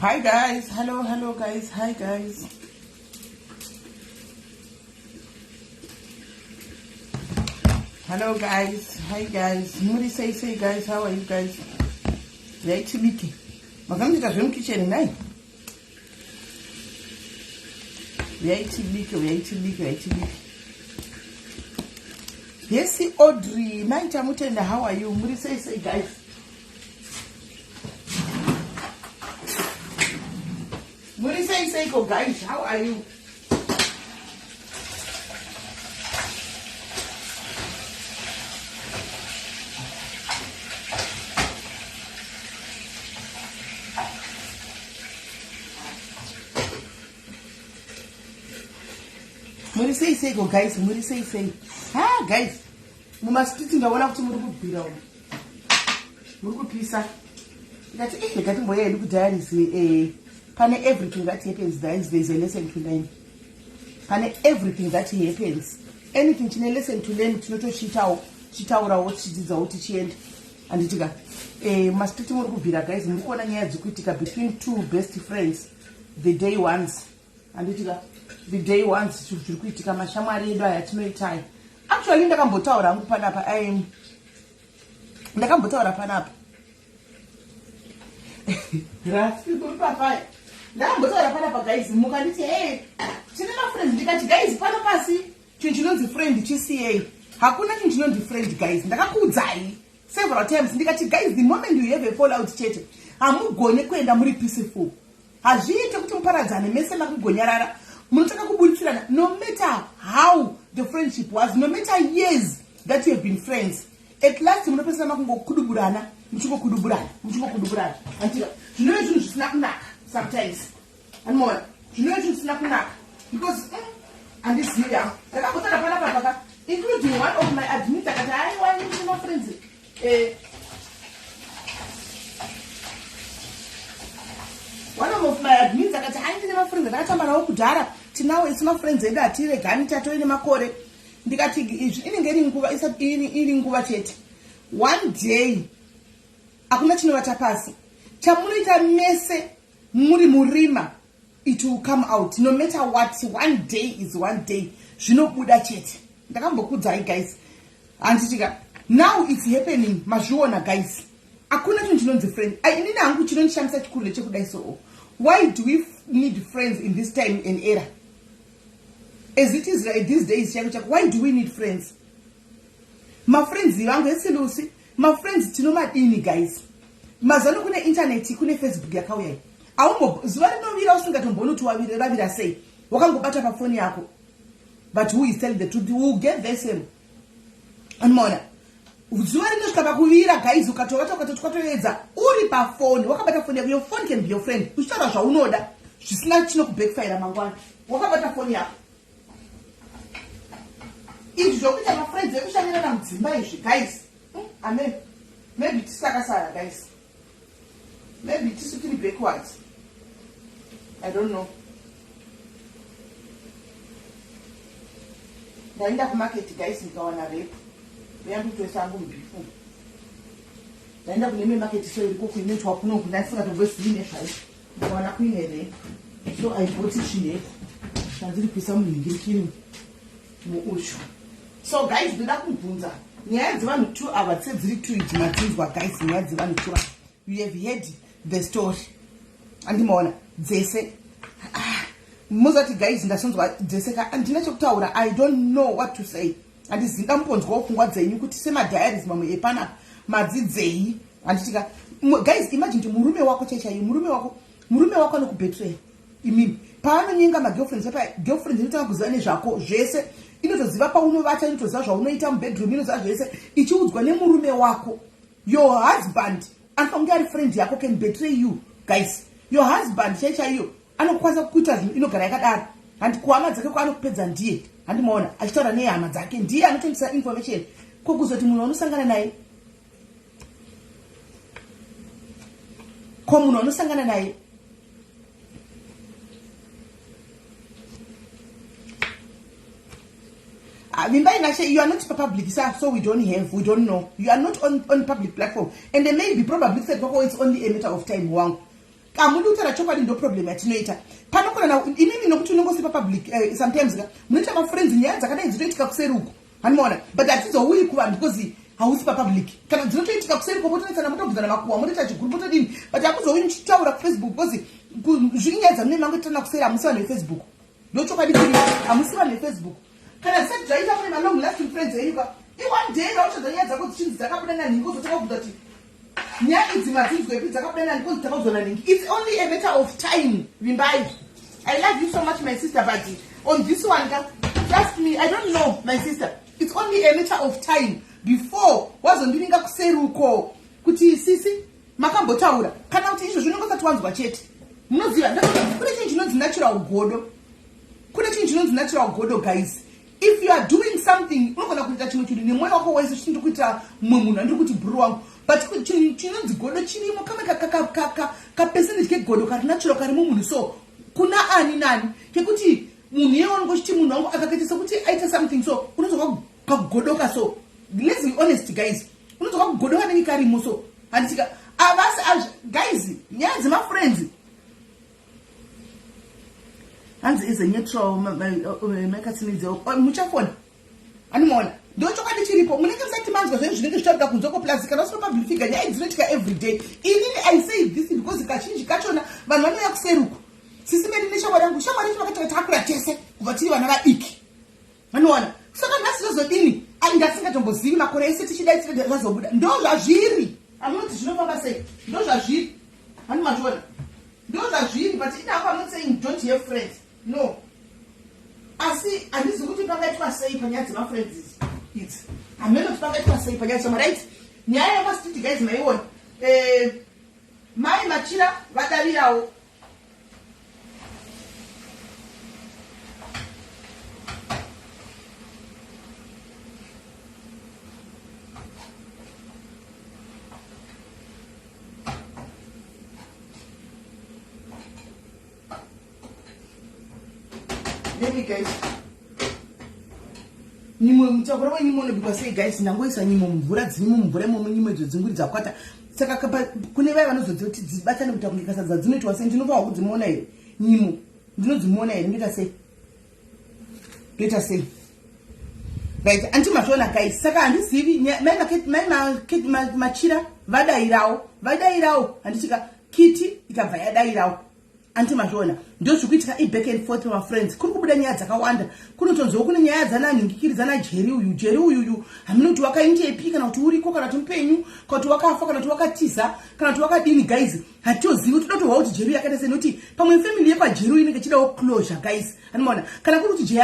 Hi guys, hello, hello guys, hi guys. Hello guys, hi guys. Muri say say guys, how are you guys? Yaitibike. Makamita zvemukitchen nhai? Yaitibike, yaitibike, yaitibike. Yes, Audrey, mai Tamutenda, how are you? Muri say say guys. Muri sei seiko guys, how are you? Muri sei seiko guys, muri sei sei. Ha guys, mumastreet ndaona kuti muri kubvira umu. Muri kupisa. Ndikati eh rega timboya hedu kudiaries eh pane everything that happens guys there is a lesson to learn. Pane everything that happens. Anything chine lesson to learn tinotochiitawo tichitaurawo tichidzidzawo tichienda. Handiti ka eh mastreet muri kubvira guys muri kuona nyaya dziri kuitika between two best friends the day ones. Handiti ka the day ones zviri kuitika mashamwari edu aya tinoitai. Actually ndakambotaura hangu panapa I ndakambotaura panapa rasikuripapaya ndakambotaura panapa guys mukanditi hey tine mafriends ndikati guys pano pasi chinhu chinonzi friend chisiyei hakuna chinhu chinonzi friend guys ndakakuudzai several times ndikati guys the moment you have a fallout chete hamugone kuenda muri peaceful Hazviite kuti muparadzane mese makugonyarara munotanga kuburitsirana no matter how the friendship was, no matter years that you have been friends, at last munopedzisira makungokuduburana muchingokuduburana muchingokuduburana antika zvinove zvinhu zvisina kunaka sometimes animoona zvinove zvinhu zvisina kunaka because handizivi mm, hangu ndakambotara panapa paka including one of my admins akati aiwa ndine mafriends Eh, one of my admins akati hai ndine mafriends andakatamba nawo kudhara tinawo isu mafriends edu hatiregani tatove nemakore ndikati izvi inenge iri nguva iri nguva chete one day hakuna chinovata pasi chamunoita mese muri murima it will come out no matter what one day is one day zvinobuda chete ndakambokudzai guys handitika now it's happening mazviona guys hakuna chinhu chinonzi friend inini hangu chinondishamisa chikuru ndechekudai so why do we need friends in this time and era as it is right these days chako chako why do we need friends mafriends vangu esilusi mafriends tinomadini guys mazano kune internet kune facebook yakauya iyi aumbo zuva rinovira usingatombooni kuti wavira ravira sei wakangobata pafoni yako but who is telling the truth will get the same anomaona zuva rinosvika pakuvira guys ukatovata ukatoti kwatoedza uri pafoni wakabata foni yako your phone can be your friend uchitaura zvaunoda zvisina chinokubackfire mangwana wakabata foni yako izvi zvokuita mafriends ekushanyirana mudzimba izvi guys amen maybe tisu takasara guys maybe tisu tiri backwards i don't know ndaenda kumarket guys ndikawana rape ndeyandikutoisa angu mubifu ndaenda kune imwe market so iriko kuinoitwa kuno kundaisingatombozii nezvayo ndikawana kuine rape so i bought chinhepo chandiri kuisa munhingirikini muushu so guys ndoda kubvunza nyaya dzevanhu two ava tse dziri two idzi madzinzwa guys nyaya dzevanhu two ava you have heard the story andimaona dzese ah, mozati guys ndasonzwa dzese ka andina chekutaura i don't know what to say handizivi ndamumbonzwawo pfungwa dzenyu kuti semadiaries mamwe epanapa madzidzei handitika guys imagine kuti murume wako chaichaiyo murume wako murume wako anokubetreya imimi paanonyenga magirlfriends apa girlfriend inotanga kuziva nezvako zvese inotoziva paunovata inotoziva zvaunoita mubedroom inoziva zvese ichiudzwa nemurume wako your husband anofanira kunge ari friend yako can betray you guys your husband chai chaiyo anokwanisa kuita zvinhu inogara yakadaro handi kuhama dzake kwaanokupedza ndiye handimaona achitaura nehama dzake ndiye anotendesa information kokuzoti munhu wanosangana naye ko munhu wanosangana naye ah, Vimbai Nashe, you are not public, sir, so we don't have, we don't know. You are not on, on public platform. And there may be probably said, oh, it's only a matter of time, wangu. Hamudi kutaura chokwadi, ndo problem yatinoita panokonana inini, nokuti unongosipa public sometimes ka munoita mafriends, nyaya dzakadai dzinoitika kuseri uko, hanimaona, but hatizouyi kuvanhu because hausi papublic. Kana dzinotoitika kuseri ko, motonetsana, motobvunzana makuhwa, motoita chiguru, motodini, but hakuzouyi muchitaura kuFacebook because zviri nyaya dzamune mangoitana kuseri. Hamusi vanhu veFacebook, ndochokwadi chiri, hamusi vanhu veFacebook. Kana zvisati zvaita, mune malong lasting friends enyuka, ione day rauchadza nyaya dzako dzichinzi dzakabuda nanhingi, uzotanga kubvunza kuti nyaya idzi madzinzwepi, dzakabuda nani, konzi takaudzwa naningi. It's only a matter of time. Vimbai, I love you so much, my sister, but on this one ka, trust me, I don't know, my sister, it's only a matter of time before wazondivinga kuseruko kuti sisi makambotaura, kana kuti izvo zvinonge usati wanzwa chete. Munoziva kune chinhu chinonzi natural godo, kune chinhu chinonzi natural godo, guys. If you are doing something, unogona kuita chimwe chinhu nemwoyo wako wese, chitindi kuita mumwe munhu andiri kuti bhuru wangu, but chinhu chinonzi godo chirimo, kamwe kapercentage kegodo kari natural kari mumunhu. So kuna ani nani kekuti munhu iye wanongochiti munhu wangu akakaita sekuti aita something, so unozwa kagodoka. So let's be honest, guys, unozwa kagodo kanenge karimo. So handitika avasi, guys, nyaya dzemafriends hanzi is a neutral makatsinidze muchafona, animaona, ndo chokwadi chiripo. Munenge musati manzwa zvenyu zvinenge zvichitaurika kunze ko. Plus kana usina public figure, nyaya dzinoitika everyday. Inini I say this because kazhinji kachona vanhu vanouya kuseruko. Sisi medu neshamwari yangu, shamwari yacho vakatanga takura tese kubva tiri vana vadiki, vanowana. Saka nhasi zvozodini? Ndasingatombozivi makore ese tichidai zvazobuda. Ndo zvazviri, hamunoti zvinofamba sei? Ndo zvazviri, hani mazviona, ndo zvazviri. But inako, I'm not saying don't have friends, no, asi handizi kuti pangaitwa sei panyaya dzemafriends idzi. Hamene kuti pangaitwa sei panyaya dzema, right. Nyaya yamastreet, guys, maiona, mai Machira vadavirawo. Maybe, guys, nyimo, mutakura wenyimo unobikwa sei, guys? Ndangoisa nyimo mumvura, dzirimo mumvura imomo, nyimo idzo dzinguri dzakwata. Saka kune vaya vanozodziva kuti dzibatane kuita kunge kasadza, dzinoitwa sei? Ndinofanwa kudzimona here nyimo? Ndinodzimona here? Ndoita sei? Ndoita sei? Right, anti mazviona, guys. Saka handizivi, mai Machira vadayirawo, vadayirawo, handitika kiti ikabva yadayirawo. Anti mazviona, ndo zvikuitika, iback and forth mafriends. Kuri kubuda nyaya dzakawanda, kunotonziwo kune nyaya dzananhingikiri, dzanaJeri uyu. Jeri uyuyu hamina kuti wakaindepi, kana kuti uriko, kana kuti mupenyu, kana kuti wakafa, kana kuti wakatiza, kana kuti wakadini. Guys, hatozivi. Toda kutohwa kuti Jeri yakaita sei, nokuti pamwe family yekwaJeri uyu inenge ichidawo closure, guys. Anomaona kana kuri kuti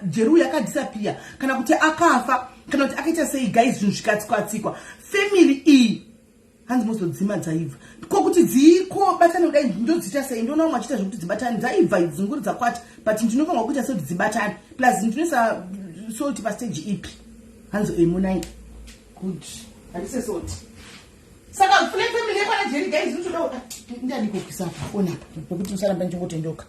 Jeri uyu akadisappear, kana kuti akafa, kana kuti akaita sei, guys, zvinhu zvikatsikwa-tsikwa, family iyi hanzi mozodzima dzaibva ko kuti dziko batane kudai, ndodziita sei? Ndoona vamwe vachiita zvekuti dzibatane, dzaibva idzi dzinguri dzakwata, but ndinofanirwa kuita sekuti dzibatane. Plus ndinoisa salt pastage ipi? Hanzi emunai good, handise salt. Saka family yekwana Jeri, guys, inotoda ndadi kukwisa apa foni apa pekuti musaramba ndichingotendoka.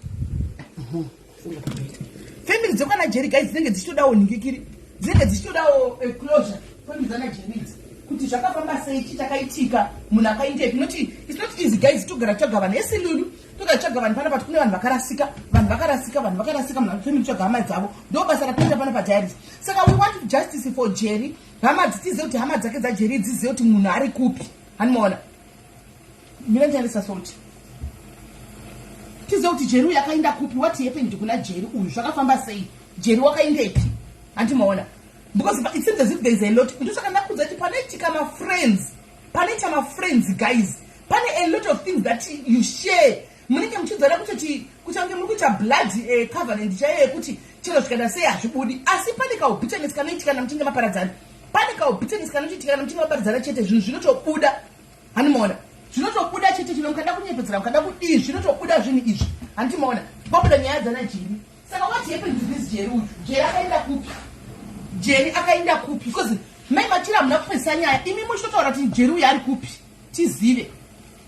Family dzekwana Jeri, guys, dzinenge dzichitodawo nhingikiri, dzinenge dzichitodawo closure. Family dzana Jeri idzi, kuti zvakafamba sei, chii chakaitika, munhu akaindepi, noti it's not easy, guys. Togara tsvaga vanhu esilulu, togara tsvaga vanhu pana, but kune vanhu vakarasika, vanhu vakarasika, vanhu vakarasika. Munhu family tsvaga hama dzavo, ndo basa ratinoita pano padiaries. Saka we want justice for Jerry. Hama dzitizive kuti hama dzake dzaJerry dzizive kuti munhu ari kupi. Hanimaona, mina ndichandisa salt, tizive kuti Jerry uyu akaenda kupi. What happened kuna Jerry uyu? Zvakafamba sei? Jerry wakaendepi? Handimaona, because it seems as if there is a lot. Ndosaka ndakudza kuti panoitika mafriends, panoita mafriends, guys, pane a lot of things that you share. Munenge muchidzana kutoti kuchange muri kuita blood covenant chaiyo yekuti chero zvikaita sei hazvibudi, asi pane kaubitterness kanoitika kana muchinge maparadzana, pane kaubitterness kanochiitika kana muchinge maparadzana chete. Zvinhu zvinotobuda, handimaona, zvinotobuda chete. Chino mukada kunyepedzera, mukada kudii, zvinotobuda zvinhu izvi. Handimaona, kwabuda nyaya dzana Jeri. Saka what happened to this Jeri uyu? Jeri akaenda kupi? Jeri akaenda kupi? Because mai Machira hamuna kupedzisa nyaya, imi muchitotaura kuti Jeri uyu ari kupi, tizive.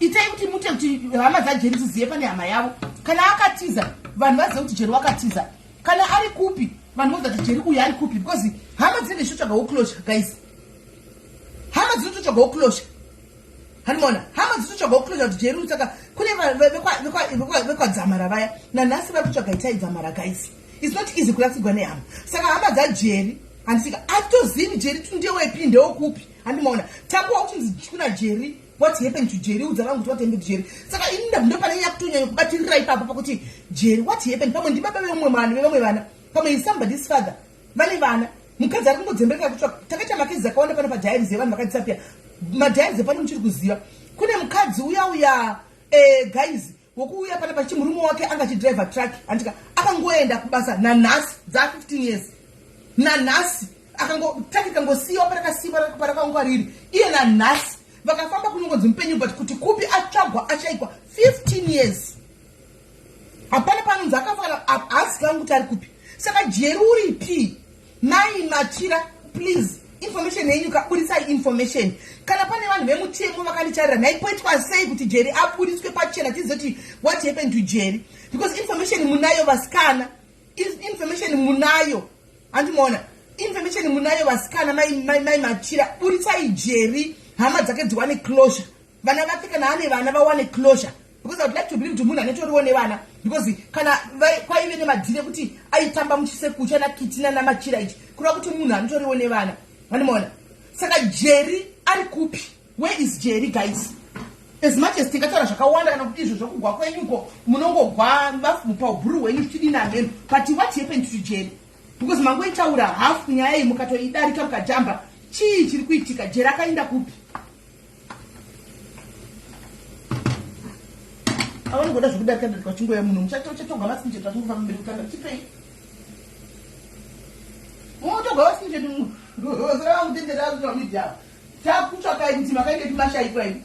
Itai kuti mute kuti hama dzaJeri dzizive pane hama yavo. Kana akatiza, vanhu vazive kuti Jeri wakatiza. Kana ari kupi, vanhu voziva kuti Jeri uyu ari kupi, because hama dzinenge dzichitotsvagawo closure, guys. Hama dzinototsvagawo closure, hanimona, hama dzinototsvagawo closure kuti Jeri uyu. Saka kune Vekwadzamara vaya nanhasi vari kutsvaga Itai Dzamara. Guys, it's not easy kurasigwa nehama. Saka hama dzaJeri, handisika atozivi Jeri tu ndewepi, ndewokupi. Handimaona takuwa kuchinzi kuna Jeri, what happened to Jerry? Udza vangu kuti what happened to Jerry. Saka ini ndo pane nyaya kutonyanya kubatirira ipapo pakuti Jerry, what happened? Pamwe ndibaba vemumwe mwana, vevamwe vana, pamwe is somebody's father, vane vana. Mukadzi ari kungodzembereka kutsvaka. Takaita macases akawanda pano padiaries yevanhu vakadisappear. Madiaries epano muchiri kuziva kune mukadzi uya uya, guys, wokuuya pana pachichi murume wake anga achidriver truck, handika? Akangoenda kubasa nanhasi dza 15 years, nanhasi truck ikangosiyiwa parakasiyiwa parakangwariri iye. Nanhasi vakafamba kunongonzi mupenyu, but kuti kupi, atsvagwa ashaikwa 15 years. Hapana panonzi akafa kana haazikangu kuti ari kupi. Saka Jeri uripi? Mai Machira, please, information yenyu, kaburisai information. Kana pane vanhu vemutemo vakandicharira nhai, poitwa sei kuti Jeri aburiswe pachena, tizive kuti what happened to Jeri? Because information munayo, vasikana, information munayo. Handimaona information munayo, vasikana. Mai Machira, burisai Jeri, hama dzake dziwane closure, vana vake kana ane vana vawane closure, because I would like to believe kuti munhu anetoriwo nevana, because kana kwaive nemadhiri ekuti aitamba muchisekucha naKitina naMachira ichi, kureva kuti munhu anotoriwo nevana. Vandimaona? Saka Jeri ari kupi? Where is Jerry, guys? As much as tingataura zvakawanda kana kuti izvo zvokugwa kwenyuko munongogwa paubhuru hwenyu zvichidini ameno, but what happened to Jerry? Because mangoitaura hafu nyaya iyi, mukatoidarika, mukajamba. Chii chiri kuitika? Jeri akaenda kupi? Avanongoda zvekudarika darika vachingoya munhu muchatogwa masinjetu achingofamba mberi kutanga chipei motogwa masinjetu zvavangutenderera media. Takutsvakai kuti makaende timashaikwa ini,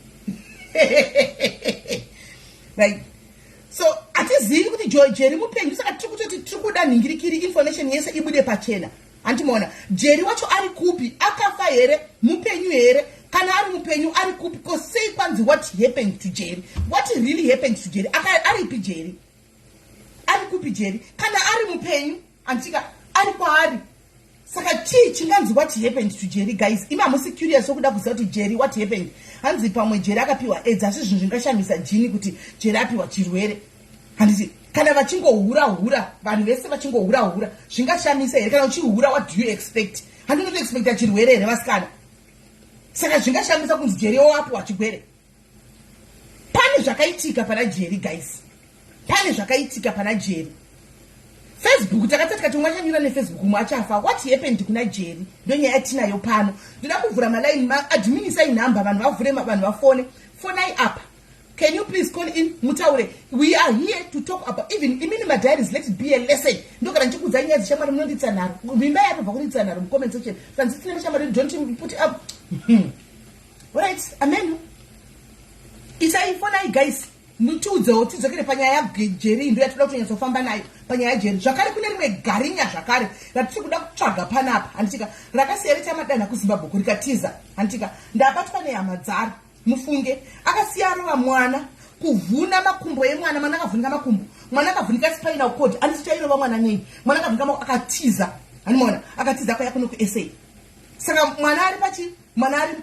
right? So hatizivi kuti Jeri mupenyu. Saka tiri kutoti tiri kuda nhingirikiri information yese ibude pachena. Handimaona Jeri wacho ari kupi? Akafa here? Mupenyu here? Kana ari mupenyu, ari kupi? Ko sei kwanzi what happened to Jerry? What really happened to Jerry? Aripi Jerry? Ari kupi Jerry? Kana ari mupenyu, handitika ari kwaari. Saka chii chinganzi what happened to Jerry, guys? Imi hamusi curious wokuda kuziva kuti Jerry, what happened? Hanzi pamwe Jerry akapiwa AIDS. Asi zvinhu zvingashamisa jini kuti Jerry apiwa chirwere, handiti? Kana vachingohura hura, vanhu vese vachingohura hura, zvingashamisa here? Kana uchihura, what do you expect? Handinotoexpecta chirwere here, vasikana? Saka zvingashamisa kunzi Jerry wapiwa chigwere? Pane zvakaitika pana Jerry, guys, pane zvakaitika pana Jerry. Facebook takati tikati umwe achanyura neFacebook, umwe achafa. What happened kuna Jerry? Ndonyaya yatinayo pano. Ndoda kuvhura malaini. Adminisai nhamba, vanhu vavhure, vanhu vafone. Fonai apa. Can you please call in, mutaure? We are here to talk about even imini madiaries. Let it be a lesson. Ndogara ndichikuudzai nyaya dzeshamwari, munonditsa nharo. Vimba yatobva kunditsa nharo mucomment section. Kanzi tine mashamwari, don't put up. Right, amen. Isai, fonai guys, mutiudzewo, tidzokere panyaya yaJeri. Ndo yatoda kutonyatsofamba nayo panyaya yaJeri. Zvakare kune rimwe garinya zvakare ratiri kuda kutsvaga panapa, handitika? Rakasiya rita madanha kuZimbabwe kurikatiza, handitika? Ndabatwa nehama dzaro, mufunge. Akasiya arova mwana, kuvhuna makumbo emwana. Mwana akavhunika makumbo, mwana akavhunika spinal cord. Handiti chairova mwana nei? Mwana akavhunika, akatiza. Handimaona akatiza akauya kuno kuSA. Saka mwana ari pachi mwana ari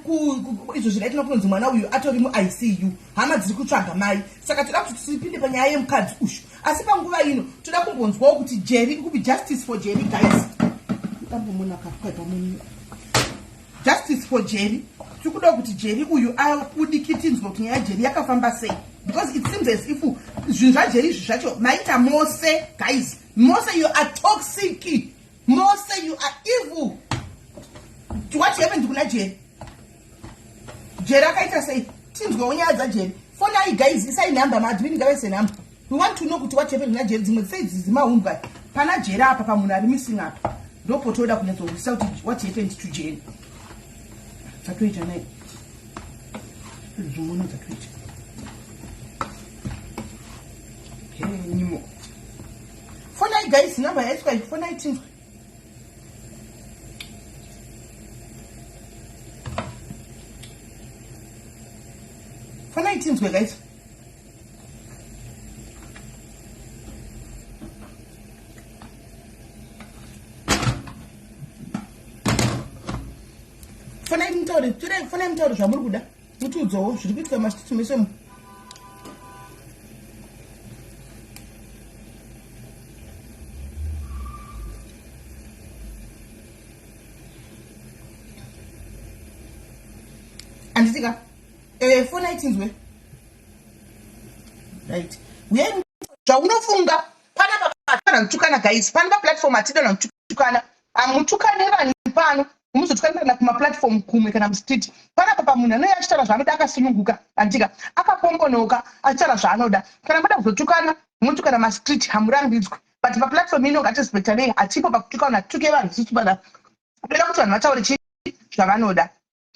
izvo zvinaitina kunonzi mwana uyu atori muICU, hama dziri kutsvaga mai. Saka toda kuti tipinde panyaya yemukadzi uyu, asi panguva ino toda kumbonzwawo kuti Jerry kupi. Justice for Jerry, guys. Justice for Jerry. Tiri kuda kuti Jerry uyu abudikitinzwe kuti nyaya yaJerry yakafamba sei, because it seems as if zvinhu zvaJerry izvi zvacho maita mose, guys. Mose you are toxic, mose you are evil. What happened kuna Jerry? Jerry akaita sei? Tinzwewo nyaya dzaJerry. Fonai guys, isai nhamba, maadmin ngavaise nhamba. We want to know kuti what happened kuna Jerry. Dzimwe sei dzimahumbwa pana Jerry apa, pamunhu ari missing apa, ndopotoda kunyatsozwisisa kuti what happened to Jerry. Dzatoita nai zvimono, dzatoita nyimo. Fonai guys, nhamba yaiswa iyi, fonai tinzwe. Fonai tinzwe, guys. Fonai mutaure, fonai mutaure zvamuri kuda. Mutiudzewo zviri kuitika mastreets mese. Anditika fona itinzwe. Right, uyai zvaunofunga panapa. Kana kutukana, guys, pano paplatform hatida na kutukana. Hamutukane vanhu pano, muzotukanirana kumaplatform kumwe kana mustreet. Panapa pamunhu anouya achitaura zvaanoda akasununguka, andika akapombonoka achitaura zvaanoda. Kana mada kuzotukana, munotukana mastreet, hamurambidzwi, but paplatform ino ngatirespektanei. Hatipo pakutukana, hatuke vanhu isusu pana. Toda kuti vanhu vataure chii zvavanoda,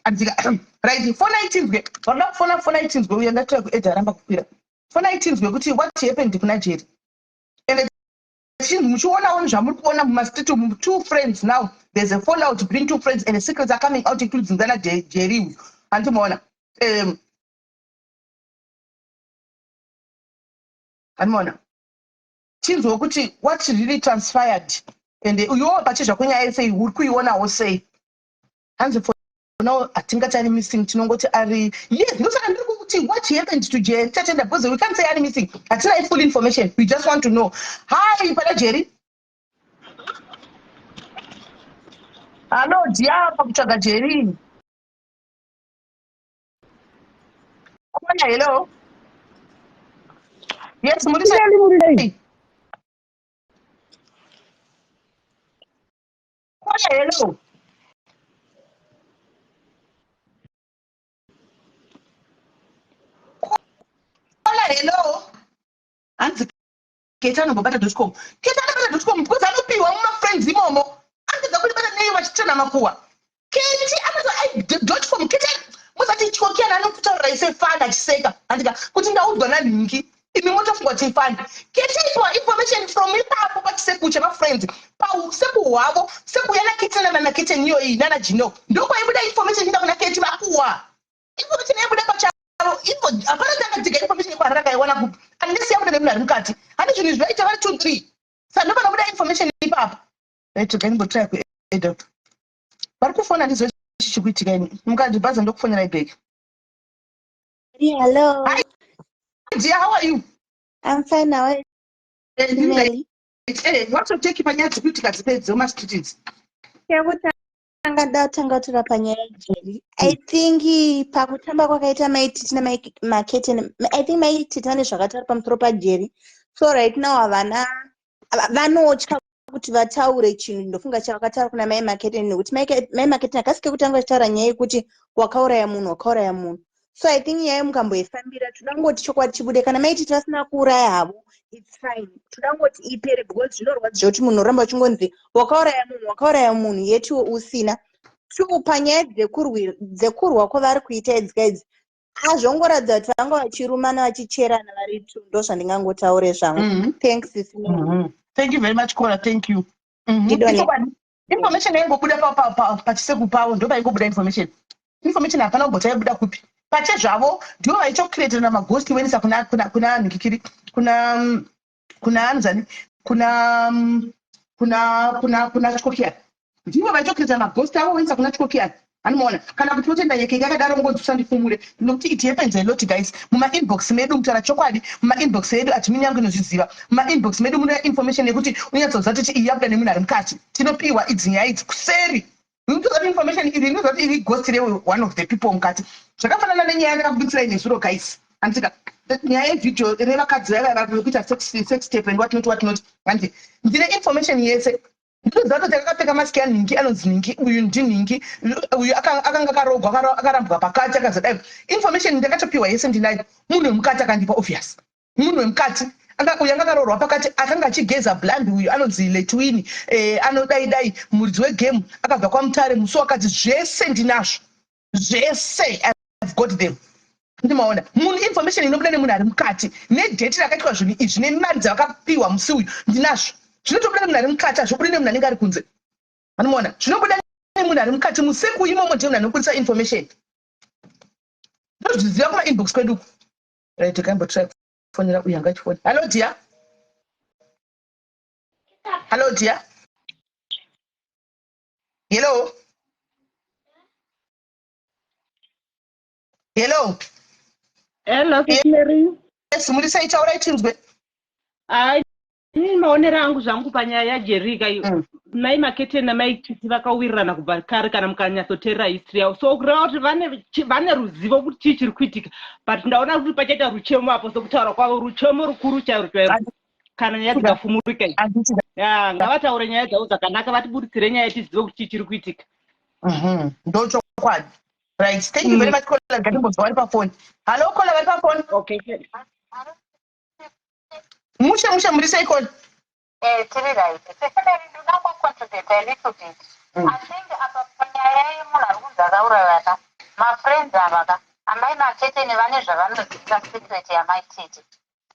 andika. Right, fona itinzwe. Vanoda kufona, fona itinzwe. Uye ndatira kuedha, aramba kukwira. Fona itinzwe kuti what happened kuna Jerry. And chinhu muchionawo zvamuri kuona mumastreet umu, two friends now, there's a fallout between two friends and the secrets are coming out, including dzana Jerry uyu, handimaona? Handimaona? Chinzwa kuti what really transpired, and uyowo pachizva kwenyaya yese uri kuionawo sei. Hanzi for now hatingati ari missing, tinongoti ari, yes. Ndosaka ndiri kuti what happened to Jerry Tatenda, because we can't say ari missing, hatina full information. We just want to know. Hi, pana Jerry. Hallo dear, pakutsvaga Jerry. Kona, hello. Yes, muri sei? Kona, hello. Kona, hello. Hanzi Keti anombobata .com. Keti anobata .com because anopiwa mumafriends imomo. Anopedza kuribata nei vachitana makuwa. Keti anoti .com. Keti muzati Chikokiana anokutaurirai sefana achiseka, andika kuti ndaudzwa nanhingi, imi motofunga kuti ifani. Keti ipiwa information from ipapo pachiseku chemafriends, pauseku hwavo, sekuya nakiti nanakiteni iyoyi nana Jino, ndokwaibuda information ichienda kuna Keti. Makuwa information yaibuda pachavo. Hapana takadziga information yekuHarare akaiwana kupi unless yabuda nemunhu ari mukati? Handi zvinhu izvi vaita vari two three, saka ndopanobuda information ipapo. Right, ngaimbotry kueda. Vari kufona, handizive chichikuitika ini. Mukandibhaza ndokufonerai back. Hello. Hi dear, how are you? I'm fine. How are you? Nelly? What's your take panyaya dzikuitika dzemastreet idzi? Chekutanga ndatanga kutaura panyaya yaJerry. I think pakutamba kwakaita Maititi naMaketen, I think Maititi vane zvakataura pamusoro paJerry. So right now havana, vanotya kuti vataure chinhu. Ndofunga chavakataura kuna Mai Maketen, nekuti Mai Maketen akasi kekutanga vachitaura nyaya yekuti wakauraya munhu, wakauraya munhu. So I think nyaya mukamboifambira, toda ngoti chokwadi chibude. Kana Maititi vasina kuuraya havo, it's fine. Toda ngoti ipere, because zvinorwadza zvekuti munhu oramba uchingonzi wakauraya munhu, wakauraya munhu, yetiwo usina. Two, panyaya dzekurwa kwavari kuita idzika idzi, azvongoratidza kuti vanga vachirumana, vachicherana vari two. Ndo zvandingangotaure zvangu. Thanks, sis. Thank you very much, Cora. Thank you. Ndidone. Ichokwadi. Information yaingobuda pachiseku pavo, ndo paingobuda information. Information hapana kumboti yaibuda kupi. Pachezvavo ndivo vaitocreatirana maghost, voendesa kuna nhikikiri, kuna anzani, kuna Chikokiani. Ndivo vaitocreata maghost avo voendesa kuna Chikokiani, anomaona? Kana kuti votoenda yekeke akadaro, ngonzi usandifumure, nokuti it happens a lot, guys, mumainbox medu. Mutaura chokwadi, mumainbox edu, admin yangu inozviziva, mumainbox medu mune information yekuti unyatsoziva kuti iyi yabuda nemunhu ari mukati. Tinopiwa idzi nyaya idzi kuseri. Unotoziva kuti information iri, inoziva kuti iri ghost re one of the people mukati. Zvakafanana nenyaya yandakakubitirai nezuro, guys, andika nyaya yevhidhiyo revakadzi vaiva vekuita sex tape and what not, what not. Handi ndine information yese. Ndinoziva kuti akapfeka maski yanhingi, anonzi nhingi uyu, ndinhingi uyu, akanga akarogwa, akarambwa pakati, akazodai. Information ndakatopiwa yese, ndinayo. Munhu wemukati akandipa, obvious, munhu wemukati uyu anga akaroorwa pakati, akanga achigeza bland uyu, anonzi Letwini, anodai dai muridzi wegame, akabva kwaMutare musi wakati. Zvese ndinazvo zvese, I've got them. Ndimaona munhu, information inobuda nemunhu ari mukati, nedate rakaitwa zvinhu izvi, nemari dzavakapiwa musi uyu, ndinazvo. Zvinotobuda nemunhu ari mukati, hazvobudi nemunhu anenge ari kunze. Anomaona? Zvinobuda nemunhu ari mukati museku imomo, ndiye munhu anobudisa information. Ndozviziva kumainbox kwedu uku. Right, tikaimbotry kufonera uyu anga achifona. Hallo dear, hallo dear, hello, hello. Hello, Sis Mary. Yes, muri sei? Taurai tinzwe. Hayi. Inini maonero angu zvangu panyaya yaJerika iyo, mai Maketeni namai Titi vakawirirana kubva kare, kana mukanyatsoteerera history yavo. So kureva kuti vane ruzivo kuti chii chiri kuitika, but ndaona kuti pachaita ruchemo apo, sokutaura kwavo, ruchemo rukuru chairo chairo kana nyaya dzikafumurika idzi. Handiti? Ya, ngavataure nyaya dzavo dzakanaka, vatibuditsire nyaya, tizive kuti chii chiri kuitika. Ndochokwadi. Right, thank you very much, caller. Ngatimbonzwa vari pafoni. Hallo, caller vari pafoni. Okay. Mushe mushe, muri sei, caller? Tiri right. Secondary, ndoda kungocontribute a little bit. I think apa panyaya yemunhu ari kunzi akauraya ka, mafriends ava ka, amai Maketeni vane zvavanoziva, secret yamai Titi.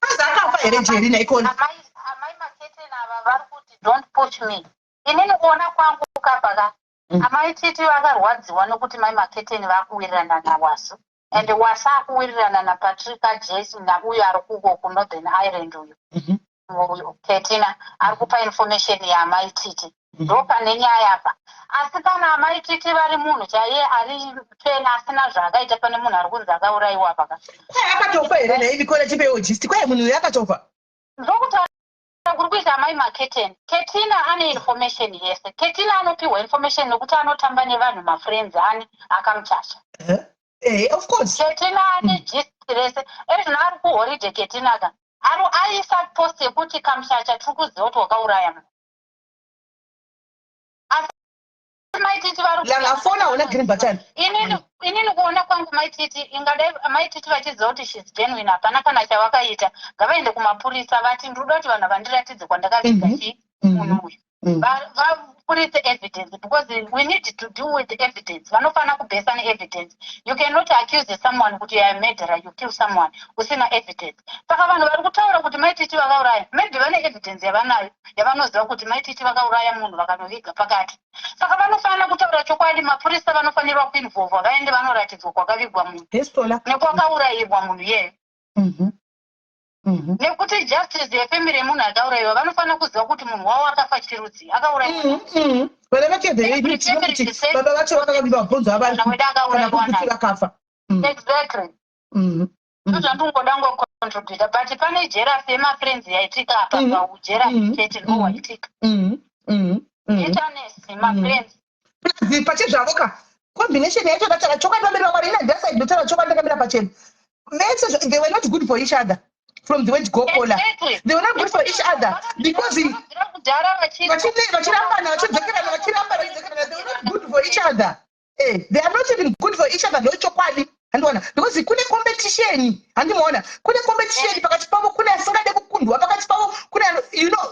Azi akafa here Jerry naikona? Amai Maketeni ava vari kuti, "Don't push me." Inini kuona kwangu kapa ka, amai Titi vakarwadziwa nokuti mai Maketeni vakuwirirana naWasu, and Wasu akuwirirana naPatrika Jesi, nauyo ari kuko kuNorthern Ireland uyo. Uyo Ketina ari kupa information yaamai Titi, ndo pane nyaya apa. Asi kana amai Titi vari munhu chaiye ari pena, asina zvaakaita, pane munhu ari kunzi akaurayiwa paka. Kwai akatofa here nhai, Vikora? Chipewo gist. Kwai munhu uyu akatofa? Ndokutaura kuri kuita amai Maketeni, Ketina ane information yese. Ketina anopiwa information nekuti anotamba nevanhu, mafriends ani akamuchacha. Of course. Ketina ane gist rese. Ezvino ari kuholiday Ketina ka, ari aisa post yekuti, "Kamuchacha, tiri kuziva kuti wakauraya munhu." Asi maititi vari Langa fona hauna green button. Inini kuona kwangu, maititi ingadai maititi vachiziva kuti she's genuine, hapana kana chavakaita, ngavaende kumapurisa vati, "Ndinoda kuti vanhu vandiratidze kwandakaviga chi munhu uyu." Vaburitse evidence, because we need to deal with evidence. Vanofanira kubhesa neevidence. You cannot accuse someone kuti you are murderer, you kill someone, usina evidence. Saka vanhu vari kutaura kuti maititi vakauraya, maybe vane evidence yavanayo yavanoziva kuti maititi vakauraya munhu, vakanoviga pakati. Saka vanofanira kutaura chokwadi. Mapurisa vanofanirwa kuinvolva, vaende vanoratidzwa kwakavigwa munhu Hestola. nekwakaurayirwa munhu iyeyo, nekuti justice yefamily yemunhu akaurayiwa, vanofanira kuziva kuti munhu wavo akafa chirudzi, akaurayiwa. Vana vacho, kuti baba vacho vakavimba mabhonzo avari Mwana wedu kana akaurayiwa kuti naye. vakafa. Exactly. Ndozvandingoda ngocontributa, but pane jealousy yemafriends yaitika apa. Paujealousy chete ndo waitika. Bitterness, mafriends. Plus pachezvavo ka, combination yacho, ndataura chokwadi pamberi paMwari, ina ndaside, ndotaura chokwadi ndakamira pachena, vese they were not good for each other from the word go, caller. They were not good for each other because Vakabvira kudhara vachirambana, vachidzokerana, vachirambana, vachidzokerana. They were not good for each other. They are not even good for each other, ndochokwadi. Handiona, because kune competition, handimaona, kune competition pakati pavo, kune asingade kukundwa pakati pavo, kune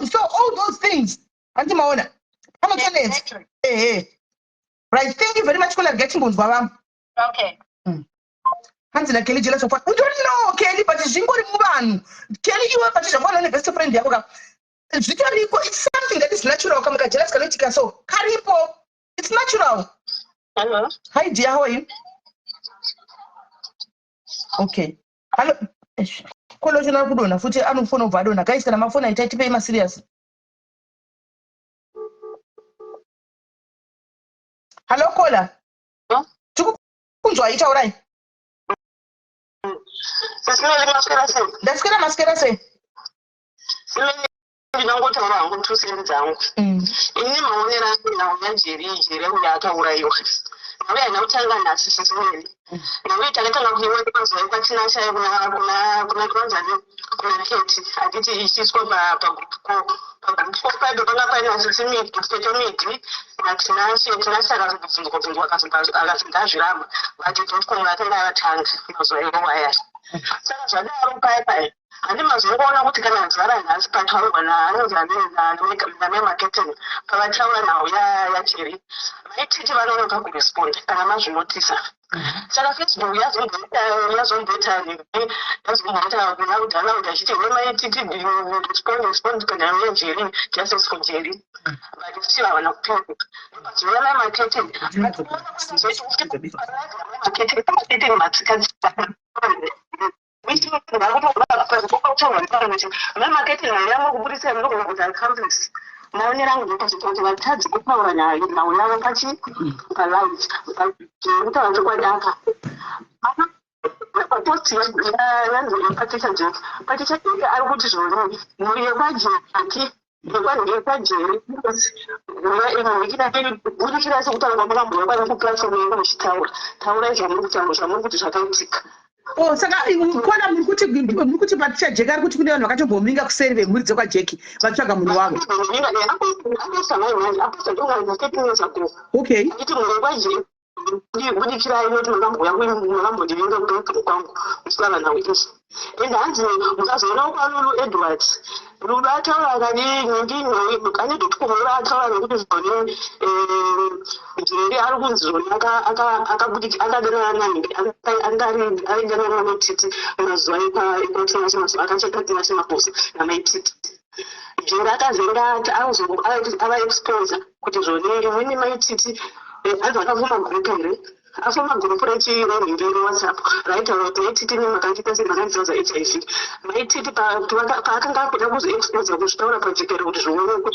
so all those things, handimaona, panotonetsa. Ehe, right, thank you very much, caller. Ngatimbonzwa vamwe. Okay. Hanzi naKelly, jealous of what? We don't know, Kelly, but zvingori muvanhu. Kelly, iwe pachizvakwana nebest friend yako ka, zvitoriko. It's something that is natural. Kamuka jealous kanoitika, so karipo, it's natural. Hello. Hi dear, how are you? Okay, hello. Caller chona kudonha futi, anofona ubva adonha. Guys, kana mafona itai tipei maserious. Hello, caller. Hello? Tikukunzwa, itaurai. Sisimeli, maswera sei? Ndaswera, maswera sei? Simeli, ndinongotaura hangu 2 cents dzangu. Ini maonero angu, nhau yaJeri, Jeri uyo akaurayiwa, nhau haina kutanga nhasi, Sisimeli. Nhau iyi takatanga kuiona mazuva ekwaTinashayo kuna kwanzani, kuna Keti, handiti, ichiiswa pagroup call. Pagroup call paido panga paina Sisi Midi naTinashe. Tinashe akazobvunzwa bvunzwa, akazonzi azviramba, but dotcom vakanga vatanga mazuva iwo aya. Saka zvadaro paya paya, handi mazongoona kuti kana zuva ranhasi pataurwa naanonzi namemaketeni, pavataura nhau yaJeri, vaititi vanonoka kuresponda kana mazvinotisa. Saka Facebook yazomboita yazomboita louder louder, achiti wemaititi, respond, respond panhau yaJeri, justice for Jerry, but still havana kupinduka. Pazuva namaketeni, maketeni matsika. Mamaketeni yamuri kubudisa, munogona kuti accomplice. Maonero angu ndepachiti kuti vatadzi kutaura nhau yavo palive, kutaura chokwadi aka. Post yanzi Patricia Jack, Patricia Jack ari kuti zvoni mhuri yekwaJeki, yekwaJeri, budikira sekutaura kwamakambouya kwana kuplatform yangu muchitaura. Taurai zvamuri kutaura, zvamuri kuti zvakaitika. Oh, saka kona muri kuti Patricia Jack ari kuti kune vanhu vakatombominga kuseri vemhuri dzekwaJeki vatsvaga munhu wavo? Aposta mai, aposta ndonga 13 years ago. Achiti mhuri yekwaJeri, budikirai noti makambouya, makambondivinga kuplatform kwangu muchitaura nhau izvi. And hanzi mukazoona kwaLulu Edwards, Lulu ataura akadi ndini ane .com, ataura nekuti zvoni Jeri ari kunzi zvoni akadanana, anga aidanana naMaititi mazuva ekwaTinashe, akachata Tinashe Maposa naMaititi. Jeri akazenga ava exposa kuti zvoni imweni Maititi hanzi akafoma group here, afoma group rechirenhingi reWhatsApp raitaura kuti Maititi nemakandiita sei, makandizaza HIV. Maititi paakanga akuda kuzoexposa, kuzvitaura pajekere kuti zvionekwe,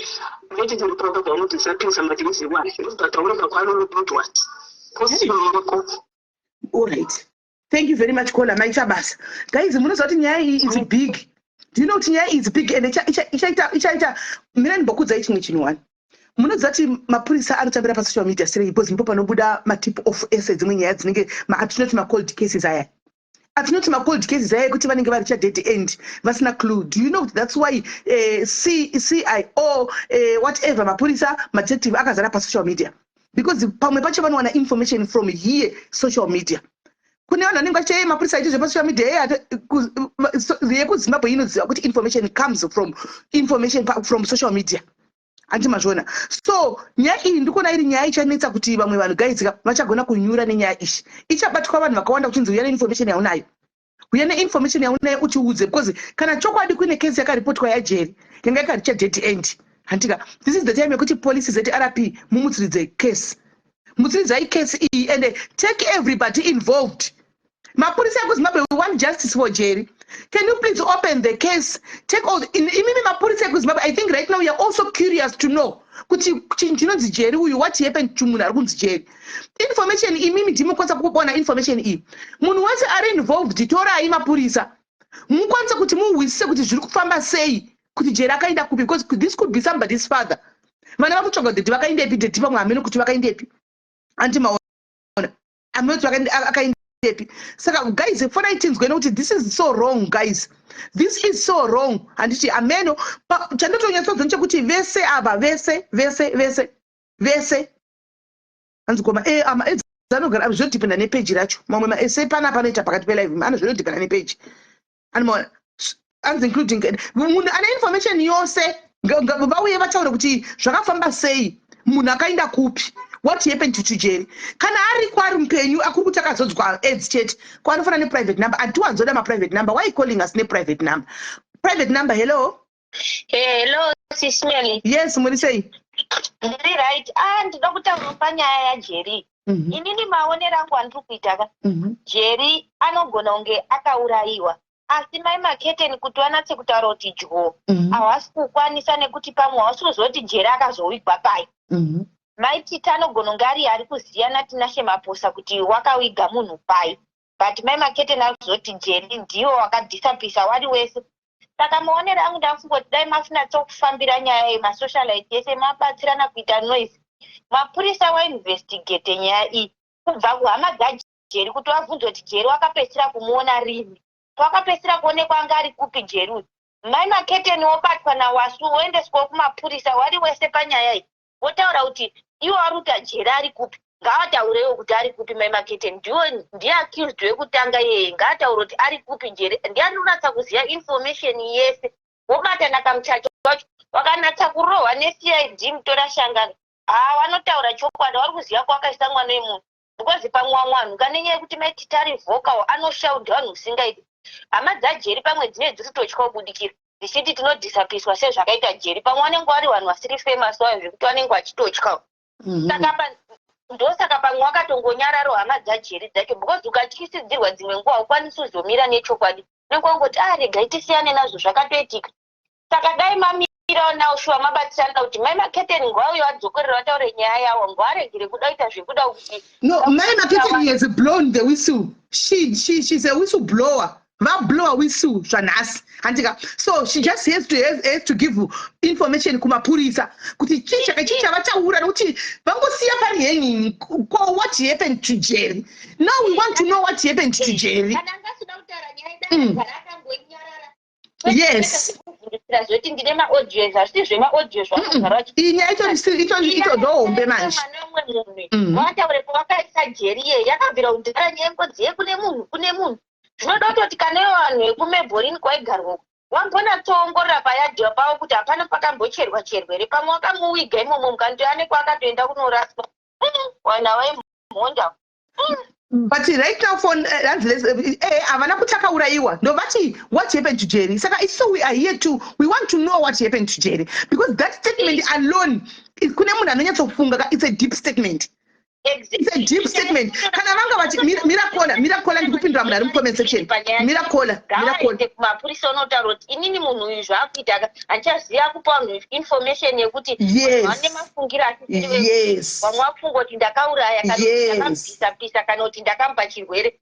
Maititi ndopakabva vanodisapisa madays iwayo. Ndozvataurika kwaLulu Edwards, post iriko. Alright, thank you very much, caller. Maita basa. Guys, munoziva kuti nyaya iyi is big. Do you know kuti nyaya iyi is big? And ichaita mina ndimbokudzai chimwe chinhu one. Munoziva kuti mapurisa anotambira pasocial media sei? Because ndipo panobuda matip off ese dzimwe nyaya dzinenge atinoti macold cases aya, atinoti macold cases aya ekuti vanenge vari chadead end, vasina clue. Do you know kuti that's why CIO, whatever, mapurisa, madetective akazara pasocial media? Because pamwe pacho vanowana information from here, social media. Kune vanhu vanenge vachiti, "Mapurisa aiti zvepasocial media." YekuZimbabwe inoziva kuti information comes from information from social media, handi mazviona? So nyaya iyi ndikuona iri nyaya ichanetsa kuti vamwe vanhu, guys, vachagona kunyura nenyaya iyi. Ichabatwa vanhu vakawanda kuchinzi, "Uya neinformation yaunayo, uya neinformation yaunayo utiudze." Because kana chokwadi kuine kesi yakaripotwa yaJeri yanga yakaricha dead end, handika? This is the time yekuti police, ZRP, mumutsiridze case, mutsiridzai case iyi and take everybody involved. Mapurisa ekuZimbabwe, we want justice for Jerry. Can you please open the case? Take all imimi mapurisa ekuZimbabwe, I think right now you are also curious to know kuti chinhu chinonzi Jerry uyu, what happened to munhu ari kunzi Jerry. Information imimi ndimukwanisa kuona information iyi. Munhu wese ari involved, torai mapurisa mukwanise kuti muhwisise kuti zviri kufamba sei, kuti Jerry akaenda kupi, because this could be somebody's father. Vana vari kutsvaga kuti daddy vakaendepi, daddy vamwe hamene kuti vakaendepi, andimaona hamene kuti akaendepi. Saka guys, fonai tinzwe nekuti this is so wrong, guys, this is so wrong. Handiti ameno chandotonyatsodzo nechekuti vese ava, vese vese vese vese, hanzi koma ama anogara zvinodhipenda nepeji racho. Mamwe maese panapa anoita pakati pelive ano, zvinodhipenda nepeji. Anomaona anzi including munhu ane information yose, vauye vataure kuti zvakafamba sei, munhu akaenda kupi, what happened to Jerry. Kana ariko ari mupenyu, akuri kuti akazodzwa AIDS chete, kwanofanira neprivate number. Hatiwanzoda maprivate number. Why calling us neprivate number? Private number, hello. Hello, Sis Melly. Yes, muri sei? Ndiri right. Ah, ndinoda kutaura panyaya yaJerry. Inini maonero angu andiri kuita ka, Jerry anogona kunge akaurayiwa, asi mai Maketeni kuti vanatse kutaura kuti dyo, havasi kukwanisa nekuti pamwe havasi kuziva kuti Jerry akazowigwa pai. Maititi anogona kunge ari kuziya naTinashe Maposa kuti wakawiga munhu pai, but mai Maketeni ari kuzoti Jerry ndiwo wakadhisapisa wari wese. Saka maonero angu, ndafunga kuti dai masinatso-kufambira nyaya iyi, masocialite ese mabatsirana kuita noise, mapurisa wainvestigate nyaya iyi kubva kuhama dzaJeri kuti vabvunze kuti Jeri wakapedzisira kumuona rini, wakapedzisira kuonekwa anga ari kupi Jeri uyu. Mai Maketeni wobatwa naWasu, woendeswawo kumapurisa, wari wese panyaya iyi votaura kuti iwo ari kuti Jeri ari kupi. Ngavataurewo kuti ari kupi. Mai Maketeni ndiwo ndiye accused wekutanga iyeye, ngaataure kuti ari kupi Jeri. Ndiye anonatsa kuziva information yese. Wobatana kamuchacho wacho wakanatsa kurohwa neCID mutora shangano, haa, vanotaura chokwadi, vari kuziva kwakaisa mwana wemunhu, because pamwe vamwe vanhu kanenyaya yekuti Maititi ari vocal, anoshaudha vanhu usingaiti. Hama dzaJeri pamwe dzinee dziri kutotya kubudikira dzichiti tinodhisapiswa sezvakaita Jeri. Pamwe vanenge vari vanhu vasiri famous vayo zvekuti vanenge vachitotyawo. Saka ndosaka pamwe wakatongonyararo hama dzaJeri dzacho, because ukatyisidzirwa dzimwe nguva haukwanisi kuzomira nechokwadi, unenge wangoti, "A, regai tisiyane nazvo, zvakatoitika." Saka dai mamira. Ndokumbirawo nawo shuwa mabatsirana kuti Mai Maketeni ngwauyo adzokorera vataure nyaya yavo, ngwaregere kuda kuita zvekuda kuti No, Mai Maketeni has blown the whistle. She's a whistle blower. Vablower whistle zvanhasi, handika? So she just has to give information kumapurisa kuti chii chaka chii chavataura, nekuti vangosiya pari hanging ko what happened to Jerry. Now we want to know what happened to Jerry. Kana angasida kutaura nyaya, dai akangonyarara. Yes. Kuvhundusira zvoti ndine maaudios, hazvisi zvemaaudio zvakagara. Iyi nyaya itori ndohombe manje. Mwana umwe munhu vataure kwavakaisa Jeri iye, yakabvira kudhara nyaya ingodzi yekune munhu, kune munhu. Zvinoda kutoti kana ivo vanhu vekuMebhorini kwaigarwa uku wambonatsoongorora payadhiwa pavo kuti hapana pakambocherwa cherwa here, pamwe wakamuwiga imomo, mukandoane kwaakatoenda kunoraswa. Vanhu havaimhonda. But right now for havana kuti akaurayiwa, ndovati what happened to Jerry. Saka so we are here to we want to know what happened to Jerry, because that statement alone kune munhu anonyatsofunga ka, it's a deep statement. It's a deep statement. Kana vanga vati mirakola, mirakola, ndikupindura munhu ari mucomment section. Mirakola, mirakola. Ngavaende kumapurisa unotaura kuti inini munhu uyu zvaakuita ka, handichaziva kupa vanhu information yekuti vane mafungiro asisiri. Vamwe vakufunga kuti ndakauraya kana kuti ndakamubvisa pisa kana kuti ndakamupa chirwere.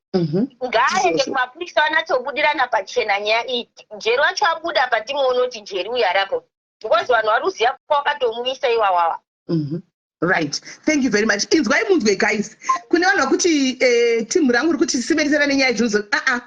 Ngaaende kumapurisa vanatsobudirana pachena nyaya iyi. Jeri wacho abuda patimuona kuti Jeri uyu arapo, because vanhu vari kuziva kwawakatomuisa iwawawa. Right, thank you very much. Inzwai munzwe guys, kune vanhu vakuti timu rangu ri kuti simeresera nenyaya dzinozo. Aa,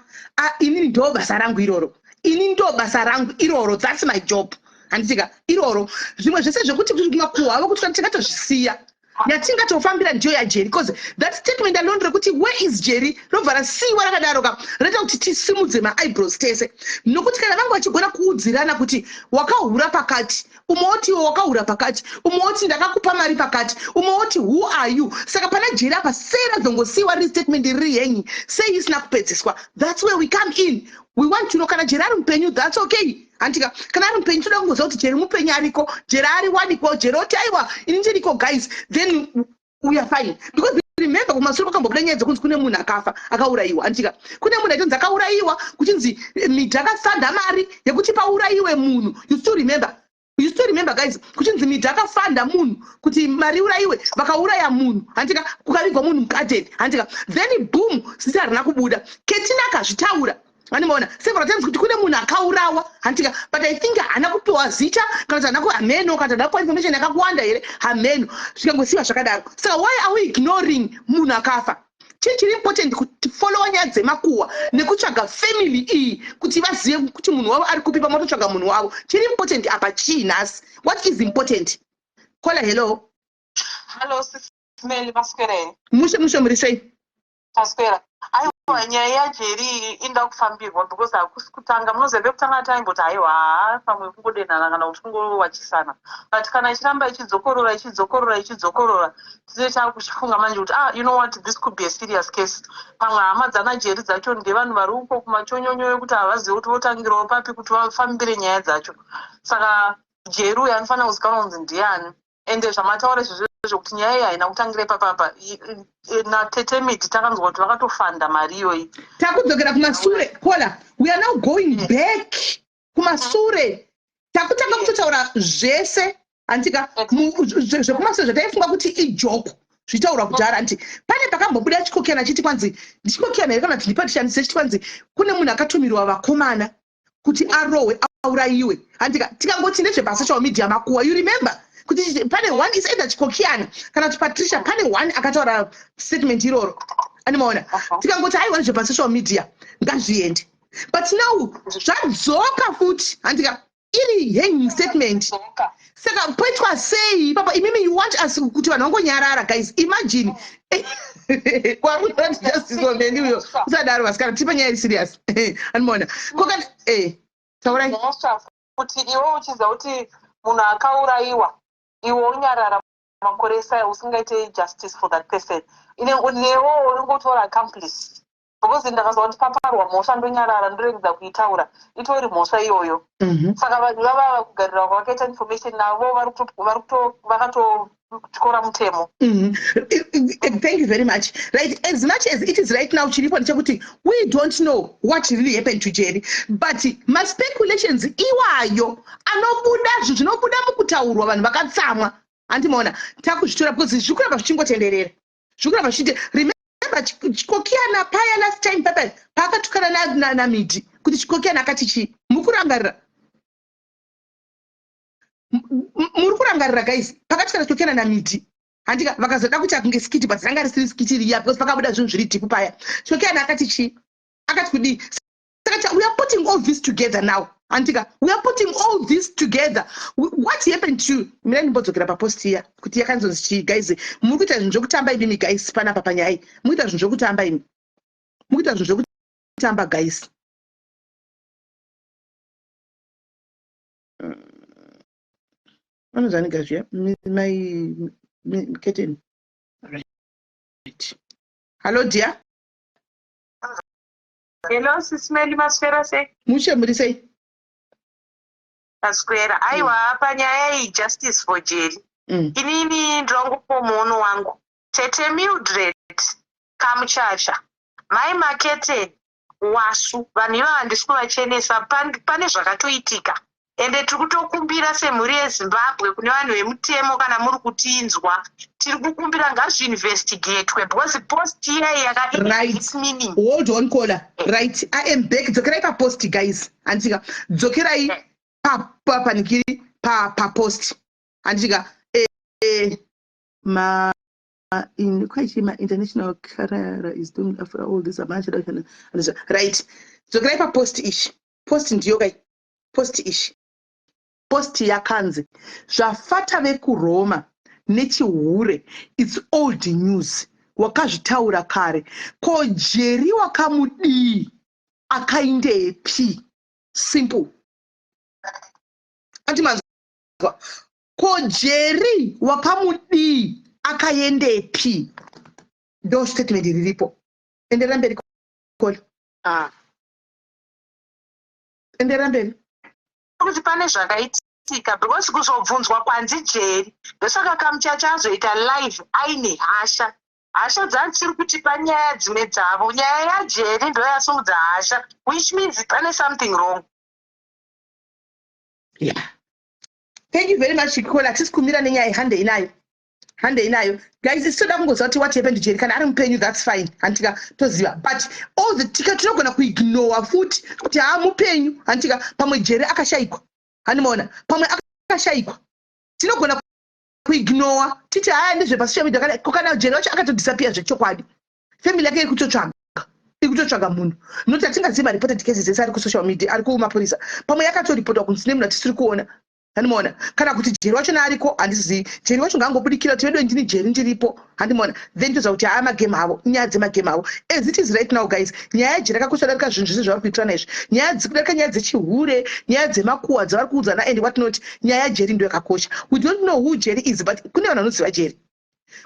inini ndo basa rangu iroro, ini ndo basa rangu iroro, that's my job, handitika? Iroro zvimwe zvese zvekuti makuhwa avo kuti tingatozvisiya, yatingatofambira ndiyo yaJerry, because that statement alone rekuti "Where is Jerry?" robva rasiyiwa rakadaro ka, roita kuti tisimudze maeyebrows tese, nokuti kana vanga vachigona kuudzirana kuti wakahura pakati, umwe woti iwe wakahura pakati, umwe woti ndakakupa mari pakati, umwe woti who are you, saka pana Jerry apa sei razongosiyiwa riri statement riri henyi, sei isina kupedziswa? That's where we come in. We want to know kana Jerry ari mupenyu. That's okay, handika? Kana ari mupenyu, toda kungoziva kuti Jerry mupenyu, ariko Jerry, ari wanikwa Jerry, oti aiwa, ini ndiriko guys, then we are fine. Because remember, kumashure kwakambobuda nyaya dzekunzi kune munhu akafa, akaurayiwa, handika? Kune munhu aitonzi akaurayiwa, kuchinzi Midhi akafanda mari yekuti paurayiwe munhu. You still remember? You still remember, guys, kuchinzi Midhi akafanda munhu kuti mari iurayiwe, vakauraya munhu, handika? Kukavigwa munhu mugadheni, handika? Then boom, zita harina kubuda. Ketina akazvitaura, andimaona several times kuti kune munhu akaurawa, handika? But I think haana kupiwa zita kana kuti haana hameno, kana kuti haana kupiwa information yakawanda here, hameno, zvikangosiyiwa zvakadaro. Saka why are we ignoring munhu akafa? Chii chiri important kufollowa nyaya dzemakuhwa nekutsvaga family iyi kuti vazive kuti munhu wavo ari kupi? Pamatotsvaga munhu wavo, chiri important apa chii nhasi? What is important? Caller, hello. Hello, Sisimeli, maswera? Mushe mushe, muri sei? Taswera. Aiwa, nyaya yaJeri inoda kufambirwa because hakusi kutanga. Munoziva, pekutanga taimboti haiwa, haa, pamwe kungodenhana kana kuti kungowachisana, but kana ichiramba ichidzokorora, ichidzokorora, ichidzokorora, tinee taakuchifunga manje kuti, ah, you know what, this could be a serious case. Pamwe hama dzanaJeri dzacho ndevanhu vari uko kumachonyonyo ekuti havazivi kuti votangirawo papi kuti vafambire nyaya dzacho. Saka Jeri uyu anofanira kuzikanwa kunzi ndiani. Ende zvamataura izvozvo zvokuti nyaya iyi haina kutangira ipapapa, natete Midi takanzwa kuti vakatofanda mari iyoyi. Takudzokera kumasure, caller. We are now going back kumasure, takutanga kutotaura zvese, handika? Zvekumasure zvataifunga kuti ijoke zvichitaurwa kudhara, handiti? Pane pakambobuda chikokiyana chiti kwanzi ndichikokiyana here kana kuti ndipatishandise, chiti kwanzi kune munhu akatumirwa vakomana kuti arohwe, aurayiwe, handika? Tikangoti ndezvepasocial media, makuwa. You remember kuti pane one is either chikokiyana kana kuti Patricia, pane one akataura statement iroro, animaona? Tikangoti aiwa, ndezvepasocial media, ngazviende. But now zvadzoka futi, handika? Iri hanging statement. Saka poitwa sei papa imimi? You want us kuti vanhu vangonyarara? Guys, imagine kwaruati justice wameni uyo. Usadaro vasikana, tipe nyaya iri serious, animaona? Kokana taurai. Kuti iwe uchiziva kuti munhu akaurayiwa, iwe unyarara makore esaya, usingaite justice for that person, newo uringotora accomplice, because ndakazwa kuti paparwa mhosva, ndonyarara, ndoregedza kuitaura, itori mhosva iyoyo. Saka vanhu vavava kugarira kwavakaita information navo, Kutyora mutemo. Thank you very much. Right, as much as it is right now, chiripo ndechekuti we don't know what really happened to Jerry, but maspeculations iwayo anobuda, zvinhu zvinobuda mukutaurwa, vanhu vakatsamwa, handimaona takuzvitora because zviri kuramba zvichingotenderera, zviri kuramba zvichite. Remember Chikokiana paya last time papa paakatukana naMidi kuti Chikokiana akati chii? Mukurangarira? Muri kurangarira, guys, pakatukana Chikokiana naMidi, handika? Vakazoda kuti akunge skit, but ranga risiri skit riya because pakabuda zvinhu zviri deep paya. Chikokiana akati chii? Akati kudii? Saka we are putting all this together now, handika? We are putting all this together. What happened to mina? Ndimbodzokera papost iya kuti yakanzonzi chii. Guys, muri kuita zvinhu zvekutamba imimi. Guys, panapa panyaya iyi muri kuita zvinhu zvekutamba imi, muri kuita zvinhu zvekutamba, guys. Vanozvanika zviya mai Keteni. Right, hello dear. Hello, Sis Melly, maswera sei? Mushe, muri sei? Maswera. Aiwa, panyaya iyi, justice for Jerry. Inini ndinongopo muono wangu. Tete Mildred, Kamuchacha, Mai Maketeni, Wasu, vanhu ivava handisi kuvachenesa. Pane zvakatoitika. Ende tiri kutokumbira semhuri yeZimbabwe kune vanhu vemutemo, kana muri kutinzwa, tiri kukumbira ngazviinvestigatwe because post iyai yaka Right, hold on, caller. Right, I am back. Dzokerai papost, guys, handika? Dzokerai panikiri, papost, handika? Ma in quite ma international career is doing after all this. Right, dzokerai papost ishi. Post ndiyo kai, post ishi. Post yakanzi zvafata vekuRoma nechihure, it's old news, wakazvitaura kare. Ko Jerry wakamudii? Akaindepi? Simple. Andimanzwa? Ko Jerry wakamudii? Akaendepi? Ndo statement riripo. Enderera mberi, caller. Enderera mberi. Kuti pane zvakaitika because kuzobvunzwa kwanzi Jerry, ndosaka Kamuchacha azoita live aine hasha. Hasha dzandisiri kuti panyaya dzimwe dzavo, nyaya yaJerry ndo yasumudza hasha, which means pane something wrong. Yeah, thank you very much, caller. Hatisi kumira nenyaya. Handei nayo, handei nayo, guys. Isitoda kungoziva kuti what happened to Jerry. Kana ari mupenyu, that's fine, handitika? Toziva, but all the tika tinogona kuignore futi kuti haa, mupenyu, handitika? Pamwe Jerry akashayikwa, handimaona? Pamwe akashayikwa, tinogona kuignore titi haya, ndezvepasocial media. Ko kana Jerry wacho akatodisappear zvechokwadi, family yake iri kutotsvaga, iri kutotsvaga munhu, noti hatingazivi mareported cases ese ari kusocial media ari kumapurisa. Pamwe yakatoripotwa kunzi nemunhu atisiri kuona, handimaona? Kana kuti Jerry wachona ariko, handizivi. Jerry wacho ngaangobudikira kuti vedu, ndini Jerry, ndiripo, handimaona? Then toziva kuti haa, magame avo, nyaya dzemagame avo. As it is right now, guys, nyaya yaJerry yakakosha darika zvinhu zvese zvavari kuitirana izvi, nyaya dzikudarika nyaya dzechihure, nyaya dzemakuhwa dzavari kuudzana and what not. Nyaya yaJerry ndo yakakosha. We don't know who Jerry is, but kune vanhu vanoziva Jerry,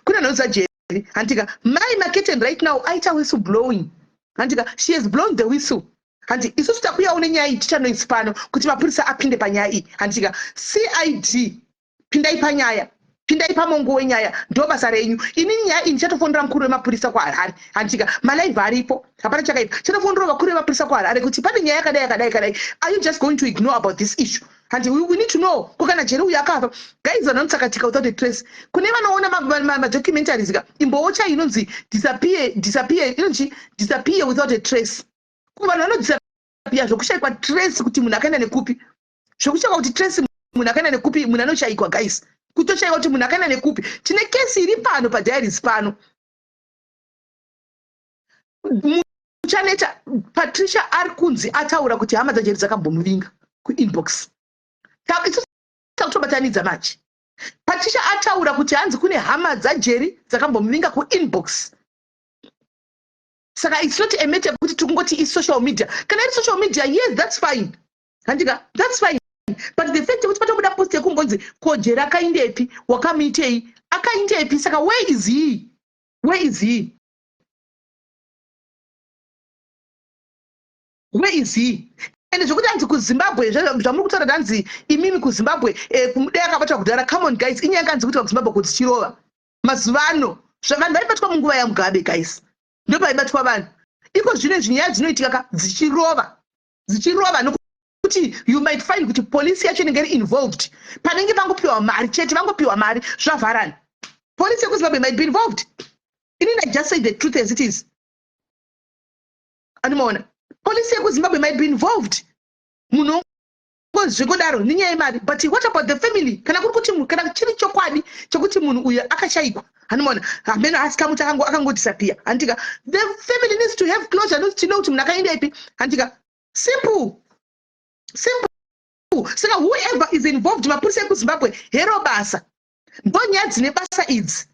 kune vanhu vanoziva Jerry, handika? Mai Maketen right now aita whistle blowing, handika? She has blown the whistle, handi? Isusu takuyawo nenyaya iyi, tichanoisi pano kuti mapurisa apinde panyaya iyi, handika? CID, pindai panyaya, pindai pamongo wenyaya, ndo basa renyu. Inini nyaya iyi ndichatofonera mukuru wemapurisa kuHarare, handika? Malive aripo, hapana chakaipa. Chatofonera vakuru vemapurisa kuHarare kuti pane nyaya yakadai, yakadai, yakadai. Are you just going to ignore about this issue? Handi we need to know. Ko kana Jerry uyu akafa, guys, vanhu vanotsakatika without a trace. Kune vanoona madocumentaries ka, imbowocha inonzi disappear, disappear, inonzi Disappear Without a Trace. Vanhu vanodisappear zvokushayikwa trace kuti munhu akaenda nekupi, zvokushayikwa kuti trace munhu akaenda nekupi. Munhu anoshayikwa, guys, kutoshayikwa kuti munhu akaenda nekupi. Tine kesi iri pano padiaries pano, muchaneta. Patricia ari kunzi ataura kuti hama dzaJerry dzakambomuvinga kuinbox. Isusu takutobatanidza manje. Patricia ataura kuti hanzi kune hama dzaJerry dzakambomuvinga kuinbox. Saka it's not a matter yekuti tiri kungoti isocial media. Kana iri social media, yes, that's fine, handika? That's fine, but the fact yekuti patobuda post yekumbonzi ko Jerry akaindepi, wakamuitei, akaindepi, saka where is he? Where is he? Where is he? Ende zvekuti hanzi kuZimbabwe, zvamuri kutaura kuti hanzi imimi kuZimbabwe, dai akabatwa kudhara. Come on guys, inyaya kanzi kuti kuZimbabwe kudzichirova mazuva ano. Vanhu vaibatwa munguva yaMugabe, guys, ndopaibatwa vanhu. Iko zvino izvi nyaya dzinoitika ka dzichirova, dzichirova, nokuti you might find kuti polisi yacho inenge iri involved. Panenge vangopiwa mari chete, vangopiwa mari, zvavharana. Polisi yekuZimbabwe might be involved. Inini I just say the truth as it is. Anomaona, polisi yekuZimbabwe might be involved. Munhu zvekodaro nenyaya yemari, but what about the family? Kana kuri kuti, kana chiri chokwadi chekuti munhu uyu akashayikwa, handimaona hameno, asi kamuti akangodisappear, handika? The family needs to have closure, not to know kuti munhu akaenda ipi, handika? Simple, simple. Saka whoever is involved, mapurisa ekuZimbabwe, hero basa. Ndo nyaya dzine basa idzi.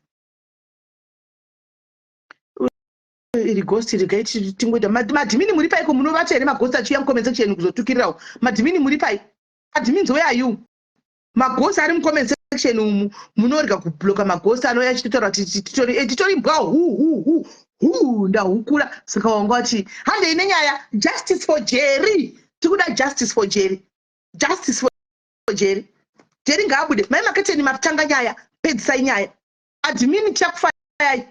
Iri ghost, regai tingoita. Maadmin muri paiko? Munovata here? Maghost achiuya mucomment section kuzotukirirawo. Maadmin muri pai? Admins, where are you? Maghost ari mucomment section umu, munorega kubloka maghost anouya achitotaura kuti titori mbwa. Hu hu hu hu, ndahukura. Saka wanga wati handei nenyaya. Justice for Jerry, tikuda justice for Jerry, justice for Jerry. Jerry ngaabude. Mai Maketeni, matanga nyaya, pedzisai nyaya. Admin, tichakufayai.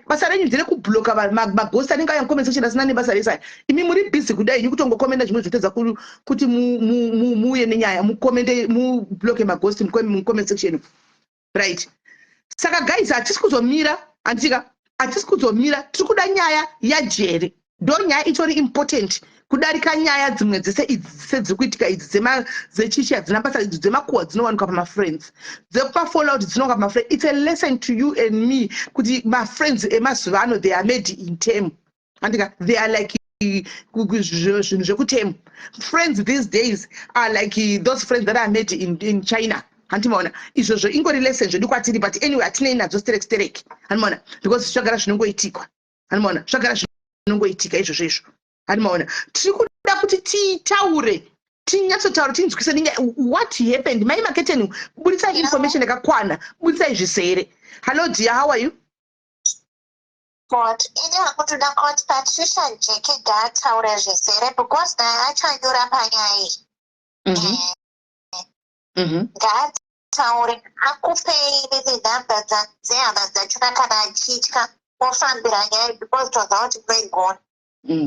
Basa renyu nderekubloka maghost anenge auya mucomment section asina nebasa rese aya. Imi muri busy kudai, imi kutongokomenda zvimwe zvotedza kuti muuye nenyaya, mukomende, mubloke maghost mucomment section, right? Saka guys, hatisi kuzomira, handitika? Hatisi kuzomira. Tiri kuda nyaya yaJerry. Ndo nyaya itori important kudarika nyaya dzimwe dzese idzi dzese dziri kuitika idzi dzechichi, hadzina basa idzi, dzemakuhwa dzinowanikwa pamafriends, dzepafallout dzinowanikwa pamafriends. It's a lesson to you and me kuti mafriends emazuva ano, they are made in Temu, andika? They are like zvinhu zvekuTemu. Friends these days are like those friends that are made in China, handimaona? Izvozvo ingori lesson zvedu kwatiri, but anyway, hatinei nadzo sterek sterek, handimaona? Because zvagara zvinongoitikwa, handimaona? Zvagara zvinongoitika izvozvo izvo, handimaona? Tiri kuda kuti titaure, tinyatsotaura, tinzwise ninge what happened. Mai Maketeni, budisai information yakakwana, budisai zvisere. Hello dear, how are you? But ini hakutoda kuti Patricia Jeke ngaataure zvisere, because naye achanyura panyaya iyi. Ngaataure, akupei nini nhamba dzehama dzachona kana achitya, ofambira nyaya, because toziva kuti munoigona.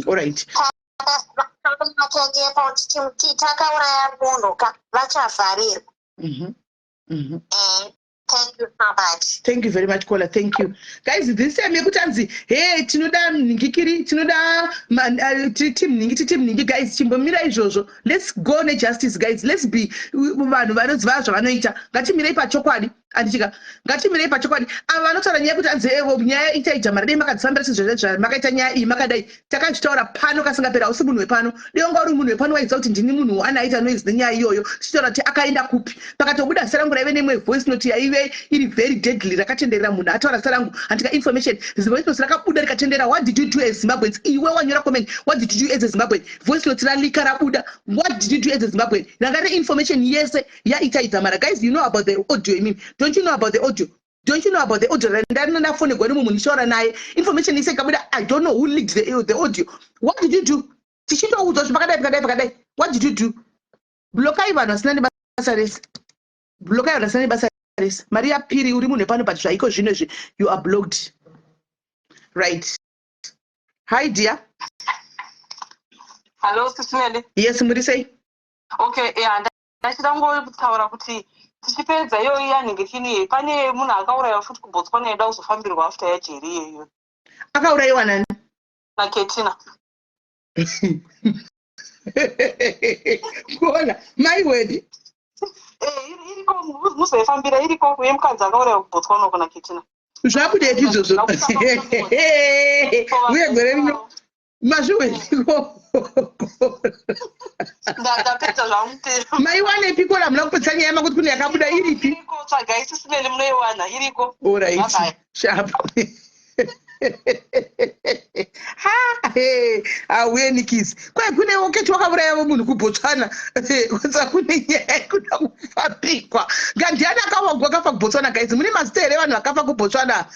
Alright. Kana achanyepa kuti takauraya munhu ka, vachavharirwa. Thank you so much. Thank you very much, caller. Thank you guys. This time yekuti anzi he, tinoda nhingikiri, tinoda timhingi, titimhingi, guys, chimbomira izvozvo. Let's go nejustice, guys. Let's be vanhu vanoziva zvavanoita. Ngatimirei pachokwadi, andichika? Ngatimirei pachokwadi. Ava vanotaura nyaya yekuti anzi evo nyaya itaita mari, dei makadzifambira sezvamakaita nyaya iyi makadai. Takazvitaura pano kasingapera. Hausi munhu wepano. Dei wanga uri munhu wepano, waiziva kuti ndini munhu one aita noise nenyaya iyoyo, tichitaura kuti akaenda kupi. Pakatobuda zita rangu, raive nemwe voice note yaive iri very deadly, rakatenderera. Munhu ataura zita rangu, handika? Information, voice note rakabuda rikatendera. What did you do as Zimbabweans? Iwe wanyora comment, what did you do as a Zimbabwean? Voice note ralika, rabuda, what did you do as a Zimbabwean? Ranga reinformation yese yaitaidza mara. Guys, you know about the audio. Imini, don't you know about the audio? Don't you know about the audio? Ndandafonegwa nemumwe munhu ndichitaura naye, information yese ikabuda. I don't know who leaked the audio. What did you do? Tichitoudzwa kuti pakadai, pakadai, pakadai, what did you do? Blokai vanhu vasina nebasa rese. Blokai vanhu vasina nebasa rese. Maria Piri, uri munhu wepano, but zvaiko zvino izvi, you are blocked, right? Hi dear. Hello, Sisinele. Yes, muri sei? Okay, yeah, ndachida ngotaura kuti tichipedza iyoyi yanhingikini, pane munhu akaurayiwa futi kuBotswana, ida kuzofambirwa after yaJeri iyeyo. Akaurayiwa nani? NaKetina. Kuona mai wedi. Eh, iriko, muzoifambira, iriko uye mukadzi akaurayiwa kuBotswana uko naKetina. Zvabudepi izvozvo? Uye gore rino mazviwediko? Ndapedza zvangu. Maiwanepi kora? Hamuna kupedza nyaya makuti kune yakabuda, iripi? Iriko, tsvagai Sisineli, munoiwana, iriko. Alright. Bye-bye. Sharp. Ha, auye nikisi kwai kune oketi wakauraya munhu kuBotswana. Kutsa kune nyaya yekuda kufambikwa. Ngandiani wakafa kuBotswana? Guys, mune mazita here vanhu vakafa kuBotswana?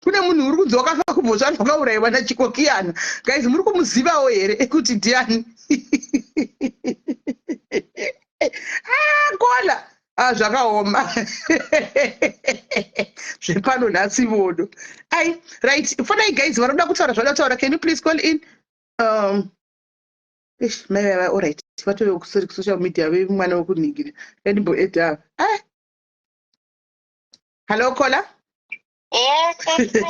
Kune munhu uri kunzi wakafa kuBotswana, wakaurayiwa nachikokiyana. Guys, muri kumuzivawo here kuti ndiani? Caller. Ah, zvakaoma zvepano nhasi vodo. Ai, right, fonai guys, vanoda kutaura zvavada kutaura. Can you please call in? Ish, mai vava, alright, vatove kuseri kusocial media vemwana wekuningira. Andimboedha. Ah, hello, caller. Yes, actually.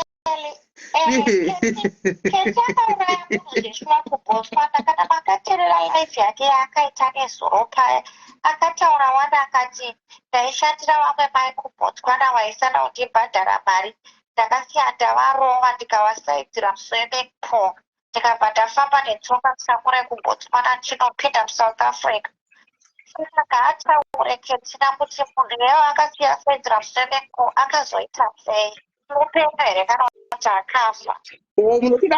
Kesi akauraya munhu zveshuwa kuBotswana. Kana makateerera live yake yaakaita nezuro paya, akataura wani, akati, "Ndaishandira vamwe mai kuBotswana vaisada kundibhadhara mari. Ndakasiya ndavarova, ndikavasaidzira muswimming pool, ndikabva ndafamba netsoka musango rekuBotswana ndichinopinda muSouth Africa." Saka ataure Ketina kuti munhu iyeyo akasiya asaidzira muswimming pool akazoita sei? Mupenyu here kana kuti akafa? O, munotida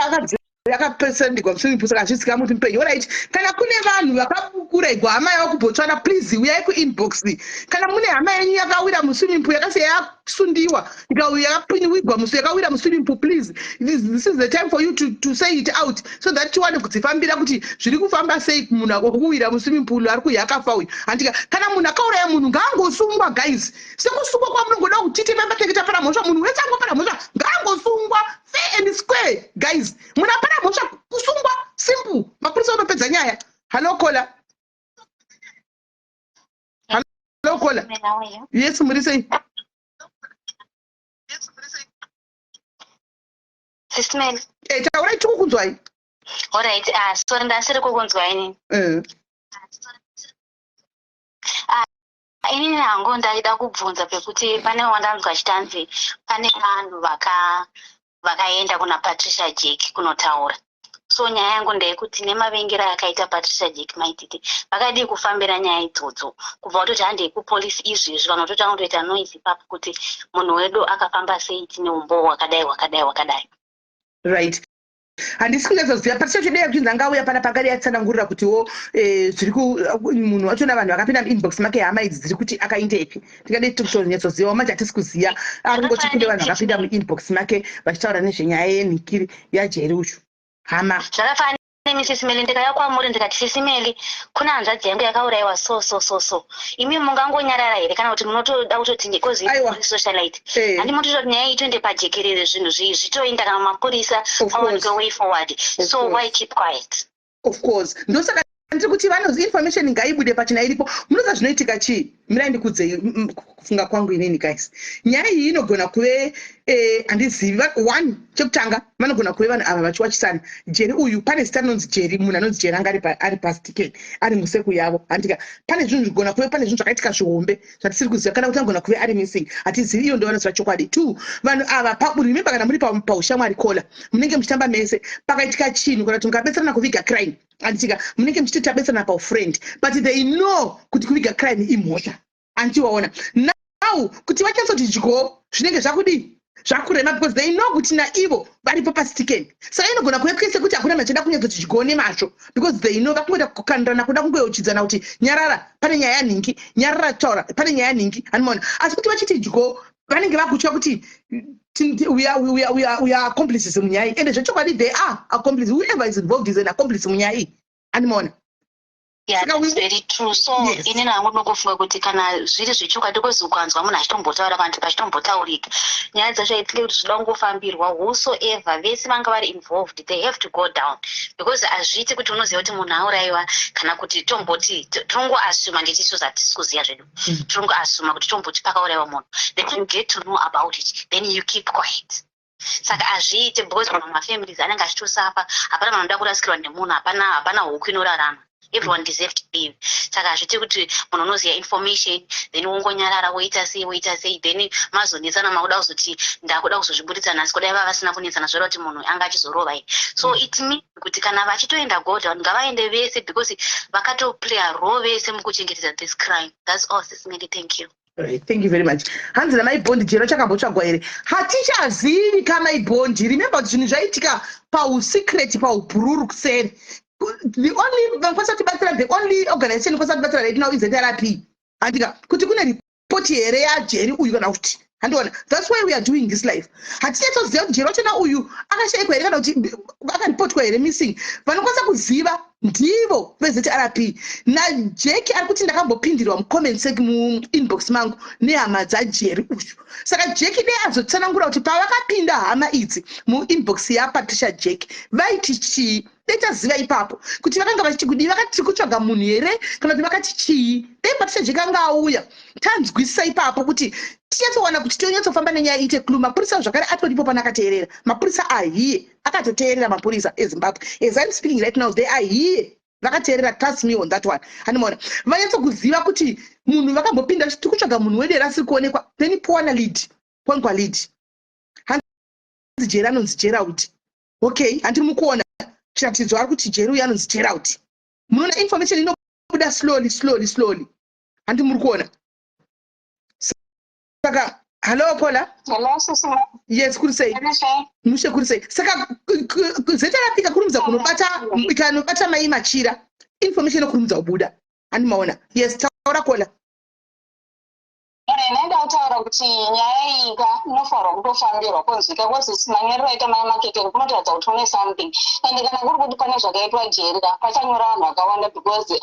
akapesendikwa muswimming pool, saka hazvizikanwa kuti mupenyu. Alright, kana kune vanhu vakakuregwa hama yavo kuBotswana, please uyai kuinbox. Kana mune hama yenyu yakawira muswimming pool, yakasiya yasundiwa, yakapinwigwa musi, yakawira muswimming pool, please, this is the time for you to say it out so that tiwane kudzifambira kuti zviri kufamba sei. Munhu akuwira muswimming pool ari kuyakafa uyu, handika? Kana munhu akauraya munhu, ngaangosungwa, guys, sekusungwa kwamunongoda kutiti pambatenge tapara mhosva. Munhu wese angopara mhosva ngaangosungwa, fair and square, guys. Munhu apara mhosva, kusungwa, simple. Mapurisa unopedza nyaya. Hello, caller. Hello, caller. Yes, muri sei? Sis Melly. Eh, taurai, tikukunzwai. Alright, ah, sorry, ndasiri kukunzwai inini. Inini hangu ndaida kubvunza pekuti pane wandanzwa achitanzi pane vanhu vakaenda kuna Patricia Jack kunotaura. So nyaya yangu ndeyekuti nemavengero akaita Patricia Jack Maititi, vakadii kufambira nyaya idzodzo kubva kutoti handei kupolisi izvezvi? Vanhu vatotanga kutoita noise ipapo kuti munhu wedu akafamba sei, tine umbowo hwakadai, hwakadai, hwakadai. Right, handisi kunyatsoziva. Patricia chidei kuchinzi angauya pana pakadi atsanangurira kutiwo zviri munhu wachona, vanhu vakapinda muinbox make, hama idzi dziri kuti akaindepi. Tingadei totonyatsozivawo manje, hatisi kuziva. Ari kungoti kune vanhu vakapinda muinbox make vachitaura nezvenyaya yenhikiri yaJeri uchu, hama. Zvakafanana nemi, Sis Melly, ndikauya kwamuri ndikati, "Sis Melly, kuna hanzvadzi yangu yakaurayiwa so so so so," imi mungangonyarara here kana kuti munotoda kutoti because Aiwa. socialite, handi mutototi nyaya iyi itoende pajekerere, zvinhu zvitoenda kana mapurisa, Of pawanikwe course. way forward? Of So course. why keep quiet? Of course, ndosaka ndiri kuti vanozi information ngaibude pachena iripo. Munoziva zvinoitika chii? Mirai ndikudzei kufunga kwangu inini, guys. Nyaya iyi inogona kuve handizivi. One, chekutanga, vanogona kuve vanhu ava vachiwachisana Jeri uyu. Pane zita rinonzi Jeri, munhu anonzi Jeri anga ari pasitiken, ari museku yavo, handika? Pane zvinhu zvigona kuve, pane zvinhu zvakaitika zvihombe zvatisiri kuziva, kana kuti anogona kuve ari missing, hatizivi. Iyo ndo vanoziva chokwadi. Two, vanhu ava, remember, kana muri paushamwari, caller, munenge muchitamba mese. Pakaitika chinhu kana kuti mukabetserana kuviga crime, anditika, munenge muchiti tabetserana paufriend, but they know kuti kuviga crime imhosva, andichiwaona? Now kuti vachanzoti dyo, zvinenge zvakudii, zvakurema, because they know kuti naivo varipo pasitikeni. Saka inogona kuve kwese kuti hakuna munhu achada kunyatsoti dyo nemazvo, because they know vakungoita kukandirana, kuda kungoyeuchidzana kuti nyarara, pane nyaya nhingi, nyarara, taura, pane nyaya nhingi, handimaona? Asi kuti vachiti dyo, vanenge vakutya kuti we are accomplices munyaya iyi. Ende zvechokwadi they are accomplices. Whoever is involved is an accomplice munyaya iyi, handimaona? Yeah, Saka that's very true. So inini hangu ndinokufunga kuti kana zviri zvechokwadi, kozi ukanzwa munhu achitombotaura kana kuti pachitombotaurika nyaya dzacho, I think kuti zvinoda kungofambirwa. Whosoever, vese vanga vari involved, they have to go down, because hazviiti kuti unoziva kuti munhu aurayiwa, kana kuti tomboti tinongoasuma, nditi isusu hatisi kuziva zvedu, tinongoasuma kuti tomboti pakaurayiwa munhu, then you get to know about it, then you keep quiet. Saka hazviiti, because mamwe mafamilies anenge achitosafa. Hapana vanhu vanoda kurasikirwa nemunhu, hapana, hapana huku inorarama. Everyone deserve to live. Saka hazviiti kuti munhu unoziva information, then wongonyarara, woita sei, woita sei, then mazonetsana, makuda kuzoti ndakuda kuzozvibuditsa nhasi. Kudai vava vasina kunetsana, zvoreva kuti munhu anga achizorova here? So it means kuti kana vachitoenda go down, ngavaende vese, because vakatoplaya role vese mukuchengetedza this crime. That's all, Sis Melly, thank you. Right, thank you very much. Hanzi namaibhondi, Jero chakambotsvagwa here? Hatichazivi kamaibhondi. Remember kuti zvinhu zvaitika pausecret, paubhururu, kuseri. The only vanokwanisa kutibatsira, the only organization inokwanisa kutibatsira right now is ZRP, handika? Kuti kune ripoti here yaJeri uyu kana kuti, handiona? That's why we are doing this live. Hatinyatsoziva kuti Jeri wachona uyu akashayikwa here kana kuti akaripotwa here missing. Vanokwanisa kuziva Ndivo veZRP naJeki ari kuti ndakambopindirwa mucomment sec, muinbox mangu nehama dzaJeri uyu. Saka Jeki dei azotsanangura kuti pavakapinda hama idzi muinbox yaPatricia Jack vaiti chii. Dei taziva ipapo kuti vakanga vachiti kudii. Vakati tiri kutsvaga munhu here, kana kuti vakati chii? Dei Patricia Jack anga auya, tanzwisisa ipapo kuti tinyatsowana kuti tonyatsofamba nenyaya iite clue. Mapurisa zvakare atoripo pana, akateerera. Mapurisa ahiye akatoteerera. Mapurisa eZimbabwe, as I'm speaking right now, they are here, vakateerera. Trust me on that one. Handimaona vanyatsokuziva kuti munhu vakambopinda, tiri kutsvaga munhu wedu here asiri kuonekwa. Then powana lead, powanikwa lead, hanzi Jeri anonzi Gerald. Okay, handiri mukuona chiratidzo, ari kuti Jeri uyu anonzi Gerald. Munoona information inobuda slowly, slowly, slowly. Handi muri kuona? Saka hallo, caller. Hello, sisi. Yes, kuri sei? Mushe, kuri sei? Saka ZRP ikakurumidza kunobata, ikanobata mai Machira, information inokurumidza kubuda. Handimaona? Yes, taura, caller. Ndaida kutaura kuti nyaya iyi ka inofanirwa kutofambirwa kunzwika, cause manyorero aita mai Maketeni kunotaridza kuti une something. And kana kuri kuti pane zvakaitwa Jeri ka, pachanyora vanhu vakawanda, because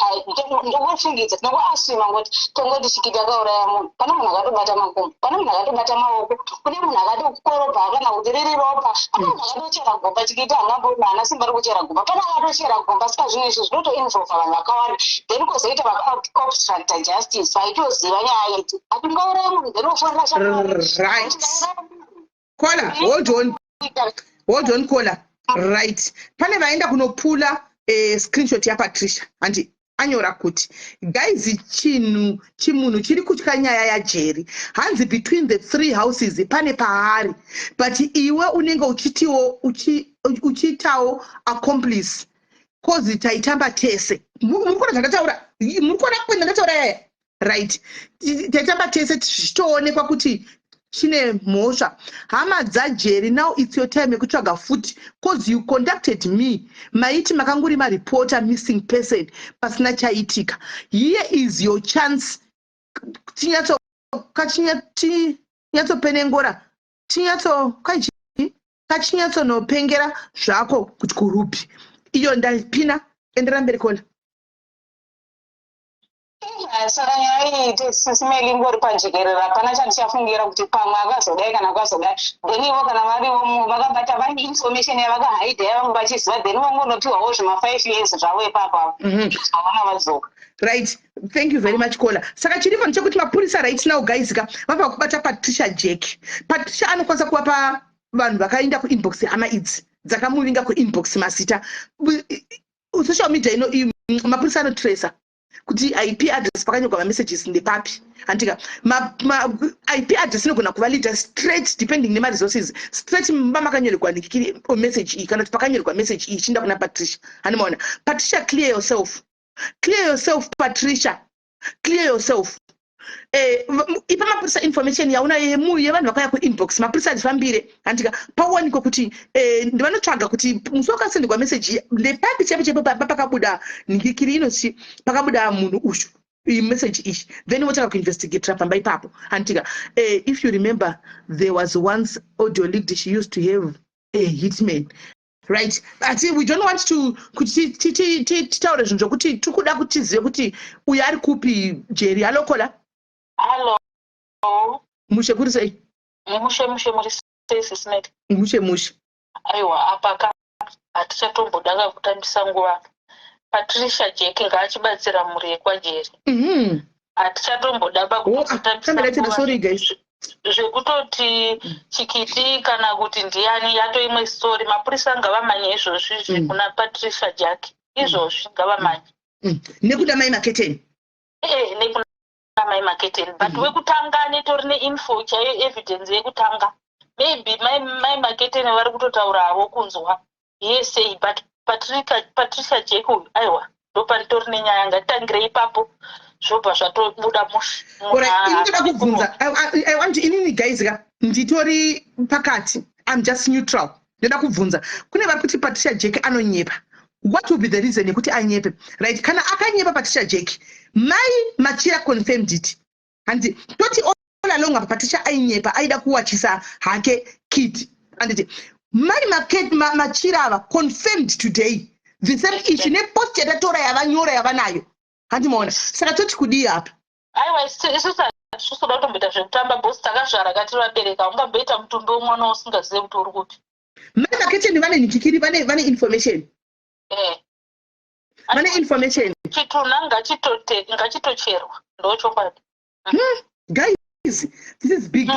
ndokufungidza, tinongoasuma ngoti tongoti Chikiti akauraya munhu. Pane munhu akatobata makumbo, pane munhu akatobata maoko, kune munhu akatokorobha, kana kuti riri ropa, pane munhu akatochera gomba. Chikiti hangamboni, haana simba rekuchera gomba. Pane akatochera gomba. Saka zvinhu izvi zvinotoinvolva vanhu vakawanda. Then kwozoita vakaobstructa justice, vaitoziva nyaya idzi. Hatingauraya munhu then wofonera. Right, caller, hold on, hold on, caller. Right, pane vaenda kunopula screenshot yaPatricia. Handi anyora kuti, "Guys, chinhu chimunhu chiri kutya nyaya yaJeri." Hanzi between the three houses pane paari, but iwe unenge uchitiwo uchiitawo accomplice, cause taitamba tese. Muri kuona zvandataura? Muri kuona kwenda ndataura yaya? Right, taitamba tese, zvichitoonekwa kuti chine mhosva. Hama dzaJeri, now it's your time yekutsvaga futi, cause you contacted me, maiti makanguri maripota missing person pasina chaitika. Here is your chance. Tinyatsopenengora, tinyatso kaichi kachinyatsonopengera zvako kuti kurupi iyo. Ndapina, endera mberi, caller. Saka nyaya iyi, sisimeli, ingori pajekerera. Hapana chandichafungira kuti pamwe akazodai kana akazodai. Then ivo kana varivo vakabata, vane information yavakahaidha yavanga vachiziva, then vongonopiwawo zvima5 years zvavo ipapo, havana vadzoka. Right, thank you very much, caller. Saka chiripo ndechekuti mapurisa right now, guys ka, vabva kubata Patricia Jack. Patricia anokwanisa kuvapa vanhu vakaenda kuinbox, hama idzi dzakamuvinga kuinbox, mazita. Social media ino, mapurisa anotracer kuti IP address pakanyorwa mamessages ndepapi. Handika IP address inogona kuva leader straight, depending nemaresources, straight mba makanyorerwa message iyi, kana kuti pakanyorerwa message iyi ichienda kuna Patricia. Handimaona? Patricia, clear yourself, clear yourself. Patricia, clear yourself. Ipa mapurisa information yaunayo yevanhu vakauya kuinbox. Mapurisa adzifambire, handika pawanikwa kuti ndivanotsvaga kuti musi wakasenderwa message ndepapi chaipo chaipo pakabuda nhingikiri inoti pakabuda munhu uyu message iyi, then votanga kuinvestigatira pamba ipapo. Handika if you remember, there was once audio leaked, she used to have a hitman, right? But we don't want to kuti titaure zvinhu zvokuti tiri kuda kuti tizive kuti uyu ari kupi, Jerry. Hallo, caller. Hallo. Mushe, kuri sei? Mushe mushe, muri sei, sisinet? Mushe mushe. Aiwa, apa ka hatichatomboda kakutambisa nguva. Patricia Jack ngaachibatsira mhuri yekwaJeri. Hatichatomboda bakutambisa. Sorry guys. Zvekutoti Chikiti kana kuti ndiani yato imwe story. Mapurisa ngavamanye izvozvi kuna Patricia Jack izvozvi, ngavamanye. Nekuda mai Maketeni. Eh, nekuna mai Maketeni, but wekutanga netori neinfo chaiyo, evidence yekutanga. Maybe mai Maketeni vari kutotaura havo kunzwa yesei, but Patricia Jack uyu, aiwa, ndoparitori nenyaya. Ngatitangire ipapo, zvobva zvatobuda mushi. Inotoda kubvunza. I want inini, guys ka, nditori pakati, I'm just neutral. Ndoda kubvunza kune vari kuti Patricia Jack anonyepa. What will be the reason yekuti anyepe? Right, kana akanyepa Patricia Jack, mai Machira confirmed it. Handiti toti all along apa Patricia ainyepa, aida kuwachisa hake kid? Handiti mai Machira ava confirmed today The same issue nepost yatatora yavanyora yavanayo, handimaona? Saka toti kudii apa? Aiwa, isusu hatisusoda kutomboita zvekutamba boss. Takazvara, katiri vabereka, ungamboita mutumbi wemwana usingazive kuti uri kupi? Mai Maketeni vane nhikikiri, vane information. Vane information. Chitunha ngachitocherwa, ndo chokwadi. Guys, this is big.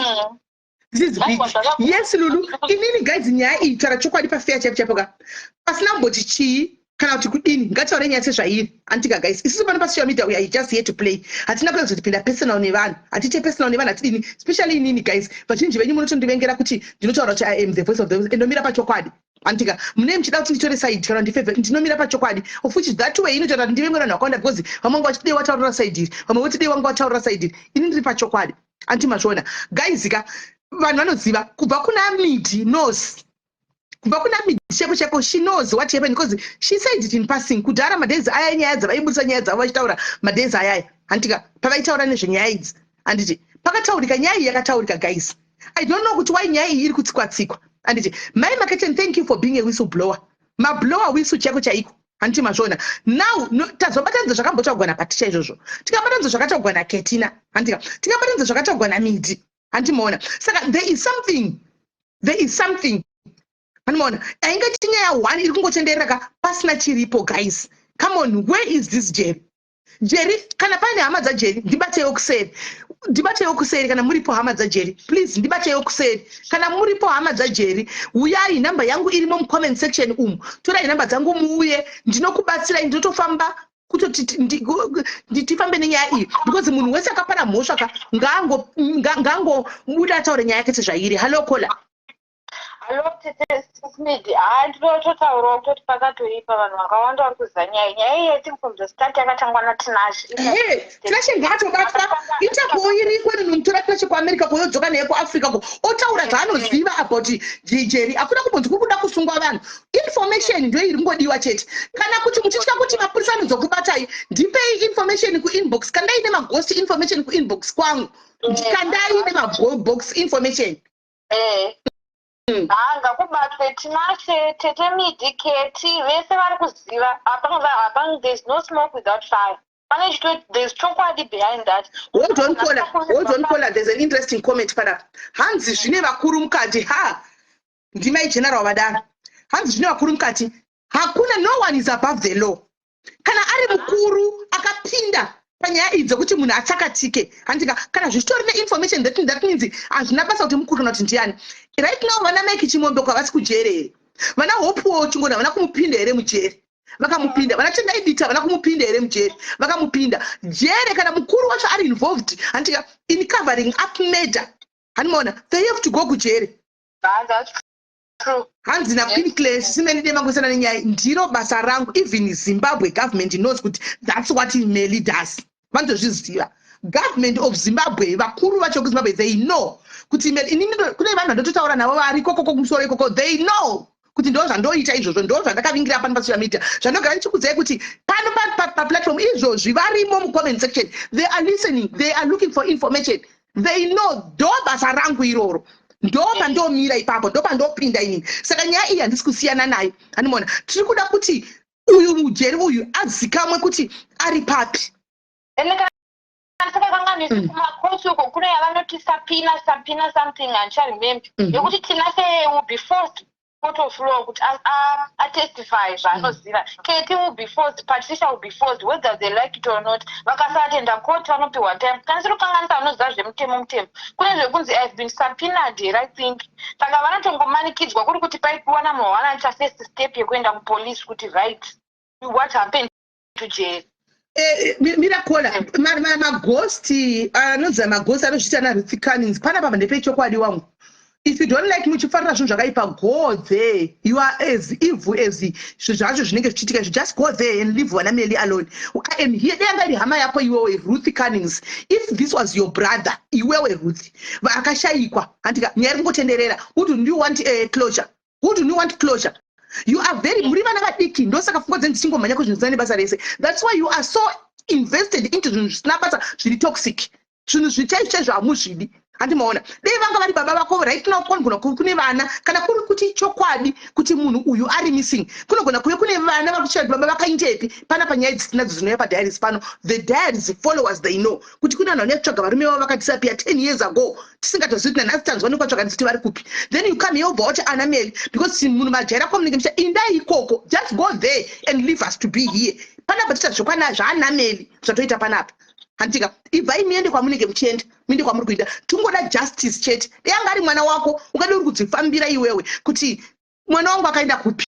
This is big. Yes, Lulu, inini guys, nyaya iyi, taura chokwadi pafair chaipo chaipo ka, pasina kumboti chii kana kuti kudini, ngataure nyaya sezvairi, antika? Guys, isusu pano pasocial media we are just here to play. Hatina kuda kuzotipinda personal nevanhu, hatiite personal nevanhu, hatidini, especially inini. Guys, vazhinji venyu munotondivengera kuti ndinotaura kuti I am the voice of the, ndomira pachokwadi, antika? Munee muchida kuti nditore side kana ndifavor, ndinomira pachokwadi, of which that way inotaura kuti ndivengwe vanhu vakawanda, because vamwe vanga vachidei wataurira side iri, vamwe voti dei wanga wataurira side iri. Ini ndiri pachokwadi, anti mazviona? Guys ka, vanhu vanoziva kubva kuna Midi knows, kubva kuna Midi cheko cheko, she knows what happened because she said it in passing kudhara, madays aya, nyaya dzavaibudisa, nyaya dzavo vachitaura madays ayaya, handitika? Pavaitaura nezvenyaya idzi, handiti pakataurika nyaya iyi? Yakataurika. Guys, I don't know kuti why nyaya iyi iri kutsikwa-tsikwa, handiti? Mai Maketen, thank you for being a whistle blower. Mablower whistle chaiko chaiko, handiti mazviona? Now no, tazobatanidza zvakambotaurwa naPaticha izvozvo, tikabatanidza zvakataurwa naKetina, handika? Tikabatanidza zvakataurwa naMidi, handimaona? Saka there is something, there is something, handimaona? Ainge chinyaya one iri kungotenderera ka pasina chiripo. Guys, come on, where is this Jerry? Jerry, kana paine hama dzaJerry, ndibateiwo kuseri, ndibateiwo kuseri. Kana muripo hama dzaJerry, please ndibateiwo kuseri. Kana muripo hama dzaJerry, uyai, namba yangu irimo mucomment section umu. Torai namba dzangu muuye, ndinokubatsirai, ndinotofamba kutoti tifambe nenyaya iyi, because munhu wese akapara mhosva ka ngaangobuda ataure nyaya yake sezvairi. Hallo, caller. Hallo, Smith. Haa, ndinototaurawo kutoti pakatoipa, vanhu vakawanda vari kuziva nyaya. Nyaya iyi, I think from the start yakatangwa naTinashe. Ehe, Tinashe ngaatobatwa. Interpol iriko, inonomutora Tinashe kuAmerica, koyodzoka naye kuAfrica, ko otaura zvaanoziva about Jerry. Hakuna kumbonzi kuri kuda kusungwa vanhu, information ndo iri kungodiwa chete. Kana kuti muchitya kuti mapurisa anozokubatai, ndipei information kuinbox, kandai nemaghost information kuinbox kwangu, kandai nemabox information. Haa, ngakubatwe Tinashe, Tete Midi, Keti, vese vari kuziva. Hapana, there's no smoke without fire. Pane chito, there's chokwadi behind that. Hold on, caller, hold on, caller. There's an interesting comment panapa. Hanzi zvine vakuru mukati. Ha, ndimai General vadaro. Hanzi zvine vakuru mukati. Hakuna, no one is above the law. Kana ari mukuru akapinda panyaya idzi dzekuti munhu atsakatike, handika? Kana zvichitori neinformation, that means hazvina basa kuti mukuru kana kuti ndiani. Right now vana Mike Chimombeko havasi kujere here? Vana Hopuwo Chingoni havana kumupinda here mujeri? Vakamupinda. Vana Tendai Dita havana kumupinda here mujeri? Vakamupinda jere. Kana mukuru wacho ari involved, handika, in covering up murder, handimaona? They have to go kujere. Ah, that's true. Hanzi naQueen Claire, simeni demakusana nenyaya, ndiro basa rangu. Even Zimbabwe government knows kuti that's what Meli does. Vanotozviziva, government of Zimbabwe, vakuru vacho kuZimbabwe, they know kuti inini kune vanhu vandototaura navo vari ikokoko kumusoro ikoko. They know kuti ndo zvandoita izvozvo, ndo zvandakavingira pano pasocial media, zvandogara ndichikudzai kuti pano paplatform izvozvi varimo mucomment section. They are listening, they are looking for information, they know ndo basa rangu iroro, ndo pandomira ipapo, ndo pandopinda inini. Saka nyaya iyi handisi kusiyana nayo, handimaona? Tiri kuda kuti uyu mujeri uyu azikamwe kuti ari papi. Ende kana ndisakakanganisi, kumakoti uko kune yavanoti subpoena, subpoena something, handicharemember, yekuti Tinashe will be forced, court of law, kuti atestify zvaanoziva. Keti will be forced, Patricia will be forced, whether they like it or not. Vakasatenda court, vanopiwa time. Kana siri kukanganisa, vanoziva zvemutemo, mutemo kune zvekunzi I have been subpoenaed here, I think. Saka vanotongomanikidzwa, kuri kuti paipiwa namunhu wanoita first step yekuenda kupolice kuti right, what happened to Jerry? Mira caller, maghost anonzi maghost anozviita naRuth Cunnings panapa ndepechokwadi wangu. If you don't like me, uchifarira zvinhu zvakaipa, go there. You are as evil as zvinhu zvacho zvinenge zvichiitika izvo. Just go there and leave vana Meli alone. I am here. Dai anga iri hama yako iwewe Ruth Cunnings, if this was your brother iwewe Ruth akashayikwa, handika? Nyaya iri kungotenderera, wouldn't you want a closure? Wouldn't you want closure? You are very, muri vana vadiki, ndosaka pfungwa dzenyu dzichingomhanya kuzvinhu zvisina nebasa rese. That's why you are so invested into zvinhu zvisina basa, zviri toxic, zvinhu zvichaizvo chaizvo hamuzvidi. Handimaona dei vanga vari baba vako right now. Kunogona kune vana, kana kuri kuti chokwadi kuti munhu uyu ari missing, kunogona kuve kune vana vari kuchira kuti baba vakaindepi. Pana panyaya dzisinadzo dzinouya padiaries pano, the diaries followers, they know kuti kune vanhu vanotsvaga varume vavo vakadisappear 10 years ago, tisingatozivi kuti nanhasi tanzwa nekwatsvaga kuti vari kupi. Then you come here, ubva wati ana Mary, because munhu majaira kwamunenge mucha indai ikoko. Just go there and leave us to be here. Panapa toita zvokwana zvaana Mary zvatoita panapa, handika? Ibvai muende kwamunenge muchienda, muende kwamuri kuenda. Tingoda justice chete. Dei anga ari mwana wako, ungade uri kudzifambira iwewe kuti mwana wangu akaenda kupi?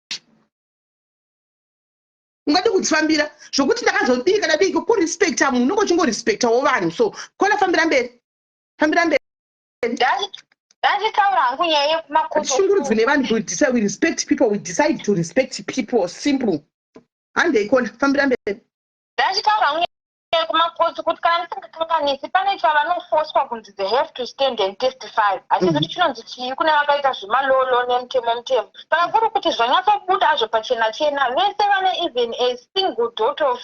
Ungade kudzifambira zvokuti ndakazodii kana dii? Kurespecta munhu, unenge uchingorespectawo vanhu. So kona, fambira mberi, fambira mberi. Ndachitaura hangu nyaya yekumakoto. Hatishungurudzwi nevanhu. We respect people. We decide to respect people, simple. Handei kona, fambira mberi. Ndachitaura hangu nyaya yekumakotsi kuti kana ndisingakanganisi, pane chavanofoswa kunzi they have to stand and testify. Hatizi kuti chinonzi chii kune vakaita zvemalolo nemutemo mutemo. Saka kuri kuti zvanyatsobuda hazvo pachena chena, vese vane even a single dot of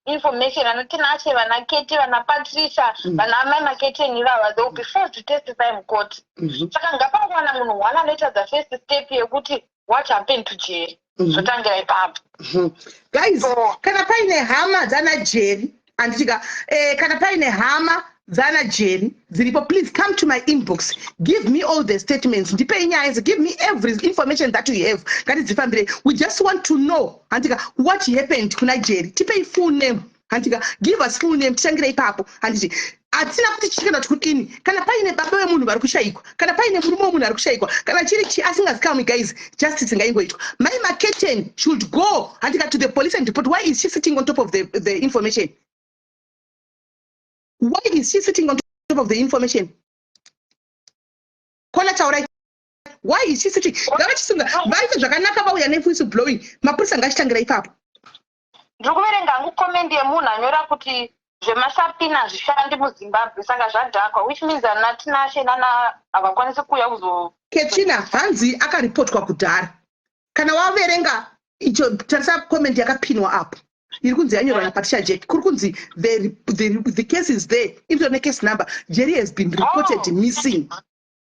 information, anaTinashe, vana Keti, vana Patricia, vana amai Maketeni ivava, they will be forced to testify mucourt. Saka ngapangowana munhu one anoita the first step yekuti what happened to Jerry, zvotangira ipapo. Guys, kana paine hama dzana Jerry, handitika, kana paine hama dzana Jerry dziripo, please come to my inbox, give me all the statements, ndipei nyaya idzi, give me every information that you have. Ngatidzifambirei. We just want to know, handika, what happened kuna Jerry. Tipei full name, handika? Give us full name, titangire ipapo, handiti? Hatina kuti chikana kuti kudini. Kana paine baba vemunhu vari kushayikwa, kana paine murume wemunhu ari kushayikwa, kana chiri chi asingazikamwi, guys, justice ngaingoitwa. Mai Maketen should go, handika, to the police and report. Why is she sitting on top of the information? Why is she sitting on top of the information? Kona, taurai. Why is she sitting? Ngavachisunga, vaite zvakanaka, vauya newhistle blowing. Mapurisa ngachitangira ipapo. Ndiri kuverenga hangu comment yemunhu anyora kuti zvemasubpoena hazvishandi muZimbabwe, saka zvadhakwa, which means ana Tinashe nana havakwanisi kuuya kuzo Ketrina, hanzi akaripotwa kudhara. Kana waverenga icho, tarisa comment yakapinwa apo iri kunzi yanyorwa naPatricia Jack. Kuri kunzi the case is there, inoto necase number. Jerry has been reported missing.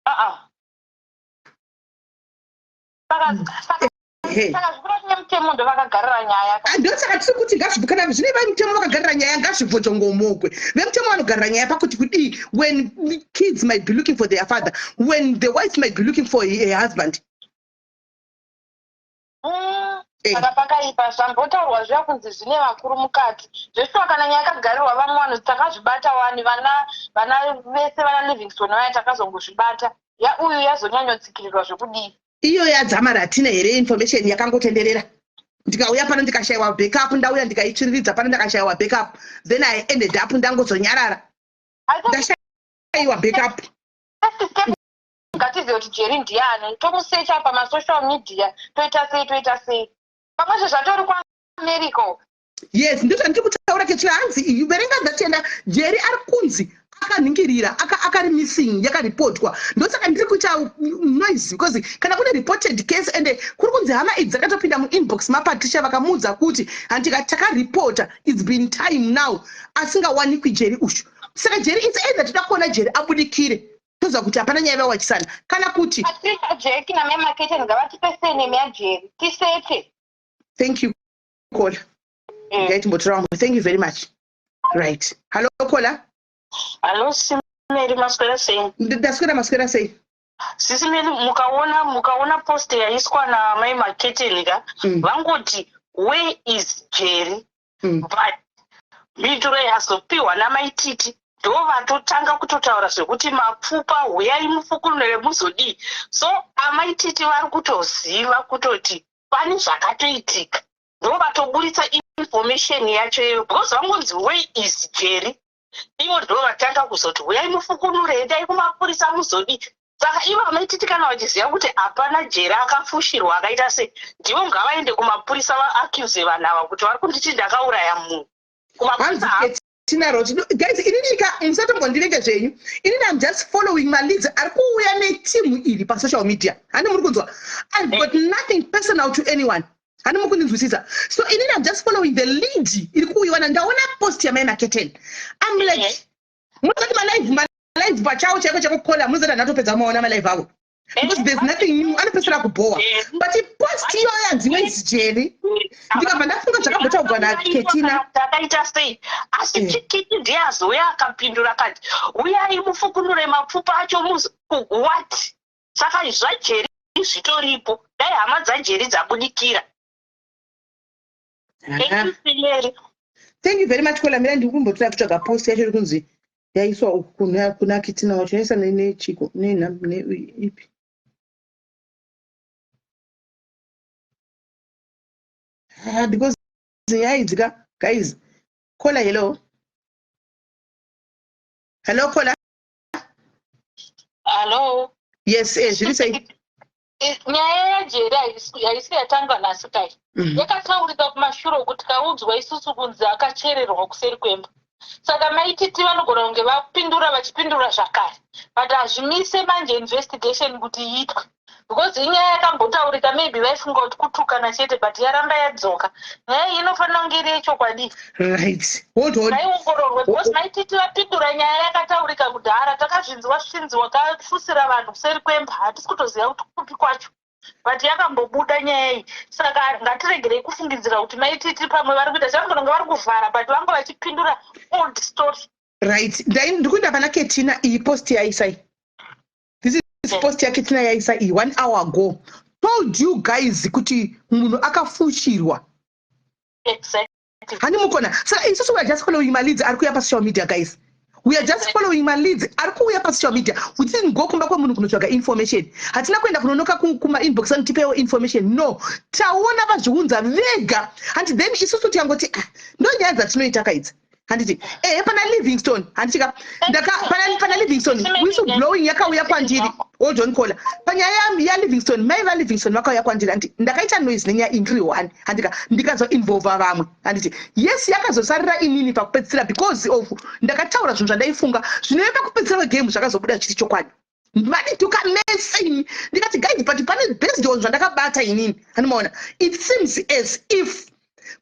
Ah, saka saka zvikuru tine mutemo, ndo vakagarira nyaya. Ndosaka tiri kuti kana zvine vemutemo vakagarira nyaya, ngazvibvodzongomogwe. Vemutemo vanogarira nyaya pakuti kudii when kids might be looking for their father, when the wife might be looking for a husband? Saka pakaipa. Zvambotaurwa zviya kunzi zvine vakuru mukati, zveshuwa. Kana nyaya yakagarirwa vamwe vanhu, takazvibata wani, vana vese vana Livingstone vaya, takazongozvibata. Ya uyu yazonyanyotsikirirwa zvekudii? Iyo yadzamara hatina here information yakangotenderera? Ndikauya pano ndikashayiwa backup, ndauya ndikaitsviriridza pano, ndakashayiwa backup, then I ended up ndangozonyarara, ndashayiwa backup. First step, ngatizive kuti Jerry ndiani, tomusecha pamasocial media, toita sei, toita sei. Pamwezve zvatori kuAmerica. Yes, ndozvandiri kutaura, Kechira. Hanzi verenga ndatenda, Jerry ari kunzi akanhingirira akari missing, yakaripotwa. Ndosaka ndiri kuita noise, because kana kune reported case, ende kuri kunzi hama idzi dzakatopinda muinbox maPatricia, vakamuudza kuti handika takaripota, it's been time now, asingawanikwi Jerry ushu. Saka Jerry, it's either toda kuona Jerry abudikire, toziva kuti hapana nyaya vawachisana, kana kuti Patricia Jack namai Maketen ngavatipe surname yaJerry, tiseche. Thank you, caller. Ngaitimbotora wangu. Thank you very much. Right, hallo caller. Hallo Sis Mary, maswera sei? Ndaswera, maswera sei? Sis Mary, mukaona post yaiswa namai Maketeni ka, vangoti "Where is Jerry?" But mhinduro yazopiwa namaititi, ndo vatotanga kutotaura zvekuti mapfupa, huyai mufukunure muzodii. So amaititi vari kutoziva kutoti pane zvakatoitika, ndo vatoburitsa information yacho iyoyo, because vangonzi "Where is Jerry?" Ivo ndo vatanga kuzoti huyai mufukunure, endai kumapurisa muzodii. Saka ivo amaititi kana vachiziva kuti hapana Jerry akafushirwa akaita sei, ndivo ngavaende kumapurisa, vaaccuse vanhu ava kuti vari kunditi ndakauraya munhu kumapurisa. Hanzi tinaro, guys, inini ka musatombondirenge zvenyu. Inini am just following maleads ari kuuya netimu iri pasocial media. Handi muri kunzwa? I've got nothing personal to anyone. Handi muri kundinzwisisa? So inini am just following the lead iri kuuyiwa. Ndaona post yamai Maketen, I'm like, munozati malive. Malive pachawo chaiko chaiko kola munozoti ndatopedza maona malive avo because there's nothing new, anopedzisira kubhowa. But post iyoyo yanzi, "Where's Jerry?" ndikabva ndafunga zvakambotaurwa naKetina. Takaita sei asi? Chikiti ndiye azouya akapindura akati, "Uyai mufukunure mapfupa acho." What? Saka zvaJeri zvitoripo, dai hama dzaJeri dzabudikira. Thank you, Sineri. Thank you very much, Kola. Mira, ndiri kumbotora kutsvaga post yacho iri kunzi yaiswa uku kuna Kitina wacho, yaisa nechiko ipi. Ah, because nyaya idzi ka, guys. Kola, hello, hello, Kola. Hallo. Yes, zviri sei? Nyaya yaJeri haisi yatanga nhasi kai. Yakataurika kumashure uku, tikaudzwa isusu kunzi akachererwa kuseri kwemba. Saka maititi vanogona kunge vapindura, vachipindura zvakare, but hazvimise manje investigation kuti iitwe, because inyaya yakambotaurika. Maybe vaifunga kuti kutukana chete, but yaramba yadzoka. Nyaya iyi inofanira kunge iri yechokwadi. Right, hold on. Ngaiongororwe, because maititi vapindura nyaya yakataurika kudhara. Takazvinzwa zvichinzi wakafusira vanhu kuseri kwemba. Hatisi kutoziva kuti kupi kwacho, but yakambobuda nyaya iyi. Saka ngatiregerei kufungidzira kuti maititi pamwe vari kuita chavanogona kunge vari kuvhara, but vanga vachipindura old story. Right, ndiri kuenda pana Ketina. Iyi post yaisai, this is post yaKetina yaisa iyi one hour ago. Told you guys kuti munhu akafushirwa. Hani mukona? Saka isusu we are just following maleads ari kuuya pasocial media. Guys, we are just following maleads ari kuuya pasocial media. We didn't go kumba kwemunhu kunotsvaga information. Hatina kuenda kunonoka kumainbox anotipewo information, no. Taona vazviunza vega, handi? Then isusu tikangoti, ah, ndo nyaya dzatinoita kaidzi, handiti? Ehe, pana Livingston, handitika? Pana Livingston, whistle blowing yakauya kwandiri. Hold on, caller. Panyaya yaLivingston, mai vaLivingston vakauya kwandiri, handi? Ndakaita noise nenyaya indiri one, handika? Ndikazoinvolva vamwe, handiti? Yes, yakazosarira inini pakupedzisira because of ndakataura zvinhu zvandaifunga. Zvinove pakupedzisira kwegame zvakazobuda chiri chokwadi. Vandituka mese ini. Ndikati, "Guys, but pane based on zvandakabata inini, handimaona, it seems as if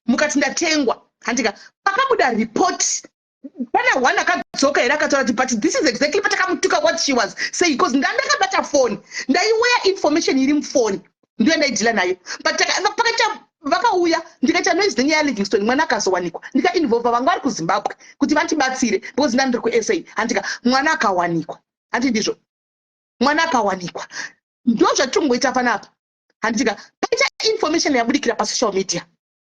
mukati ndatengwa, handika?" Pakabuda report, pana one akadzoka here akataura kuti, "But this is exactly patakamutuka," what she was saying, because ndandakabata foni, ndaiweya information iri mufoni, ndiyo ndaideala nayo. But pakaita vakauya, ndikaita noise nenyaya yaLivingston. Mwana akazowanikwa, ndikainvolva vanga vari kuZimbabwe kuti vandibatsire because ndandiri kuSA, handika? Mwana akawanikwa, handi ndizvo? Mwana akawanikwa. Ndo zvatingoita panapa, handitika? Paita information yabudikira pasocial media,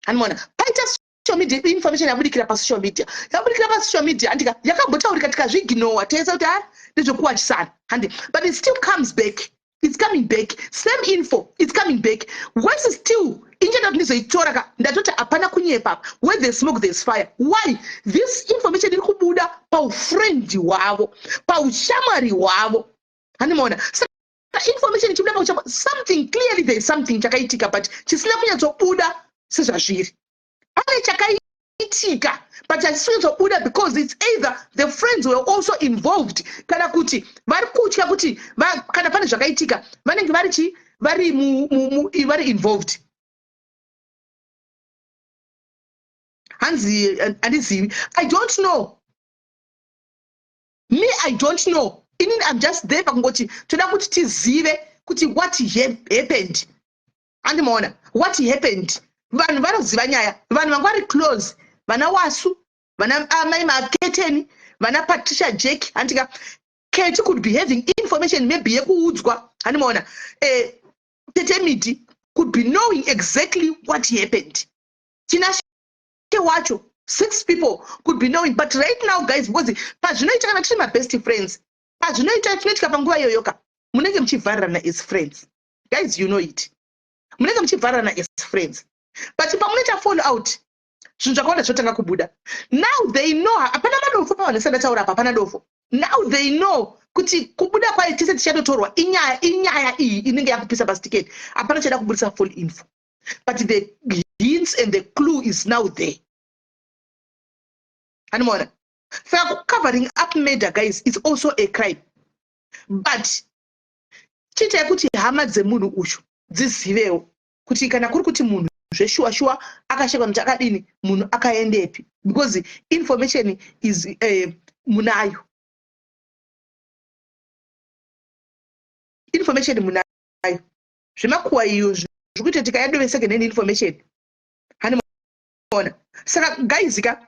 handimaona? Paita social media information yabudikira pasocial media, yabudikira pasocial media, handika? Yakambotaurika, tikazviignowa tese kuti a ndezvekuwachisana, handi? But it still comes back. It's coming back, same info, it's coming back. Worse still, inchada kuti ndizoitora ka. Ndatoti hapana kunyepa. Where there's smoke, there's fire. Why this information iri kubuda paufriend hwavo, paushamwari hwavo, handimaona? Saka information ichibuda paushamwari, something, clearly there is something chakaitika, but chisina kunyatsobuda sezvazviri. Pane chakaitika, but hachisi kunyatsobuda because it's either the friends were also involved, kana kuti vari kutya kuti kana pane zvakaitika vanenge vari chi vari vari involved. Hanzi handizivi. I don't know me, I don't know. Inini I'm just there pakungoti toda kuti tizive kuti what happened, andimaona? What happened? Vanhu vanoziva nyaya, vanhu vanga vari close, vana Wasu, vana amai Maketeni, vana Patricia Jack, handika? Keti could be having information maybe yekuudzwa, handimaona? Tete Midi could be knowing exactly what happened. Tinashe wacho, six people could be knowing. But right now, guys, because pazvinoita kana tiri mabest friends, pazvinoita chinoitika panguva iyoyo ka, munenge muchivharirana as friends. Guys, you know it, munenge muchivharirana as friends, but pamunoita fall out, zvinhu zvakawanda zvinotanga kubuda. Now they know hapana madofo pavanhu sandataura apa, hapana dofo. Now they know kuti kubuda kwayo tese tichatotorwa. Inyaya iyi inenge yakupisa pasitiketi. Hapana chada kubudisa full info, but the hints and the clue is now there, handimaona? Saka covering up murder, guys, is also a crime. But chiitai kuti hama dzemunhu uyu dzizivewo kuti kana kuri kuti munhu zveshuwa shuwa akashekwa kuti akadini, munhu akaendepi, because information is munayo. Information munayo. Zvemakuwa iyo zviri kuita tikayadove second hand information. Hani maona. Saka guys ka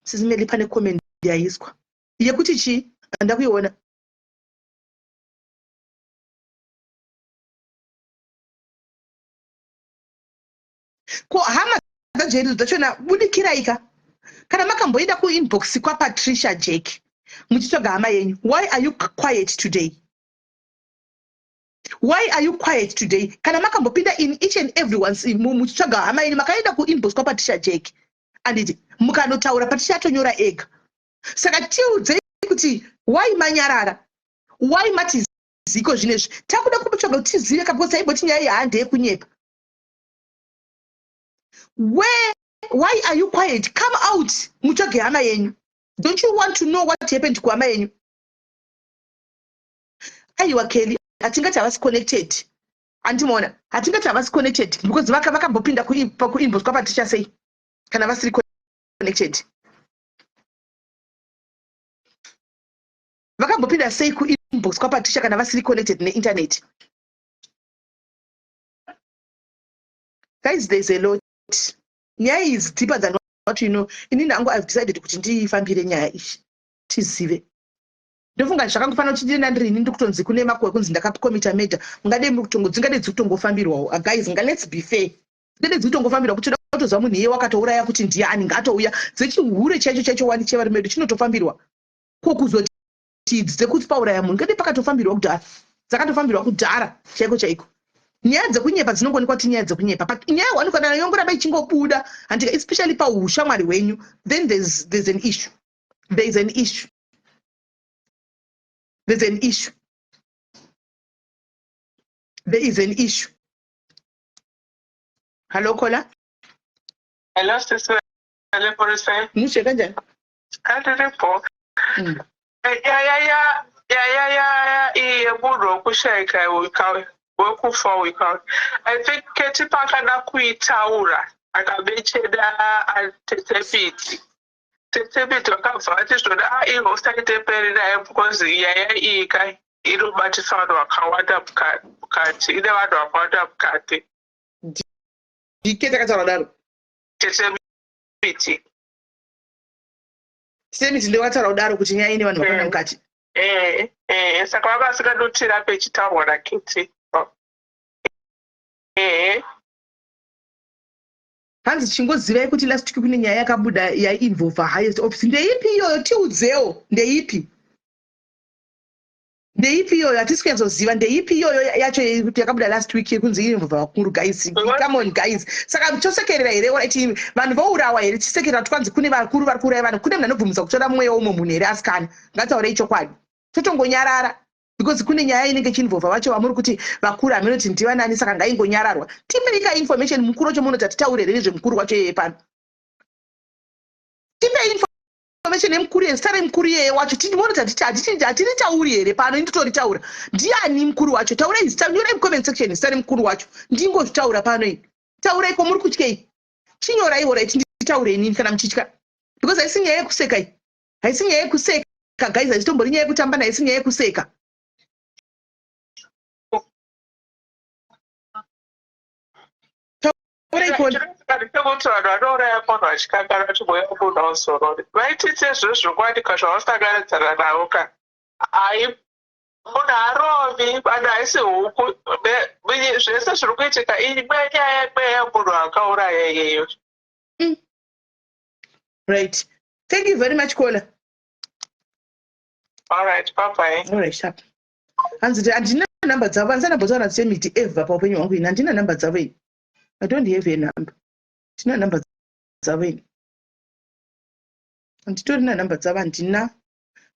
sisimeli pane comment yaiswa yekuti chii handa kuiona. Ko hama dzaJerry dzachona budikirai ka kana makamboenda kuinbox kwaPatricia Jack muchitsvaga hama yenyu why are you quiet today? Why are you quiet today? Kana makambopinda in each and everyone's muchitsvaga hama yenyu makaenda kuinbox kwaPatricia Jack anditi mukanotaura Patricia atonyora ega saka tiudzei kuti why manyarara why mati ziko zvinezvi takuda kutsvaga kuti tizive ka because taimboti nyaya iyi haa ndeyekunyepa where why are you quiet come out mutsvage hama yenyu don't you want to know what happened kuhama yenyu aiwa kelly hatingati havasi connected andimaona hatingati havasi connected because vakambopinda kuinbox kwapatricia sei kana vasiri connected Vakambopinda sei kuinbox kwaPatricia kana vasiri connected neinternet? Guys, there's a lot. Nyaya is deeper than what you know. Inini hangu I've decided kuti ndiifambire nyaya iyi tizive. Ndofunga zvakangofanira kuti ndine ndiri ini ndikutonzi kune makuhwa ekunzi ndakakomita murder. Mungadei muri kutongo dzingadei dziri kutongofambirwawo. Ah, guys, nga let's be fair. Dzingadei dziri kutongofambirwa kuti toda kutoziva munhu iye wakatouraya kuti ndiani ngaatouya. Dzechihure chaicho chaicho wani chevarume vedu chinotofambirwa. Ko kuzoti idzi dzekuti pauraya munhu ngati pakatofambirwa kudhara dzakatofambirwa kudhara chaiko chaiko nyaya dzekunyepa dzinongoonekwa kuti nyaya dzekunyepa but nyaya wanikwa nayo yongoramba ichingobuda handika especially paushamwari hwenyu then there's, there's an issue there's an issue there's an issue there is an issue hello caller hello sisi mushe kanjani Andiripo. Nyaya ya nyaya ya iyi yemunhu wekushaika wekufa uyu ka I think Keti paakada kuitaura akabecheda atete Biti. Tete Biti vakabva vati zvoda ah iwe usaite peri naye because nyaya iyi ka inobatisa vanhu vakawanda mukati ine vanhu vakawanda mukati. Ndiketi akataura daro. Tete Biti. Semiti ndewataura kudaro kuti nyaya ine vanhu vakawanda eh, mukati. Eh, eh, saka vanga vasingadotira pechitaurwa nakiti. Eh. Hanzi chingozivai kuti last week kune nyaya yakabuda yaiinvolva highest office. Ndeipi iyoyo tiudzewo ndeipi? Ndeipi iyoyo hatisi kunyatsoziva ndeipi iyoyo yacho yekuti yakabuda last week yekunzi inobva vakuru guys come on guys saka tosekerera here orit vanhu vourawa here tichisekerera kuti kwanzi kune vakuru vari kuuraya vanhu kune munhu anobvumidza kutora mweya womwe munhu here asikana ngataurei chokwadi totongonyarara because kune nyaya inenge ichinvolva vacho vamuri kuti vakuru hameno kuti ndivanani saka ngaingonyararwa tipeika information mukuru wacho munoti hatitaure here nezvemukuru wacho iyeye pano tipei information yemukuru yezita remukuru iyeye wacho tione kuti hatiritauri here pano inditoritaura ndiani mukuru wacho taurai zita nyorai mucomment section zita remukuru wacho ndingozvitaura pano ini taurai ko muri kutyei chinyorai orit nditaure inini kana muchitya because haisi nyaya yekuseka iyi haisi nyaya yekuseka guys haisitombori nyaya yekutamba nahaisi nyaya yekuseka Chekuti vanhu vanouraya munhu vachikangana kuti mweya wemunhu hauzorori. Vaititse zviro zvokwadi ka zvavasanganidzana navo ka. Hai munhu harovi vanhu haisi huku zvese zviri kuitika imwe nyaya yemweya yemunhu akauraya iyeyo. Mm. Right. Thank you very much caller. All right, bye bye. All right, sharp. Hanzi handina number dzavo, handisati ndambotaura naSemiti ever paupenyu hwangu ini, handina number dzavo ini. I don't have a number. Handina number dzavo ini. Handitorina number dzavo, handina.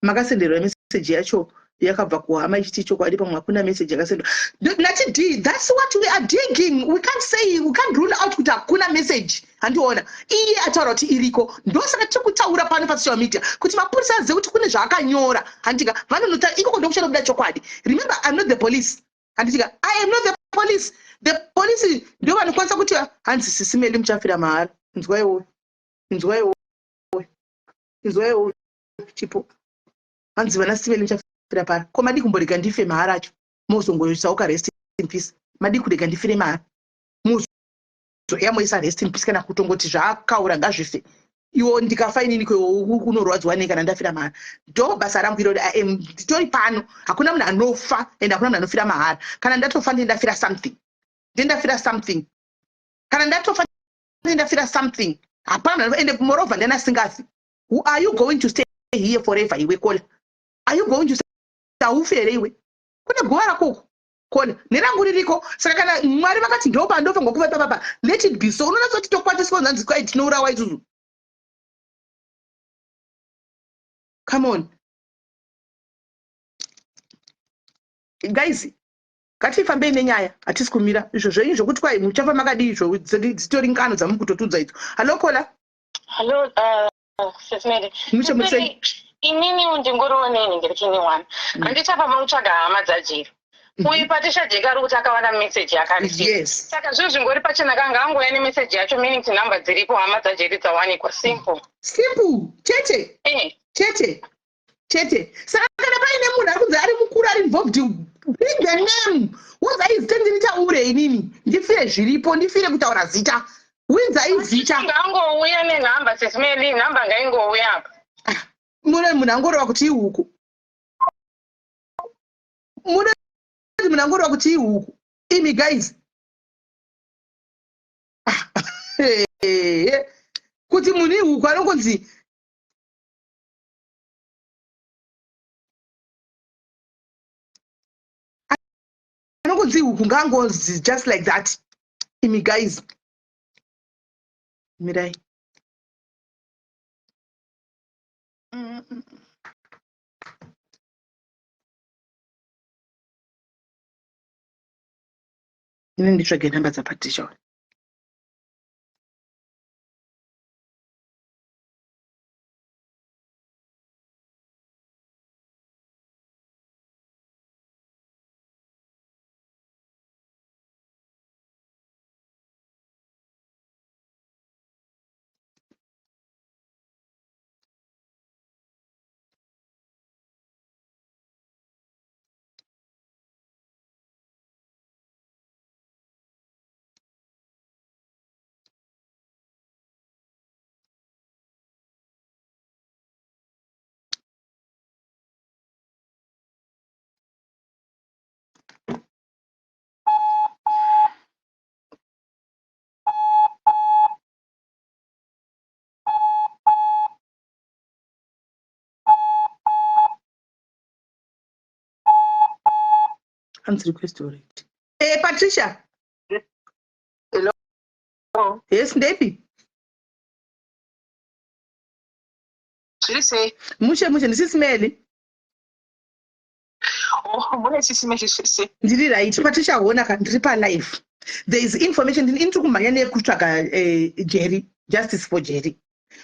Makasenderwa message yacho yakabva kuhama ichiti chokwadi pamwe hakuna message yakasendwa. Nati D, that's what we are digging. We can't say, we can't rule out kuti hakuna message. Handiona. Iye ataura kuti iriko. Ndosaka tiri kutaura pano pasocial media kuti mapurisa azive kuti kune zvaakanyora. Handika vanonota ikoko ndokuchanobuda chokwadi. Remember, I'm not the police. Handitika, I am not the police. The police ndo vanokwanisa kuti hanzi sisi Meli muchafira mahara. Inzwai wowe. Inzwai wowe. Inzwai wowe. Chipo. Hanzi vana sisi Meli muchafira para. Ko madii kumborega ndife mahara acho. Mozongoisawo ka rest in peace. Madii kurega ndifire mahara? Mozoya moisa rest in peace kana kutongoti zvakaura ngazvife. Iwo ndikafa inini ko unorwadziwa nei kana ndafira mahara? Ndo basa rangu irori. I am nditori pano. Hakuna munhu anofa and hakuna munhu anofira mahara. Kana ndatofa ndiye ndafira something. Ndiye ndafira something. Kana ndatofa ndiye ndafira something. Hapana and moreover ndiani asingafi. Are you going to stay here forever iwe Kola? Are you going to stay? Haufi here iwe? Kune guva rako uko. Kola, nerangu ririko. Saka kana Mwari vakati ndopandofa ngokuva ipapapa, let it be so. Unoona soti tokwatiswa nzanzi kwai tinourawa isusu. Come on. Guys, ngatifambei nenyaya, hatisi kumira. Izvo zvenyu zvokuti kwai muchafa makadii izvo dzitori ngano dzamukutotudza idzo. Hello Kola. Hello, Sis Mary. Mushe mushe. Inini ndingoriwo neni ndiri kini one. Handiti apa makutsvaga hama dzaJeri. Uyu Patricia Jeka ari kuti akawana message yakareceive. Yes. Saka zvinhu zvingori pachena kanga angouya nemessage yacho meaning kuti number dziripo hama dzaJeri dzawanikwa. Simple. Simple. Chete. Eh. Chete. Chete. Saka kana paine munhu ari kunzi ari mukuru ari involved, bring the name. Unzai zita nditaure inini. Ndifire zviripo, ndifire kutaura zita. Winzai zita. Ngangouya nenhamba Sis Mary, nhamba ngaingouya apa. Mune munhu angoreva kuti ihuku. Mune munhu angoreva kuti ihuku. Imi guys. Kuti munhu ihuku anongonzi anongonzi ihuku ngaangonzi just like that. Imi guys. Mirai. Ini nditsvage nhamba dzaPatricia. Hanzi request already. Patricia. Hello. Yes, ndepi? Zviri sei? Mushe mushe ndisisi Meli. Oh, mune sisi Meli zviri sei? Ndiri right. Patricia hona ka ndiri pa live. There is information ndiri kumhanya nekutsvaga Jerry, justice for Jerry.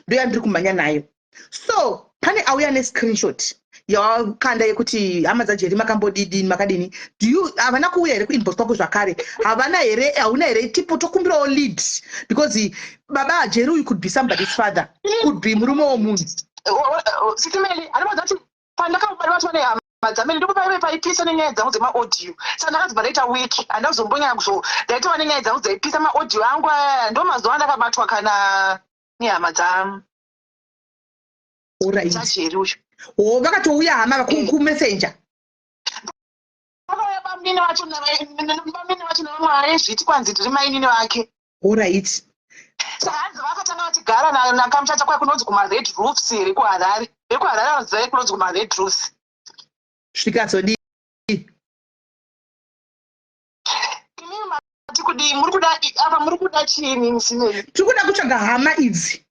Ndoya ndiri kumhanya nayo. So, pane auya ne screenshot yawakanda yekuti hama dzaJerry makambodidini makadini. Do you havana kuuya here kuinbox kwako zvakare? Havana here, hauna here tipo tokumbirawo lead because baba Jerry uyu could be somebody's father, could be murume womunhu. Sisi Meli, anomadza kuti pandakabatwa nehama dzamene ndipo paive paipisa nenyaya dzangu dzemaaudio. Saka ndakazobva ndaita week, handina kuzombonyanya kuzo ndaitova nenyaya dzangu dzaipisa maaudio angu aya. Ndo mazuva andakabatwa kana nehama Alright. dzaJerry uyu. Oh, vakatouya hama kumessenger. Vakauya bamnini vacho bamnini vacho nevamwe vaizviti kwanzi ndiri mainini vake. Alright. Saka hanzi vakatanga vachigara nakamuchacha kwai kunonzi kumaRed Roofs here kuHarare. VekuHarare vanoziva kunonzi kumaRed Roofs. Zvikazodii? Imimi mati kudii? Muri kuda apa muri kuda chiini musinei? Tiri kuda kutsvaga hama idzi.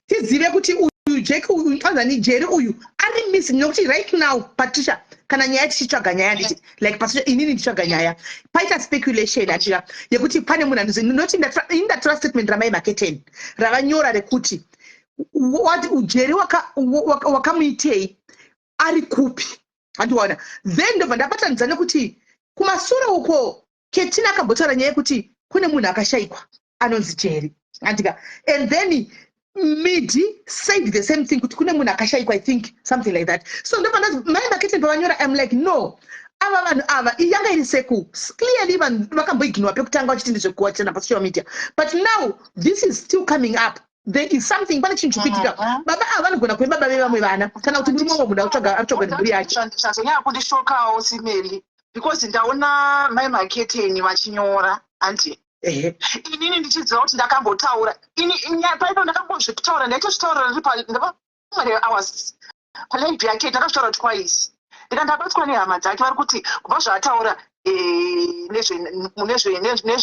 Tizive kuti uyu Jack uyu anzani Jerry uyu ari missing nekuti right now Patricia kana nyaya tichitsvaga nyaya nditi like Patricia inini ndichitsvaga nyaya paita speculation atira yekuti pane munhu anozi noti ini ndatora statement ramai Maketeni ravanyora rekuti what Jerry wakamuitei ari kupi handiwana then ndobva ndabatanidza nekuti kumasure uko Ketina akambotaura nyaya yekuti kune munhu akashaikwa anonzi Jerry andika and then Midi said the same thing kuti kune munhu akashaikwa, I think something like that. So ndobva ndazi mai Maketeni pavanyora I'm like no, Ava vanhu ava, iyi yanga iri seku clearly vanhu vakamboignora pekutanga vachiti ndezvekuwachana pasocial media, but now this is still coming up. There is something, pane chinhu chikuitika. Baba ava vanogona kuve baba vevamwe vana, kana kuti murume umwe munhu akutsvaga, akutsvagwa nemhuri yake. Zvazonyanya kundishokawo, simeli, because ndaona Mai Maketeni vachinyora, handi? Inini ndichiziva kuti ndakambotaura ini paipo, ndakambozvitaura, ndaitozvitaura ndiri hours palive yake. Ndakazvitaura twice, ndika ndabatwa nehama dzake vari kuti kubva zvaataura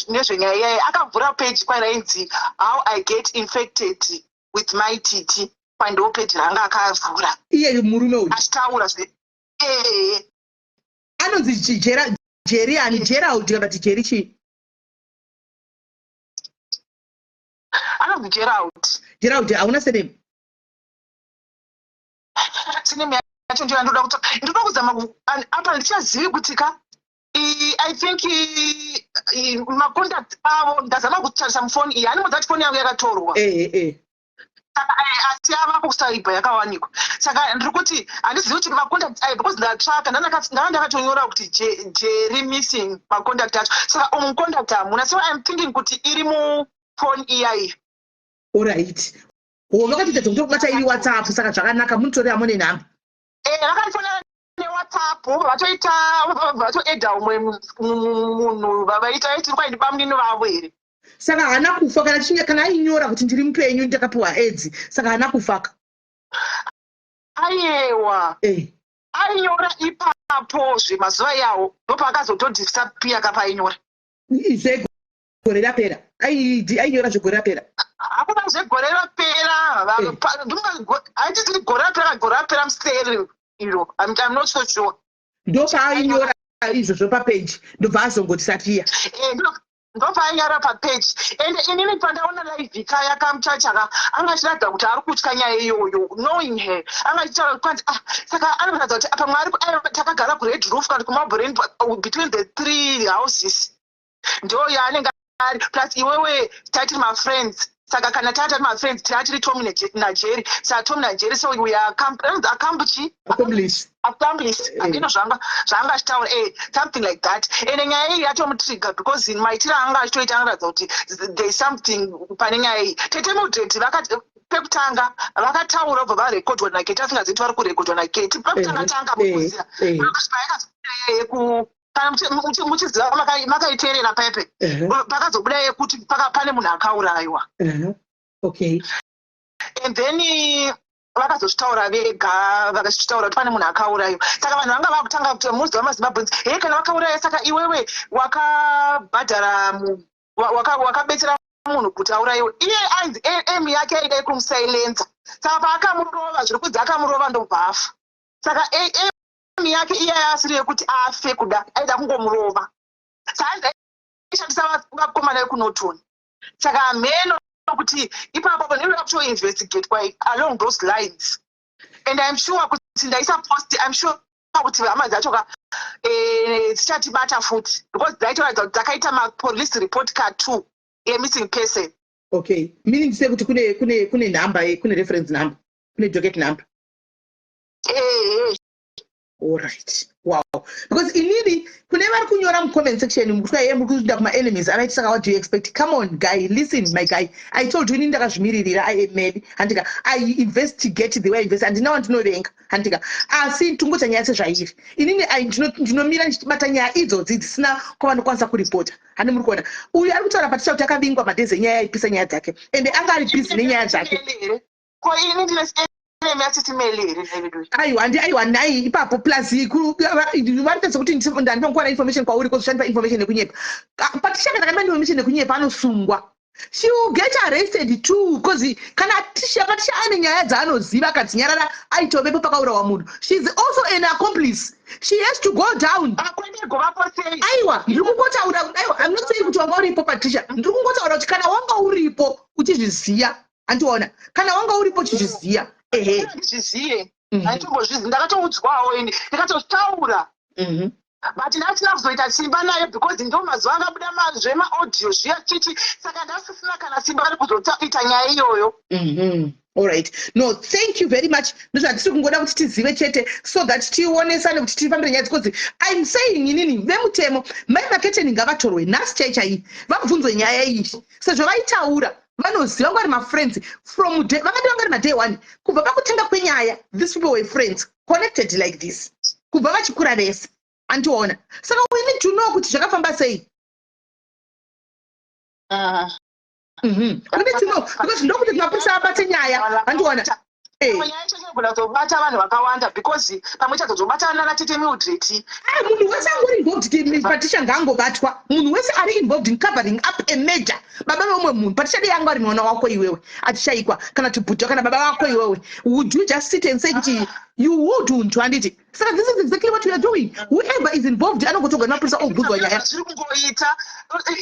nezvenyaya iyayi, akavhura page kwairainzi "How I Get Infected with Mai Titi". Kwaindo page ranga akavhura. Iyeyu murume uyu? Achitaura Anonzi Jerry ani? Gerald kana kuti Jerry chii? Anonzi Gerald. Gerald, hauna surname? Surname yacho ndiyo yandoda kuti ndoda kuzama apa ndichazivi kuti ka I think macontact avo ndazama kutarisa mufoni iyi, hani mudzati foni yangu yakatorwa. Ehe eh. Saka asi yavapo kusaibha yakawanikwa, saka ndiri kuti handizivi kuti macontact ayo, because ndatsvaka, ndanga ndakatonyora kuti Jerry missing, macontact acho. Saka umu contact hamuna, so I'm thinking kuti iri mufoni iyayi. Alright, ho, vakatoita dzekutokubata iri WhatsApp, saka zvakanaka, munotori amo nenhamba. Vakandifonera neWhatsApp, vatoita vatoedha umwe munhu vaita iti kwaindi bamunini vavo here. Saka haana kufa kana chinge kana ainyora kuti ndiri mupenyu, ndakapiwa AIDS, saka haana kufaka? Ayewa. Ainyora ipapo zvemazuva iyawo, ndopaakazotodisappear kapainyora. Zvegore rapera, ainyora zvegore rapera? Hakuna zvegore rapera. Aititi gore rapera, gore rapera museri iro. I'm not so sure. Ndopaainyora izvozvo papeji, ndobva azongotisatiya? Ndopaainyora papeji, ende inini pandaona live ka yakamuchachaka, anga achiratidza kuti ari kutya nyaya iyoyo. Knowing her, anga achitaura kwanzi, ah, saka anoratidza kuti pamwe ari takagara kuRed Roof kana kuMarlborough, between the three houses ndo yaanenge ari. Plus iwewe tatiri mafriends, saka kana tatari mafriends, tatiri Tom naJerry, saka Tom naJerry, so we are accompli Accomplice. Accomplice. Handino zvanga achitaura, something like that. Ende nyaya iyi yatomutrigger, because maitiro anga achitoita anoratidza kuti there is something pane nyaya iyi. Tete Mudredi vakati pekutanga vakataura, ubva varekodwa naKeti, asingazivi kuti vari kurekodwa naKeti pekutanga tanga, mukuziva payakazobuda yeku kana muchiziva, makaiteerera paipe, pakazobuda yekuti pane munhu akaurayiwa. And then vakazozvitaura vega, vakazvitaura kuti pane munhu akaurayiwa. Saka vanhu vanga vakutanga kuti muzi wamaZimbabweans, he, kana vakauraya, saka iwewe wakabhadhara munhu, wakabetsera munhu kuti aurayiwe. Iye ainzi aim yake aidai kumusilenza, saka paakamurova, zviri kunzi akamurova ndobva afa. Saka aim yake iye asiri yekuti afe kuda, aida kungomurova. Saka ainzi aishandisa vakomana vekuNorton. Saka hameno kuti ipapo ndinoda kutoinvestigatwa along those lines, and I'm sure kuti ndaisa post, I'm sure kuti hama dzacho ka dzichatibata futi, because dzaitoratidza kuti dzakaita mapolice report ka2 yemissing person. Okay, meaning to say kuti kune number, kune reference number, kune docket number? Ehe. Alright, wow, because inini kune vari kunyora mucomment section, mukuti ye muri kuenda kumaenemies avaiti, saka what do you expect? Come on, guy, listen, my guy, I told you, inini ndakazvimiririra. I am mad, handika? I investigate the way I invest. Handina wandinovenga, handika? Asi tungoita nyaya sezvairi. Inini ndinomira ndichibata nyaya idzodzi dzisina kwavanokwanisa kuripota. Handi muri kuona uyu ari kutaura paticha kuti akavingwa madhezi enyaya yaipisa nyaya dzake, ende anga ari busy nenyaya dzake. Ko ini ndine enemy yasitimeli here nevedu? Aiwa, ndi aiwa, nhai, ipapo plus varita sekuti ndandinokuwana information kwauri, kozoshandisa information yekunyepa. Patricia kana akanda information yekunyepa, anosungwa. She will get arrested too, because kana Tisha, Patricia ane nyaya dzaanoziva akadzinyarara, aitovepo pakaurawa munhu. She is also an accomplice, she has to go down. Akwendegovapo sei? Aiwa, ndiri kungotaura, aiwa, I'm not saying kuti wanga uripo, Patricia. Ndiri kungotaura kuti kana wanga uripo uchizviziya, andiona, kana wanga uripo uchizviziya, ehe. Ndizviziye, handitombozvizi, ndakatoudzwawo ini, ndikatozvitaura, but ndasina kuzoita simba nayo, because ndo mazuva akabuda zvemaaudio zviya chichi, saka ndasisina kana simba rekuzoita nyaya iyoyo. Alright, no, thank you very much. Ndozvatiri kungoda kuti tizive chete, so that tionesane kuti tifambire nyaya dzikozi. I'm saying inini, vemutemo, Mai Maketeni ngavatorwe nhasi chai chai, vabvunzwe nyaya iyi, sezvo vaitaura vanoziva ngvari mafriends from day, vakati vanga ri maday one kubva pakutenga kwenyaya. These people were friends, connected like this kubva vachikura vese, andiona. Saka we need to know kuti zvakafamba sei. We need to know because ndokuti mapurisa abate nyaya, andiona. Nyaya yacho inogona kuzobata vanhu vakawanda, because pamwe chazozobata natete Mildred. Ah, munhu wese angori involved, Patricia, ngaangobatwa. Munhu wese ari involved in covering up a murder, baba vemumwe munhu. Patricia, dei anga ari mwana wako iwewe achishayikwa, kana kuti bhudha, kana baba vako iwewe, would you just sit and say kuti you would untu, handiti? Saka this is exactly what we are doing. Whoever is involved anongotorwa nemapurisa, obvunzwa nyaya. Zviri kungoita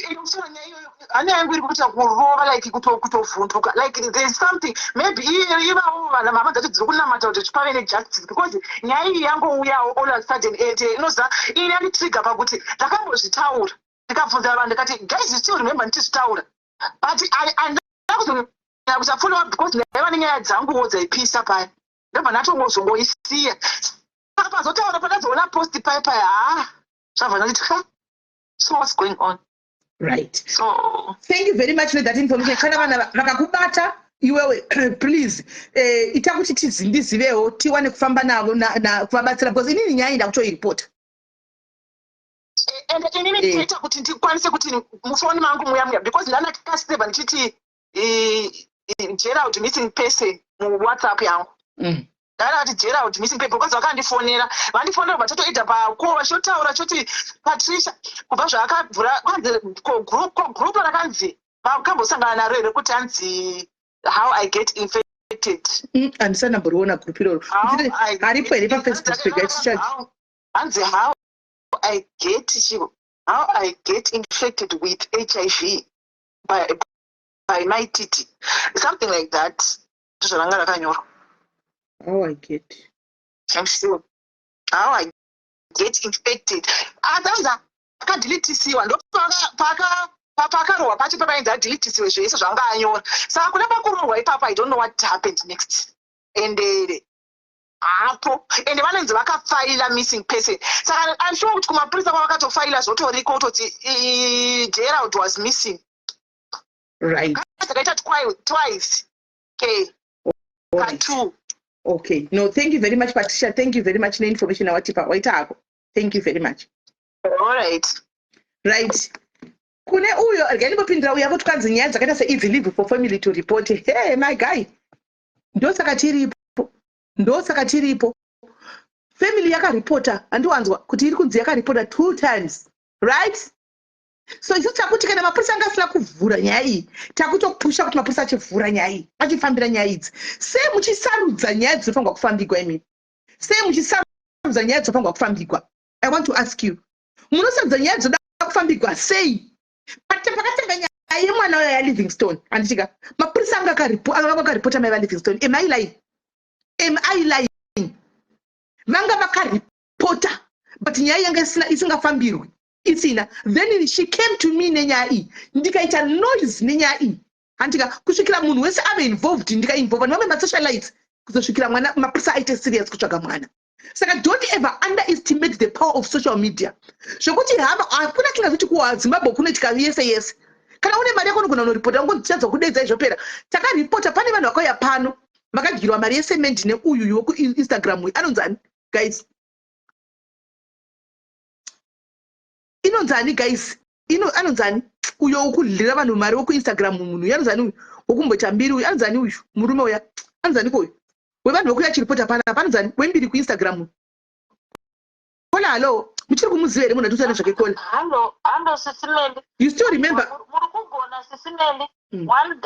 inomusoro nyaya iyoyo, hana yangu iri kuita kurova, like kutovhunduka, like there is something. Maybe ivavo vanhu, mama dzacho dziri kunamata kuti pave nejustice, because nyaya iyi yangouyawo all of a sudden, and inoziva ini yanditrigger pakuti ndakambozvitaura, ndikabvunza vanhu, ndikati, "Guys, you still remember ndichizvitaura?" But handina kuzonyanya kusafollowa because ndaiva nenyaya dzanguwo dzaipisa paya, ndobva ndatongozongoisiya. Saka pazotaura, pandazoona post paya paya, haa, zvabva ndanditi, "Ha, so what's going on?" So Thank you very much for that information. Kana vana vakakubata iwewe, please ita kuti ndizivewo, tiwane kufamba navo kuvabatsira, because inini nyaya iyi ndakutoiripota. And inini ndinoita kuti ndikwanise kuti mufoni mangu muya muya, because ndandakaseva ndichiti Gerald missing person muWhatsApp yangu. Ndakati Gerald missing person because vakandifonera, vandifonera, vatotoita pako vachitotaura choti Patricia kubva zvaakabvura kwanzi ko group rakanzi vakambosangana naro here, kuti hanzi "How I Get Infected". Handisati ndamboriona group iroro. How I Haripo here paFacebook pega ticha? Hanzi how I get chiro, "How I Get Infected with HIV by Mai Titi", something like that, ndozvaranga rakanyorwa. How I get I'm sure "How I Get Infected". Atanzi akadhilitisiwa, ndo pakarohwa pacho papainzi adhilitisiwe zvese zvanga anyora. Saka kuna pakurohwa ipapo, I don't know what happened next. And hapo, ende vanonzi vakafaila missing person, saka I'm sure kuti kumapurisa kwavakatofaila zvotoriko kutoti Gerald was missing. Takaita twice ke ka2. Okay, no, thank you very much, Patricia. Thank you very much neinformation awatipa. Waita hako, thank you very much. All right. Right, kune uyo, regai ndimbopindira uyo akuti kwanzi nyaya dzakaita seidzi, leave for family to report. Hey, my guy, ndosaka tiripo, ndosaka tiripo. Family yakaripota, handiwanzwa kuti iri kunzi yakaripota two times, right? So isu takuti kana mapurisa anga asina kuvhura nyaya iyi, takutopusha kuti mapurisa achivhura nyaya iyi, achifambira nyaya idzi. Sei muchisarudza nyaya dzinofanirwa kufambigwa imimi? Sei muchisarudza nyaya dzinofanirwa kufambigwa? I want to ask you, munosarudza nyaya dzoda kufambigwa sei? Pakatanga nyaya yemwana uyo yaLivingstone, handitika mapurisa anga vakaripota mai vaLivingstone? Am I lying? Am I lying? Vanga vakaripota, but nyaya yanga isingafambirwi, isina. Then she came to me nenyaya iyi, ndikaita noise nenyaya iyi, handika, kusvikira munhu wese ave involved, ndikainvolva nevamwe masocialites, kuzosvikira mwana, mapurisa aite serious kutsvaga mwana. Saka don't ever underestimate the power of social media, zvokuti hama hakuna tingazoti kuZimbabwe kunoitika yese yese. Kana une mari yako unogona kunoripota, ungotichadza kudedza, izvopera. Takaripota, pane vanhu vakauya pano vakadyirwa mari yesemendi neuyuyu wekuInstagram uyu, anonzi ani, guys? Inonzi ani, guys? Ino anonzi ani uyo wokudlira vanhu mari wekuInstagram? Munhu uyu anonzi ani? Uyu wokumboita mbiri uyu anonzi ani? Uyu murume uya anonzi ani? Koyu wevanhu vekuya achiripota panapa anonzi ani, wembiri kuInstagram? Kola, hallo, muchiri kumuziva here munhu atiusa nezvake, Kola? Hallo, hallo, Sisi Melly. You still remember? Muri kugona, Sisi Melly. One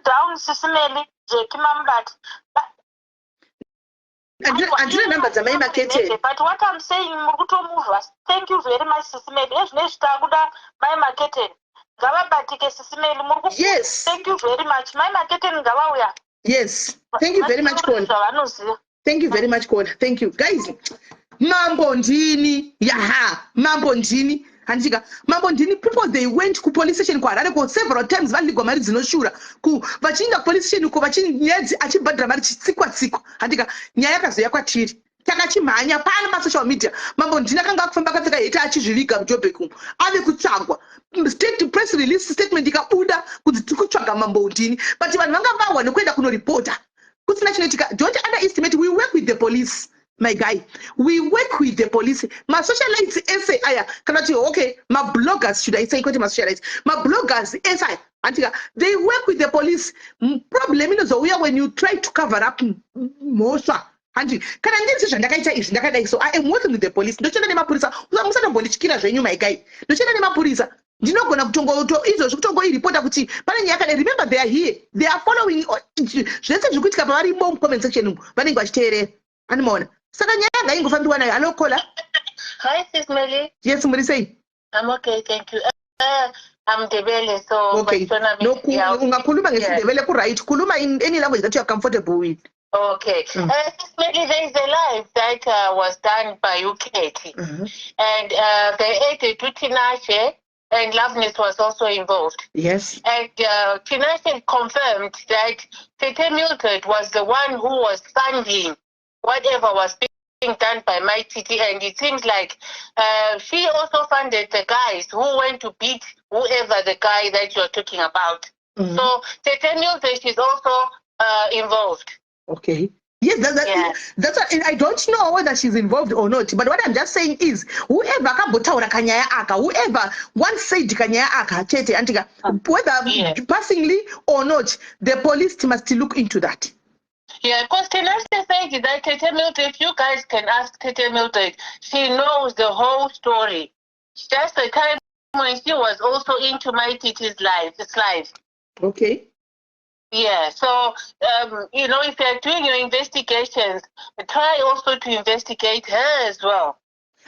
down, Sisi Melly. Jeki mamubati. Handina namba dzamai Maketeni. But what I'm saying, muri kutomuvha. Thank you very much, Sisi Melly. Ezvinezvi takuda Mai Maketeni ngavabatike, Sisi Melly. Muri Thank you very much. Mai Maketeni ngavauya. Yes, thank you very much, Kola. Zvavanoziva. Thank you very much, Kola. Thank you, guys. Mambo ndini yaha, mambo ndini. Handichika Mambo Ndini, people, they went kupolice station kuHarare ko several times, valigwa mari dzinoshura vachiinda kupolice station uko, vachinyadzi achibhadhara mari, chitsikwa tsikwa. Handika nyaya yakazoya kwatiri, takachimhanya pano masocial media. Mambo Ndini akanga akufamba akapfeka heti achizviviga muJobek umu, ave kutsvagwa. State press release statement ikabuda kunzi tiri kutsvaga Mambo Ndini, but vanhu vanga vahwa nekuenda kunoripota kusina chinoitika. Don't underestimate, we work with the police, my guy, we work with the police. Masocialites ese aya, kana kuti okay, mabloggers should I say, kwete masocialites, mabloggers ese aya, antika they work with the police. Problem inozouya when you try to cover up mhosva. Handi kana ndiri zvandakaita izvi, ndakadai, so I am working with the police. Ndoshanda nemapurisa. Musatombondityira zvenyu, my guy, ndoshanda nemapurisa. Ndinogona kutongo izvozvi kutongoiripota kuti pane nyaya yakadai. Remember, they are here, they are following zvese zviri kuitika. Pavarimo mucomment section umu, vanenge vachiteerera, animaona. Saka nyaya yanga ingofambiwa nayo. Hello, caller. Hi, Sis Melly. Yes, muri sei? I'm okay, thank you. I'm Ndebele, so Okay. No, ungakhuluma ngesiNdebele, ku-right. Khuluma in any language that you are comfortable with. Okay. Sis Melly, there is a live that was done by uKethi. And they added to Tinashe, and Loveness was also involved. And Tinashe confirmed that Tete Mildred was the one who was funding whatever was being done by Mai Titi, and it seems like she also funded the guys who went to beat whoever the guy that you're talking about. So Tete Mildred is also involved. Okay. Yes, that's what, and I don't know whether she's involved or not. But what I'm just saying is, whoever akambotaura kanyaya aka, whoever once said kanyaya aka, chete, antika, whether passingly or not, the police must look into that. Yeah, because Tinashe said that Tete Mildred, if you guys can ask Tete Mildred, she knows the whole story. Just the time when she was also into Mai Titi's life, this life. Yeah, so, if you're doing your investigations, try also to investigate her as well.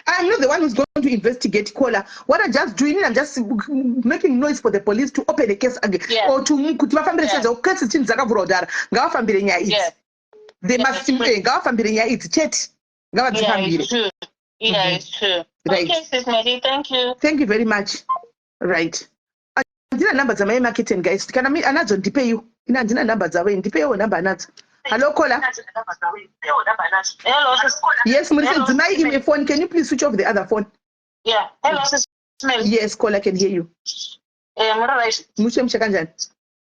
I'm not the one who's going to investigate, caller. What I'm just doing, I'm just making noise for the police to open a case again. Or to kuti vafambire sezvo kesi chinhu dzakavhurwa kudhara, ngavafambire nyaya idzi. They must ngavafambire nyaya idzi chete. Yeah, Ngavadzifambire. It's true. Yeah, it's true. Okay, Sis Melly, thank you. Thank you very much. Right. Handina namba dzamai Marketing, guys. Kana anadzo ndipeiwo. Ina handina namba dzavo, ndipeiwo namba anadzo. Hello, caller. Hello, Sis. Yes, muri Hello. dzimai imwe phone. Can you please switch off the other phone? Yeah. Hello, Sis Melly. Yes, caller, can hear you. Muri right. Mushe mushe, kanjani?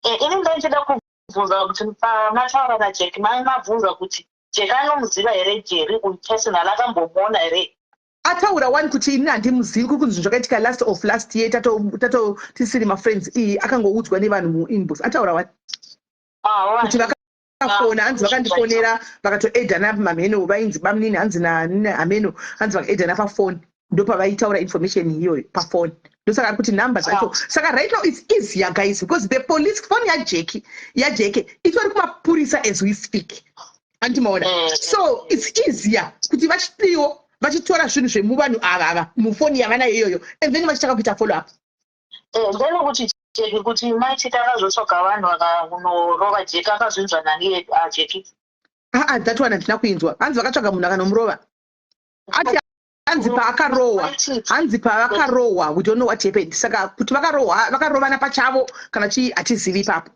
Ini ndaichida kubvunza kuti pamataura naJack, mai mabvunza kuti Jack anomuziva here Jerry uyu personal, akambomuona here? Ataura one kuti ini handimuzivi, kuri kunzi zvakaitika last of last year, tato tisiri mafriends. Iyi akangoudzwa nevanhu muinbox. Ataura one kuti vakafona, hanzi vakandifonera, vakatoedhana mamheno, vainzi bamunini, hanzi hameno, hanzi vakaedhana pafoni, ndopavaitaura information iyoyo pafoni. Ndosaka ari kuti nhamba dzacho. Saka right now it's easier, guys, because the police phone yaJeki, yaJeke itori kumapurisa as we speak, andimaona. So it's easier kuti vachipiwo vachitora zvinhu zvemuvanhu ava ava mufoni yavanayo iyoyo, and then vachitanga kuita follow up. Then kuti Jeki, kuti maitita akazotsvaga vanhu vakakunorova Jeki, akazvinzwa nani Jeki? Aa, that one handina kuinzwa. Hanzi vakatsvaga munhu akanomurova. Ati hanzi paakarohwa, hanzi pavakarohwa, we don't know what happened. Saka kuti vakarohwa, vakarovana pachavo kana chii, hatizivi ipapo.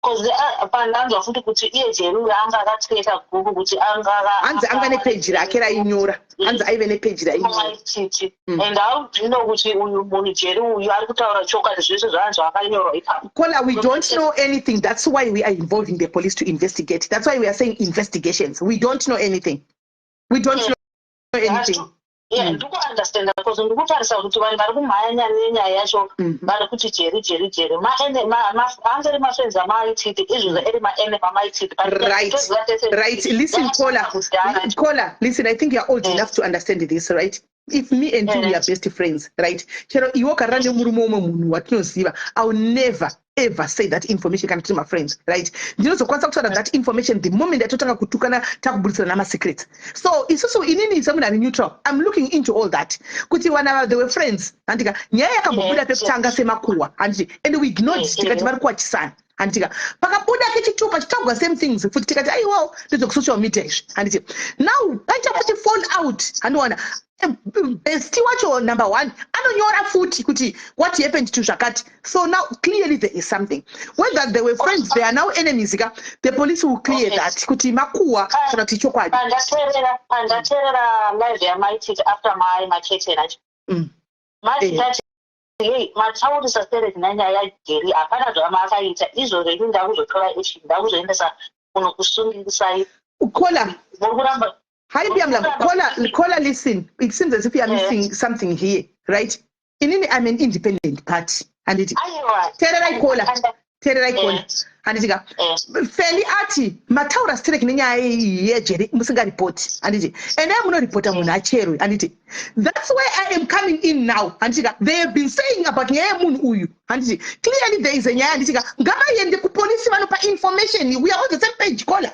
Because pandanzwa futi kuti iye Jeri uyu anga akapfeka guku kuti anga Hanzi anga nepeji rake rainyora, hanzi aive nepeji rainyora. Titi. And how do you know kuti uyu munhu Jeri uyu ari kutaura chokwadi, zvese zvaanzi akanyorwa ipapo? Caller, we don't know anything. That's why we are involving the police to investigate. That's why we are saying investigations. We don't know anything. We don't know anything. Yeah, ndikuunderstanda because ndikutarisa kuti vanhu vari kumhanya nenyaya yacho vari kuti Jeri, Jeri, Jeri, angeri mafriends amaititi, izvozvo eri maenemy amaititi. Right. Listen, caller, caller, listen, I think you're old enough to understand this, right? If me and you, we are best friends, right? Chero iwe ukarara nemurume umwe munhu watinoziva, I will never ever say that information kana tiri mafriends, right? Ndinozokwanisa kutaura that information the moment yatotanga kutukana, takubudisana namasecrets. So isusu, inini semunhu ari neutral, I'm looking into all that kuti vana, they were friends, handika? Nyaya yakambobuda pekutanga semakuhwa, handiti? And we ignored, tikati vari kuwachisana, handitika? Pakabuda kechitupa chitaurwa same things futi, tikati aiwawo ndezvekusocial media izvi, handiti? Now paita futi fall out, handiwana. Bestie wacho number one anonyora futi kuti what happened to zvakati. So now clearly there is something. Whether they were friends, they are now enemies ka. The police will clear that kuti makuwa kana kuti chokwadi. Pandateerera live yaMaiTiti after mai Maketeni acho, maitati, "Hei, mataurisa stereki nanyaya yaJeri. Hapana zvamakaita izvozvo. Ini ndakuzotora action, ndakuzoendesa kunokusungisai." Kola. Muri kuramba. Hi, Biamla. Kola, Kola, listen. It seems as if you are missing something here, right? Inini, I'm an independent party. And it Aiwa. Tererai, Kola. Tererai, Kola. Handiti ka? Feli ati mataura stereki nenyaya iyi yeJeri musingaripoti, handiti? Endai munoripota munhu acherwe, handiti? That's where I am coming in now, handiti ka? They have been saying about nyaya yemunhu uyu, handiti? Clearly there is a nyaya, handiti ka? Ngavaende kupolisi vanopa information. We are on the same page, Kola.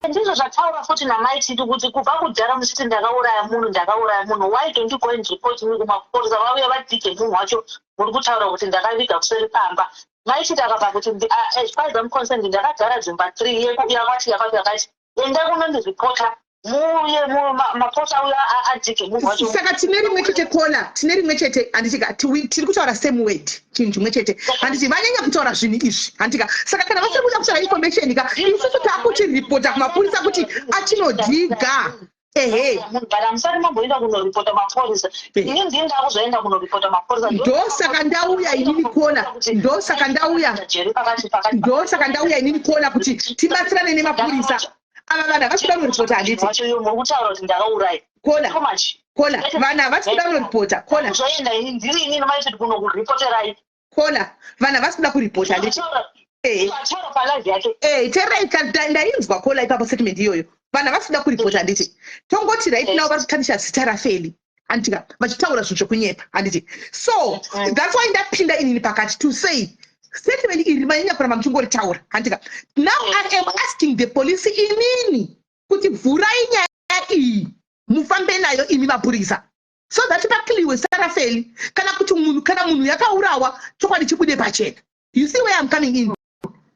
Ndizvo zvataura futi naMaiTiti kuti kubva kudhara muchiti ndakauraya munhu, ndakauraya munhu. Why don't you go and report me kumapurisa, vauya vadhige munhu wacho? Muri kutaura kuti ndakaviga kuseri pamba. MaiTiti akabva kuti, "As far as I'm concerned, ndakagara dzimba three, yakati yakati yakati. Enda kunondiripota, muuye mapota auya adhige munhu wacho." Saka tine rimwe chete, Kola, tine rimwe chete, handitika? Tiri kutaura same word, chinhu chimwe chete, handiti? Vanyanya kutaura zvinhu izvi, handitika? Saka kana vasiri kuda kutaura information ka, isusu taakuchiripota kumapurisa kuti achinodhiga, ehe. But hamusati mamboenda kunoripota mapurisa. Ini ndini ndakuzoenda kunoripota mapurisa. Ndosaka ndauya inini, Kola. Ndosaka ndauya. Jeri pakati pakati. Ndosaka ndauya inini, Kola, kuti tibatsirane nemapurisa. Ava vanhu havasi kuda kunoripota, handiti? Wacho iwo muri kutaura kuti ndakauraya. Kola. Too much. Kola, vanhu havasi kuda kunoripota, Kola. Kuzoenda ini, ndiri inini maitoti kunokuripoterai. Kola, vanhu havasi kuda kuripota, handiti? Ataura palive yake. Tererai, ndainzwa, Kola, ipapo statement iyoyo. Vanhu havasi kuda kuripota, handiti? Tongoti right now vari kutarisha zita raFeli, handitika? Vachitaura zvinhu zvokunyepa, handiti? So that's why ndapinda inini pakati to say statement iri manyanya kuramba muchingoritaura, handitika? Now I am asking the police inini kuti vhurai nyaya iyi, mufambe nayo imi mapurisa, so that paclearwe zita raFeli, kana kuti munhu, kana munhu yakaurawa, chokwadi chibude pachena. You see where I'm coming in?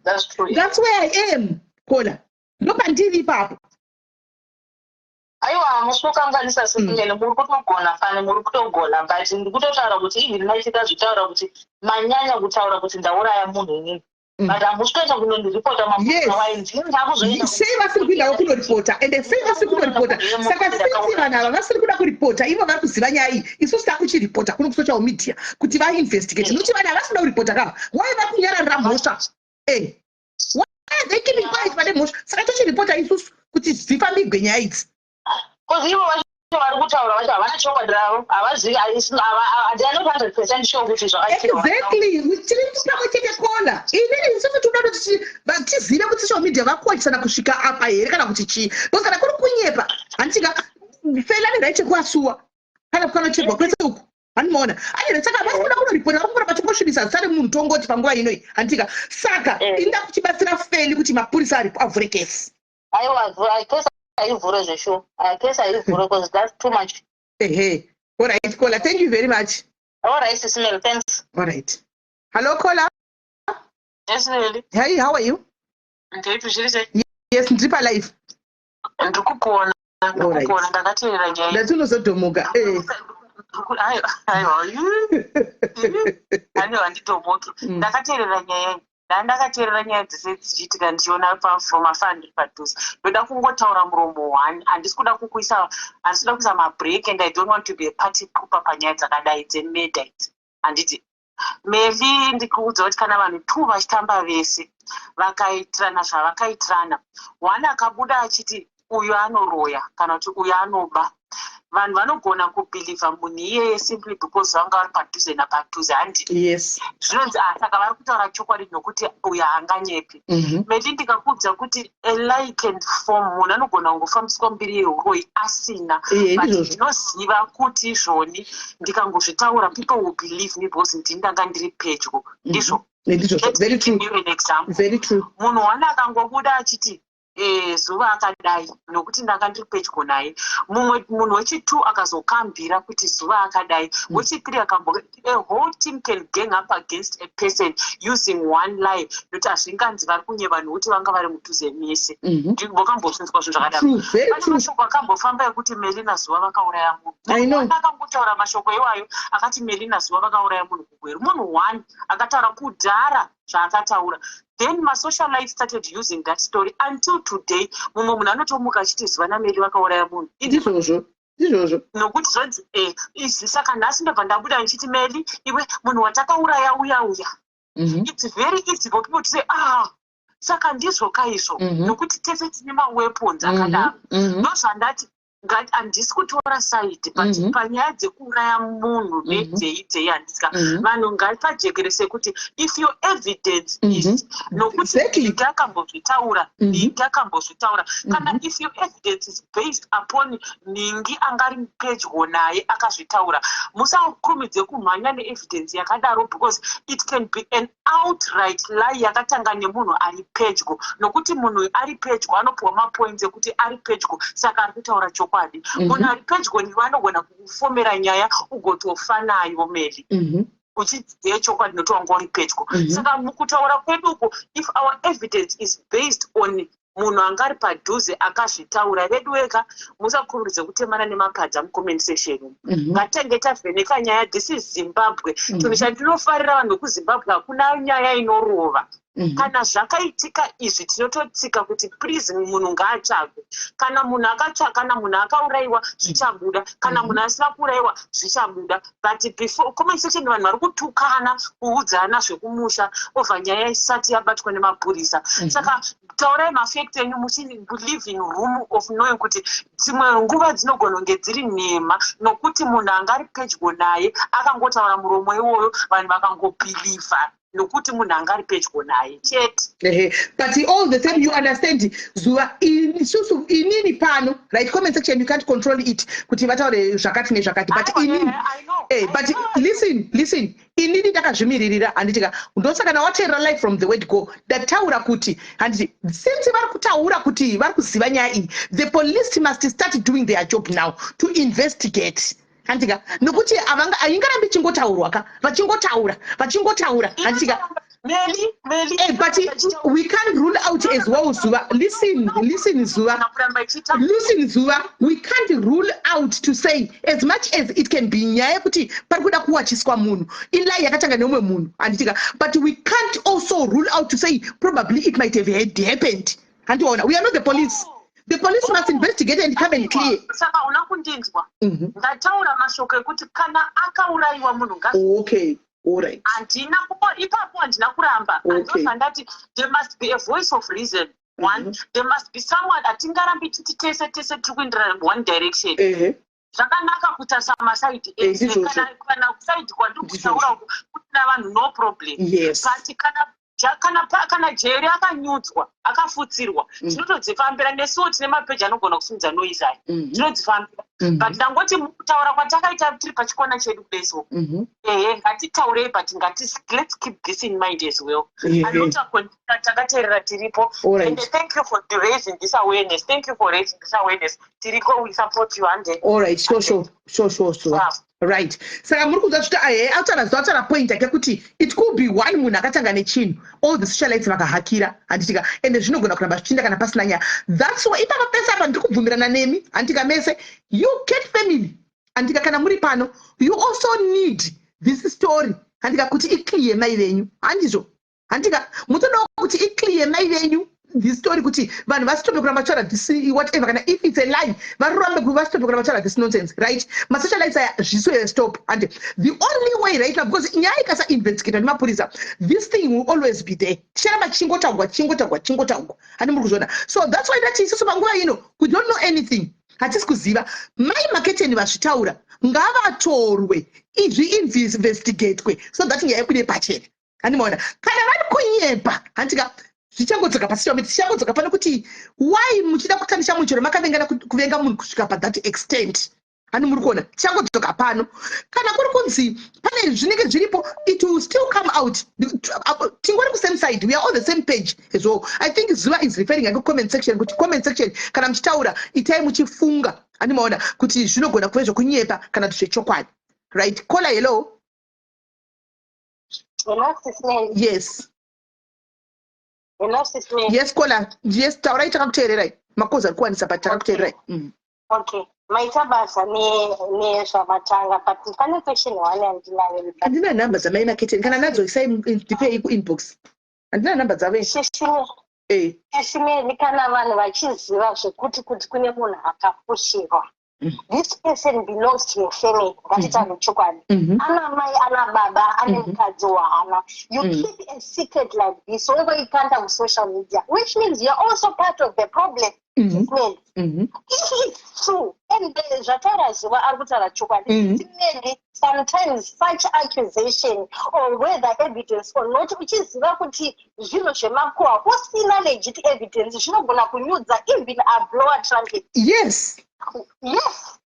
That's true. That's where I am, Kola. Ndopandiri ipapo. Aiwa, hamusi kukanganisa sekunene. Muri kutogona fani, muri kutogona, but ndiri kutotaura kuti even maitika zvitaura kuti manyanya kutaura kuti ndauraya munhu inini, but hamusi kuenda kunondiripota mapurisa. Wai ndini ndakuzoenda. Sei vasiri kuendawo kunoripota? Ende sei vasiri kunoripota? Saka since vanhu ava vasiri kuda kuripota, ivo vari kuziva nyaya iyi, isusu takuchiripota kuno kusocial media kuti vainvestigate, nokuti vanhu havasi kuda kuripota kava. Wai vari kunyararira mhosva? Why are they keeping quiet pane mhosva? Saka tochiripota isusu kuti dzifambigwe nyaya idzi. Because ivo vacho vari kutaura vacho havana chokwadi ravo, havazivi. They are not 100% sure kuti zvakaitika. Exactly, tiri pamwe chete, Kola. Inini isusu tinoda kuti tizive kuti social media vakuwachisana kusvika apa here kana kuti chii, because kana kuri kunyepa, handitika, Feli ane right yekuasuwa kana kukanochegwa kwese uku, handimaona ane. Saka vasi kuda kunoripota, vari kungoramba chingosvibisa zita remunhu tongoti panguva inoi, handitika? Saka inda kuchibatsira Feli kuti mapurisa aripo avhure kesi. Aiwa, kesi haivhure zvesure, kesi haivhure because that's too much. Ehe, alright, Kola, thank you very much. All right, Sis Mel, thanks. Alright, hello, Kola. Yes, Lily. Hey, how are you? Ndeipi, zviri sei? Yes, ndiri palive. Ndiri kukuona, ndiri kukuona, ndakateerera nyaya. Ndati unozodhomoka. Aiwa, aiwa, handidhomoki. Ndakateerera nyaya iyi. Ndandakateerera nyaya dzese dzichiitika ndichiona from afar, ndiri padhuze. Ndoda kungotaura muromo one. Handisi kuda kukuisa, handisi kuda kuisa mabreak, and I don't want to be a party pooper panyaya dzakadai dzemurder idzi, handiti? Meli, ndikuudza kuti kana vanhu two vachitamba vese, vakaitirana zvavakaitirana, one akabuda achiti uyu anoroya kana kuti uyu anoba, vanhu vanogona kubhilivha munhu iyeye simply because vanga vari padhuze napadhuze, handi? Yes. Zvinonzi, ah, saka vari kutaura chokwadi nokuti uyu haanganyepi. Meli, ndikakuudza kuti a lie can form, munhu anogona kungofambiswa mbiri yeuroyi asina, but ndinoziva kuti izvoni ndikangozvitaura, people will believe me because ndini ndanga ndiri pedyo, ndizvo? Ndizvozvo, very true. An example. Very true. Munhu wana akangobuda achiti Zuva akadai nokuti ndanga ndiri pedyo naye. Mumwe munhu wechi2 akazokambira kuti Zuva akadai. Wechi3 akambo. A whole team can gang up against a person using one lie, nokuti hazvinganzi vari kunyeva nokuti vanga vari mudhuze mese. Wakambozvinzwa zvinhu zvakadaro? Pane mashoko akambofamba ekuti Melina Zuva vakauraya munhu. Akangotaura mashoko iwayo akati Melina Zuva vakauraya munhu kuGweru. Munhu one akataura kudhara zvaakataura, then masocialite started using that story until today. Mumwe munhu anotomuka achiti Zuva naMeri vakauraya munhu. Ndizvozvo, ndizvozvo. Nokuti zvonzi izvi. Saka nhasi ndobva ndabuda ndichiti, "Meli, iwe munhu watakauraya uya uya." It's very easy for people to say, "Ah, saka ndizvo kaizvo." Nokuti tese tine maweapons akadaro. Ndozvandati, handisi kutora side, but panyaya dzekuuraya munhu nedzei dzei, handisika. Vanhu ngatipajekerese kuti if your evidence is nokuti Nhingi akambozvitaura, Nhingi akambozvitaura, kana if your evidence is based upon Nhingi angari pedyo naye akazvitaura, musakurumidze kumhanya neevidence yakadaro, because it can be an outright lie yakatanga nemunhu ari pedyo, nokuti munhu ari pedyo anopiwa mapoints ekuti ari pedyo, saka ari kutaura chokwadi. Munhu ari pedyo newe anogona kukufomera nyaya, ugotofa nayo, Meli, uchiziva chokwadi nokuti wanga uri pedyo. Saka mukutaura kweduko, if our evidence is based on munhu anga ari padhuze akazvitaura, vedu weka musakurumidze kutemana nemapadza mucomment section. Ngatange tavheneka nyaya. This is Zimbabwe. Chinhu chandinofarira, vanhu vekuZimbabwe, hakuna nyaya inorova. Kana zvakaitika izvi, tinototsika kuti please, munhu ngaatsvagwe. Kana munhu akatsva, kana munhu akaurayiwa, zvichabuda. Kana munhu asina kuurayiwa, zvichabuda. But before comment section, vanhu vari kutukana, kuudzana zvekumusha over nyaya isati yabatwa nemapurisa. Saka taurai mafacts enyu muchi-living room of knowing kuti dzimwe nguva dzinogona kunge dziri nhema, nokuti munhu anga ari pedyo naye akangotaura muromo iwoyo, vanhu vakangobhilivha nokuti munhu anga ari pedyo naye chete. Ehe, but all the same, you understand, Zuva, isusu, inini pano, right, comment section, you can't control it kuti vataure zvakati nezvakati, but inini but listen, listen, inini ndakazvimiririra, handitika? Ndosaka nawateerera live from the word go, ndataura kuti, handiti, since vari kutaura kuti vari kuziva nyaya iyi, the police must start doing their job now to investigate, handika? Nokuti haingarambi ichingotaurwa ka, vachingotaura, vachingotaura, handitika? Meli, Meli. But we can't rule out as well, Zuva. Listen, listen, Zuva. Listen, Zuva. We can't rule out to say, as much as it can be nyaya yekuti pari kuda kuwachiswa munhu, ilie yakatanga neumwe munhu, handitika? But we can't also rule out to say probably it might have had happened. Handiona, we are not the police. The police must investigate and come and clear. Saka una kundinzwa. Ndataura mashoko ekuti kana akaurayiwa munhu nga Okay. All right. Handina ipapo, handina kuramba. Andozva ndati there must be a voice of reason one. There must be someone. Hatingarambi titi tese tese tiri kuenderana one direction. Zvakanaka kutarisa masides ese. Kana kuside kwandiri kutaura uku kusina vanhu, no problem. But kana Jerry akanyudzwa, akafutsirwa, tinotodzifambira. Nesuwo tine mapeji anogona kusimudza noise aya. Tinodzifambira. But ndangoti mukutaura kwatakaita tiri pachikona chedu kudeso, ehe, ngatitaurei, but ngati let's keep this in mind as well. Anota takateerera, tiripo. And thank you for the raising this awareness. Thank you for raising this awareness. Tiriko, we support you, ande. All right, sure. Right, saka muri kunzwa zviti ahe autaura zuva, ataura point yake kuti it could be one munhu akatanga nechinhu, all the socialites vakahakira, handitika? Ende zvinogona kuramba zvichiinda kana pasina nyaya. That's why ipapa pese apa ndiri kubvumirana nemi, handitika? Mese, you cat family, handika? Kana muri pano, you also need this story, handika, kuti iclear mai venyu, handizvo? Handika mutodawo kuti iclear mai venyu this story, kuti vanhu vasitope kuramba vachitaura this whatever. Kana if it's a lie, varurambe, vasitope kuramba vachitaura this nonsense, right? Masocialites aya, zviswe stop. And the only way right now, because nyaya ikasainvestigata nemapurisa, this thing will always be there, ticharamba chichingotaurwa, chichingotaurwa, chichingotaurwa, handi muri kuzviona? So that's why ndati isusu panguva ino we don't know anything, hatisi kuziva. Mai Maketeni vazvitaura, ngavatorwe, izvi investigatwe so that nyaya ibude pachena, handimaona? Kana vari kunyepa, handika, zvichangodzoka pasisha, zvichangodzoka pano kuti why muchida kutanisha munhu, chero makavengana, kuvenga munhu kusvika pathat extent. Hani muri kuona tichangodzoka pano. Kana kuri kunzi pane zvinenge zviripo, it will still come out. Tingori kusame side, we are on the same page as well. I think Zuva is referring ake comment section, kuti comment section kana muchitaura itai muchifunga, handimaona kuti zvinogona kuve zvokunyepa kana kuti zvechokwadi. Right, caller, hello. Hello, Sis Melly. Yes. Hello, Sis Melly. Yes, caller, yes, taurai, takakuteererai. Makozi ari kuwanisa, but takakuteererai. Okay. Maita basa nezvamatanga, but pane question one yandinayo. Handina nhamba dzamai Maketeni. Kana nadzo isai, ndipei kuinbox, handina nhamba dzavo. Sis Melly, kana vanhu vachiziva zvekuti kuti kune munhu akafushirwa, this person belongs to your family, ngatitaure chokwadi, ana mai, ana baba, ane mukadzi waana, you keep a secret like this, wongoikanda musocial media, which means you're also part of the problem. Sis, if it's true and zvataura Zuva, ari kutaura chokwadi. Sis, sometimes such accusation, or whether evidence or not, uchiziva kuti zvinhu zvemakuhwa, usina legit evidence, zvinogona kunyudza even a blower trumpet. Yes,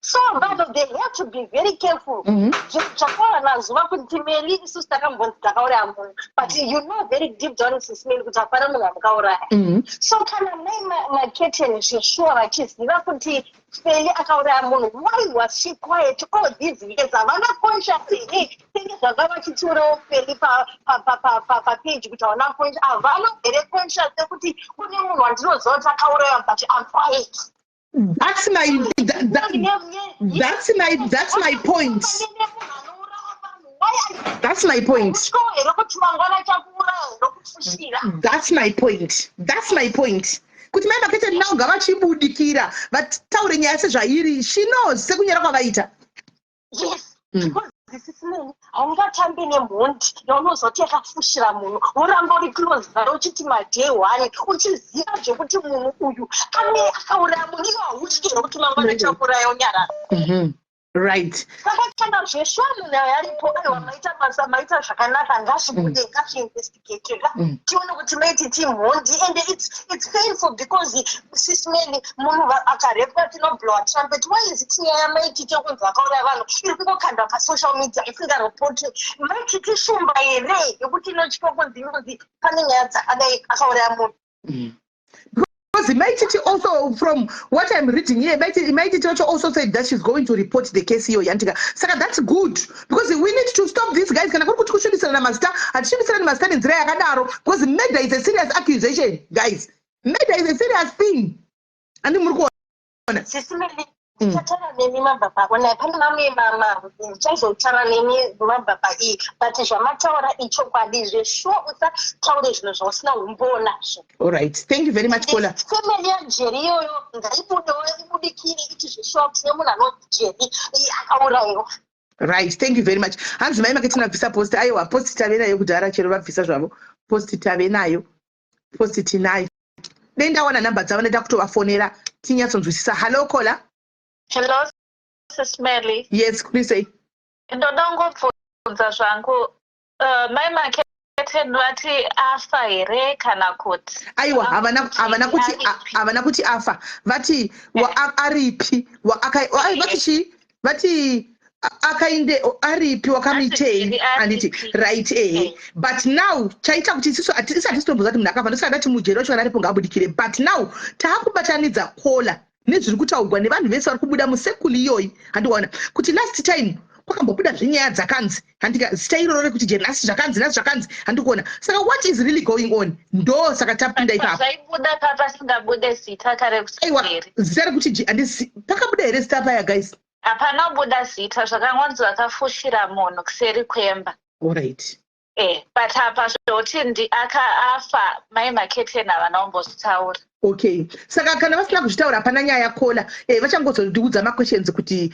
so vanhu, they have to be very careful. Zvataura naZuva kuti Meli, isusu takambonzi takauraya munhu, but you know very deep down, Sis Meli, kuti hapana munhu amukauraya. So kana mai Maketeni zveshuwa vachiziva kuti Feli akauraya munhu, why was she quiet all these years? Havana conscious here? Senge zvanga vachitiurawo Feli papeji kuti havana conscious, havana here conscious yekuti kune munhu wandinoziva kuti akauraya, but I'm quiet? That's my point. That's my point. Here kuti mangwana chakuuraya ndokufushira? That's my point. That's my point. Kuti mai Maketeni nao ngavachibudikira vataure nyaya sezvairi. She knows, sekunyora kwavaita. Yes. Because Sis Melly, haungatambi nemhondi yaunozoti yakafushira munhu, woramba uri close nayo, uchiti maday one, uchiziva zvekuti munhu uyu ane akauraya munhu. Iwo hautyi here kuti mangwana chakuuraya, unyarara? Saka kana zveshuwa munhu ayo aripo, aiwa, maita basa, maita zvakanaka, ngazvibude, ngazviinvestigateka, tione kuti maiti mhondi. And it's painful because, Sis Melly, munhu akarepwa tinoblowa trumpet. Why is it nyaya maiti yekunzi akauraya vanhu iri kungokandwa pasocial media, isingaripoti? Maiti shumba here yekuti inotyiwa kunzi inonzi pane nyaya dzakadai, akauraya munhu? Because Maititi also, from what I'm reading here, Maititi also said that she's going to report the case here, yantika. Saka that's good, because we need to stop this, guys. Kana kuri kuti kusvibisirana mazita, hatisvibisirani mazita nenzira yakadaro, because murder is a serious accusation, guys. Murder is a serious thing. Andi muri kuona? Sis Melly, ndichataura nemi mabva paonai pane mamwe mama, ndichazotaura nemi mabva paii, but zvamataura ichokwadi zveshuwa, usataure zvinhu zvausina umbowo nazvo. All right. Thank you very much, caller. Family yaJeri iyoyo ngaibudewo, ibudikire, iti zveshuwa tine munhu anonzi Jeri akaurayiwa. Right. Thank you very much. Hanzi mai Maketini vabvisa post. Aiwa, post tave nayo kudhara, chero vabvisa zvavo. Post tave nayo. Post tinayo. Dei ndawana namba dzavo, ndaida kutovafonera tinyatsonzwisisa. Hello, caller. Hello, Sis Melly. Yes, please say. Ndoda kungobvunza zvangu, mai Maketeni vati afa here kana kuti? Aiwa, havana kuti afa. Vati aripi, vati chii? Vati akainde aripi, wakamitei, handiti? Right, ehe. But now chaita kuti isusu isi hatisi tomboziva kuti munhu akafa, ndosaka ndati mujeri wacho kana aripo ngaabudikire. But now taakubatanidza, caller, nezviri kutaurwa nevanhu vese vari kubuda mucircle iyoyi, handiwaona kuti last time kwakambobuda zvenyaya dzakanzi, handika, zita iroro rekuti Jeri, nhasi zvakanzi, nhasi zvakanzi, handikuona. Saka what is really going on? Ndo saka tapinda ipapo. Zvaibuda papasingabude zita kare kuti Aiwa, Jeri. Zita rekuti handisi, pakabuda here zita paya, guys? Hapana kubuda zita, zvakangonzi vakafushira munhu kuseri kwemba. Allright. But apa zvokuti ndi aka afa, mai Maketeni havana kumbozvitaura. Okay, saka kana vasina kuzvitaura, hapana nyaya, caller. Vachangozondiudza maquestions kuti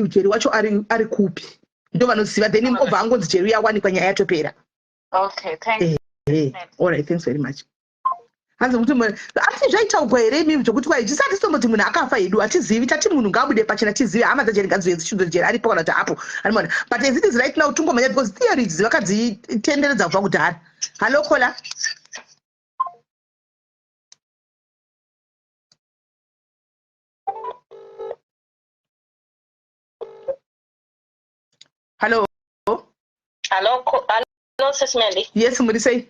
Jeri wacho ari kupi, ndo vanoziva. Then obva angonzi Jeri yawanikwa, nyaya yatopera. Okay, thank Allright, thanks very much. Hanzi kuti ati zvaitaurwa here imimi zvokuti kwai tisati tomboti munhu akafa hedu, hatizivi. Tati munhu ngaabude pachena tizive. Hama dzaJeri ngadziuye dzichiudza Jeri aripo kana kuti hapo, animona. But as it is right now, tungomhanya because theories vakadzitenderedza kubva kudhara. Hallo, caller. Hallo. Hello, hello, Sis Melly. Yes, muri sei?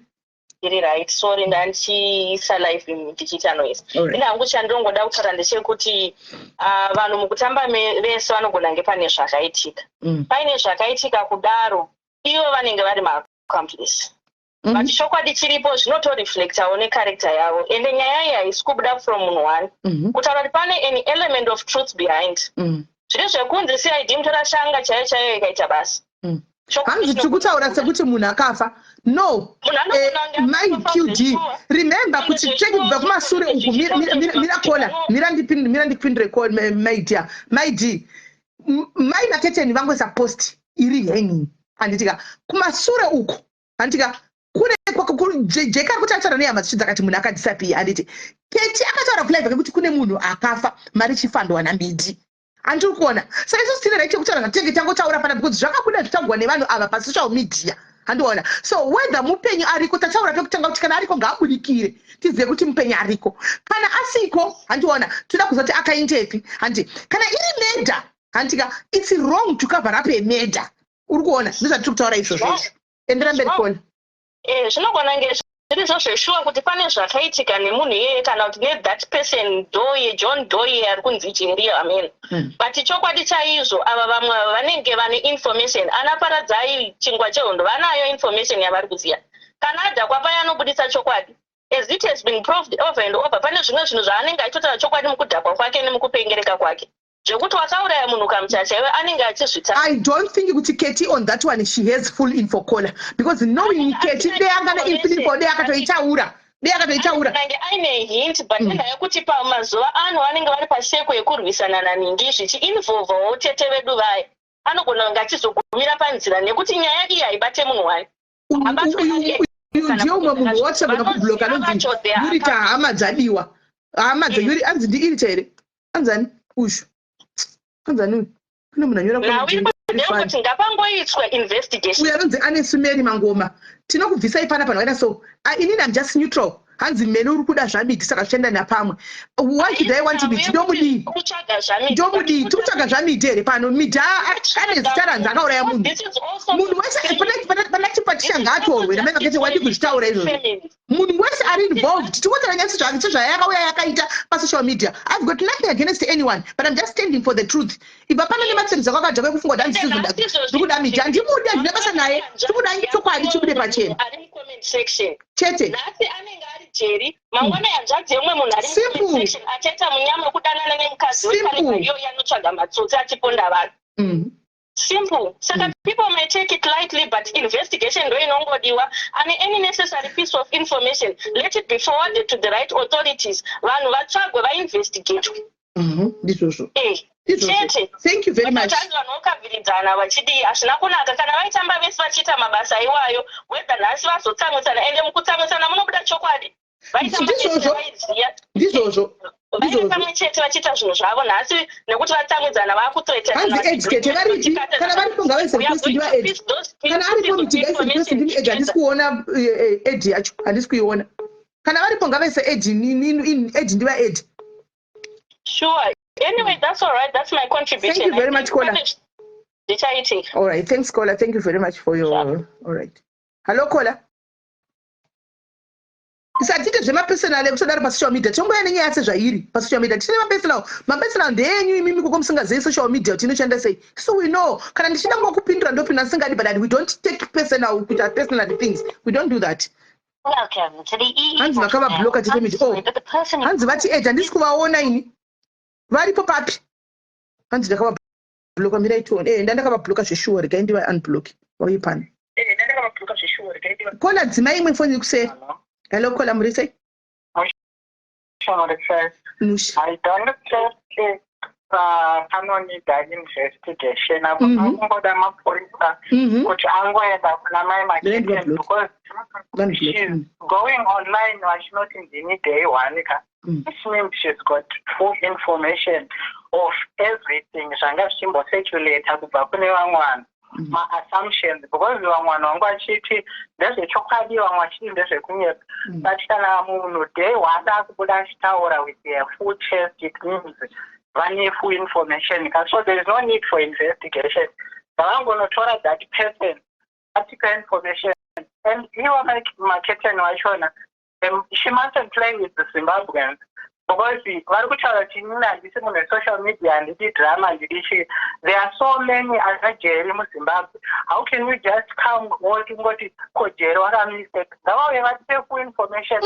Iri right. Sorry, ndandichiisa live ndichiita noise. Alright. Ine hangu chandinongoda kutaura ndechekuti vanhu mukutamba vese vanogona kunge pane zvakaitika. Paine zvakaitika kudaro, ivo vanenge vari maaccomplice. But chokwadi chiripo zvinotoreflectawo necharacter yavo. Ende nyaya iyi haisi kubuda from munhu one. Kutaura kuti pane an element of truth behind. Zviri zvekunzi CID mutora shanga chaiyo chaiyo ikaita basa. Chokwadi Hanzi tiri kutaura sekuti munhu akafa. No. Munhu anogona kunge My akafa QD, zveshuwa. remember kuti Zveshuwa, cheki kubva kumasure uku. Mira kola, mira ndipindure, my dear, my d mai Maketeni vangoisa post iri hanging, handitika? Kumasure uku, handitika, kune Jeka ari kuti ataura nehama dzichidza akati munhu akadisappear, handiti? Keti akataura kulive kekuti kune munhu akafa, mari ichifandwa namidi, handiri kuona. Saka isusu tine right yekutaura zvatinenge tangotaura pana, because zvakabuda zvitaurwa nevanhu ava pasocial media, handiona? So whether mupenyu ariko, tataura pekutanga kuti kana ariko ngaabudikire, tizive kuti mupenyu ariko. Kana asiko, handiona, toda kuziva kuti akaindepi, handi? Kana iri murder, handika, it's wrong to cover up a murder, uri kuona? Ndozvatiri kutaura izvozvo izvo. Endera mberi, kona. Zvinogona kunge zvirizvo zveshuwa kuti pane zvakaitika nemunhu iyeye kana kuti nethat person Doe, John Doe ari kunzi Jerry, amen. But chokwadi chaizvo, ava vamwe ava vanenge vane information, ana Paradzai Chingwa Chehondo vanayo information yavari kuziya. Kana adhakwa paya anobudisa chokwadi, as it has been proved over and over. Pane zvimwe zvinhu zvaanenge achitotaura chokwadi mukudhakwa kwake nemukupengereka kwake, zvekuti wakauraya munhu kamuchacha iwe, anenge achizvita. I don't think kuti Keti on that one she has full info, caller, because knowing Keti, dei anga neinfo, dei akatoitaura, dei akatoitaura. Anenge aine hint, but nenhaya yekuti pamazuva ano vanenge vari paseko yekurwisana naningi, zvichiinvolvawo tete vedu vaya, anogona kunge achizogumira panzira nekuti nyaya iyi haibate munhu wayo. Uyu ndiye umwe munhu watisagona kubloka, anonzi Yurita hama dzadiwa, hama dzayuri, anzi ndiIrita here? Anzani ushu? Anzani uyu? Kune munhu anyora. Ndekuti ngapangoitwa investigation. Uyu anonzi Anesumeri Mangoma, tinokubvisai pana panhu vakaita so. Inini am just neutral. Hanzi mene uri kuda zvamiti, saka zvichaenda napamwe. Why should I want miti? Ndomudii? Ndomudii? Tiri kutsvaga zvamiti here pano? Miti ane zita ranzi akauraya munhu. Munhu wese pana Chipatisha ngaatorwe namai Makete. Wadi kuzvitaura izvozvo? Munhu wese ari involved, tingotaura nyaya sezvayakauya yakaita pasocial media. I've got nothing against anyone, but I'm just standing for the truth. Ibva pano nematsiriza kwakadhakwa ekufunga kuti handisi kuda miti, handimudi, handina basa naye. Tikuda chokwadi chibude pachena chete. Nhasi anenge ari Jeri, mangwana hanzvadzi yemumwe munhu ari musection achaita munyama wekudanana nemukadzi wekaneva iyoyo anotsvaga matsotsi achiponda vanhu. Simple. Saka people may take it lightly, but investigation ndo inongodiwa. Ane any necessary piece of information, let it be forwarded to the right authorities, vanhu vatsvagwe, vainvestigatwe. Ndizvozvo. Chete. Thank you very much. Vanhu vanokaviridzana vachidii, hazvina kunaka. Kana vaitamba vese vachiita mabasa iwayo, whether nhasi vazotsamwisana, ende mukutsamwisana munobuda chokwadi. Ndizvozvo, ndizvozvo. Vairi pamwe chete vachiita zvinhu zvavo, nhasi nekuti vatsamwidzana vakutoita. Hanzi educate varipi? Kana varipo ngavaise request, ndiva ed. Kana aripo miti ngaise request, ndimi ed. Handisi kuona ed yacho, handisi kuiona. Kana varipo ngavaise ed, ed, ndiva ed. Sure. Anyway, that's all right, that's my contribution. Thank you very much, Kola. Ndichaitika. All right, thanks, Kola. Thank you very much for your, all right. Hello, Kola. Isatiite zvemapersonal ekutodaro pasocial media. Tongoya nenyaya sezvairi pasocial media. Tine mapersonal, mapersonal ndeenyu imimi koko musingazivi social media kuti inoshanda sei. So we know kana ndichida ngokupindura ndopindura, ndisingadi, but we don't take personal, kuita personal things, we don't do that. Hanzi vakavabloka tete miti. Oh, hanzi vati ed, handisi kuvaona ini. Varipo papi? Hanzi ndakavabloka, mirai tione. Ndandakavabloka zveshuwa, regai ndiva unblock, vauye pano. Kola, dzimai imwe foni kuseri. Hello, Kola, muri sei? Musha. I don't think panonida investigation apo. Pakungoda mapurisa kuti angoenda kuna mai Maketen, because she's going online vachinoti ndini day one ka, which means she's got full information of everything zvanga zvichimbocirculata kubva kune vamwe vanhu, maassumptions, because vamwe vanhu vanga vachiti ndezvechokwadi, vamwe vachiti ndezvekunyepa. But kana munhu day one akubuda achitaura with their full chest, it means vane full information ka. So there is no need for investigation. Ngavangonotora that person, atipe information. And iwo Maketeni wachona, she mustn't play with the Zimbabweans, because vari kutaura kuti inini handisi munhu wesocial media, handidi drama, handidi chii. There are so many anaJeri muZimbabwe. How can you just come wongoti ko Jeri wakamise? Ngavauye vatipe full information.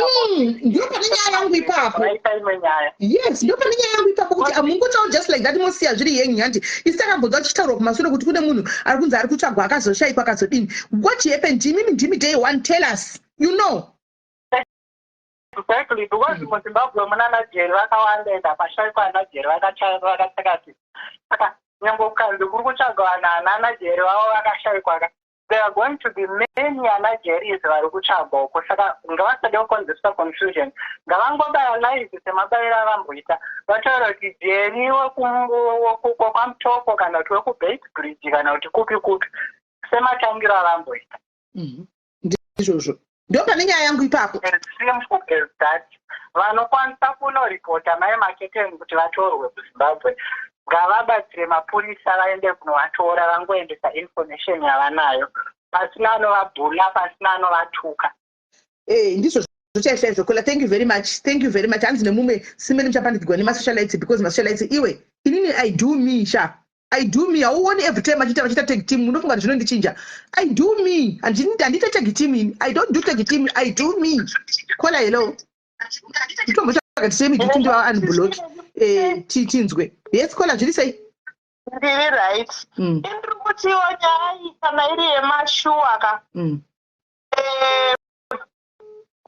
Ndo pane nyaya yangu ipapo. Vaita imwe nyaya. Yes, ndo pane nyaya yangu ipapo, kuti hamungotauri just like that, mosiya zviri yenyu. Handi isi takambonzwa tichitaurwa kumashure kuti kune munhu ari kunzi ari kutsvagwa, akazoshayikwa, akazodini. What happened? Imimi ndimi day one, tell us. Exactly, because muZimbabwe muna naJeri vakawanda, and hapashaikwa anaJeri vakatsakati. Saka nyange ukanzi kuri kutsvagwa vanhu ana naJeri vavo vakashaikwa ka, there are going to be many anaJeris vari kutsvagwa uko. Saka ngavasade kukonzesa confusion. Ngavangobaya live semabayiro avamboita, vataura kuti Jeri wekwaMutoko kana kuti wekuBeitbridge kana kuti kupi kupi, sematangiro avamboita. Ndizvozvo, ndo pane nyaya yangu ipapo. As simple as that. Vanokwanisa kunoripota mai Maketeni kuti vatorwe kuZimbabwe, ngavabatsire mapurisa vaende kunovatora, vangoendesa information yavanayo pasina anovabhula, pasina anovatuka. Ndizvo chaizvo. Kola, thank you very much, thank you very much. Hanzi nemumwe simene muchapandikirwa nemasocialites, because masocialites, iwe, inini I do me sha, I do me. Hauoni every time achiita vachiita tag team, unofunga kuti zvinondichinja? I do me. Handiite tag team ini. I don't do tag team, I do me. Kola, hello. Nditombotsvaga tisemidi kuti ndiva unblock, tinzwe. Yes, Kola, zviri sei? Ndiri right. Indiri kutiwo nyaya iyi kana iri yemashuwa ka,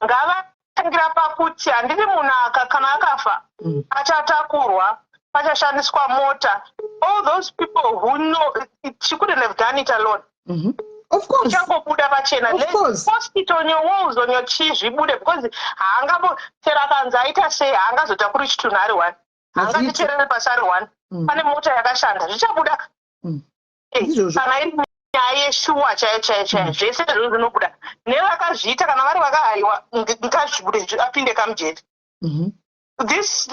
ngavatangira pakuti handiri munhu aka kana akafa, achatakurwa, pachashandiswa mota. All those people who know, she couldn't have done it alone. Of course. Ichangobuda pachena. Of Let's course. post it on your walls, on your chii, zvibude, because haangambo chero akanzi aita sei, haangazotakuri chitunhu ari one, haangachicherere pasi ari one. Pane mota yakashanda, zvichabuda. Ndizvozvo. Kana iri nyaya yeshuwa chaiyo chaiyo chaiyo, zvese izvozvo zvinobuda nevakazviita. Kana vari vakahaiwa, ngazvibude, apinde kamujeri. This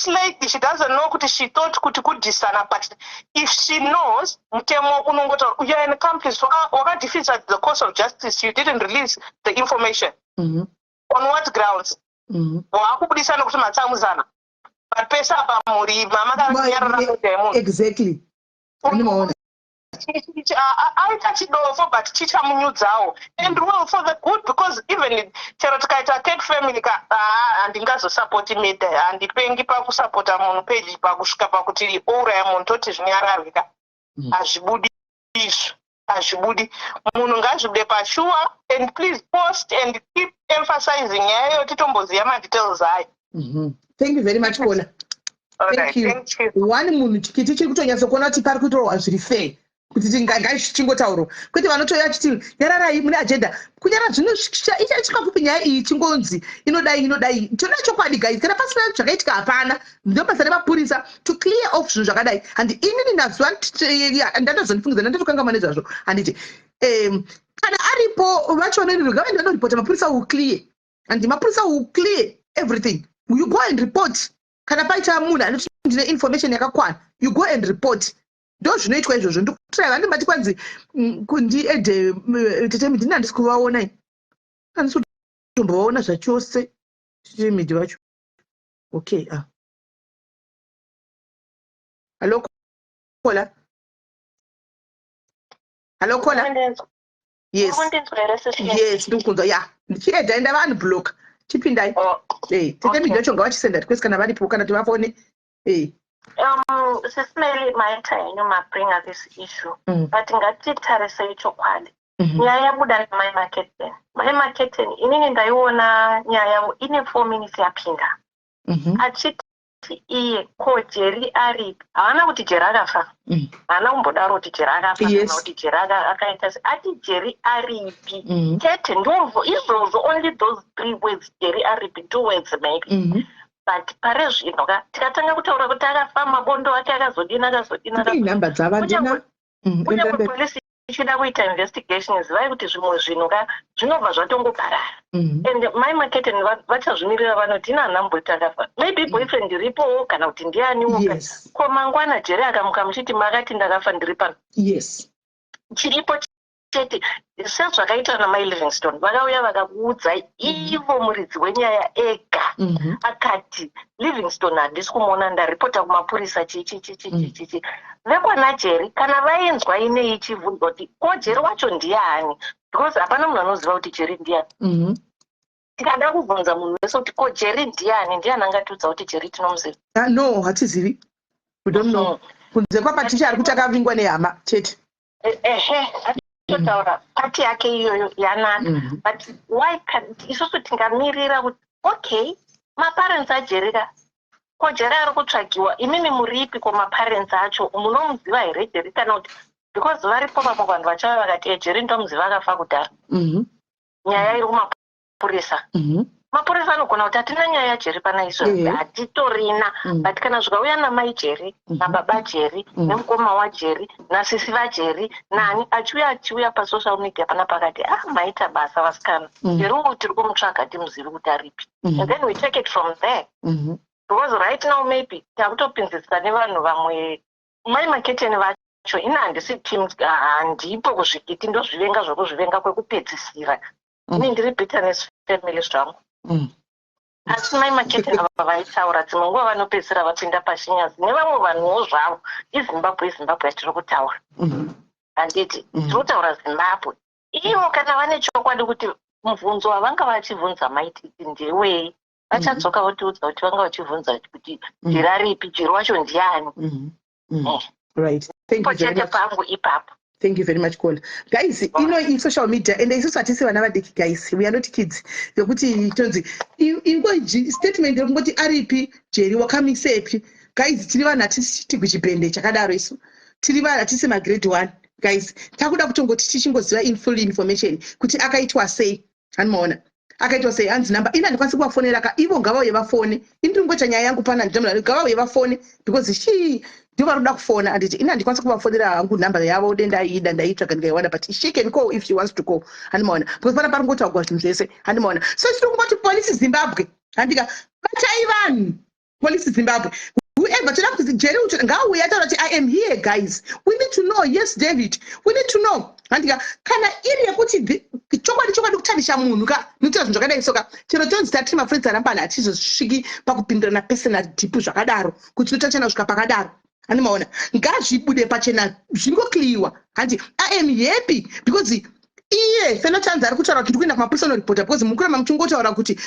lady, she doesn't know kuti she thought kuti kudhisana, but if she knows, mutemo unongotaura you are an accomplice. Wakadefeata the course of justice. You didn't release the information. On what grounds? Waakubudisa nokuti matsamuzana, but pese apa mhuri mama kakanyarara mota yemunhu. Exactly, andimaona. Aita chidofo, but chichamunyudzawo, and well, for the good, because even chero tikaita cat family ka, handingazosapoti murder. Handipengi pakusapota munhu peji pakusvika pakuti ouraya munhu, toti zvinyararwe ka. Hazvibudi izvo, hazvibudi. Munhu ngazvibude pashuwa. And please post and keep emphasizing nyaya iyo, titomboziva madetails ayo. Thank you very much, Kola. All Thank right, you. thank you. One munhu chikiti chiri kutonyatsokuona kuti pari kutorwa zviri fair, kuti ngachingotaurwa, kwete vanotouya vachiti nyararai, mune agenda. Kunyara zvino ichasvika kupi nyaya iyi? Chingonzi inodai, inodai, toda chokwadi, guys. Kana pasina zvakaitika, hapana. Ndobasa remapurisa to clear off zvinhu zvakadai. Handi inini nazuva ndatozondifungidza, ndatokangama nezvazvo. Handiti kana aripo vacho ngavaende vanoripota, mapurisa will clear. And mapurisa will clear everything. You go and report. Kana paita munhu anoti ndine information yakakwana, you go and report. Ndo zvinoitwa izvozvo. Ndikutrai vandibati kwanzi kundiede tete Midhi. Handisi kuvaona, handisi kutombovaona zvachose tete Midhi vacho. Okay, ah. Hallo Kola, hallo Kola. Yes. Yes, ndikukunzwa ya. Ndichiedha, enda unblock, chipindai. Oh, tete Midhi vacho ngavachisenda request kana varipo, kana tivafone. Sis Melly, maita henyu mabringa this issue, but ngatitarisei chokwadi. Nyaya yabuda namai Maketen. Mai Maketen, inini ndaiona nyaya yavo ine 4 minutes yapinda, achiti iye ko Jeri aripi? Havana kuti Jeri akafa. Haana kumbodaro kuti Jeri akafa, kana kuti Jeri akaita se ati Jeri aripi chete. Ndozvo izvozvo, only those three words, "Jeri aripi", two words maybe. But pare zvino ka, tikatanga kutaura kuti akafa, mabondo ake akazodini, akazodini. Nhamba dzava ndina. Kunyange polisi Tichida kuita investigation, zivai kuti zvimwe zvinhu ka zvinobva zvatongoparara. And mai Maketen vachazvimirira, vanoti ina hanamboti akafa, maybe boyfriend iripowo kana kuti ndianiwo. Ko mangwana Jere akamuka muchiti makati ndakafa ndiri pano? Chiripo chete, sezvakaita namai Livingstone, vakauya vakakuudzai ivo muridzi wenyaya ega. Akati Livingstone handisi kumuona, ndaripota kumapurisa, chichichichichichichi. Vekwana Jeri kana vainzwa inei ichibvunzwa kuti ko Jeri wacho ndiani, because hapana munhu anoziva kuti Jeri ndiani. Tikada kubvunza munhu wese kuti ko Jeri ndiani, ndiani angatiudza kuti Jeri tinomuziva? Ah, no, hatizivi, we don't know, kunze kwaPatricia ari kuti akavingwa nehama chete. Ehe, atotaura part yake iyoyo yanaka. But why can't isusu tingamirira kuti okay, maparents aJeri ka, ko Jeri ari kutsvagiwa, imimi muripi? Ko maparents acho munomuziva here Jeri? Kana kuti because varipo vamwe vanhu vachava vakati, "E, Jeri ndomuziva, akafa kudhara." Nyaya iri kumapurisa. Mapurisa anogona kuti hatina nyaya yaJeri pana izvo. Hatitorina. But kana zvikauya namai Jeri, nababa Jeri, nemukoma waJeri, nasisi vaJeri, nani achiuya achiuya pasocial media pana pakati, ah, maita basa vasikana. Jeri uyu tiri kumutsvaga, timuzivi kuti aripi. And then we take it from there. Because right now maybe takutopinziswa nevanhu vamwe, mai Maketeni vacho. Ina handisi team, handipo kuzvikiti, ndozvivenga zvokuzvivenga kwekupedzisira. Ini ndiri bitterness family zvangu. Asi mai Maketeni ava vaitaura, dzimwe nguva vanopedzisira vapinda pashinyazi nevamwe vanhuwo zvavo. IZimbabwe, iZimbabwe yatiri kutaura. Handiti tiri kutaura Zimbabwe? Ivo kana vane chokwadi kuti mubvunzo wavanga vachibvunza maititi ndewei, vachadzoka votiudza kuti vanga vachibvunza kuti Jeri aripi, Jeri wacho ndiani. Right, thank you very Chete much. Pangu ipapo. Thank you very much, caller. Guys, ino isocial media and isusu hatisi vana vadiki, guys, we are not kids yekuti tonzi ingoji statement yekungoti aripi Jeri, wakamisepi. Guys, tiri vanhu, hatisi kuchibhende chakadaro. Isu tiri vanhu, hatisi magrade 1, guys. Takuda kutongoti tichingoziva in full information kuti akaitwa sei. Hanimaona akaitwa sei? Hanzi namba ini handikwanisi kuvafonera ka, ivo ngavauye vafone. Ini ndiri kungoita nyaya yangu pana, nditaura ngavauye vafone because she ndivo vari kuda kufona. Handiti ini handikwanisi kuvafonera hangu, namba yavo de ndaida ndaitsvaga ndikaiwana, but she can call if she wants to call. Handimaona, because pana pari kungotaurwa zvinhu zvese. Handimaona, so tiri kungoti polisi Zimbabwe, handika batai vanhu. Polisi Zimbabwe, whoever toda kuti Jerry ucho ngauye ataura kuti I am here. Guys, we need to know. Yes, David, we need to know. Handika kana iri yekuti chokwadi chokwadi kutarisha munhu ka nokuita zvinhu zvakadai soka, chero tonzi tatiri mafriends arambana, hatizosviki pakupindirana personal deep zvakadaro kuti totachana kusvika pakadaro. Handimaona, ngazvibude pachena, zvingoclearwa. Handi I am happy because iye Fenotanzi ari kutaura kuti ndikuenda kumapurisa unoripota, because mukuramba muchingotaura kuti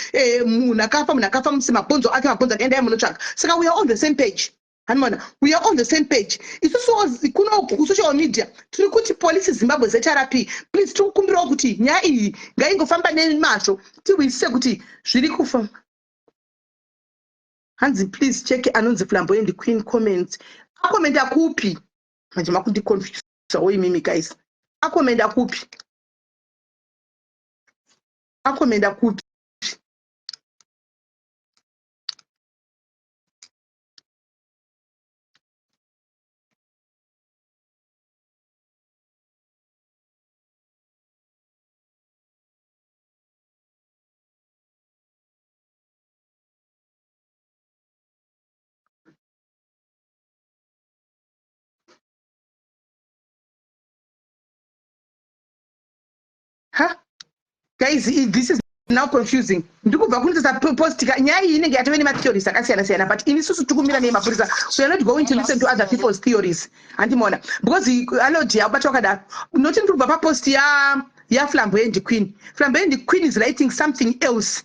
munhu akafa, munhu akafa, musi mabhonzo ake, mabhonzo ake, endai munotsvaga. Saka we are on the same page. Handimaona, we are on the same page. Isusu kuno kusocial media tiri kuti polisi Zimbabwe, ZRP, please, tiri kukumbirawo kuti nyaya iyi ngaingofamba nemazvo, tihwisise kuti zviri kufamba. Hanzi please check anonzi Flamboyant Queen comments. Akomenda kupi manje? Makundiconfusawo imimi, guys. Akomenda kupi? Akomenda kupi? Ha, guys, this is now confusing. Ndikubva kunotesa post ka, nyaya iyi inenge yatove nematheories akasiyana siyana, but ini susu tikumira nei mapurisa. We are not going to listen to other people's theories. Handimona, because alodi yakubatwa wakadaro noti ndiri kubva papost ya yaFlamboyant Queen. Flamboyant Queen is writing something else.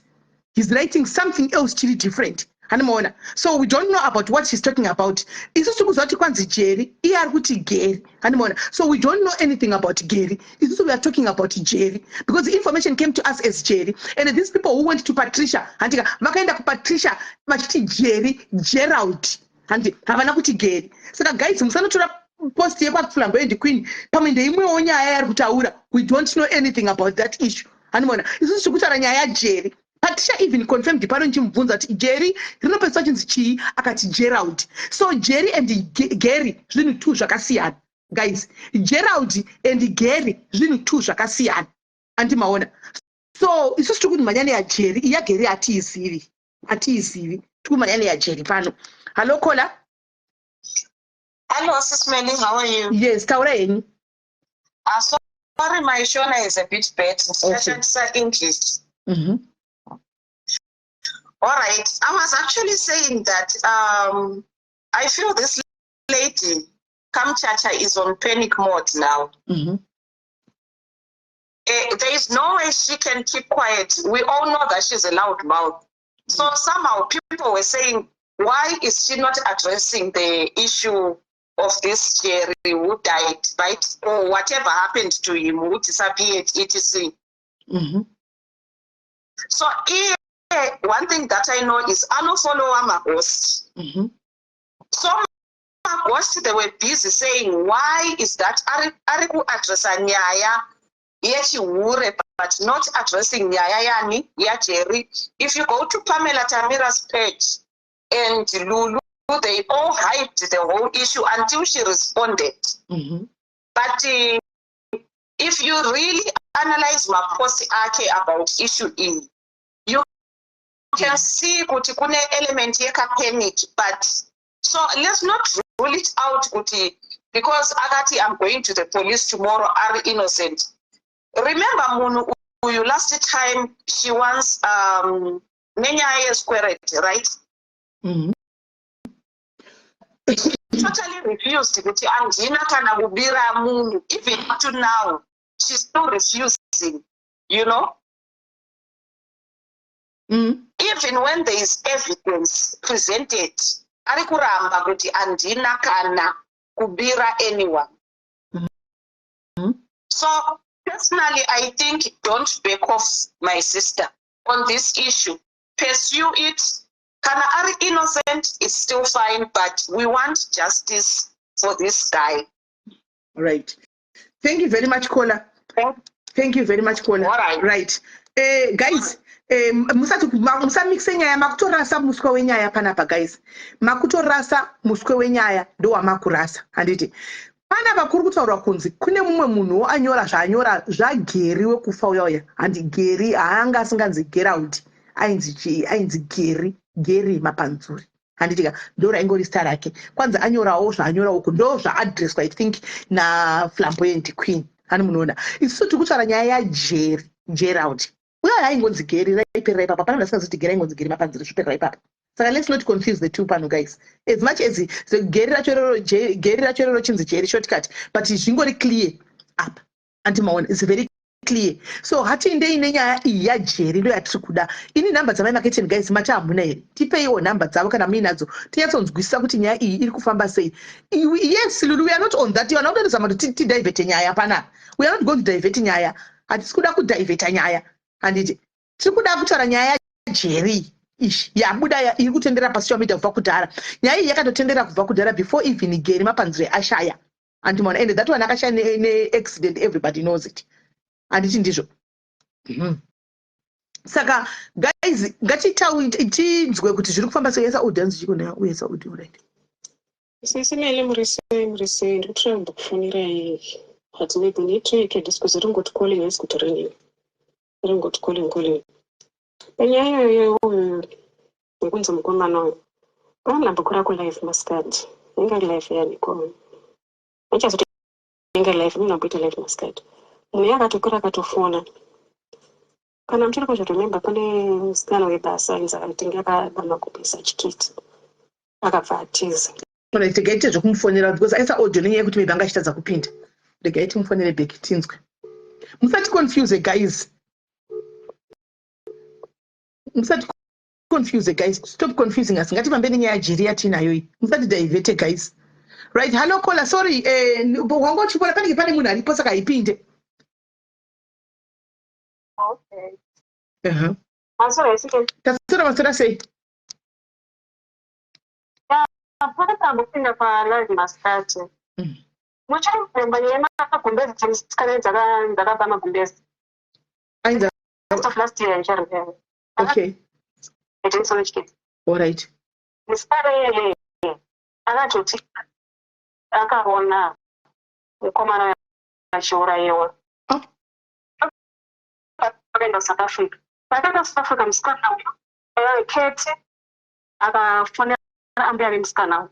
He's writing something else chiri different. Handimaona, so we don't know about what she's talking about. Isusu tiri kuziva kuti kwanzi Jerry, iye ari kuti Gary. Handimaona, so we don't know anything about Gary. Isusu we are talking about Jerry because the information came to us as Jerry, and these people who went to Patricia, handika vakaenda kuPatricia vachiti Jerry, Gerald, handi havana kuti Gary. Saka guys, musanotora post yekwaFlamboyant Queen, pamwe ndeimwewo nyaya yari kutaura. We don't know anything about that issue. Handimaona, isusu tiri kutaura nyaya yaJerry. Patricia even confirmed pano, ndichimubvunza kuti Jerry rinopedziswa chinzi chii, akati Gerald. So Jerry and Gary zvinhu two zvakasiyana. Guys, Gerald and Gary zvinhu two zvakasiyana, andimaona? So isusu tiri kumhanya neyaJerry. IyaGary hatiizivi, hatiizivi. Tiri kumhanya neyaJerry pano. Hallo, caller. Hello, Sis Melly, how are you? Yes, taura henyu. Sorry, my Shona is a bit bad. Okay. English. All right. I was actually saying that I feel this lady, Kamchacha, is on panic mode now. There is no way she can keep quiet. We all know that she's a loud mouth. So somehow people were saying, why is she not addressing the issue of this Jerry who died, right? Or whatever happened to him, who disappeared, etc. So here, one thing that I know is anofollow maghost. So maghost, they were busy saying, why is that ari kuaddressa nyaya yechihure but not addressing nyaya yani yaJerry? If you go to Pamela Tamira's page and Lulu, they all hyped the whole issue until she responded. But if you really analyze mapost ake about issue iyi, you can see kuti kune element yekapanic. But so let's not rule it out kuti because akati, "I'm going to the police tomorrow," ari innocent. Remember, munhu uyu last time she wants nenyaya yesquaret, right? Totally refused kuti handina kana kubira munhu. Even up to now she's still refusing. Even when there is evidence presented, ari kuramba kuti handina kana kubira anyone. So personally, I think don't back off, my sister, on this issue. Pursue it. Kana ari innocent, it's still fine, but we want justice for this guy. Right, thank you very much, caller. Thank you very much, caller. All right. Right, guys, musati musamixe nyaya. Makutorasa muswe wenyaya panapa, guys. Makutorasa muswe wenyaya, ndowamakurasa, handiti? Panapa kuri kutaurwa kunzi kune mumwe munhuwo anyora zvaanyora zvaGary wekufa uya uya, handi? Gary haanga asinganzi Gerald, ainzi chii? Ainzi Gary, Gary Mapanzuri, handitika? Ndo raingori zita rake. Kwanzi anyorawo zvaanyora uku, ndo zvaaddresswa, I think, naFlamboyant Queen, hani? Munoona, isusu tiri kutaura nyaya yaJerry, Gerald uya aingonzi Gary, raiperera ipapa. Pana vasingazoti Gary aingonzi Gary Mapanzuri, zviperera ipapa. Saka let's not confuse the two pano, guys. As much as Gary racho rero, Gary racho rero chinzi Jerry shortcut, but zvingori clear apa, andimaona? It's very clear. So hatiindei nenyaya iyi yaJerry, ndo yatiri kuda. Ini nhamba dzamai Maketeni, guys, mati hamuna here? Tipeiwo nhamba dzavo kana muinadzo, tinyatsonzwisisa kuti nyaya iyi iri kufamba sei. Yes, Lulu, we are not on that. Vana kutodzama kuti tidiverte nyaya panapa. We are not going to divert nyaya. Hatisi kuda kudivheta nyaya, handiti? Tiri kuda kutaura nyaya yaJerry ishi yabuda, iri kutendera pasocial media kubva kudhara. Nyaya iyi yakatotendera kubva kudhara, before even Gary Mapanzure ashaya, andimaona? And that one akashaya neaccident, everybody knows it, handiti ndizvo? Saka guys, ngatitinzwe kuti zviri kufamba sei. Yesa audience chiko uye saudio, right? Sisi Melly, muri sei? Muri sei? Ndiri kutraya kumbokufonirai, but maybe network handisi ringoti calling, haisi kuti ringing, ringoti calling, calling. Panyaya iyoyo, uyu wekunzi mukomana uyu panondambokura kulife masikati, inga life yaniko achazoti inga life inonamboita life masikati. Munhu iye akatokura akatofona. Kana muchiri kuzviremember, pane musikana webasa ainzi atinge akaba magumbezi achikiti, akabva atiza. Right, regai tiite zvekumufonera because aisa audio nenyaya yekuti maybe anga achitadza kupinda. Regai timufonere back, tinzwe. Musati confuse, guys. Musati confuse, guys. Stop confusing us. Ngatifambe nenyaya yaJerry yatinayo iyi, musati diverte, guys. Right, hello, caller. Sorry, wanga uchifona, panenge pane munhu aripo, saka haipinde. Okay. Masura isike. Tasura, masura sei? Pakatambopinda palive masikati. Muchiremba nyaya yemagumbezi, dzemusikana dzakaba magumbezi. Ainzi Of last year, ndicharemba. Okay. Chikiti. All right. Musikana iyeye akatoti akaona Mukomana uyu achiurayiwa. Vakaenda kuSouth Africa. Vakaenda kuSouth Africa musikana uyu eh, Keti akafonera ambuya vemusikana uyu.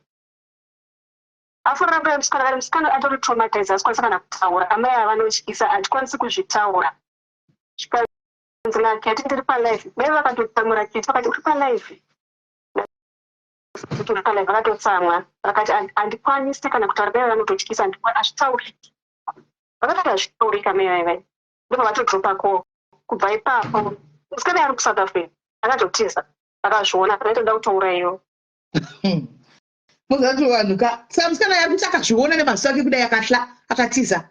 Afonera ambuya vemusikana vari musikana atori traumatized haasi kana kutaura. Amai ava vanotyisa handikwanisi kuzvitaura. Zvikanzi naKeti ndiri palive. Mai vakatotsamwira Keti vakati uri palive. Kuti uri palive vakatotsamwa vakati handikwanisi kana kutaura mai vanototyisa hazvitauriki. Vakatoti hazvitauriki amai vaive. Ndobva vatodropa call. Kubva ipapo musikana ari kuSouth Africa akatotiza akazviona akaitoda kutouraiwa. Muzati vanhu ka saka musikana ari kuti akazviona nemaziso ake kudai akahla akatiza.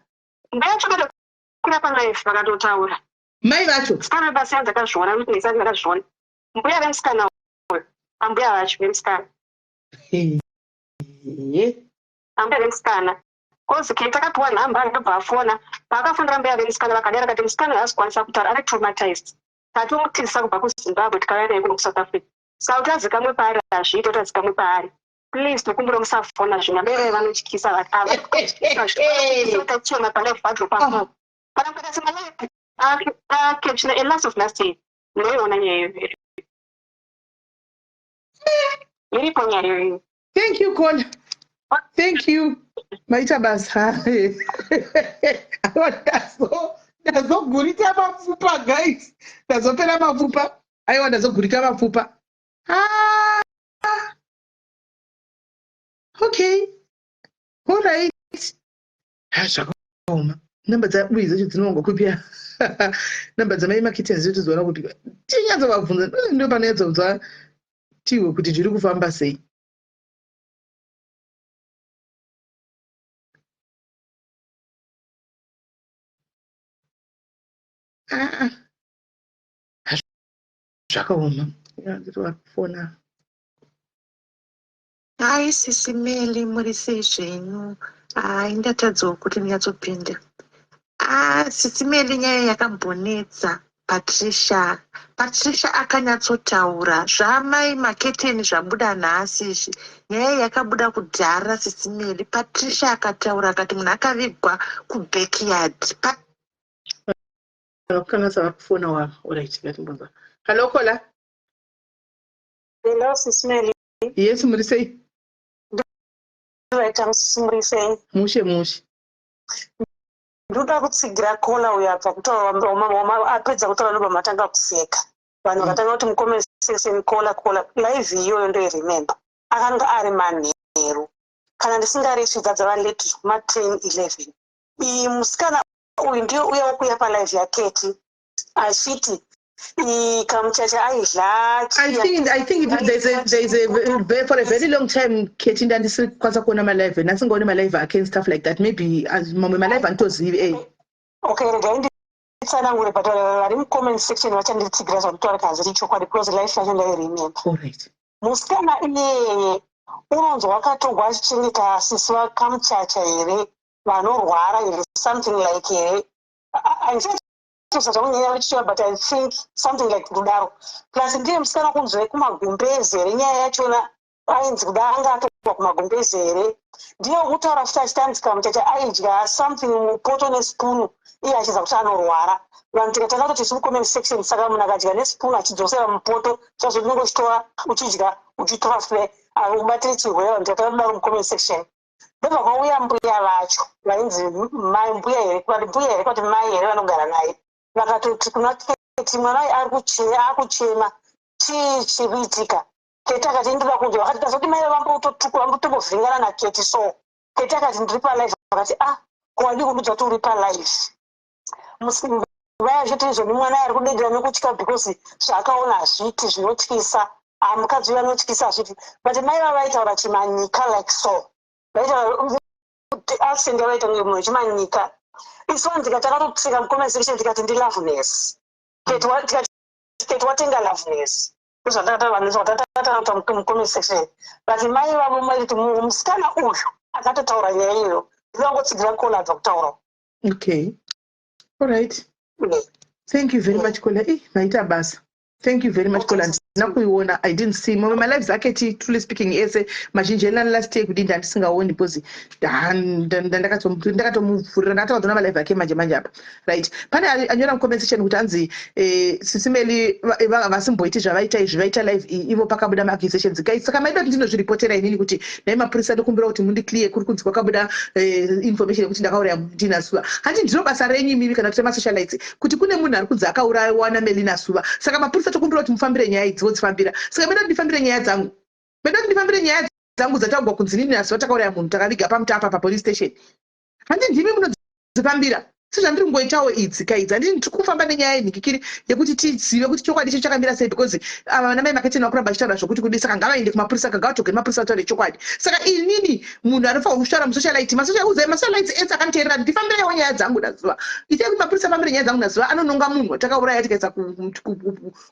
Mai vacho vakatokwira palive vakatotaura. Mai vacho. Musikana basi yanzi akazviona witness yanzi akazviona. Mbuya vemusikana uyu ambuya vacho vemusikana. Ambuya vemusikana. Kozi Kate akapiwa nhamba ndobva afona. Paakafonera mbuya vemusikana vakadai vakati musikana haasi kukwanisa kutaura ari traumatized. Tatomutizisa kubva kuZimbabwe tikauya naye kuno kuSouth Africa. Saka kuti azikamwe paari hazviite kuti azikamwe paari. Please tokumbira musafona zvino amai vaye vanotyisa vati ava vatachema palive vadropa phone. Kana kuita semalive acaption a last of last year munoiona nyaya iyoyo. Iripo nyaya iyoyo. Thank you caller. Thank you. Maita basa. Ndazogurika mapfupa guys. Ndazopera mapfupa. Aiwa ndazogurika mapfupa. Ah. Okay. All right. Ha zvakaoma. Namba dza uyi dzacho dzinongwa kupi? Namba dzamai makitens dzacho dziona kuti tinyatsovabvunza ndo panonyatsobva tihwe kuti zviri kufamba sei. Ah, zvakaoma. Ndiri Hi sisi Melly muri sei zvenyu? Hayi ndatadzawo kuti ndinyatsopinda. Ah sisi Melly nyaya yakambonetsa Patricia. Patricia akanyatsotaura zvaamai maketeni zvabuda nhasi izvi. Nyaya yakabuda kudhara sisi Melly. Patricia akataura akati munhu akavigwa kubackyard. Pa Vakukanganisa vari kufona wava. Alright, ngatimbonzwa. Hello caller. Hello sisi Melly. Yes, muri sei? Right, muri sei? Mushe mushe. Ndoda kutsigira kola uyo abva kutaura apedza kutaura ndobva matanga kuseka. Vanhu vakatanga kuti mucomment section kola kola live iyoyo ndoiremember. Akanga ari manheru. Kana ndisingaresvi dzadzava late zvekuma 10 11. Iyi musikana uyu ndiye uya wekuuya palive yaketi achiti kamuchacha aidya I think I think there's a there's a for a very long time Keti ndandisiri kukwanisa kuona malive ndasingaoni malive ake and stuff like that maybe mamwe malive anditozivi eh okay regai nditsanangure but vari mucomment section vachanditsigira zvanditaura kana zviri chokwadi because life yacho ndairemember alright musikana iyeye unonzi wakatogwa achichengeta sisi vakamuchacha here vanorwara here something like here handisati kunyanya vachichiva but I think something like kudaro plus ndiye musikana kunzi vekumagumbezi here nyaya yachona ainzi kuda anga atogwa kumagumbezi here ndiye wekutaura futi achiti kamuchacha aidya something mupoto nesipunu iye achiza kuti anorwara vanhu tikatanga kutoti isu mucomment section saka munhu akadya nesipunu achidzosera mupoto chazvo unenge uchitora uchidya uchitora futi ubatire chirwere vanhu tikatanga kudaro mucomment section ndobva kwauya mbuya vacho vainzi mai mbuya here kwati mbuya here kwati mai here vanogara naye vakatoti kuna keti mwana uyu ari akuchema chii chiri kuitika keti akati ndinoda kunzwa vakati tazoti mai vambototukwa vambotombovhingana naketi so keti akati ndiri palive vakati ah ko wadii kundiudza kuti uri palive vaya vachiti izvoni mwana ari kudedera nekutya because zvaakaona hazviiti zvinotyisa ah, mukadzi uyo anotyisa hazviiti but mai vava vaitaura chimanyika like so vaitaura accent yavaita kunge munhu wechimanyika isu vanhu tikati takatotsika mucomment section tikati ndiloveness tikati watenga loveness ndozvatakataura mucomment section but mai vavo maiti musikana uyu akatotaura nyaya iyoyo ndinongotsigira kola abva kutaura okay all right thank you very much kola eh maita basa thank you very much kola. Handina kuiona, I didn't see mamwe malives ake. Ti truly speaking, ese mazhinji enani last year kudii, ndandisingaoni because ndakatomuvhurira, ndakatoona malive ake manje manje apa. Right, pane anyora mucomment section kuti hanzi Sisi Melly vasimboiti zvavaita izvi, vaita live iyi ivo pakabuda maaccusations. Guys, saka maida kuti ndinozviripotera inini kuti nai mapurisa, ndokumbira kuti mundiclear, kuri kunzi kwakabuda information yekuti ndakauraya Ndina Suva? Hanti ndiro basa renyu imimi kana kuti masocialites kuti kune munhu ari kunzi akaurayiwa naMelina Suva, saka mapurisa tokumbira kuti mufambire nyaya idzi, vodzifambira. Saka maida kuti ndifambire nyaya dzangu? Maida kuti ndifambire nyaya dzangu dzataugwa kunzi nini naSuva takauraya munhu, takaviga paMutapa papolice station? Handi ndimi munodzifambira sezvandiri kungoitawo idzi kaidzi? Handiti ndiri kufamba nenyaya yenhikikiri yekuti tizive kuti chokwadi icho chakamira sei? Because ava vana mai Maketeni vakuramba vachitaura zvokuti kudi, saka ngavaende kumapurisa, ngavatoge nemapurisa vataure chokwadi. Saka inini munhu anofanirwa kutaura musocialite, uzai masocialites ese akaniteerera, ndifambireiwo nyaya dzangu naZuva. Itai kuti mapurisa afambire nyaya dzangu naZuva, anononga munhu watakauraya tikaisa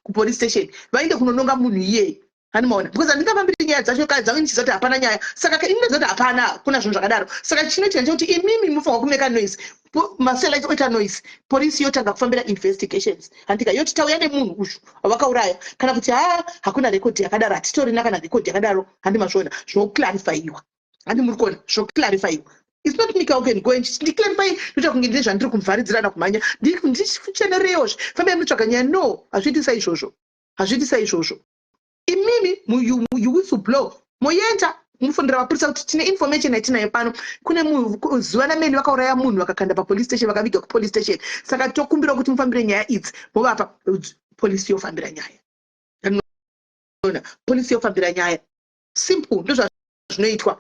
kupolice station, vaende kunononga munhu iyeye. Handimaona, because handingafambiri nyaya dzacho dzangu ndichiziva kuti hapana nyaya. Saka ini ndoziva kuti hapana, kuna zvinhu zvakadaro. Saka chinoitika ndechekuti imimi mufanirwa kumeka noise, masocialites oita noise, polisi yotanga kufambira investigations, handika? Yoti tauya nemunhu uyu wavakauraya, kana kuti ha, hakuna rekodhi yakadaro, hatitorina kana rekodhi yakadaro. Handi mazviona? Zvoclarifyiwa. Handi muri kuona? Zvoclarifyiwa. It's not me who can go and ndiclarify, ndoita kunge ndine zvandiri kumuvharidzirana kumhanya, ndichenerewo, fambai munotsvaga nyaya. No, hazviiti saizvozvo, hazviiti saizvozvo. Imimi you whistle blow, moenda mufundira mapurisa kuti tine information yatinayo pano, kune Zuva naMeli vakauraya munhu, vakakanda papolice station, vakaviga kupolice station, saka tokumbira kuti mufambire nyaya idzi. Movapa polisi, yofambira nyaya. Ona, polisi yofambira nyaya, simple. Ndozvazvinoitwa.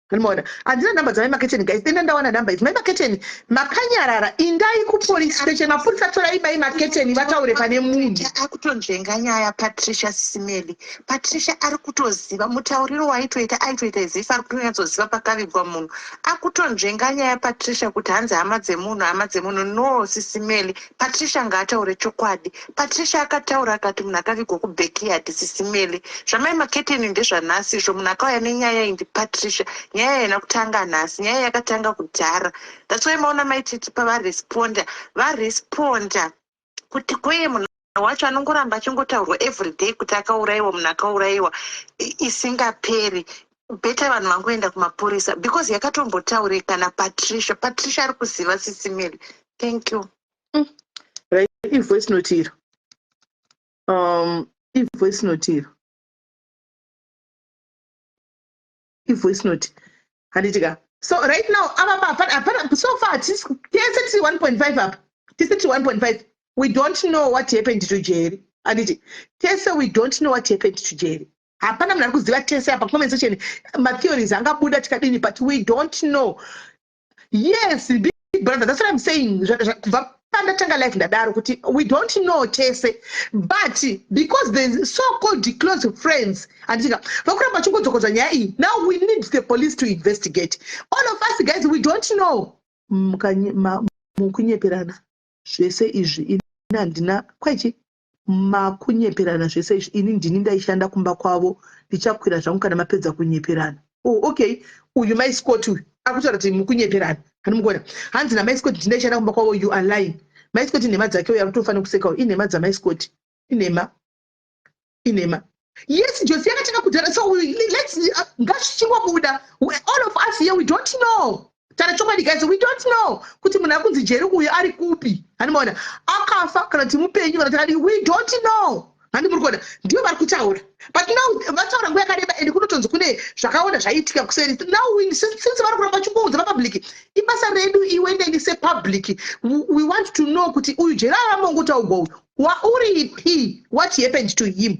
Anomaona, handina nhamba dzamai Maketeni. Guys, denda ndawana nhamba idzi. Mai Maketeni makanyarara, indai kupolice station, mapurisa torai mai Maketeni vataure pane munhu. Akutonzvenga nyaya Patricia. Sisi Melly, Patricia ari kutoziva mutauriro waitoita, aitoita izifa ari kutonyatsoziva pakavigwa munhu. Akutonzvenga nyaya Patricia, kuti hanzi hama dzemunhu, hama dzemunhu. No, Sisi Melly, Patricia ngaataure chokwadi. Patricia akataura akati munhu akavigwa kubackyard. Sisi Melly, zvamai Maketeni ndezvanhasi izvo. Munhu akauya nenyaya iyi ndiPatricia. Nyaya haina kutanga nhasi, nyaya yakatanga kudhara. That's why maona maititi pavaresponda, varesponda kuti kweye munhu wacho anongoramba achingotaurwa everyday kuti akaurayiwa, munhu akaurayiwa isingaperi. Better vanhu vangoenda kumapurisa because yakatombotaurika naPatricia. Patricia ari kuziva. Sisi Melly, thank you. Right, ivoice note iro, ivoice note iro, ivoice note, handiti ka? So right now ava hapana, so far tese tiri 1.5 apa, tese tiri 1.5. We don't know what happened to Jerry, handiti? Tese we don't know what happened to Jerry. Hapana munhu ari kuziva. Tese apa comment section matheories angabuda tikadini, but we don't know. Yes, big brother, that's what I'm saying. Kubva pandatanga life ndadaro kuti we don't know tese, but because the so called close friends, handitika, vakuramba vachingodzokodza nyaya iyi, now we need the police to investigate. All of us guys, we don't know. Mukunyeperana zvese izvi, ini handina kwaichi. Makunyeperana zvese izvi, ini ndini ndaishanda kumba kwavo, ndichakwira zvangu kana mapedza kunyeperana. Oh, okay, uyu mai Scott uyu akutaura kuti mukunyeperana. Handimukuona, hanzi namai Scott ndindaishanda kumba kwavo. You are lying, mai Scott. Inhema dzake uyo, akutofanira kusekawo. Inhema dzamai Scott, inhema, inhema. Yes, Josi yakatanga kudhara. So let's ngazvichingobuda. All of us here, we don't know. Tara chokwadi guys, we don't know kuti munhu akunzi Jerry uyu ari kupi. Handimaona, akafa kana kuti mupenyu kana takadii, we don't know. Handi muri kuona, ndivo vari kutaura, but now vataura nguva yakareba ende kunotonzi kune zvakawanda zvaiitika kuseri. Now since vari kuramba vachingoudza vapublic, ibasa redu iwe neni sepublic, we want to know kuti uyu Jerry aramongotaugwa uyu wauripi, what happened to him?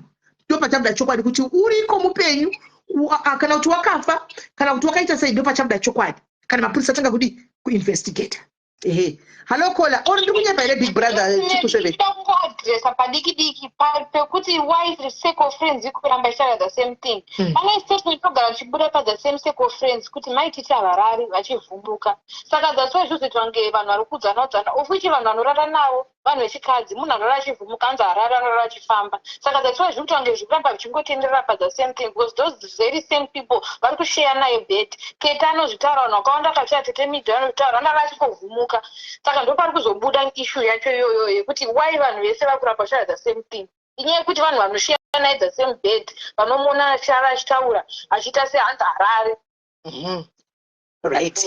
Ndo pachabuda chokwadi kuti uriko mupenyu kana kuti wakafa kana kuti wakaita sei. Ndo pachabuda chokwadi kana mapurisa atanga kudi kuinvestigata. Ehe, hallo caller, or ndiri kunyepa here, big brother 777? Kungoadresa padiki diki pekuti why the circle of friends ikuramba ichitaura the same thing. Pane statement inogara chibuda pa the same circle of friends kuti maititi havarari vachivhunduka, saka that's why zvozoitwa kunge vanhu vari kuudzana udzana, of which vanhu vanorara navo vanhu vechikadzi. Munhu anorara achivhumuka anzi harari, anorara achifamba, saka that's why zviri kuita kunge zviri kuramba zvichingotenderera pa the same thing, because those very same people vari kusheya naye bed. Kete anozvitaura, vanhu vakawanda vakachaya, tete Midhi anozvitaura, anorara achingovhumuka. Saka ndo pari kuzobuda issue yacho iyoyo yekuti why vanhu vese vari kuramba vachitaura the same thing. Inyaya yekuti vanhu vanosheya naye the same bed, vanomuona achirara, achitaura, achiita sehanzi harare. Right,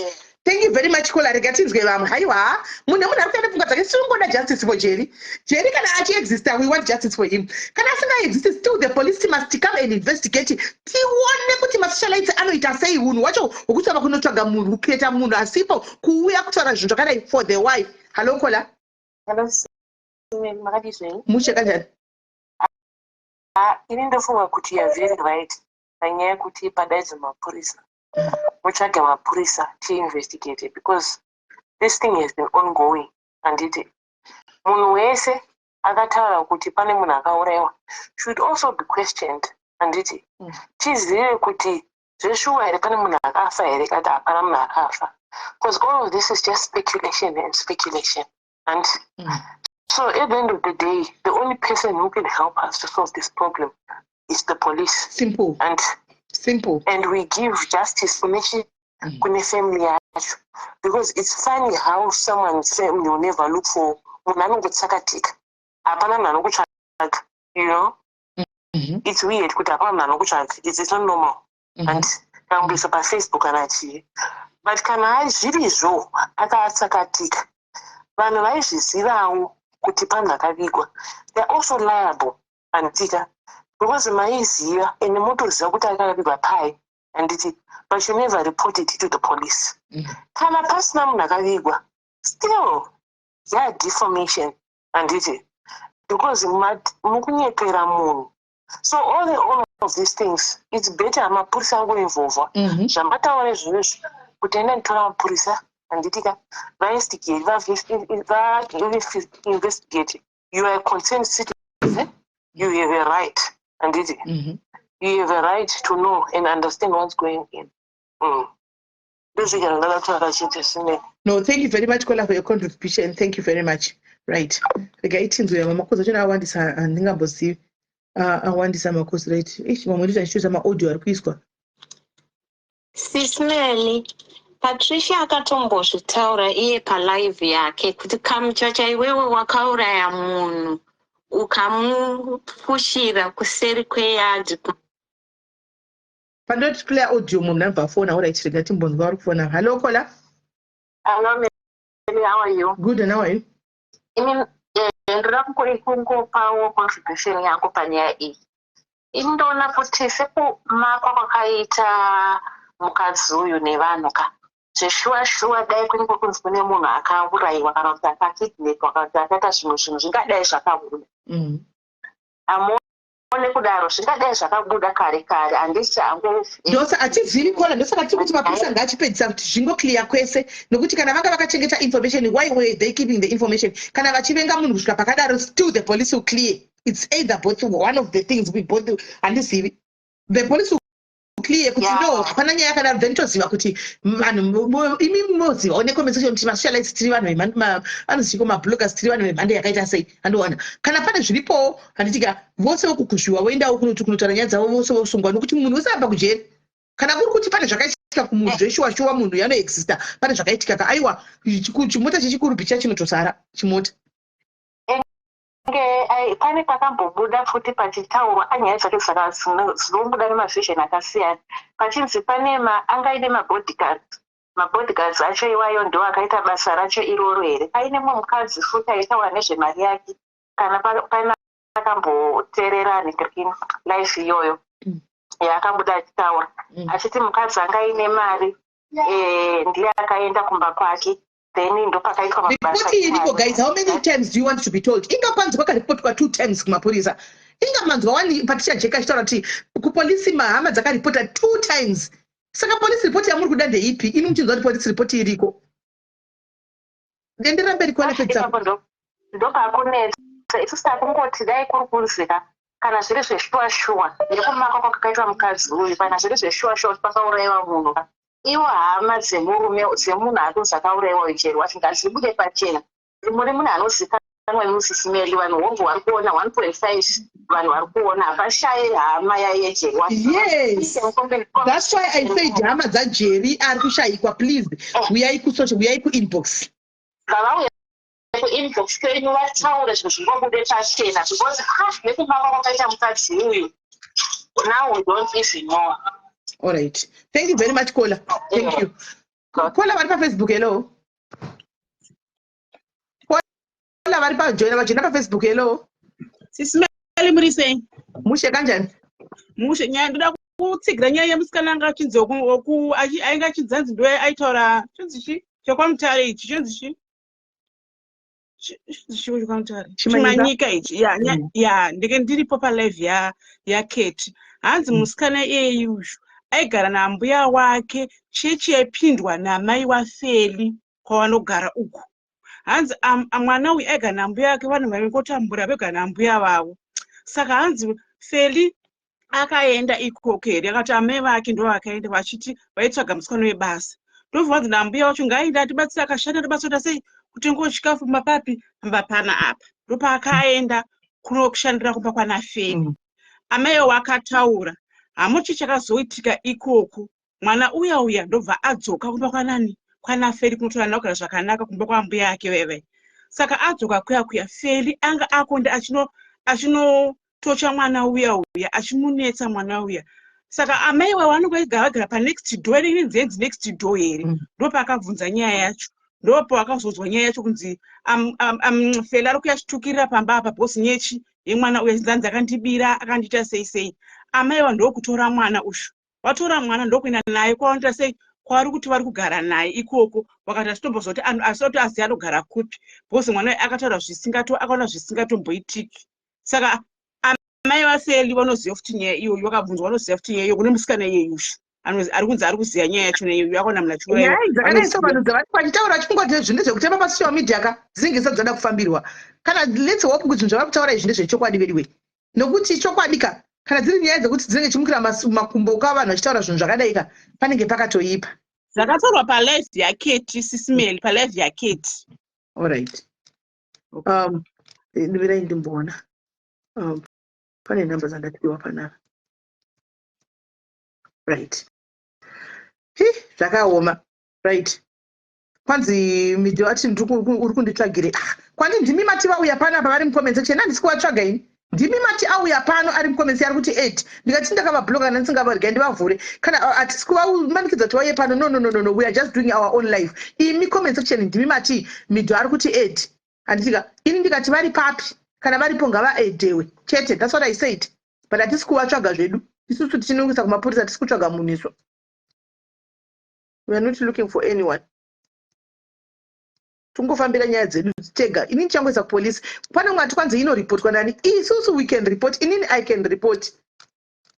thank you very much, caller. Rega tinzwe vamwe. Haiwa, munhu ari kuenda pfungwa dzake. Tiringoda justice for Jerry. Jerry kana achiexista, we want justice for him. Kana asingaexist, still the police must come and investigate, tione kuti masocialites anoita sei unhu hwacho hwekutsvaka kunotsvaga munhu, kucreata munhu asipo, kuuya kutaura zvinhu zvakadai for the wife. Hallo, caller. Makadii zvenyu? Mushe, kanjani? Ini ndofunga kuti you are very right panyaya yekuti padaidzwe mapurisa, mutsvage mapurisa tiinvestigate, because this thing has been ongoing, handiti? Munhu wese akataura kuti pane munhu akaurayiwa should also be questioned, handiti? Tizive kuti zveshuwa here pane munhu akafa here, kati hapana munhu akafa, because all of this is just speculation and speculation. And so at the end of the day, the only person who can help us to solve this problem is the police. Simple. And simple. And we give justice kune family yacho, because it's funny how someone's family will never look for munhu, anongotsakatika, hapana munhu anokutsvaga. It's weird kuti hapana munhu anokutsvaga. It's not normal. And kangoisa paFacebook kana chii, but kana zvirizvo akatsakatika, vanhu vaizvizivawo kuti panhu akavigwa, they are also liable, handitika? Because maiziva ende motoziva kuti akavigwa pai, handiti? But you never report it to the police. Kana pasina munhu akavigwa, still yadefamation, handiti? Because mukunyepera munhu. So all of these things, it's better mapurisa angoinvolvwa. Zvamataura izvozvo kuti enda nditora mapurisa, handitika? Vainvestigate, vainvestigate. You are a concerned citizen, you have a right, handiti? You have a right to know and understand what's going in. Ndozvika ndingada kutaura chete sine. No, thank you very much, caller, for your contribution. Thank you very much. Right, regai tinzwe makozi achona awandisa, handingambozivi. Awandisa makozi. Right, ish, mamwe ndito achichoita maaudio ari kuiswa. Sis Melly, Patricia akatombozvitaura iye palive yake kuti kamuchacha iwewe wakauraya munhu ukamupushira kuseri kweyadhi. Pandoti play audio, munhu anobva afona. Alright, rega timbonzwa vari kufona. Hallo, caller. Hello, Mary, how are you? Good, and how are you? Ini ndoda kungopawo contribution yangu panyaya iyi. Ini ndoona kuti sekumakwa kwakaita mukadzi uyu nevanhu ka, zveshuwa shuwa dai kunenge kunzi kune munhu akaurayiwa kana kuti akakidnapwa kana kuti akaita zvimwe zvinhu, zvingadai zvakabuda. Amuone kudaro, zvingadai zvakabuda kare kare, handiti? Hangu. Ndosa hatizivi, caller. Ndosaka tiri kuti mapurisa ngaachipedzisa kuti zvingoclear kwese, nokuti kana vanga vakachengeta information, why were they keeping the information? Kana vachivenga munhu kusvika pakadaro, still the police will clear. It's either both, one of the things we both, handizivi. The police will clear kuti no, hapana nyaya yakadaro, then toziva kuti vanhu imi mozivawo necomment section kuti masocialites tiri vanhu vanoziko, mabloggers tiri vanhu vemhando yakaita sei. Handiona kana pane zviripowo, handitika? Vose vokukuzviwa voendawo kunoti kunotaura nyaya dzavo, vose vosungwa, nokuti munhu wese abva kujeri. Kana kuri kuti pane zvakaitika kumunhu, zveshuwa shuwa munhu yanoexista, pane zvakaitika ka, aiwa, chimota chechikuru picha chinotosara chimota. Pane pakambobuda futi pachitaurwa anyaya dzake dzinobuda nemavision akasiyana, pachinzi pane angaine mabodyguards. Mabodyguards acho iwayo ndo akaita basa racho iroro here? Paine mumwe mukadzi futi aitaura nezvemari yake, kana pane akamboteerera live iyoyo yaakabuda achitaura achiti mukadzi anga aine mari, ndiye akaenda kumba kwake, then ndopakaitwa mabasa. Iriko, guys. How many times do you want to be told? Inga kwanzi kwakaripotwa two times kumapurisa. Inga manzwa wani Patricia Jeka achitaura kuti kupolisi mahama dzakaripota two times. Saka polisi report yamuri kuda ndeipi ini muchinzwa kuti polisi report iriko? Dendera mberi kuona pedza. Ndopakunetsa. Isusu takungoti dai kuri kunzika, kana zviri zveshuwa shuwa nekumakwa kwakaitwa mukadzi uyu, kana zviri zveshuwa shuwa kuti pakaurayiwa munhu, ivo hama dzemurume, dzemunhu ari akaurayiwa uyu, chero wacho, ngazibude pachena. Muri munhu anozikanwa neMusisi Melly, vanhu hongu vari kuona 1.5, vanhu vari kuona, hapashaye hama yayeJeri. Yes, that's why I said hama dzaJeri ari kushayikwa, please uyai kusocial, uyai kuinbox. Ngavauye. Kuinbox kwenyu vataure zvinhu zvingobude pachena, because ah, nekumama kwakaita mukadzi uyu, now we don't even know. All right, thank you very much, caller. Thank you, caller vari paFacebook. Hello, caller vari pajoina, vajoina paFacebook. Hello. Sisi Meli, muri sei? Mushe, kanjani? Mushe. Nyaya ndoda kutsigira nyaya yemusikana anga achinzi ainge achinzi anzi ndo aitaura chinzi chi chekwaMutare ichi, chinzi chi chiwo chekwaMutare, Chimanyika ichi. Ya, ya, ndenge ndiripo palive yaKeti. Hanzi musikana iyeyi uyu aigara nambuya wake, chechi yaipindwa namai waFeli kwavanogara uku. Hanzi mwana uyu aigara nambuya wake, vanhu vaingotambura vegara nambuya vavo. Saka hanzi Feli akaenda ikoko here, akati amai vake ndo vakaenda vachiti vaitsvaga musikana webasa. Ndobva vanzi nambuya wacho ngaaende atibatsire, akashanda tibatsira sei kutengawo chikafu mapapi pamba pana apa. Ndopaakaenda kunokushandira kumba kwana Feli. Amaiwo wakataura hamuchi chakazoitika ikoko. Mwana uya uya ndobva adzoka kumba kwanani, kwanaFeli, kunotora kugara zvakanaka kumba kwambuya ake veve. Saka adzoka kuya kuya, Feli anga akonda achinotocha mwana uya uya, achimunetsa mwana uya. Saka amai wavo vanonge vagara vagara panext door, inenge inzi next door here. Ndopaakabvunza nyaya yacho, ndopawakazonzwa nyaya yacho kunzi Feli ari kuya achitukirira pamba apa because nyechi yemwana uya, chinzanzi akandibira, akandiita sei sei. Amai va ndokutora mwana uyu, vatora mwana ndokuenda naye kwavanoita sei, kwavari kuti vari kugara naye ikoko. Vakati asitombozoti asati aziva anogara kupi, because mwana uyu akataura zvisingato, akaona zvisingatomboitiki. Saka amai vaFeli vanoziva futi nyaya iyoyo, vakabvunzwa vanoziva futi nyaya iyoyo. Kune musikana iyeyushu ari kunzi ari kuziva nyaya yacho neiyoyo, akaona munhu achiuraiwa. Nyaya dzakadai so, vanhu dzavari vachitaura vachingoti zvinhu ndezvekutamba pasocial media ka, dzinenge dzisati dzada kufambirwa. Kana let's hope kuti zvinhu zvavari kutaura izvi ndezvechokwadi vediwe, nokuti chokwadi ka, kana dziri nyaya dzekuti dzinenge chimukira makumbo ka, vanhu vachitaura zvinhu zvakadai ka, panenge pakatoipa. Zvakataurwa palive yaKeti, Sisi Meli, palive yaKeti. Alright, mirai ndimboona. Pane nhamba dzandatipiwa panapa. Right, hi, zvakaoma. Right, kwanzi Midho ati uri kunditsvagire. Ah, kwandi ndimi mati vauya panapa, vari mucomment section. Handisi kuvatsvaga ini, ndimi mati auya pano, ari mucomment, ari kuti 8. Ndikati ndakavabloka, kana ndisingavarega ndivavhure, kana hatisi kuvamanikidza kuti vauye pano. No, no, no, no, no, we are just doing our own life. Imi comment section ndimi mati Midho ari kuti 8, handitika? Ini ndikati vari papi, kana varipo ngavaedhewe chete. That's what I said, but hatisi kuvatsvaga zvedu isusu. Tichinongisa kumapurisa, hatisi kutsvaga munhu isu. We are not looking for anyone, tongofambira nyaya dzedu tega. Inini ndichangoisa kupolisi. Pane mwe ati kwanzi inoripotwa nani? Isusu we can report. Inini I can report,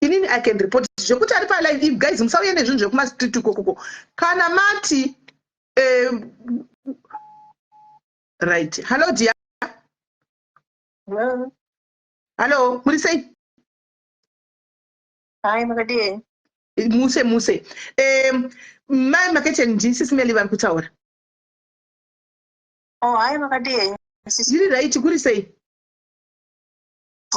inini I can report zvekuti ari palive. If guys, musauye nezvinhu zvekumastreet ikokoko. Kana mati right. Hello dear. Hello. Hello, muri sei? Hi, makadii? Muse muse. Mai Maketeni, ndisisi Meli vari kutaura. Oh, hi, makadii? Ndiri right, kuri sei?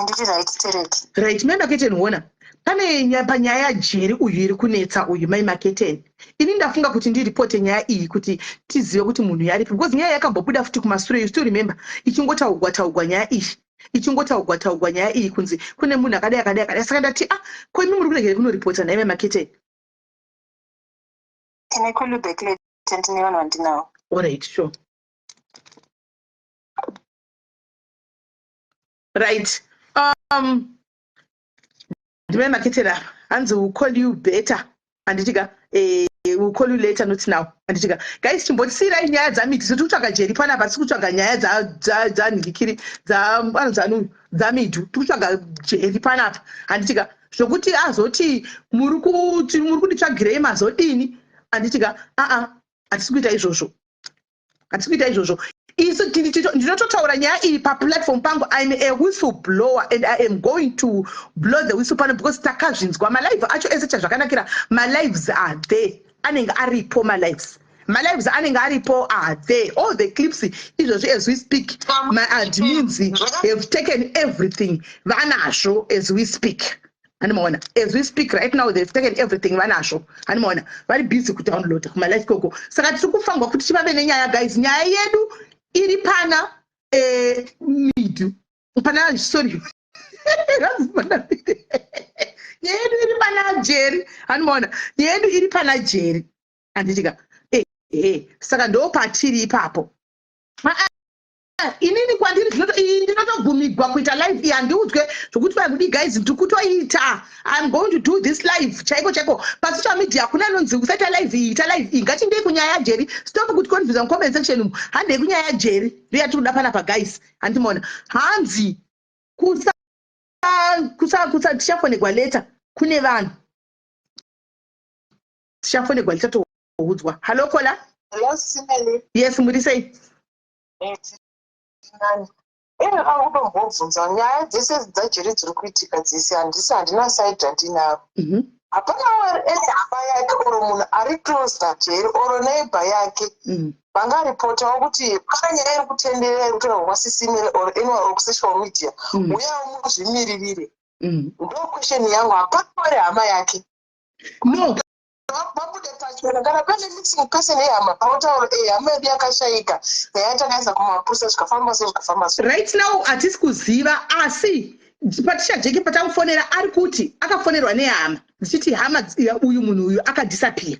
Ndiri right, tereki. Right, mai Maketeni, hona pane panyaya yaJeri uyu iri kunetsa uyu. Mai Maketeni, ini ndafunga kuti ndiripote nyaya iyi kuti tizive kuti munhu yaripi, because nyaya yakambobuda futi kumasure, you still remember, ichingotaugwa taugwa nyaya iyi, ichingotaugwa taugwa nyaya iyi, kunzi kune munhu akadai akadai akadai. Saka ndati, ah, ko imi muri kuregere kunoripota nhai, mai Maketeni? Tine call back later, ndine vanhu vandinawo. Alright, sure. Right, ndimai Maketeni apa hanzi will call you better, handitika? Will call you later, not now, handitika? Guys, chimbotisiyirai nyaya dzamiti. Tiri kutsvaga Jeri panapa, tisi kutsvaga nyaya dzanhikiri anonzi dzamidhu. Tiri kutsvaga Jeri panapa, handitika? Zvokuti azoti muri kuti muri kunditsvagirei, mazodini, handitika? Aa, hatisi kuita izvozvo, hatisi kuita izvozvo isu. Ndinototaura nyaya iyi paplatform pangu. I'm a whistle blower and I am going to blow the whistle pano because takazvinzwa malive acho ese. Chazvakanakira, malives are there, anenge aripo malives, malives anenge aripo, are there all the clips izvozvi. As we speak, my admins have taken everything, vanazvo as we speak, handimaona? As we speak right now, they've taken everything, vanazvo, handimaona? Vari busy kudownloada kumalive koko. Saka tiri kufangwa kuti tivave nenyaya, guys. Nyaya yedu Iri pana midu pana, sorry, nyaya yedu iri pana Jerry. Handimaona nyaya yedu iri pana Jerry, handitika? Ehe, saka ndo patiri ipapo. Inini kwandiri ndinotobvumigwa kuita live iyi. Handiudzwe zvokuti vakudi. Guys, ndiri kutoita, I'm going to do this live chaiko chaiko pasocial media. Hakuna anonzi usaita live iyi, ita live iyi. Ngatindei kunyaya yaJerry. Stop kuti confuse mucomment section umu. Handei kunyaya yaJerry, ndo yatiri kuda panapa, guys. Handimona hanzi kusa kusa kusa tichafonegwa later. Kune vanhu tichafonegwa later, toudzwa. Hallo, caller. Hello, Simeli. Yes, muri sei? Nani. Ine akutombobvunza nyaya dzese dzaJerry dziri kuitika dzese, handisi, handina side randinaro. Hapana any hama yake or munhu ari close naJerry or neighbor yake vangaripotawo kuti pane nyaya iri kutenderera iri kutorwa kwaSisi Meli or anyone or kusocial media, uyawo muzvimiririre? Ndo question yangu. Hapana uri hama yake? No. Vabude pachena kana pane missing person yehama, pautaura e hama yedu yakashayika, nyaya takaisa kumapurisa, zvikafamba so, zvikafamba so. Right now hatisi kuziva, asi Patricia Jeke patamufonera ari kuti akafonerwa nehama dzichiti hama uyu munhu uyu akadisappear.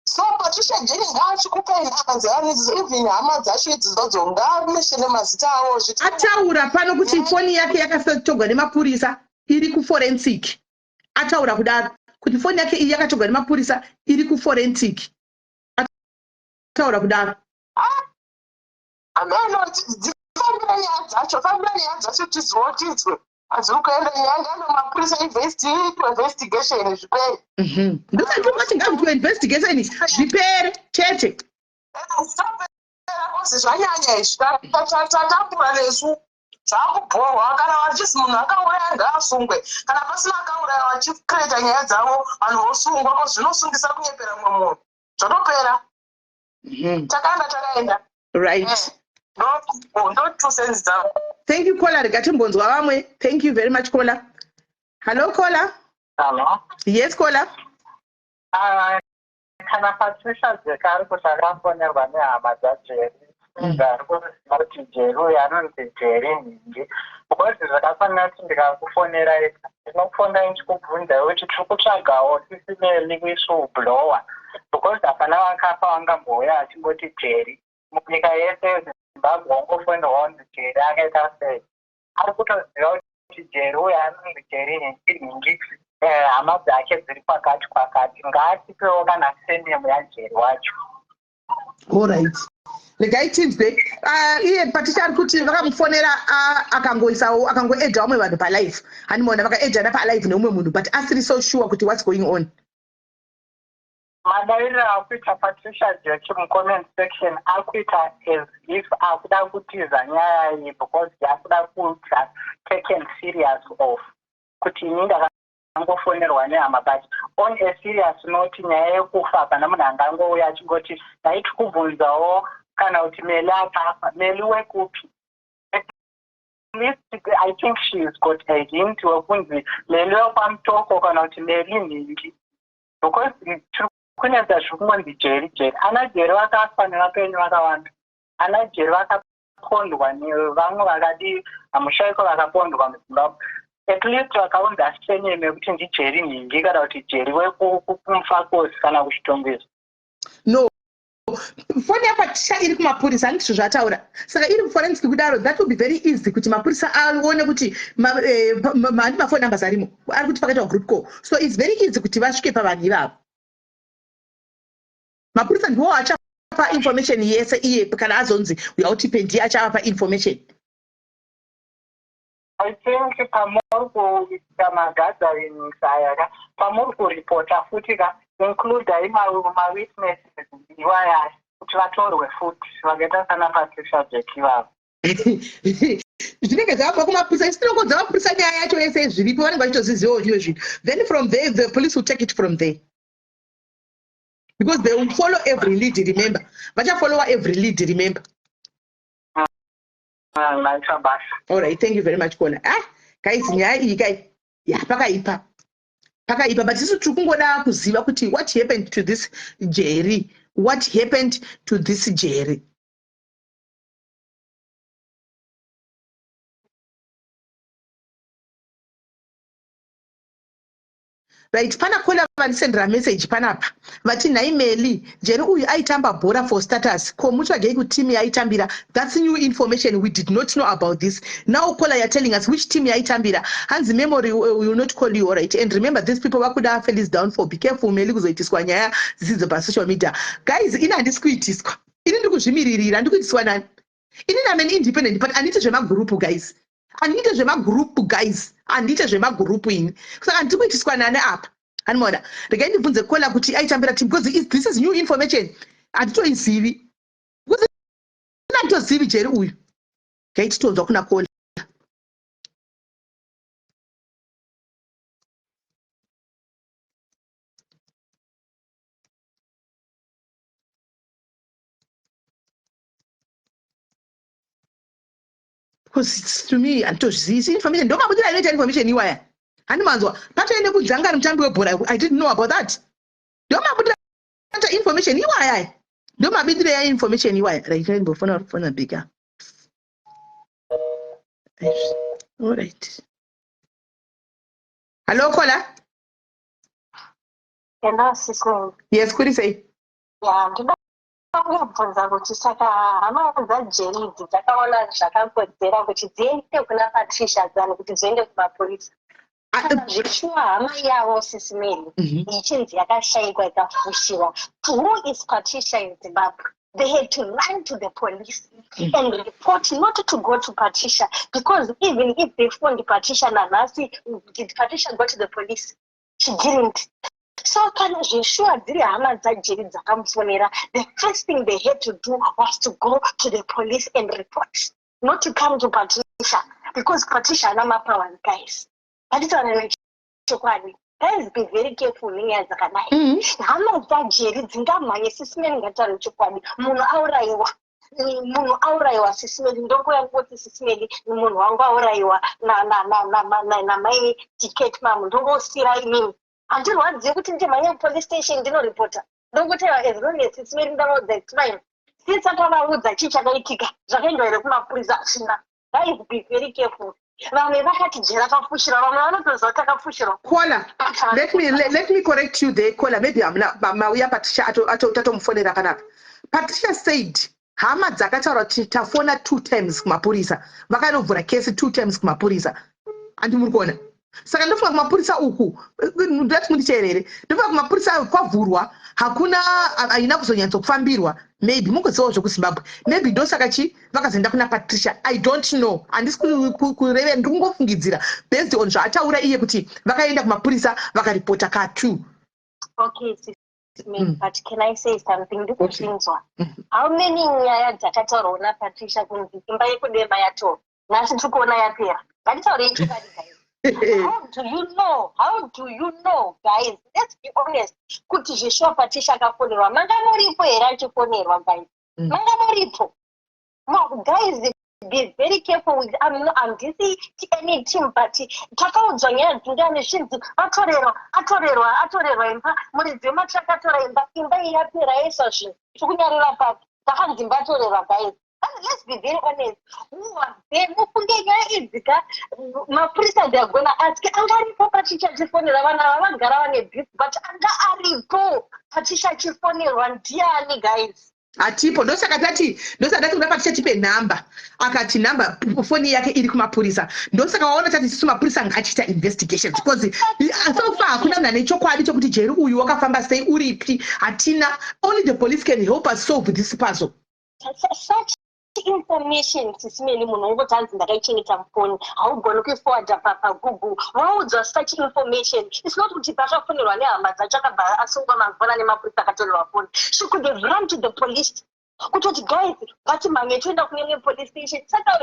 So Patricia Jeke ngaachikupai hama dzevanhu idzodzo, even hama dzacho idzodzo ngaameshene mazita avo. Ataura pano kuti foni yake yakatogwa nemapurisa, iri kuforensic. Ataura kudaro kuti foni yake iyi yakatogwa nemapurisa, iri kuforensic. Ataura kudaro. Ameno, dzifambira nyaya dzacho, fambira nyaya dzacho, tiziwo tinzwe hadziri kuenda nyaya. Ngano mapurisa investigation zvipere. Ndosati kuti ngakuitwe investigation, zvipere chete. Kozi zvanyanya izvi, tatambura nesu, zvakubhorwa. Kana vachisi munhu akauraya ngaasungwe, kana pasina akauraya vachicreata nyaya dzavo, vanhu vosungwa ko zvinosungisa kunyepera mumwe munhu, zvotopera. Takaenda, takaenda. Right. Ndo 2 cents dzavo. Thank you, caller. Rega timbonzwa vamwe. Thank you very much, caller. Hello, caller. Hello. Yes, caller. Kana Patricia Jeke ari kuti akafonerwa nehama dzaJerry, ari kuziva kuti Jerry uyu anonzi Jerry nhingi, because zvakafanira kuti ndikakufonerai, ndinokufonai ndichikubvunzai kuti tiri kutsvagawo Sisi Meli whistleblower, because hapana vakafa vangambouya achingoti Jerry. Munyika yese yeZimbabwe wangofonerwa unzi Jerry akaita sei? Ari kutoziva kuti Jerry uyu anonzi Jerry nhingi nhingi, hama dzake dziri kwakati kwakati. Ngaatipewo kana surname yaJerry wacho. Allright, regai tinzwe. Iye Patricia ari kuti vakamufonera, akangoisawo, akangoadda vamwe vanhu palive. Handimaona vakaaddana palive neumwe munhu, but asiri so sure kuti what's going on. Madairiro akuita Patricia Jeki mucomment section akuita as if akuda kutiza nyaya iyi, because yakuda kuita taken serious off kuti ini ndakangofonerwa nehama. But on a serious note, nyaya yekufa hapana munhu angangouya achingoti ndaiti kubvunzawo kana kuti Meli akafa. Meli wekupi? At least I think she's got a hint wekunzi Meli wekwaMutoko kana kuti Meli nhingi, because tiri kunetsa zviri kungonzi Jerry, Jerry. Ana Jerry vakafa nevapenyu vakawanda, ana Jerry vakapondwa nevamwe vakadi, hamushaiko vakapondwa muZimbabwe. At least vakaunza surname yekuti ndiJerry nhingi kana kuti Jerry wekumufakosi kana kuChitungwiza. No, foni yaPatricia iri kumapurisa, handizvo zvataura? Saka iri kuforensic kudaro, that will be very easy kuti mapurisa aone kuti handi mafone numbers arimo, ari kuti pakaitwa group call. So it's very easy kuti vasvike pavanhu ivavo. Mapurisa ndiwo achapa information yese iye kana azonzi uyautipe, ndiye achavapa information. I think pamuri kuita magatherings aya ka, pamuri kuripota futi ka, includai mawitnesses iwaya kuti vatorwe futi, vakaita sana Patricia Jack ivavo. Zvinenge zvabva kumapurisa. Isi tinongodza mapurisa nyaya yacho yese zviripo, vanenge vachitozizivawo zvimwe zvinhu. Then from there the police will take it from there, because they will follow every lead. Remember, vachafollowa every lead, remember. Maita basa. All right, thank you very much, caller. Ah guys, nyaya iyi kai ya, pakaipa, pakaipa. But isu tiri kungoda kuziva kuti what happened to this Jerry, what happened to this Jerry. Right, pana caller vandisendera message panapa vati nhai Melly, Jerry uyu aitamba bhora for status, ko mutsvagei kuteam yaaitambira. That's new information, we did not know about this. Now caller you're telling us which team yaaitambira. Hanzi memory will not call you, alright. And remember these people vakuda Feli's downfall. Be careful Melly kuzoitiswa nyaya dzisidzo pasocial media. Guys, ini handisi kuitiswa. Ini ndiri kuzvimiririra, ndiri kuitiswa nani? Ini I'm an independent, but handiite zvemagroup guys. Handiite zvemagroup guys. Handiite zvemagroup ini. Saka ndiri kuitiswa nani apa? Handimaona. Regai ndibvunze caller kuti aitambira team because this is new information. Handitoizivi. Because handitozivi Jerry uyu. Regai titonzwa kuna caller. Because to me handitozvizivi information ndomabudira inoita information iwaya. Handimanzwa patoende kudzangari mutambi webhora. I didn't know about that. Ndomabudira inoita information iwaya. Ndomabudira ya information iwaya. Right, ndimbofona kufona bika. All right. Hello caller. Hello, sis Mary. Yes, kuri sei? Ya, ndinoda kungobvunza kuti saka hama dzaJerry idzi dzakaona zvakakodzera kuti dziende kuna Patricia than kuti dziende kumapurisa. Kana zveshuwa hama yavo sis Mary ichinzi yakashaikwa ikafushiwa. Who is Patricia in Zimbabwe? They had to run to the police and report, not to go to Patricia, because even if they phoned Patricia nanhasi, did Patricia go to the police? She didn't. So kana zveshuwa dziri hama dzaJerry dzakamufonera, the first thing they had to do was to go to the police and report, not to come to Patricia, because Patricia haana mapowers, guys. Ngatitaure chokwadi. Guys, be very careful nenyaya dzakadai. Hama dzaJerry dzingamhanye sis Mary, ngataure chokwadi. Munhu aurayiwa. Munhu aurayiwa sis Mary, ndokuya kungoti sis Mary munhu wangu aurayiwa namai ticket mamu ndongosira inini. Handirwadziwi kuti ndimhanye kupolice station ndinoripota. Ndokuti as long as sis Mary ndavaudza it's fine. Since akavaudza chii chakaitika zvakaendwa here kumapurisa asina. Guys, be very careful. Vamwe vakati Jerry akafushirwa, vamwe vanotoziva kuti akafushirwa. Caller, let me correct you there, caller. Maybe hamuna mauya Patricia tatomufonera panapa. Patricia said hama dzakataura kuti tafona two times kumapurisa, vakanovhura kesi two times kumapurisa. Handi muri kuona? Saka ndofunga kumapurisa uku, ndati mundicheerere, ndofunga kumapurisa kwavhurwa hakuna haina kuzonyatsokufambirwa. Maybe mungozivawo zvekuZimbabwe, maybe ndosaka chi vakazoenda kuna Patricia. I don't know, handisi kurevera, ndiri kungofungidzira based on zvaataura iye kuti vakaenda kumapurisa vakaripota ka2. Okay, sis Mary, but can I say something? Ndikuzvinzwa. How many nyaya dzakataurwa naPatricia kunzi imba yekudema yatorwa? Nhasi tiri kuona yapera. Ngatitaurei chokwadi guys. How do you know? How do you know, guys? Let's be honest. Kuti zveshuwa Patricia akafonerwa. Manga muripo here achifonerwa, guys? Manga muripo. No, guys, be very careful with I'm not, handisi any team, but takaudzwa nyaya dzingani zvinzi atorerwa, atorerwa, atorerwa imba, muridzi wematraka atora imba, imba iyi yapera yaiswa zvinhu. Tiri kunyarira papi? Takanzi imba atorerwa, guys. Let's be very honest. Who was there? Mufunge nyaya idzi ka mapurisa they are gonna ask anga aripo Patricia achifonera vana ava vagara vane beef but anga aripo Patricia achifonerwa ndiani guys? Hatipo, ndosaka tati ndosaka tati kuda Patricia tipe nhamba, akati nhamba foni yake iri kumapurisa. Ndosaka waona tati isusu mapurisa ngaachiita investigations because so far hakuna munhu ane chokwadi chokuti Jerry uyu wakafamba sei uripi. Hatina, only the police can help us solve this puzzle. Such information sis Mary munhu wongoti hanzi ndakaichengeta mufoni haugoni kuiforwarda paGoogle unoudzwa such information. It's not kuti pakafonerwa nehama dzacho akabva asungwa mangwana nemapurisa akatorerwa foni. She could have run to the police kutoti guys ngatimhanye toenda kune imwe police station. Saka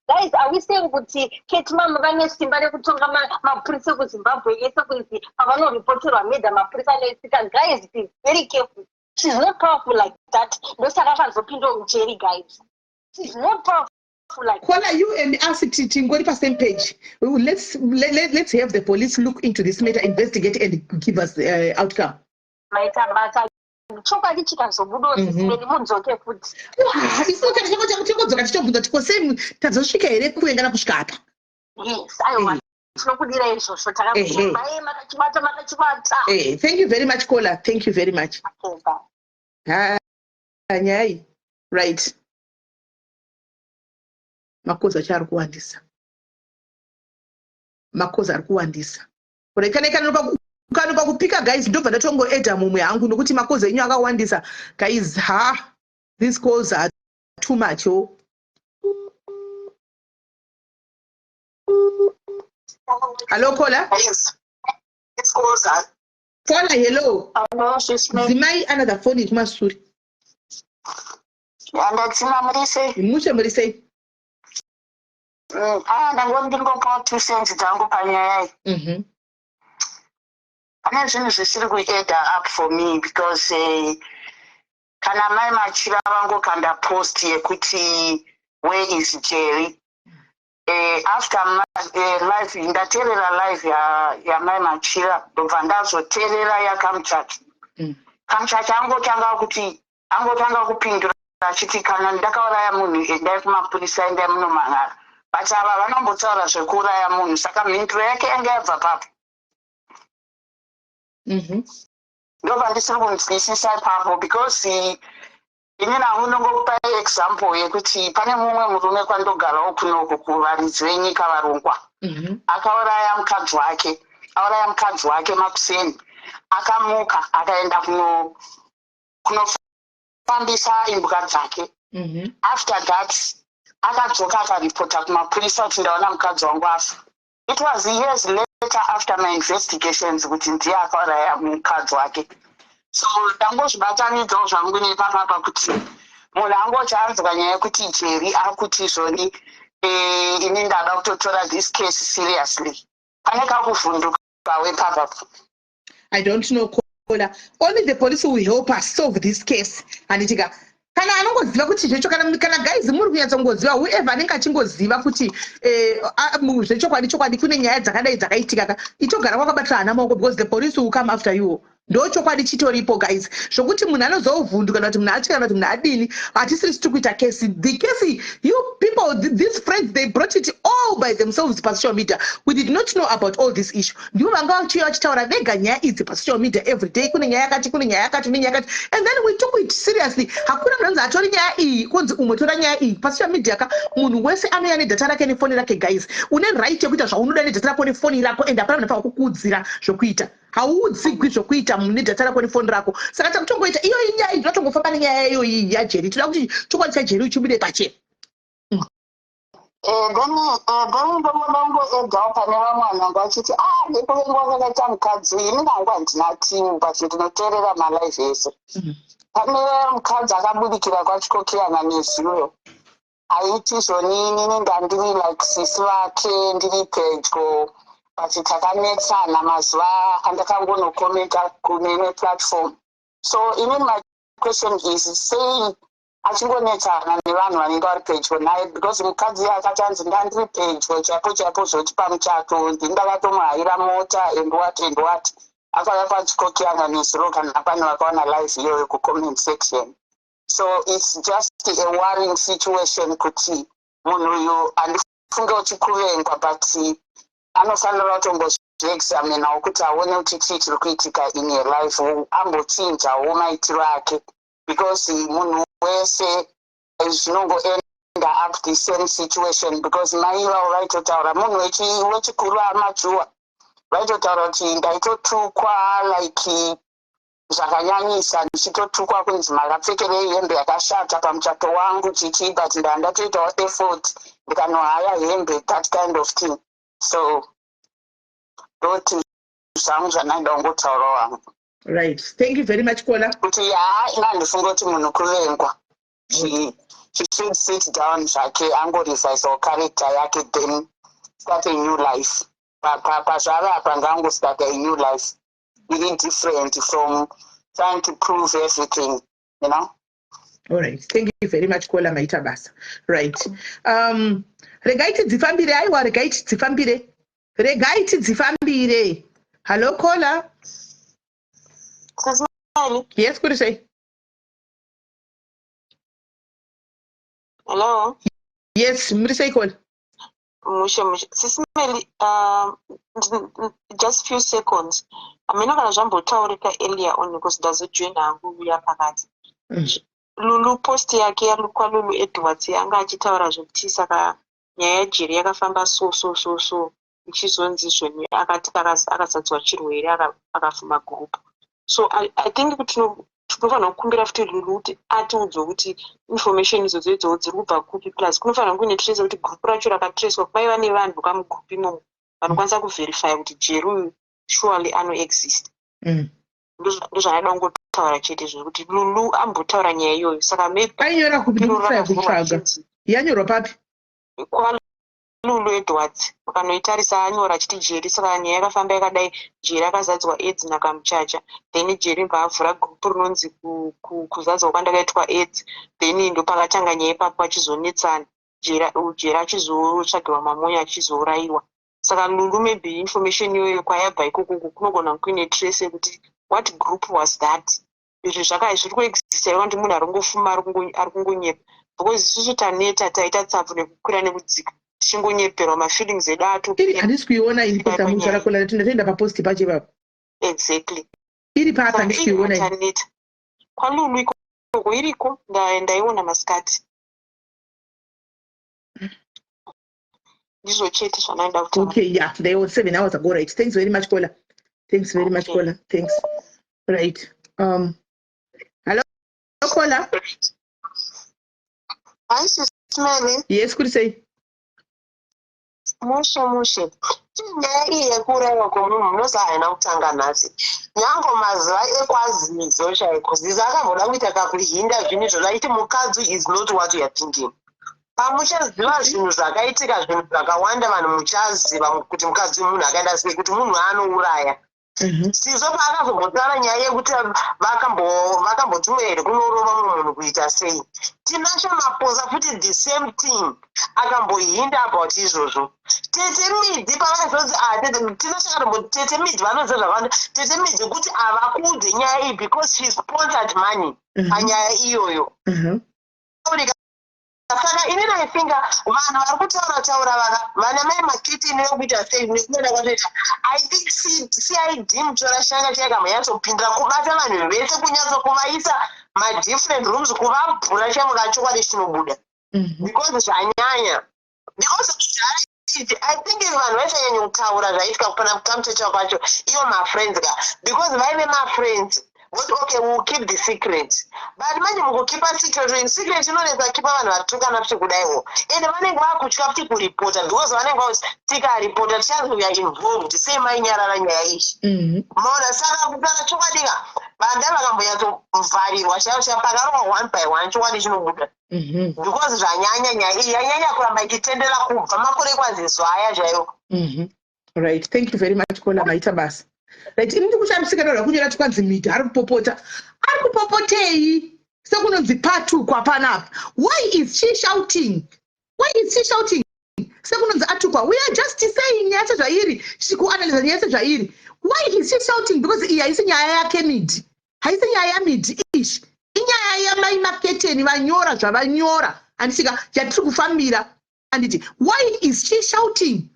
guys, are we saying kuti Kate mama vane simba rekutonga mapurisa ekuZimbabwe yese kunzi pavanoripoterwa murder mapurisa anoisika? Guys, be very careful. She's not powerful like that. Ndosaka akazopinda mujeri guys. She's not powerful like Caller, you and us tingori pa same page. Let's have the police look into this matter, investigate and give us the outcome. Maita basa. Chokwadi chikazobudawo sis Mary mudzoke futi. Isu kana changodzoka tichobvunza kuti ko sei tazosvika here kuengana kusvika apa. Yes, aiwa. Tinokudira izvozvo, takakupai, makachibata, makachibata. Thank you very much, caller. Thank you very much. Ha, nyaya iyi, right, macalls acho ari kuwandisa, macalls ari kuwandisa. Kana ukanoka kupika, guys, ndobva ndatongoedha mumwe hangu nokuti macalls enyu akawandisa, guys. Ha, these calls are too much. Oh, hello, caller. Caller, hello. Dzimai another phone yekumasure. Ndadzima, muri sei? Mushe, muri sei? Ah, ndangoti ndingopawo 2 cents dzangu panyaya iyi. Pane zvinhu zvisiri kuadda up for me because kana mai Machira vangokanda post yekuti "Where is Jerry?" After live, ndateerera live yamai ya Machira, ndobva ndazoteerera yakamuchacha. Kamuchacha angotanga kuti, angotanga kupindura achiti, "Kana ndakauraya munhu, endai kumapurisa, endai munomhan'ara." But ava vanombotaura zvekuuraya munhu, saka mhinduro yake yanga yabva papo. Ndobva ndisiri kunzwisisa ipapo because inini hangu ndongokupai example yekuti pane mumwe murume kwandogarawo kunoku, kuvaridzi venyika varungwa. Akauraya mukadzi wake, auraya mukadzi wake makuseni, akamuka akaenda kunofambisa imbwa dzake. After that akadzoka, akaripota kumapurisa kuti, "Ndaona mukadzi wangu afa." It was years later, after my investigations, kuti ndiye akauraya mukadzi wake. So ndangozvibatanidzawo zvangu nepapapa kuti munhu angoti anzwa nyaya yekuti Jerry akuti zvoni, ini ndada kutotora this case seriously, pane kakuvhunduka wepapapa. I don't know, caller. Only the police will help us solve this case, handitika? Kana anongoziva kuti zvecho, kana guys muri kunyatsongoziva, whoever anenge achingoziva kuti zvechokwadi chokwadi kune nyaya dzakadai dzakaitika ka, itogara kwakabatira hana maoko because the police will come after you. Ndo chokwadi chitoripo, guys. Zvokuti munhu anozovhunduka kana kuti munhu atya kana kuti munhu adini, hatisiri tiri kuita case. The case, you people, these friends, they brought it all by themselves pasocial media. We did not know about all this issue. Ndivo vanga vachiuya vachitaura vega nyaya idzi pasocial media every day, kune nyaya yakati, kune nyaya yakati, kune nyaya yakati, and then we took it seriously. Hakuna munhu anzi atori nyaya iyi, kunzi umwe tora nyaya iyi. Pasocial media ka, munhu wese anouya nedata rake nefoni rake. Guys, une right yekuita zvaunoda nedata rako nefoni rako, and hapana munhu anofanira kukuudzira zvokuita. Hauudzigwi zvokuita nedata rako nefoni rako. Saka takutongoita iyoyi nyaya iyi, tinotongofamba nenyaya iyoyi yaJerry. Toda kuti chokwadi chaJerry chibude pachena. Then ndomoda kungoegawo pane vamwe vanhu vanga vachiti, "A, nekuvengwa kwakaita mukadzi." Ini nangu handina timu, but ndinoteerera malive ese. Pane mukadzi akabudikira kwachikokiyana nezuro aiti zvoni, inini ndandiri like sisi vake, ndiri pedyo, but takanetsana mazuva andakangonokomenta kune imwe platform. So inini my question is, sei achingonetsana nevanhu vanenge vari pedyo naye? Because mukadzi akati anzi, "Ndandiri pedyo chaipo chaipo, zvoti pamuchato ndini ndakatomuhaira mota," and what and what. Akauya pachikokiyana nezuro, kana pane vakaona live iyoyo kucomment section. So it's just a worrying situation kuti munhu uyu, handifunge kuti kuvengwa, but anofanira kutombozviexaminawo kuti aone kuti chii chiri kuitika in her life, ambochinjawo maitiro ake, because munhu wese zvinongoenda up the same situation, because mai vavo vaitotaura, munhu wechikuru amajuwa, vaitotaura kuti, "Ndaitotukwa like zvakanyanyisa, ndichitotukwa kunzi makapfekerei hembe yakashata pamuchato wangu chichi, but ndaa ndatoitawo effort ndikanohaya hembe," that kind of thing. So ndoti zvangu zvandaida kungotaurawo hangu. Right, thank you very much, caller. Kuti haa, ina handifunga kuti munhu kuvengwa. She should sit down zvake, angorevisawo character yake, then start a new life. Pazvave apa, ngaangostart a new life iri different from trying to prove everything. All right, thank you very much, caller. Maita basa. Right, regai tidzifambire. Aiwa, regai tidzifambire, regai tidzifambire. Hallo, caller. Yes, kuri sei? Hello. Yes, muri sei, caller? Mushe mushe. Sisi Melly, just few seconds. Hameno kana zvambotaurika earlier on because ndazojoina hangu uya pakati. Lulu post yake kwaLulu Edwards yanga achitaura zvekuti saka nyaya yaJerry yakafamba so so so so ichizonzi zvoni akati akazadzwa chirwere akafuma group. So I think kuti tinofanira kukumbira futi Lulu kuti atiudze kuti information idzodzo idzodzo dziri kubva kupi, plus kunofanira kuine trace kuti group racho rakatracewa kwaiva nevanhu kamugroup imomo vanokwanisa kuverifya kuti Jerry uyu surely anoexist. Ndozvandada kungotaura chete zvekuti Lulu ambotaura nyaya iyoyo, saka maybe Ainyora kupi? iro Ndikutsvaya rakavhurwa kutsvaga. Yanyorwa papi? KwaLulu Edwards, ukanoitarisa anyora achiti Jerry, saka nyaya yakafamba yakadai, Jerry akazadzwa AIDS nakamuchacha, then Jerry mbva avhura group rinonzi kuzadzwa kwandakaitwa AIDS, then ndopakatanga nyaya ipapo, achizonetsana, Jerry achizotsvagirwa mamonya, achizourayiwa. Saka Lulu, maybe information iyoyo kwayabva ikokoko kunogona kuine trace yekuti what group was that, izvi zviri kuexista here, kuti munhu ari kungofuma ari kungonyepa, because isusu taneta, taita tsapfu nekukwira nekudzika tichingonyeperwa, mafeelings edu ato. Iri handisi kuiona iri posta mutsvara kola, ndatoenda paposti pacho ipapo. Exactly. Iri papi? Handisi kuiona iyi. Taneta kwaLulu ikoko, iriko, ndaiona masikati. Ndizvo chete zvandaida kutaura. Okay, yeah, they were 7 hours ago. Right, thanks very much, Kola. Thanks very much. Kola, thanks. Right, hello Kola. Hi, Sis Melly. Yes, kuri sei? Mushe mushe. Nyaya iyi yekuurayiwa kwomunhu munoziva haina kutanga nhasi. Nyange mazuva ekwaZizo chaiko, Zizo akamboda kuita kakuhinda zvinhu izvozvo achiti mukadzi is not what you are thinking. Pamuchaziva zvinhu zvakaitika, zvinhu zvakawanda, vanhu muchaziva kuti mukadzi wemunhu akaenda sei, kuti munhu anouraya. Sizvo paakazombotaura nyaya yekuti vakambotumwa here kunorova mumwe munhu kuita sei, Tinashe Maposa futi the same thing, akambohinda about izvozvo. Tete Midzi pavaizonzi, ah, tete Tinashe akatomboti tete Midzi vanoziva zvakawanda, tete Midzi kuti havakuudze nyaya iyi because she sponsored money panyaya iyoyo. Saka inini I think vanhu vari kutaura taura vaka vana mai Makiti nekuita sei nekuenda kwatoita, I think CID mutora shanga chaikamhanyatsopindira kubata vanhu vese, kunyatso kuvaisa madifferent rooms, kuvabhura chamuka, chokwadi chinobuda, because zvanyanya, because kudhara ichi I think vanhu vaisanyanya kutaura zvaitika kupana kamuchacha kwacho ivo mafriends ka, because vaive mafriends voti, "Okay, we'll keep the secret." But manje mukukeepa secret, secret inonetsa keepa, vanhu vatukana futi kudaiwo, ende vanenge vakutya futi kuripota because vanenge vakuti tikaripota tichanzi we are involved, sei mainyarara nyaya iyi? Maona, saka kutaura chokwadi ka, vanda vakambonyatsovharirwa chaivo chaivo, pakarova one by one, chokwadi chinobuda, because zvanyanya, nyaya iyi yanyanya kuramba ichitendera kubva makore kwazizo aya chaivo. Right, thank you very much, Kola, maita basa. Right, ini ndikushamisika ndoda kunyora kuti kwanzi Midhi ari kupopota, ari kupopotei sekunonzi patukwa panapa? Why is she shouting? Why is she shouting sekunonzi atukwa? We are just saying nyaya sezvairi, kuanalyza nyaya sezvairi. Why is she shouting? Because iyi haisi nyaya yake Midhi, haisi nyaya yaMidhi ishi, inyaya yamai Maketeni vanyora zvavanyora, handisika yatiri kufambira, handiti? Why is she shouting?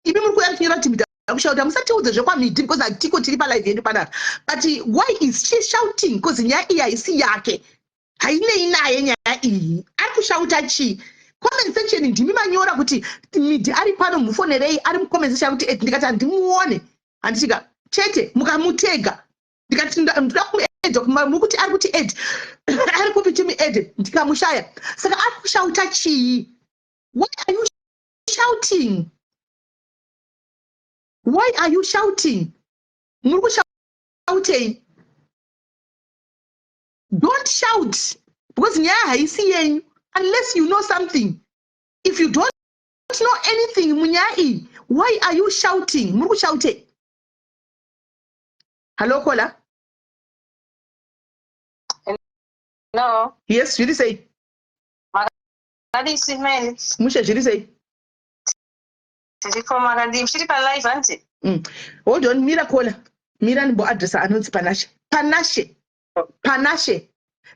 Imi muri kuuya muchinyora kuti Midhi akushauta, musatiudze zvekwaMidhi because hatiko, tiri palive yedu panapa. But why is she shouting? Because nyaya iyi haisi yake, hainei naye nyaya iyi. Ari kushauta chii? Comment section ndimi manyora kuti Midhi ari pano, mufonerei, ari mucomment section kuti ndikati handimuone, handitika chete mukamutega, ndikati ndoda kumuadda, mukuti ari kuti add, ari kupi timuadde, ndikamushaya. Saka ari kushauta chii? Why are you shouting? Why are you shouting? Muri kushautei? Don't shout because nyaya haisi yenyu unless you know something. If you don't know anything munyaya iyi, why are you shouting? Muri kushautei? Hello, caller. No. Yes, zviri sei? Makadii, Simeni? Mushe, zviri sei? Tiripo, makadii? Muchiri palive, hanti? Hold on, mira caller, mira ndimboadresa anonzi Panashe. Panashe, Panashe.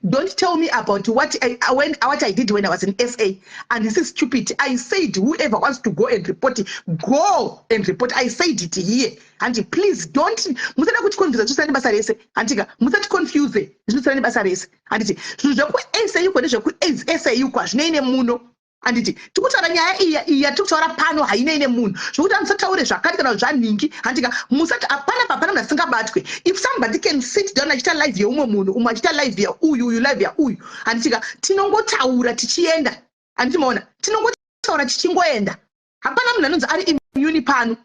Don't tell me about what I, when, what I did when I was in SA. And this is stupid. I said, whoever wants to go and report, go and report. I said it here. And please don't. Musada kuti confuse zvisina nebasa rese. Handika, musati confuse zvisina nebasa rese. Handiti, zvinhu zveku SA yuko nezveku SA yuko hazvinei nemuno. Handiti, tikutaura nyaya iyi iyi yatiri kutaura pano hainei nemunhu. Zvokuti amusataure zvakati kana zvanhingi. Handika, musati hapana hapana munhu asingabatwe. If somebody can sit down achiita live yeumwe munhu, umwe achiita live yeuyu, uyu live yauyu. Handitika, tinongotaura tichienda. Handiti maona, tinongotaura tichingoenda. Hapana munhu anonzi ari immune pano.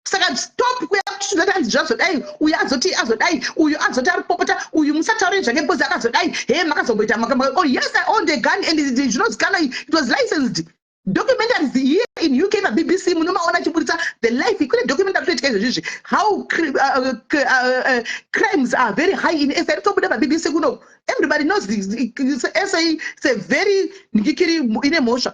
Saka stop kuya kuchiudza kuti hanzi zvazodai, uyu azoti azodai, uyu azoti ari kupopota, uyu musataure zvake because akazodai, he makazomboita maka, oh yes, I owned a gun and zvinozikanwa it was licensed. Documentaries here in UK pa BBC munomaona achiburitsa the life kune documentary kutoitika izvozvizvi how crimes are very high in SA ritobuda pa BBC kuno. Everybody knows this, SA is a very ndikiri ine mhosva.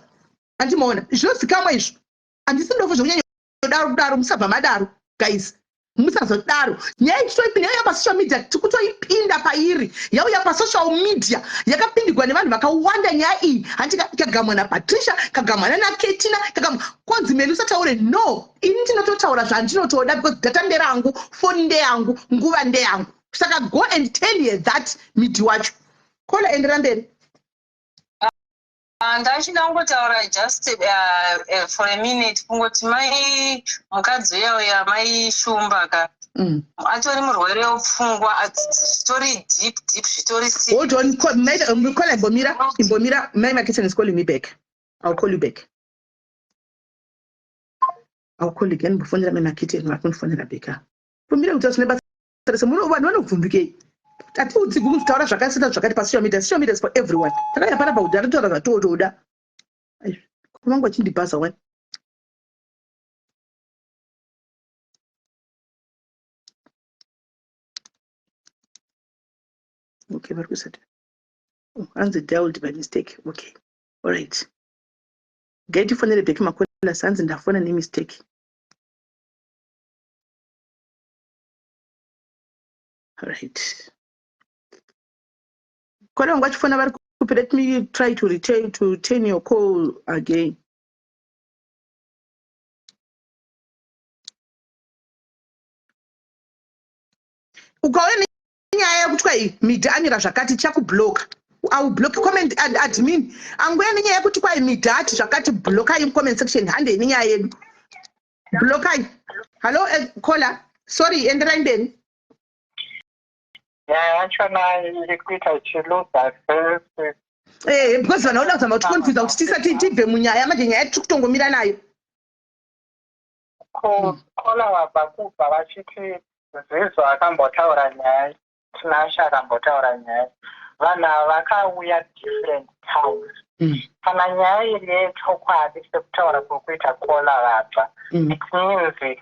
Andimaona zvinozikamwa izvo. Handisi ndofo zvekunyanya daro kudaro, musabva madaro guys, musazodaro. Nyaya ichitoipinda yauya pasocial media, tikutoipinda pairi yauya pasocial media yakapindigwa nevanhu vakawanda nyaya iyi. Hanti kagamwa naPatricia, kagamwa nanaKetina, kagamwa kwanzi Meli usataure. No, ini ndinototaura zvandinotoda because data nderangu, foni ndeyangu, nguva ndeyangu. Saka go and tell her that midi wacho kola endera mberi. Ndachida kungotaura just for a minute kungoti mai mukadzi uya uya mai Shumba ka atori murwere wepfungwa, zvitori deep deep, zvitori Hold on, call, call imbomira, imbomira. Mai Makitten is calling me back. I'll call you back. I'll call again. Mbofonera mai Makitten, vakundifonera back. Pomira kuti zvine basa rese muno vanhu vanovhundukei. Hatiudzi kunzi taura zvakasita zvakati pasocial media. Social media is for everyone. Takauya panapa kuti totaura zvatotoda. Vangu vachindibhaza wani. Okay, vari kusati. Oh, hanzi dialed by mistake. Okay, all right. Ngaitifonere back makolas, hanzi ndafona nemistake. All right. Kona vangu vachifona vari kupi? Let me try to return to turn your call again. Ukauya nenyaya yekuti kwai midha anyora zvakati, chakubloka. I will block comment ad, admin anguya nenyaya yekuti kwai midha ati zvakati, blokai comment section. Handei nenyaya yedu, blokai. Hallo, caller, sorry, enderai mberi. Nyaya yachona iri kuita ichiluza sese. Because vanhu vanoda kuzama kuticonfusa kuti tisati tibve munyaya. Manje nyaya tiri kutongomira nayo. Caller wabva kubva vachiti Zizo akambotaura nyaya, Tinashe akambotaura nyaya. Vanhu ava vakauya different times. Kana nyaya iri yechokwadi sekutaura kwekuita caller vabva, it means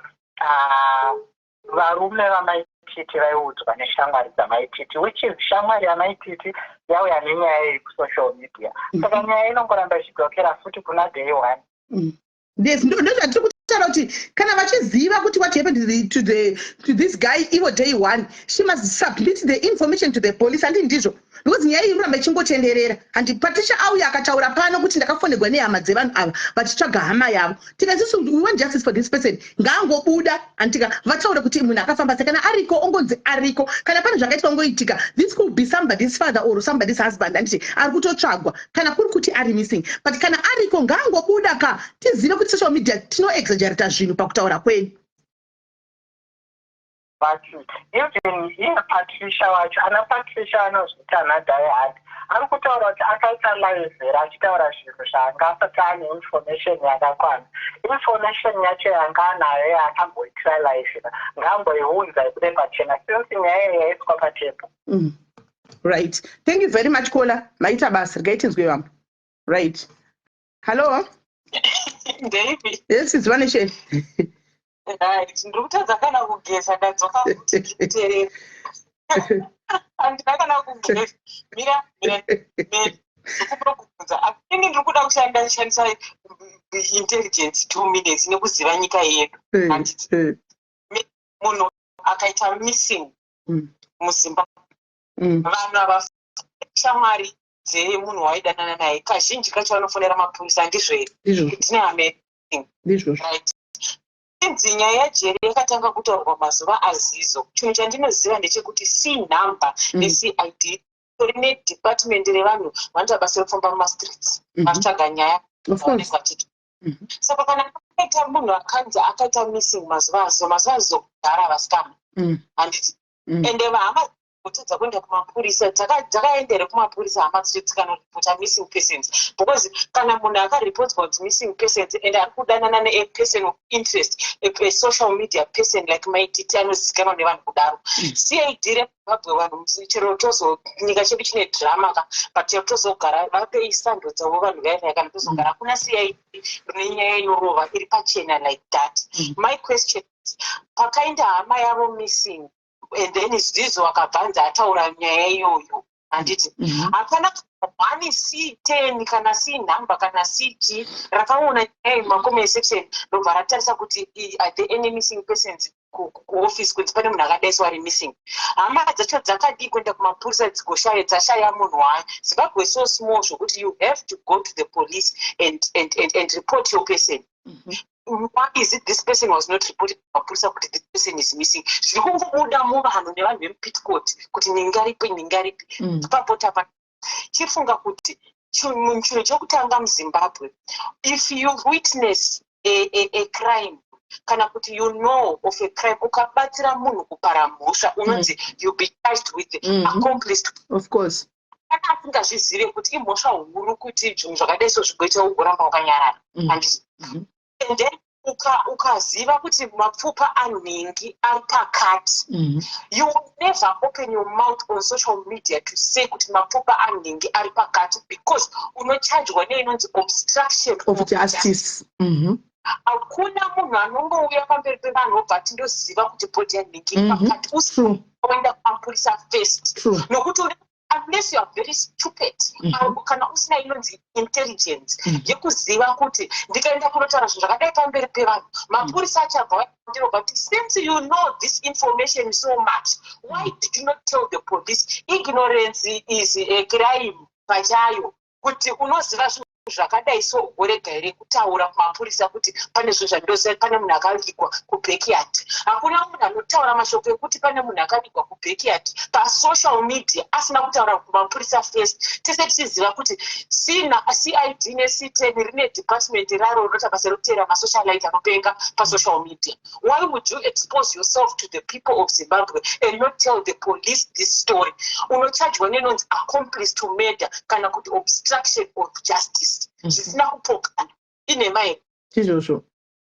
varume vamaititi vaiudzwa neshamwari dzamaititi, which is shamwari yamaititi yauya nenyaya iyi kusocial media. Saka nyaya inongoramba ichidzokera futi kuna day one. Yes, ndozvatiri kutaura kuti kana vachiziva kuti what happened to this guy ivo day one, she must submit the information to the police. Handi ndizvo? Because nyaya iyi inoramba ichingotenderera. Handi Patricia auya akataura pano kuti ndakafonegwa nehama dzevanhu ava vachitsvaga hama yavo. Tikati we want justice for this person, ngaangobuda. Handitika vataure kuti munhu akafamba sei. Kana ariko ongonzi ariko, kana pane zvakaitika ongoitika. This could be somebody's father or somebody's husband, handiti ari kutotsvagwa kana kuri kuti ari missing. But kana ariko ngaangobuda ka, tizive kuti social media tinoexaggerata zvinhu pakutaura kwedu. But even iye Patricia wacho, ana Patricia anozviti ana diehard, ari kutaura kuti akaita live here achitaura zvinhu zvaanga asati ane information yakakwana? Information yacho yanga anayo yaakamboitira live ngaamboiunza ibude pachena since nyaya iyi yaiswa patable. Right, thank you very much caller, maita basa. Regai tinzwe vamwe. Right, hallo. David. Yes, Zivanation. Right, ndiri kutadza kana kugeza, ndadzoka kuti ndikuteerera. Handina kana kugeza. Mira, mira, mira. Ndikuda kubvunza. Ini ndiri kuda kushanda shandisa intelligence 2 minutes nekuziva nyika yedu. Handiti. Munhu akaita missing muZimbabwe. Vanhu ava Shamwari dzemunhu waidanana naye kazhinji kacho vanofonera mapurisa, handizvo here? Ndizvozvo. Tine hama. Ndizvozvo. Right, inzi nyaya yaJeri yakatanga kutaurwa mazuva aZizo. Chinhu chandinoziva ndechekuti C number neCID rine department revanhu vanoita basa rekufamba mumastreets vachitsvaga nyaya. Vaonekwa chiti saka kana akaita munhu akanzi akaita missing mazuva aZizo, mazuva aZizo kugara vasikana, handiti? Ende vahama kutadza kuenda kumapurisa, dzakaenda here kumapurisa hama dzacho dzikanoripota missing persons? Because kana munhu akaripotwa kuti missing persons and ari kudanana neaperson of interest, a social media person like Maititi anozivikanwa nevanhu kudaro, CID reZimbabwe, vanhu chero tozo nyika chedu chine drama ka, but chero tozogara, vapei sando dzavo vanhu vaivai. Kana tozogara, hakuna CID rine nyaya inorova iri pachena like that. My question is, pakaenda hama yavo missing and then Zizo akabvanzi ataura nyaya iyoyo, handiti? Hapana one C10 kana C number kana CG rakaona nyaya yemacomment section, ndobva ratarisa kuti are there any missing persons kuoffice, kunzi pane munhu akadaiswa ari missing. Hama dzacho dzakadii kuenda kumapurisa dzigoshaya dzashaya munhu wayo? Zimbabwe so small zvokuti you have to go to the police and report your person. Why is it this person was not reported kumapurisa kuti this person is missing? Zviri kungobuda muvanhu nevanhu vemupitcot kuti ningaripi, ningaripi. Ipapo tapa chifunga kuti chinhu chekutanga muZimbabwe, if you witness a crime kana kuti you know of a crime, ukabatsira munhu kupara mhosva, unonzi you be charged with accompliced. Of course. Kana asingazvizive kuti imhosva huru kuti zvinhu zvakadai so zvigoita, ugoramba wakanyarara, handiti? And then ukaziva kuti mapfupa anhingi ari pakati, you will never open your mouth on social media to say kuti mapfupa anhingi ari pakati, because unochajwa neinonzi obstruction of justice. Hakuna munhu anongouya pamberi pevanhu obva ati ndoziva kuti body yanhingi iri pakati usienda kumapurisa first, nokuti unless you are very stupid, kana usina inonzi intelligence yekuziva kuti ndikaenda kunotaura zvinhu zvakadai pamberi pevanhu, mapurisa achabva ndiro. But since you know this information so much, why did you not tell the police? Ignorance is a crime pachayo, kuti unoziva zvinhu zvakadai so ugorega here kutaura kumapurisa kuti pane zvinhu zvandinoziva, pane munhu akavigwa kubackyard? Hakuna munhu anotaura mashoko ekuti pane munhu akavigwa kubackyard pasocial media asina kutaura kumapurisa first. Tese tichiziva kuti CID neC10 rine department raro rinoita basa rekuteera masocialite anopenga pasocial media. Why would you expose yourself to the people of Zimbabwe and not tell the police this story? Unochajwa nenonzi accomplice to murder kana kuti obstruction of justice, zvisina kupokana inhema here? Izvozvo.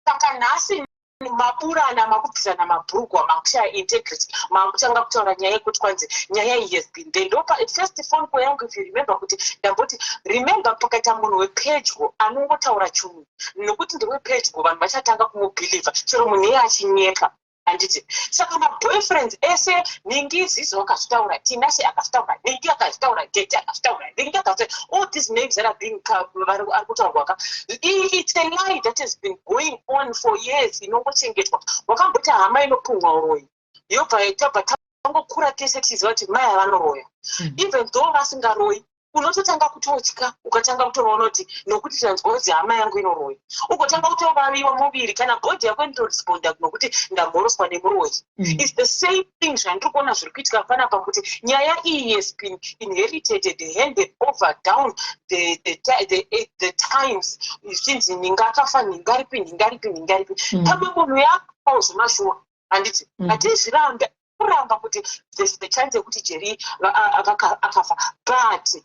Saka nhasi maburana, makubvisana mabhurugwa, makushaya integrity, makutanga kutaura nyaya yekuti kwanzi nyaya iyi has been there. Ndopa first phone call yangu, if you remember, kuti ndamboti remember, pakaita munhu wepedyo anongotaura chinhu, nokuti ndewepedyo, vanhu vachatanga kumubhilivha chero munhu iye achinyepa, handiti? Saka maboyfriends ese, ningi Zizo akazvitaura, Tinashe akazvitaura, ningi akazvitaura, Gete akazvitaura, ningi akazvitaura, all these names that are being ari kutaurwa ka, it's a lie that has been going on for years, inongochengetwa. Wakamboti hama inopumwa uroyi, yobva tabva tangokura tese tichiziva kuti mai havanoroya, even though vasingaroyi. Unototanga kutotya, ukatanga kutoona kuti nokuti tanzwa kuti hama yangu inoroya, ugotanga kutovaviwa muviri kana body yako inotoresponda nokuti ndamhoroswa nemuroyi. It's the same thing zvandiri kuona zviri kuitika panapa, kuti nyaya iyi has been inherited and handed over down the times, zvichinzi ninga akafa, ningaripi, ningaripi, ningaripi. Pamwe munhu yakafawo zvemashuwa, handiti? Hatizvirambe kuramba kuti there's the chance yekuti Jeri akafa, but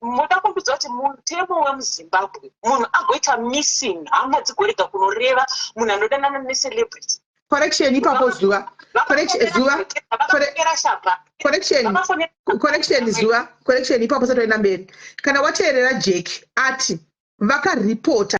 moda kundudza kuti mutemo wemuZimbabwe, munhu agoita missing, hama dzigorega kunoreva munhu anodanana necelebrity? Correction ipapo, Zuva. Correction, Zuva. Vakafonera Shaba. Correction, correction, Zuva, correction ipapo satoenda mberi. Kana wateerera Jack, ati vakaripota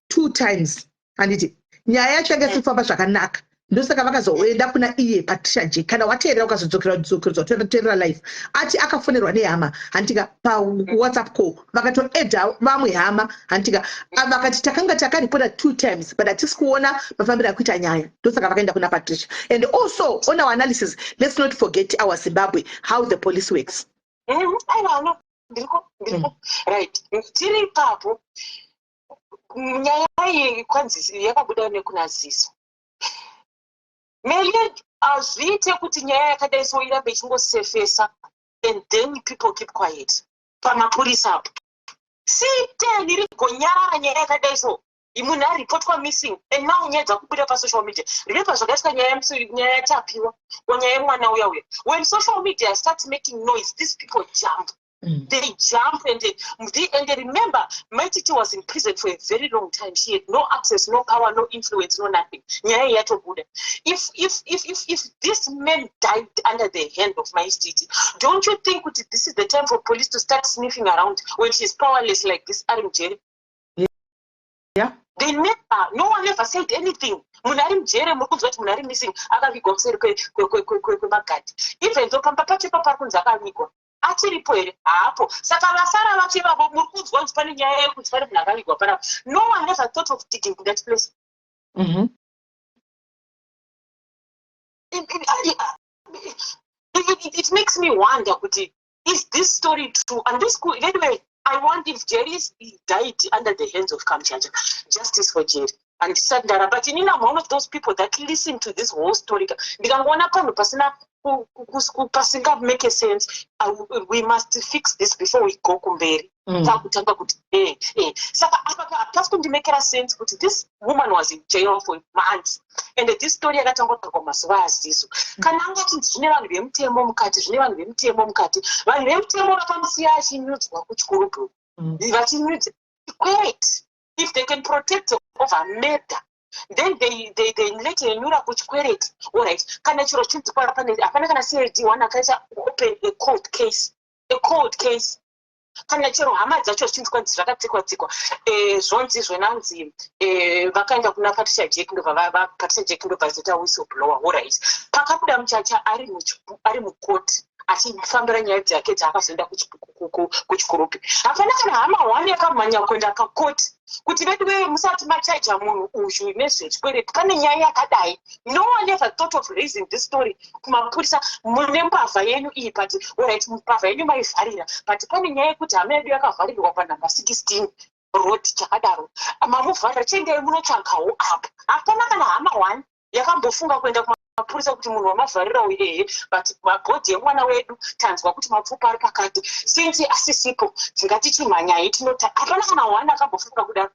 two times, handiti? Nyaya yacho yanga isiri kufamba zvakanaka, ndosaka vakazoenda kuna iye Patricia Jack. Kana wateerera, ukazodzokera dzokeredzwa teerera live, ati akafonerwa nehama, handitika? PaWhatsApp call vakatoedha vamwe hama, handitika? Vakati takanga takaripota two times, but hatisi kuona mafambiro akuita nyaya, ndosaka vakaenda kuna Patricia. And also on our analysis, let's not forget our Zimbabwe, how the police works. Aiwa, no, ndiriko, ndiriko. Right, tiri ipapo. Nyaya iyi kwanzi yakabuda nekuna Ziso. Mele, hazviite kuti nyaya yakadai so irambe ichingosefesa and then people keep quiet pamapurisa apo. C10 rigonyarara nyaya yakadai so, munhu aripotwa missing and now nyaya dzakubuda pasocial media. Remember zvakaitwa nyaya yaTapiwa or nyaya yemwana uya uya. When social media starts making noise, these people jump. They jump and they remember Maititi was in prison for a very long time. She had no access, no power, no influence, no nothing. Nyaya yatobuda. If this man died under the hand of Maititi, don't you think kuti this is the time for police to start sniffing around when she's powerless like this, ari mujeri? Yeah. They never, no one ever said anything. Munhu ari mujere, muri kunzwa kuti munhu ari missing, akavigwa kuseri kwemagadhi. Even though pamba pacho ipapo ari kunzi akavigwa, achiripo here? Haapo. Saka vasara vacho ivavo, muri kunzwa kunzi pane nyaya yekuti pane munhu akavigwa panapa. No one ever thought of digging that place. It makes me wonder kuti is this story true? And this could, anyway, I want, if Jerry died under the hands of Kamchacha, justice for Jerry. Handisati ndara, but inini I'm one of those people that listen to this whole story. Ndikangoona panhu pasina pasinga make sense, we must fix this before we go kumberi. Takutanga kuti saka apa hapasi kundimekera sense kuti this woman was in jail for months and this story yakatanga kutaurwa mazuva aZizo. Kana anga achinzi zvine vanhu vemutemo mukati, zvine vanhu vemutemo mukati, vanhu vemutemo vakamusiya achinyudzwa kuChikurubhi, vachinyudza chikwereti. If they can protect over murder, then they let nyura kuchikwereti. Alright, kana chiro chinzi hapana kana CID one akaita open a cold case, a cold case. Kana chero hama dzacho zvichinzi kwanzi zvakatsikwa tsikwa, zvonzi zvenanzi vakaenda kuna Patricia Jack, ndobva Patricia Jack ndobva zoita whistleblower. Alright, pakabuda muchacha ari mukoti achifambira nyaya dzake dzaakazoenda kuChikurubi, hapana kana hama one yakamhanya kuenda kakoti kuti vedu vee, musati machaija munhu uyu nezvechikwereti, pane nyaya yakadai. No one ever thought of raising this story kumapurisa. Mune mbavha yenyu iyi, but alright, mbavha yenyu maivharira, but pane nyaya yekuti hama yedu yakavharirwa panhamba 16 Road chakadaro, mamuvharira, chiendai munotsvagawo apo. Hapana kana hama one yakambofunga kuenda kumapurisa kuti munhu wamavharira uyu, ehe, but mabhodhi emwana wedu tanzwa kuti mapfupa ari pakati, since asisipo tingati chimhanyai tinota. Hapana kana one akambofunga kudaro.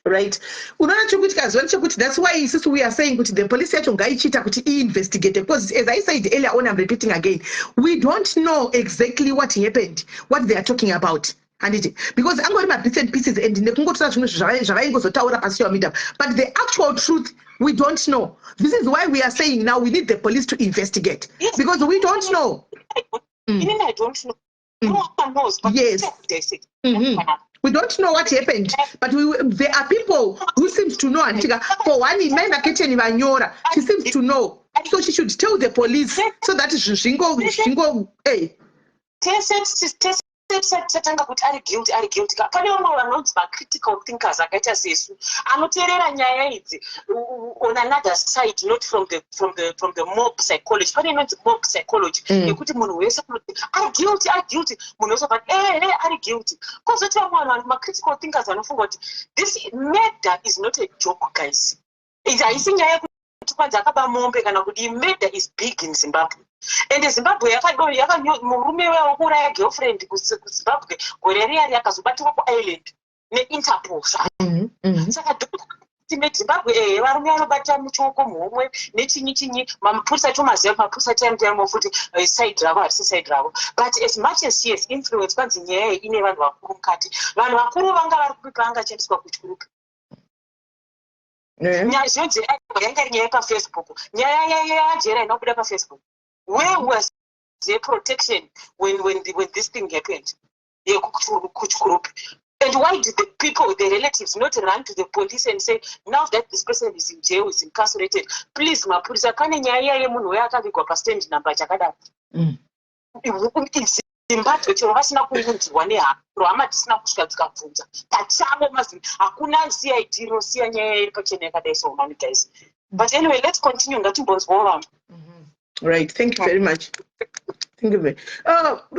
Right, unoona chekuitika zuva ndechekuti that's why isusu we are saying kuti the police yacho ngaichiita kuti iinvestigate, because as I said earlier on, I'm repeating again, we don't know exactly what happened, what they are talking about, handiti? Because angori mabits and pieces and nekungotora zvimwe zvavaingozotaura pasocial media, but the actual truth we don't know. This is why we are saying now we need the police to investigate, because we don't know. Inini I don't know. No one knows, but We don't know what happened, but there are people who seems to know. Antika, for one, mai Maketeni vanyora, she seems to know, so she should tell the police so that zvingo zvingo, hey. Tese tese tisati tatanga kuti ari guilty, ari guilty ka. Pane vamwe vanonzi macritical thinkers akaita sesu anoteerera nyaya idzi on another side, not from the mob psychology. Pane inonzi mob psychology yekuti munhu wese unoti ari guilty, ari guilty, munhu wese but ehe, ari guilty. Kwozoti vamwe vanhu macritical thinkers vanofunga kuti this murder is not a joke, guys. Haisi nyaya yekuti kwanzi akaba mombe kana kuti murder is big in Zimbabwe, and Zimbabwe murume uya wekuuraya girlfriend kuZimbabwe gore riya riyakazobatirwa kuIreland neInterpol. Saka meZimbabwe, ehe, varume vanobata muchioko muhomwe nechinyi chinyi, mapurisa tomaziva, mapurisa time time futi side ravo harisi side ravo. But as much as she has influence, kwanzi nyaya iyi ine vanhu vakuru mukati, vanhu vakuru vanga vari kupi paangachandiswa kuChikurupi? Nyaya zvinonzi yanga iri nyaya yepaFacebook, nyaya yaJera inobuda paFacebook. Where was their protection when this thing happened yekuChikurupi? And why did the people, the relatives, not run to the police and say, now that this person is in jail, is incarcerated, please mapurisa, pane nyaya yemunhu uyo akavigwa pastand number chakadaro? Zimbabwe chero vasina kuunzwa nehama, chero hama dzisina kusvika dzikabvunza pachavo, hakuna CID inosiya nyaya iri pachena yakadai. So many guys, but anyway, let's continue, ngatimbonzwawo vamwe. Right, thank you very much. Thank you very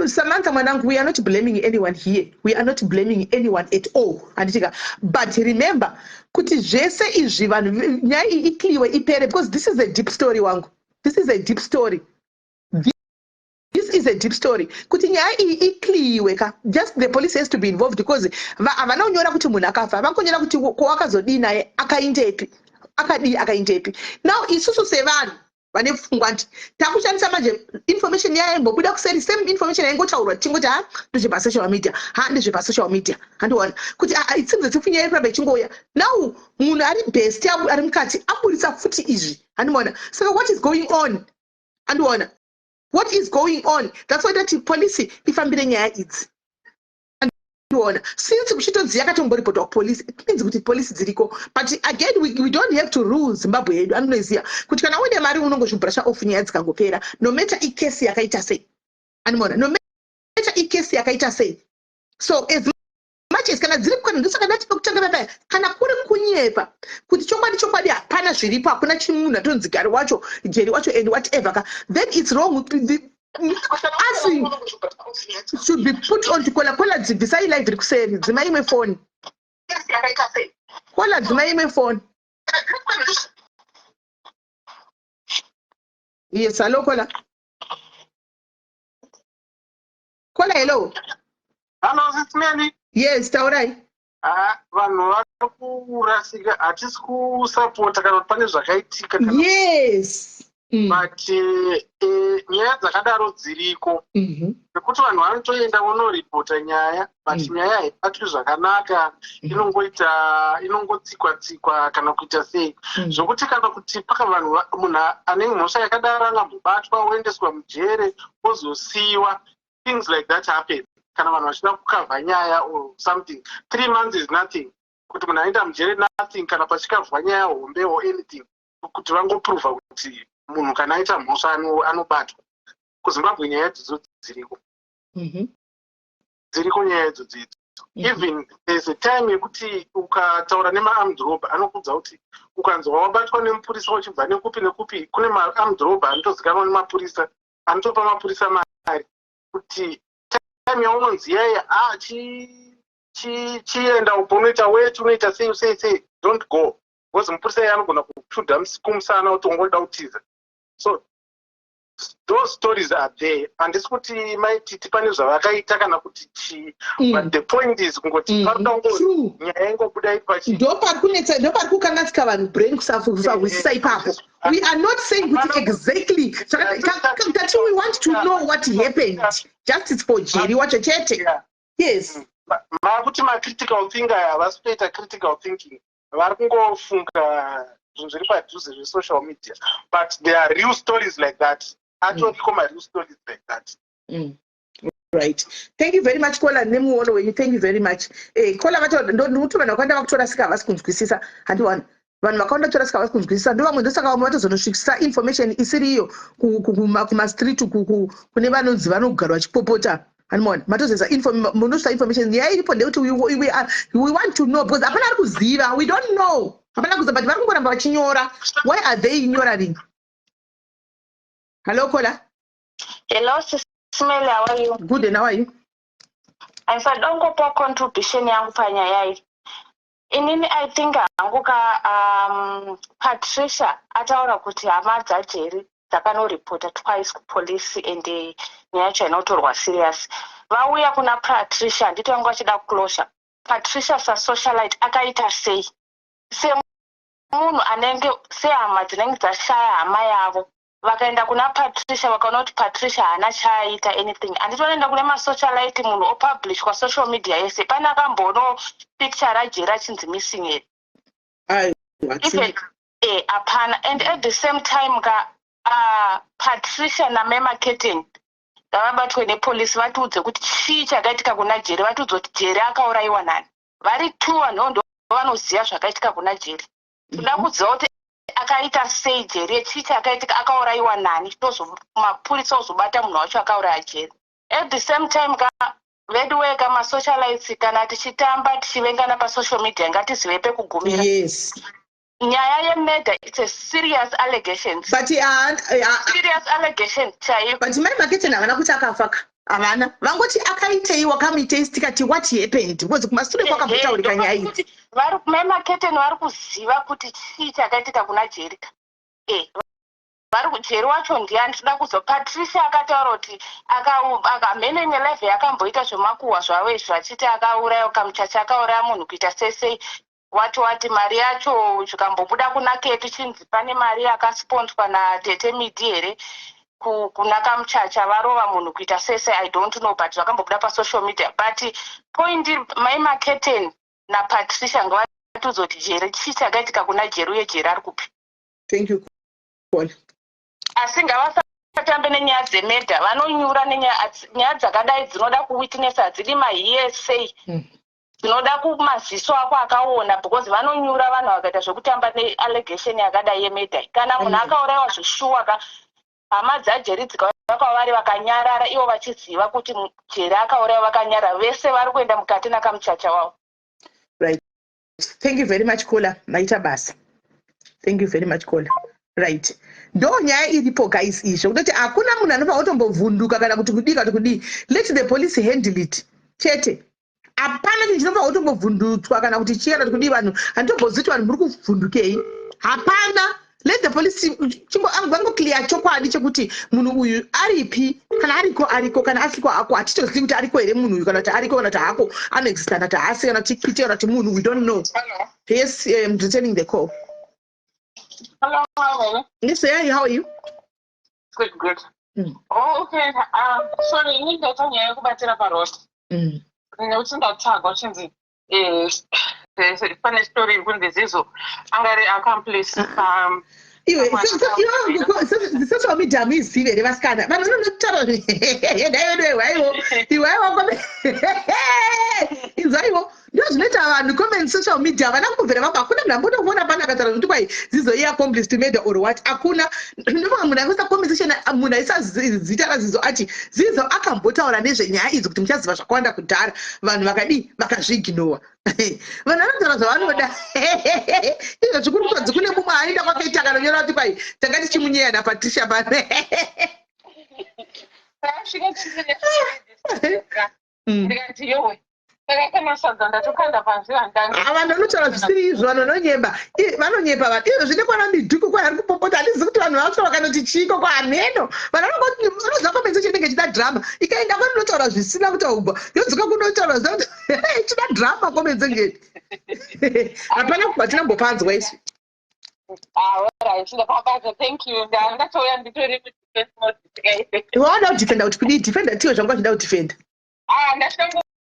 Samantha mwanangu, we are not blaming anyone here. We are not blaming anyone at all. Handitika. But remember, kuti zvese izvi vanhu nyaya iyi iclearwe ipere because this is a deep story wangu. This is a deep story. This is a deep story. Kuti nyaya iyi iclearwe ka. Just the police has to be involved because havana kunyora kuti munhu akafa. Vakonyora kuti ko wakazodii naye akaindepi. Akadii akaindepi. Now isusu sevanhu vane pfungwa nti takushandisa manje information yaimbobuda kuseri, same information yaingotaurwa tingoti ha, ndezvepasocial media, ha, ndezvepasocial media. Handiona kuti it seems as if nyaya irikuramba ichingouya. Now munhu ari best ari mukati aburitsa futi izvi. Handiona saka what is going on? Handiona what is going on. That's why tati polisi ifambire nyaya idzi. Handiona since kuchitonzi yakatomboriportwa kupolisi, it means kuti polisi dziriko. But again, we don't have to rule Zimbabwe yedu. Anonoziva kuti kana uine mari unongozvibrusha off nyaya dzikangopera, no matter ikesi yakaita sei. Animoona, no matter ikesi yakaita sei. So as much as kana dziri kana, ndosaka ndati pekutanga papaya, kana kuri kunyepa kuti chokwadi chokwadi hapana zviripo, hakuna chimunhu atonzi gari wacho, Jeri wacho and whatever ka, then it's wrong. Us should be put on to caller. Caller, dzibvisai live iri kuseri, dzima imwe foni. Caller, dzima imwe foni. Yes, hello caller. Caller, hello. Hello, Sis Melly. Yes, taurai. Ah, vanhu vari kurasika. Hatisi kusapota kana kuti pane zvakaitika. But nyaya dzakadaro dziriko nekuti vanhu vanotoenda vonoripota nyaya, but nyaya haibatwi zvakanaka, inongoita inongotsikwa tsikwa kana kuita sei, zvokuti kana kuti paka vanhu munhu ane mhosva yakadaro angambobatwa, oendeswa mujere, ozosiyiwa. Things like that happen kana vanhu vachida kukavha nyaya or something. 3 months is nothing kuti munhu aenda mujere, nothing kana pachikavhwa nyaya hombe or anything, kuti vangoprova kuti munhu kana aita mhosva anobatwa. KuZimbabwe nyaya idzodzo dziriko. Dziriko nyaya idzodzo idzo. Even there's a time yekuti ukataura nemaarmed robber, anokuudza kuti ukanzwa wabatwa nemupurisa uchibva nekupi nekupi, kune maarmed robber anotozikanwa nemapurisa, anotopa mapurisa mari kuti time yaunonzi yaya, ah, chienda upo, unoita weti, unoita sei sei sei, don't go, because mupurisa iye anogona kushudha kumusana kuti ungoda kutiza. So those stories are there. Handisi kuti maititi pane zvavakaita kana kuti chii, but the point is kungoti parikuda kungo nyaya ingobuda iri pachi Ndopari kunetsa, ndopari kukangatsika vanhu brain, kusahwisisa ipapo. We are not saying kuti exactly tati we want to know what happened, justice for Jerry wacho chete. Yes. Makuti macritical thinker havasi kutoita critical thinking, vari kungofunga zvinhu zviri padhuze zvesocial media, but there are real stories like that. Atoriko mareal stories like that. Right, thank you very much, caller, nemuono wenyu. Thank you very much. Caller vacho ndikuti vanhu vakawanda vakutorasika, havasi kunzwisisa. Handiwani vanhu vakawanda torasika, havasi kunzwisisa. Ndo vamwe, ndosaka vamwe vatozonosvikisa information isiri iyo kumastreet kune vanonzi vanogara vachipopota. Hanimona matozoisa munosvisa information. Nyaya iripo ndekuti we want to know because hapana ari kuziva. We don't know, hapana kuziva, but vari kungoramba vachinyora. Why are they ignoring? Hello, caller. Hello, Sis Melly, how are you? Good, and how are you? Aisada contribution yangu panyaya iyi. Inini I think hangu ka Patricia ataura kuti hama dzaJeri dzakanoripota twice kupolisi and nyaya yacho haina serious. Vauya kuna Patricia, handiti vanga vachida closure. Patricia sasocialite akaita sei? Semunhu anenge sehama dzinenge dzashaya hama yavo, vakaenda kuna Patricia, vakaona kuti Patricia haana chaaita anything. Handiti vanoenda kune masocialite, munhu opublishwa social media yese. Pane akamboonawo picture raJeri achinzi missing here? Even hapana. And at the same time ka, Patricia namemarketing ngavabatwe nepolisi, vatiudze kuti chii chakaitika kuna Jeri, vatiudze kuti Jeri akaurayiwa nani. Vari two vanhuvo ndo vanoziva zvakaitika kuna Jeri. Toda kuziva kuti akaita sei Jeri, chii chakaitika, akaurayiwa nani, mapurisa ozobata munhu wacho akauraya Jeri. At the same time ka, vedu weka masocialites, kana tichitamba tichivengana pasocial media, ngatizive pekugumira. Nyaya yemurder, it's a serious allegations. But serious allegation chaiyo. But Mai Maketeni havana kuti akafa ka, havana. Vangoti akaitei, wakamuitei, tikati what happened, because kumasure kwakambotaurika nyaya idzi. Vari Mai Maketeni vari kuziva kuti chii chakaitika kuna Jerika. Vari Jeri wacho ndiani? Toda kuzwa. Patricia akataura kuti akamhene imwe live yakamboita zvemakuhwa zvavo izvi, vachiti akauraya kamuchacha, akauraya munhu, kuita sesei, wati wati mari yacho zvikambobuda kuna Keti, chinzi pane mari yakasponswa natete Midi here kuna kamuchacha, varova munhu, kuita sese. I don't know, but zvakambobuda pasocial media. But point, Mai Maketen naPatricia ngavatuzoti Jeri, chii chakaitika kuna Jeri, uye Jeri ari kupi? Thank you, Paul. Asi ngavasatambe nenyaya dzemurder, vanonyura nenyaya. Nyaya dzakadai dzinoda kuwitness, hadzidi mahearsay. Dzinoda kumaziso ako akaona, because vanonyura vanhu vakaita zvekutamba neallegation yakadai yemurder. Kana munhu akaurayiwa zveshuwa ka, hama dzaJeri dzikauya kwavari vakanyarara, ivo vachiziva kuti Jeri akaurayiwa, vakanyarara, vese vari kuenda mukati nakamuchacha wavo. Right, thank you very much, Kola. Maita basa. Thank you very much, Kola. Right, ndo nyaya iripo, guys. Izvo kutoti hakuna munhu anofanira kutombovhunduka kana kuti kudii kana kuti kudii. Let the police handle it chete. Hapana chinhu chinofanira kutombovhundutswa kana kuti chii kana kuti kudii. Vanhu, handitombozivi kuti vanhu muri kuvhundukei. Hapana, let the police vangoclear chokwadi chekuti munhu uyu aripi. Kana ariko, ariko; kana asiko, ako. Hatitozivi kuti ariko here munhu uyu, kana kuti ariko, kana kuti hako, anoexista kana kuti haasi, kana kuti kite, kana kuti munhu, we don't know. Yes, returning the call. Hello, Mama. Yes, yeah, how are you? Good, good. Oh, okay. Sorry, ini ndaita nyaya yekubatira parota. Nekuti ndatsvagwa uchinzi pane story iri kunzi Zizo angari accomplice. Iwe, social media hamuizivi here, vasikana? Vanhu vanonotaura daivedu. Iwaiwo, iwaiwo, inzwaiwo, ndo zvinoita vanhu comment social media. Havana kumbobvira vamba. Hakuna munhu ambotoona pana akataura zvekuti kwai Zizo iaccomplice to murder or what. Hakuna. Ndofunga munhu angoisa comment section, munhu aisa zita raZizo, ati Zizo akambotaura nezvenyaya idzi, kuti muchaziva zvakawanda kudhara. Vanhu vakadii? Vakazviignowa. Vanhu vanotaura zvavanoda. Izvo zvikuru kutonzi kune mumwe aenda kwakaita akanonyora kuti kwai tanga tichimunyeya naPatricia pane. Ndakasvika chisine ndikati yowe, saka kana sadza ndatokanda panzira. Ah, vanhu vanotaura zvisiri izvo. Vanhu vanonyemba, vanonyepa vanhu. Izvo zvine kwana midhuku kwai ari kupopota. Handizivi kuti vanhu vacho vakanoti chiiko kwahameno. Vanhu vanoziva comment section inenge ichida drama. Ikaenda kwanotaura zvisina kutaurwa, yodzoka kunotaura zvisina, ichida drama comment section. Hapana kubva tinambopanzwa isu. Alright, ndapabata. Thank you. Ndatouya nditori kudefense mode. Waona kudefenda kuti kudii? Defenda tiwe zvanga uchida kudefenda. Ah, ndachida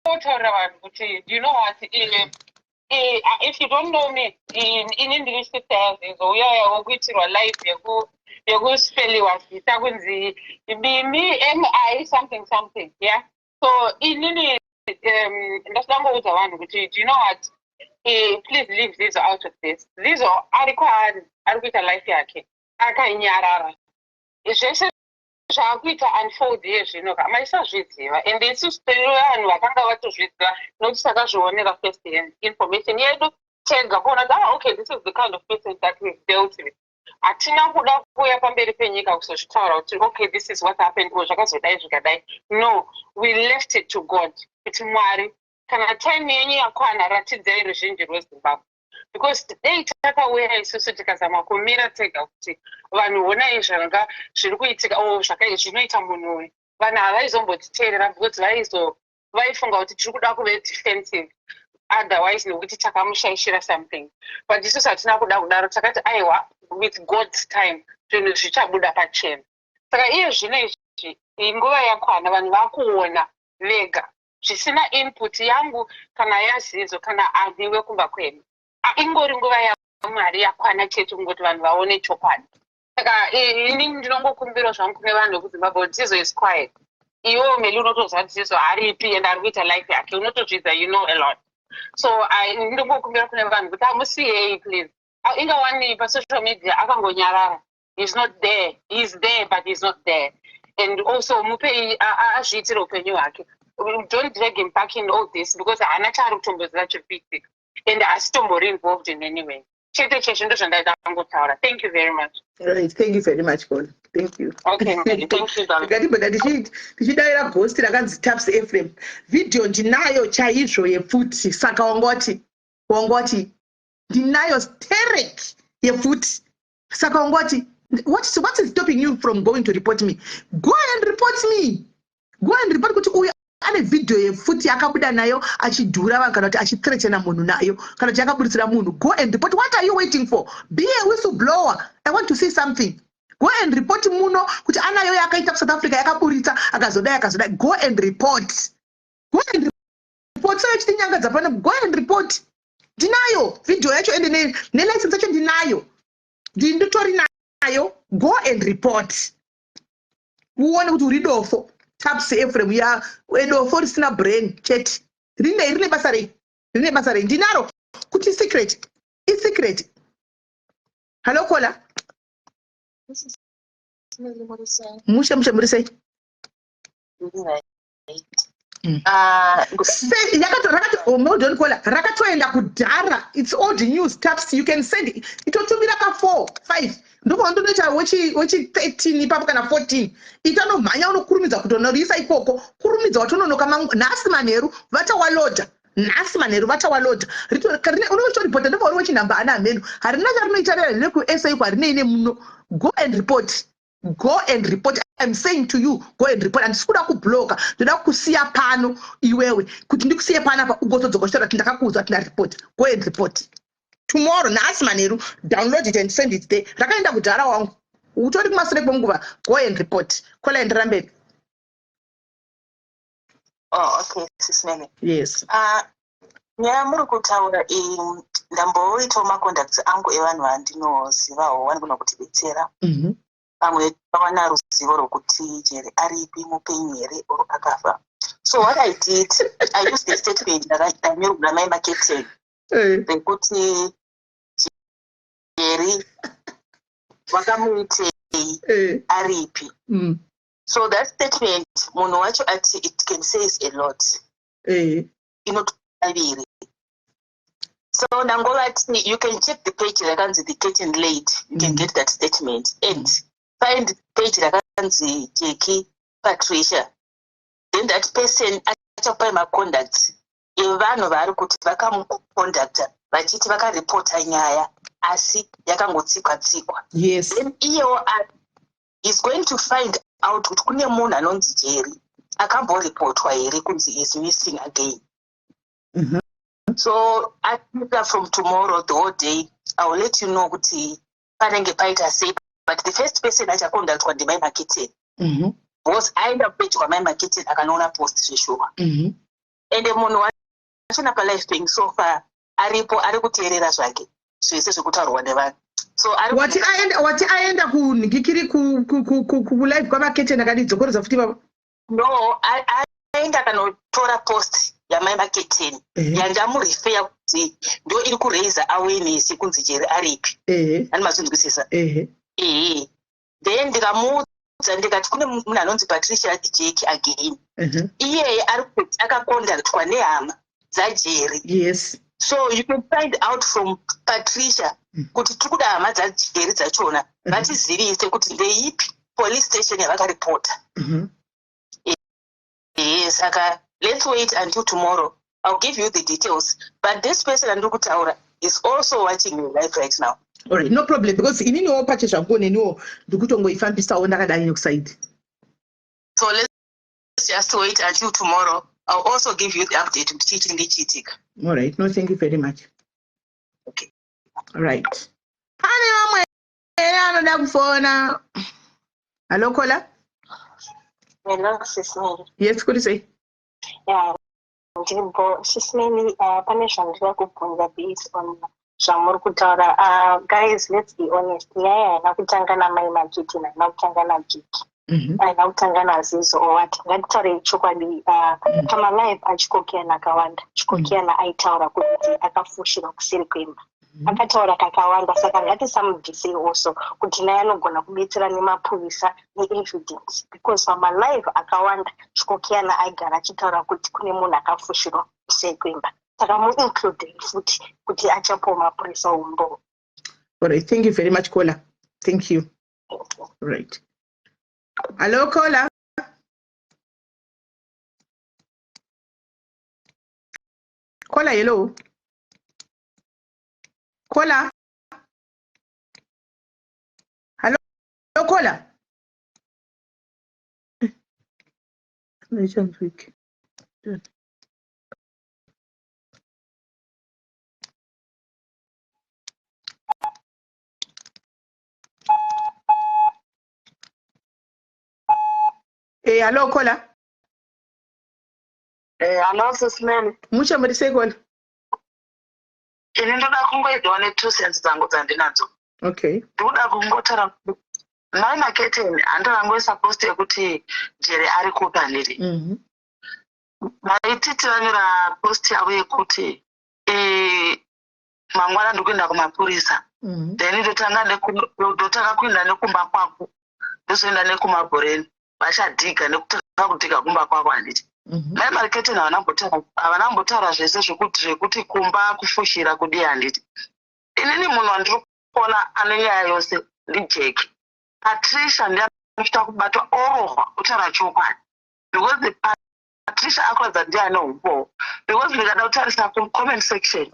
vanhu kuti, do you know what, if you don't know me, ini ndiri sister yaZizo uyaya wokuitirwa live yekuspeliwa zita kunzi Mimi Mi something something, yeah. So inini ndachida kungoudza vanhu kuti, do you know what, please leave Zizo out of this. Zizo ari kwaari, ari kuita life yake akanyarara. Zvese zvaakuita unfold iye zvino ka maisazviziva, and isusu tiri vanhu vakanga vatozviziva nokuti takazvionera first hand information yedu tega, kuona kuti, ah, okay, this is the kind of person that we've dealt with. Hatina kuda kuuya pamberi penyika kuzozvitaura kuti, okay, this is what happened or zvakazodai zvikadai. No, we left it to God, kuti Mwari, kana time yenyu yakwana, ratidzai ruzhinji rweZimbabwe, because dei takauya isusu tikazama kumira tega kuti vanhu honai zvanga zviri kuitika o zvinoita munhu uyu, vanhu havaizombotiteerera, because vaizo vaifunga kuti tiri kuda kuve defensive otherwise nekuti takamushaishira something. But isusu hatina kuda kudaro. Takati aiwa, with God's time zvinhu zvichabuda pachena. Saka iye zvino izvi nguva yakwana, vanhu vakuona vega zvisina input yangu kana yaZizo kana ani wekumba kwedu. Ingori nguva yaMwari yakwana chete kungoti vanhu vaone chokwadi. Saka ini ndinongokumbira zvangu kune vanhu vekuZimbabwe kuti Zizo is quiet. Iwewo Meli unotoziva kuti Zizo aripi and ari kuita life yake, unotozvidza, you know a lot. So ndinongokumbira kune vanhu kuti amusiyei, please. Ingawani pasocial media akangonyarara. He's not there. He's there, but he's not there. And also mupei azviitire upenyu hwake. Don't drag him back in all this, because haana chaari kutomboziva chiri kuitika and haasi tombori involved in any way. Chete chezvo ndo zvandaida kungotaura. Thank you very much. Right, thank you very much, Kola. Thank you. Okay, thank you, darling. Ndikatimbota tichidavira ghost rakanzi Taps Ephraim. Video ndinayo chaizvo yepfuti, saka wangoti ndinayo sterek yepfuti. Saka wangoti what is stopping you from going to report me? Go and report me. Go and report kuti uyu ane vhidhiyo yepfuti yakabuda nayo achidhura vanhu, kana kuti achithreatena munhu nayo, kana kuti yakaburitsira munhu. Go and report. What are you waiting for? Be a whistleblower. I want to see something. Go and report muno kuti anayo yakaita kuSouth Africa, yakaburitsa, akazodai, akazodai. Go and report, go and report. So yachiti pano, go and report. Ndinayo vhidhiyo yacho, ende nelicense yacho ndinayo, nditori nayo. Go and report, uone kuti uri dofo. Taps Ephraim ya dofo risina brain chete. Rine basa rei? Rine basa rei? Ndinaro kuti secret isecret. Hallo, caller. Mushe mushe, muri sei? Oh, hold on, caller. Rakatoenda kudhara. It's old news. Taps, you can send. Itotumira ka 4 5, ndopaundonoita wechi 13 ipapo kana 14. Itanomhanya, unokurumidza kutonorisa ikoko. Kurumidza, watononoka. Nhasi manheru vatawaloda, nhasi manheru vatawaloda. Unotoripota, ndobva uri wechinhamba ana hameno. Harina charinoita rera, rine kusa iko, harinei nemuno. Go and report, go and report. I'm saying to you, go and report. Handisi kuda kubloka, ndoda kusiya pano iwewe, kuti ndikusiye panapa ugozodzoka uchitaura kuti ndakakuudza kuti ndaripota. Go and report tomorrow, nhasi manheru. Download it and send it there. Rakaenda kudhara wangu, utori kumasure kwenguva. Go and report. Caller, enderera mberi. Oh, okay, Sis Melly. Yes. Nyaya muri kutaura iyi, ndamboitawo macontacts angu evanhu vandinozivawo vanogona kutibetsera. Pamwe vawana ruzivo rwokuti Jerry aripi, mupenyu here or akafa. So what I did, I used the statement rakanyorwa namai Maketeni rekuti Jerry wakamuitei, aripi. So that statement, munhu wacho ati it can says a lot. Inotaviri. So ndangovati you can check the page rakanzi The Curtain Late. You can get that statement and find page rakanzi Jackie Patricia. Then that person achakupai macontacts evanhu vaari kuti vakamucontacta vachiti vakaripota nyaya, asi yakangotsikwa tsikwa. Then iyewo is going to find out kuti kune munhu anonzi Jerry akamboripotwa here kunzi is missing again. So aita from tomorrow, the whole day, I will let you know kuti panenge paita sei. But the first person achaconductwa ndimai Maketeni, because aenda kupage kwamai Maketeni akanoona post zveshuwa. Ende munhu wachona palife paying so far aripo, ari kuteerera zvake zvese zvekutaurwa nevanhu. So ari Wati aenda kunhikikiri kulive kwaMaketeni, akadidzokorodza futi baba. No, aenda akanotora post yamai Maketeni yandamurifeya kuti ndo iri kuraisa awareness yekunzi Jerry aripi. Ani mazvinzwisisa? Ehe. Ehe, then ndikamuudza ndikati kune munhu anonzi Patricia Jake again. Iyeye ari kuti akaconductwa nehama dzaJerry. So you can find out from Patricia kuti tiri kuda hama dzaJerry dzachona vatizivise kuti ndeipi police station yavakaripota. Ehe, saka let's wait until tomorrow. I'll give you the details, but this person andiri kutaura is also watching your live right now. Alright, no problem, because ininiwo pache zvangu neniwo ndikutongoifambisawo ndakadai nekusaidi. So let's just wait until tomorrow. I'll also give you the update kuti chii chinenge chiitika. Alright, no, thank you very much. Okay. Right, pane vamwe here anoda kufona? Hallo, caller. Hello, Sis Melly. Yes, kuri sei? Yeah, ndiripo, Sis Melly. Pane zvandida kubvunza based on zvamuri kutaura. Guys, let's be honest. Nyaya haina kutanga namai Maketeni, haina kutanga naJeki, haina kutanga naZizo or what. Ngatitaurei chokwadi. Pamalive achikokiyana akawanda, Chikokiyana aitaura kuti akafushirwa kuseri kwemba. Akataura kakawanda, saka ngatisamubvisei also kuti naye anogona kubetsera nemapurisa neevidence, because pamalive akawanda Chikokiyana aigara achitaura kuti kune munhu akafushirwa kuseri kwemba. Saka muincludei futi kuti achapiwa mapurisa umbowo. Alright, thank you very much, caller. Thank you. Right. Hello, caller. Caller, hello. Caller. Hello, caller. Eh, hello, caller. Eh, hello, Sis Melly. Musha muri sei caller? Ini ndoda kungoidawo ne-two cents dzangu dzandinadzo. Okay. Ndikuda kungotaura mai Maketeni handirangoisa post yekuti Jere ari kupi handiti. Maititi vanyora post yavo yekuti mangwana ndikuenda kumapurisa. Then ndotanga kuenda nekumba kwako, ndozoenda nekumabhoreni, vachadhiga nekutanga kudhiga kumba kwako handiti. Mai Maketeni havana kumbotaura zvese zvekuti kumba kufushira kudii handiti. Inini munhu wandiri kuona ane nyaya yose ndiJeki. Patricia ndiye anochita kubatwa orohwa otaura chokwadi, because Patricia akuratidza ndiye ane umbowo, because ndikada kutarisa kucomment section,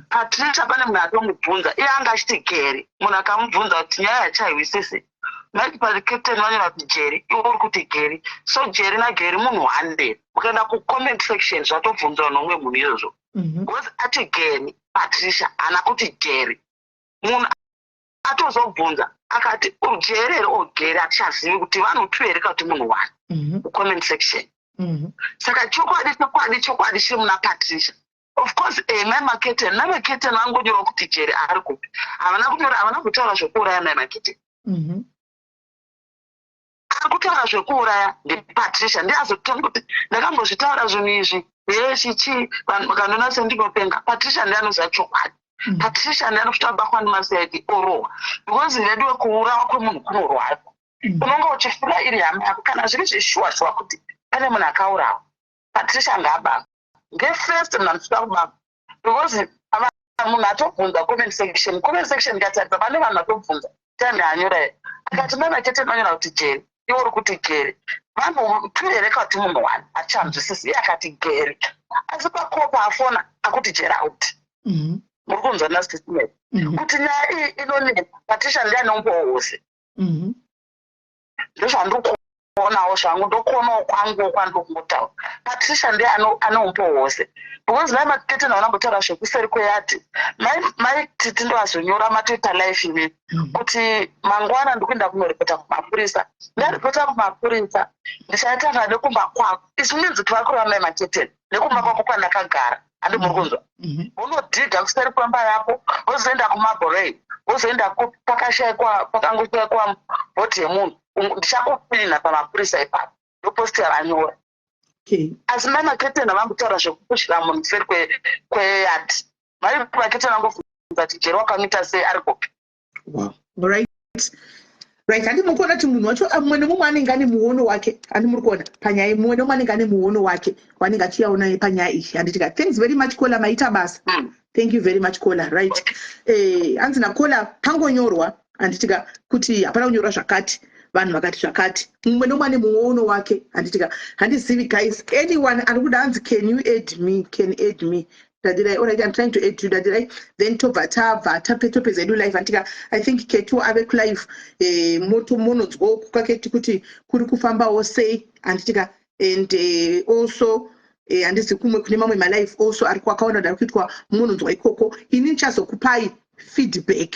Patricia pane munhu atomubvunza, iye anga achiti Geri. Munhu akamubvunza kuti nyaya yachaihwisisi, Mike Captain vanyora kuti Jerry, iwe uri kuti Geri, so Jerry naGeri munhu one. Ukaenda kucomment section zvatobvunzwa nomumwe munhu izvozvo, because ati Geri Patricia, haana kuti Jerry. Munhu atozobvunza akati Jerry here or Geri, hatichazivi kuti vanhu two here kana kuti munhu one kucomment section. Saka chokwadi, chokwadi, chokwadi chiri muna Patricia. Of course, mai Maketen, mai Maketen vangonyorwa kuti Jerry ari kupi, havana kunyora, havana kutaura zvekuuraya mai Maketen. Ari kutaura zvekuuraya ndiPatricia, ndiazotonga kuti ndakambozvitaura zvinhu izvi hee chichi, vanhu vakandiona sendinopenga. Patricia ndiye anoziva chokwadi. Patricia ndiye anofuta kubatwa nemaCID orohwa, because veduwe kuurawa kwemunhu kunorwadza. Unonga uchifura iri hama yako. Kana zviri zveshuwa shuwa kuti pane munhu akaurawa, Patricia ngaababa ngefirst munhu anofuta kubaba, because munhu atobvunza comment section. Comment section ikatarisa, pane vanhu vatobvunza time yaanyora here, akati mai Makete manyora kuti Jerry, iwe uri kuti Geri, vanhu two here kana kuti munhu one, hachanzwisisi. Iye akati Geri, asi pakopa afona akuti Jerry out. Muri kunzwa nasisime kuti nyaya iyi inonetsa. Patricia ndiye ane umbowo hwose. Ndozvandiri kuonawo zvangu, ndokuonawo kwanguwo kwandiri kungotaura. Patricia ndiye ane umbowo hwose, because mai Maketeni havana kumbotaura zvekuseri kweyadhi. Mai Titi ndovazonyora matoita live imini kuti mangwana ndikuenda kunoripota kumapurisa, ndaripota kumapurisa ndichatanga nekumba kwako. It means kuti vari kureva mai Maketeni nekumba kwako kwandakagara, handi muri kunzwa? Unodhiga kuseri kwemba yako, wozoenda kumaborei, wozoenda pakashayikwa, pakangoshayikwa body yemunhu, ndichakupinda pamapurisa ipapo. Ndopost yavanyora. Asi mai Maketeni havambotaura zvekupushira munhu kuseri kweyadhi. Mai Maketeni vangobvunza kuti Jeri wakamuita sei, ari kupi? Wow. Right, handi muri kuona kuti munhu wacho, mumwe nemumwe anenge ane muono wake, handi muri kuona panyaya, mumwe nemumwe anenge ane muono wake wanenge achiyaona panyaya iyi, handitika? Thanks very much, caller, maita basa. Thank you very much, caller. Right, hanzi nacaller pangonyorwa, handitika, kuti hapana kunyorwa zvakati, vanhu vakati zvakati, mumwe nomwe ane muono wake, handitika? Handizivi, guys. Anyone ari kuda, hanzi can you add me, can add me, Dadirai. Alright, I'm trying to add you, Dadirai, then tobva tabva topedza edu live, handitika? I think Ketu ave kulive, moto mononzwawo kukaketi kuti kuri kufambawo sei, handitika? And also handizi kumwe kune mamwe malive also ari kwakaona ari kuitwa, munonzwa ikoko. Ini ndichazokupai feedback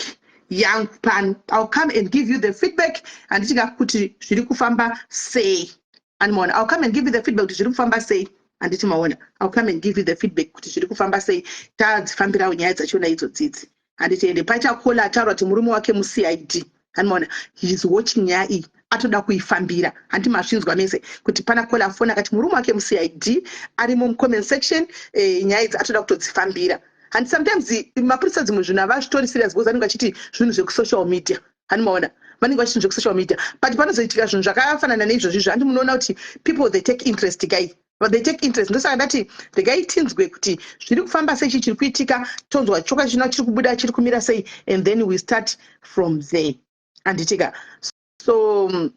yangu pano. I'll come and give you the feedback, handitika, kuti zviri kufamba sei. Animaona, I'll come and give you the feedback kuti zviri kufamba sei, handiti maona? I'll come and give you the feedback kuti zviri kufamba sei, tadzifambirawo nyaya dzachona idzo dzidzi, handiti? Ende paita caller ataura kuti murume wake muCID, handimaona? He is watching nyaya iyi, atoda kuifambira, handi mazvinzwa mese kuti pana caller afona akati murume wake muCID, arimo mucomment section, nyaya idzi atoda kutodzifambira. Handi sometimes mapurisa dzimwe zvinhu havazvitori serious because vanenge vachiti zvinhu zvekusocial media, handimaona? Vanenge vachiti zvekusocial media, but panozoitika zvinhu zvakafanana neizvozvizvo, handi munoona kuti people, they take interest, guys. But they take interest. Ndosaka ndati regai tinzwe kuti zviri kufamba sei, chii chiri kuitika, tonzwa choka chino chiri kubuda chiri kumira sei, and then we start from there, handitika? So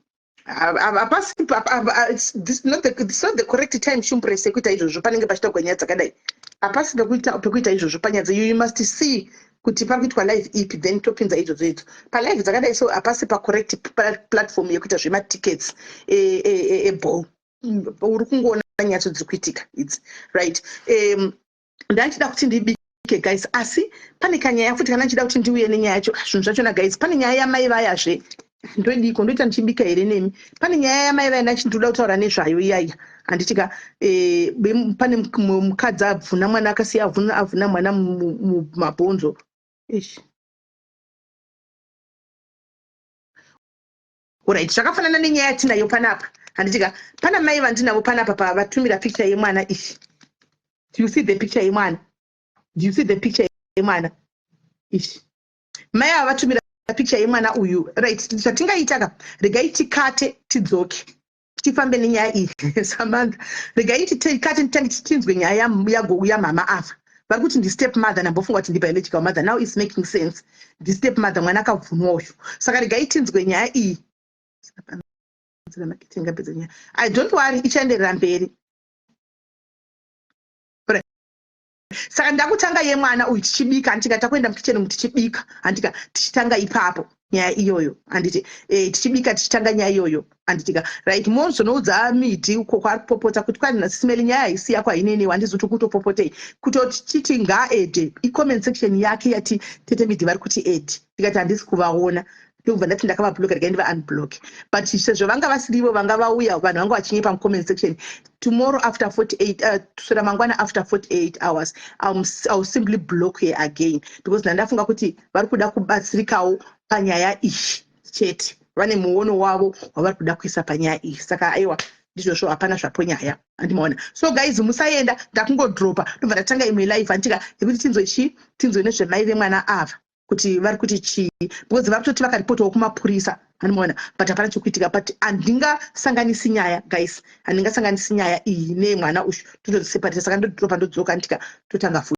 hapasi, it's not the correct time, Shumpres, yekuita izvozvo. Panenge pachitaurwa nyaya dzakadai, hapasi pekuita izvozvo panyaya. You must see kuti pari kuitwa live ipi, then topinza idzodzo idzo palive dzakadai. So hapasi pacorrect platform yekuita zvematickets eball. Uri kungoona nyatso dziri kuitika idzi, right? Ndachida kuti ndibike, guys, asi pane kanyaya futi kana ndichida kuti ndiuye nenyaya yacho. Zvinhu zvachona, guys, pane nyaya yamai vayazve. Ndodiko ndoita ndichibika here nemi? Pane nyaya yamai vaya ndachindoda kutaura nezvayo iyaya, handitika? Pane mukadzi abvuna mwana, akasiya avhuna mwana mumabhonzo. Ish, alright, zvakafanana nenyaya yatinayo panapa, handitika? Pana mai vandinavo panapa pavatumira picture yemwana ishi. Do you see the picture yemwana? Do you see the picture yemwana ishi? Mai ava vatumira picture yemwana uyu, right? Zvatingaita ka, regai tikate, tidzoke, tifambe nenyaya iyi. Samantha, regai tikate, titange tinzwe nyaya yamama ava vari kuti ndistep mother. Ndambofunga kuti ndibiological mother, now is making sense, ndistep mother, mwana akabvunwa uyu. Saka regai tinzwe nyaya iyi. I don't worry, ichaenderera mberi. Saka ndakutanga yemwana uyu tichibika, handika? Takuenda mukicheni mu tichibika, handika? Tichitanga ipapo nyaya iyoyo, handiti? Tichibika, tichitanga nyaya iyoyo, handitika? Right, mozonoudza Midi uko kwaari kupopota kuti kwani naSimeli nyaya haisi yako, haineni, handizoti kutopopotei kutoti chiti ngaaede icomment section yake yati tete Midi vari kuti ed. Ndikati handisi kuvaona, ndobva ndati ndakavabloka, regai ndiva-unblock. But sezvo vanga vasirivo, vanga vauya vanhu vanga vachinyepa mucomment section. Tomorrow after 48, kuswera mangwana after 48 hours, I'll simply block her again, because ndandafunga kuti vari kuda kubatsirikawo panyaya iyi chete, vane muono wavo wavari kuda kuisa panyaya iyi. Saka aiwa, ndizvozvo, hapana zvapo nyaya, andimaona? So guys, musaenda, ndakungodropa, ndobva ndatanga imwe live, andika, yekuti tinzwe chii, tinzwe nezvemai vemwana ava kuti vari kuti chii, because vari kutoti vakaripotawo kumapurisa, andimaona? But hapana chekuitika. But handingasanganisi nyaya, guys, handingasanganisi nyaya iyi neyemwana uyu, totoseparate. Saka ndodropa, ndodzoka, ndika totanga futi.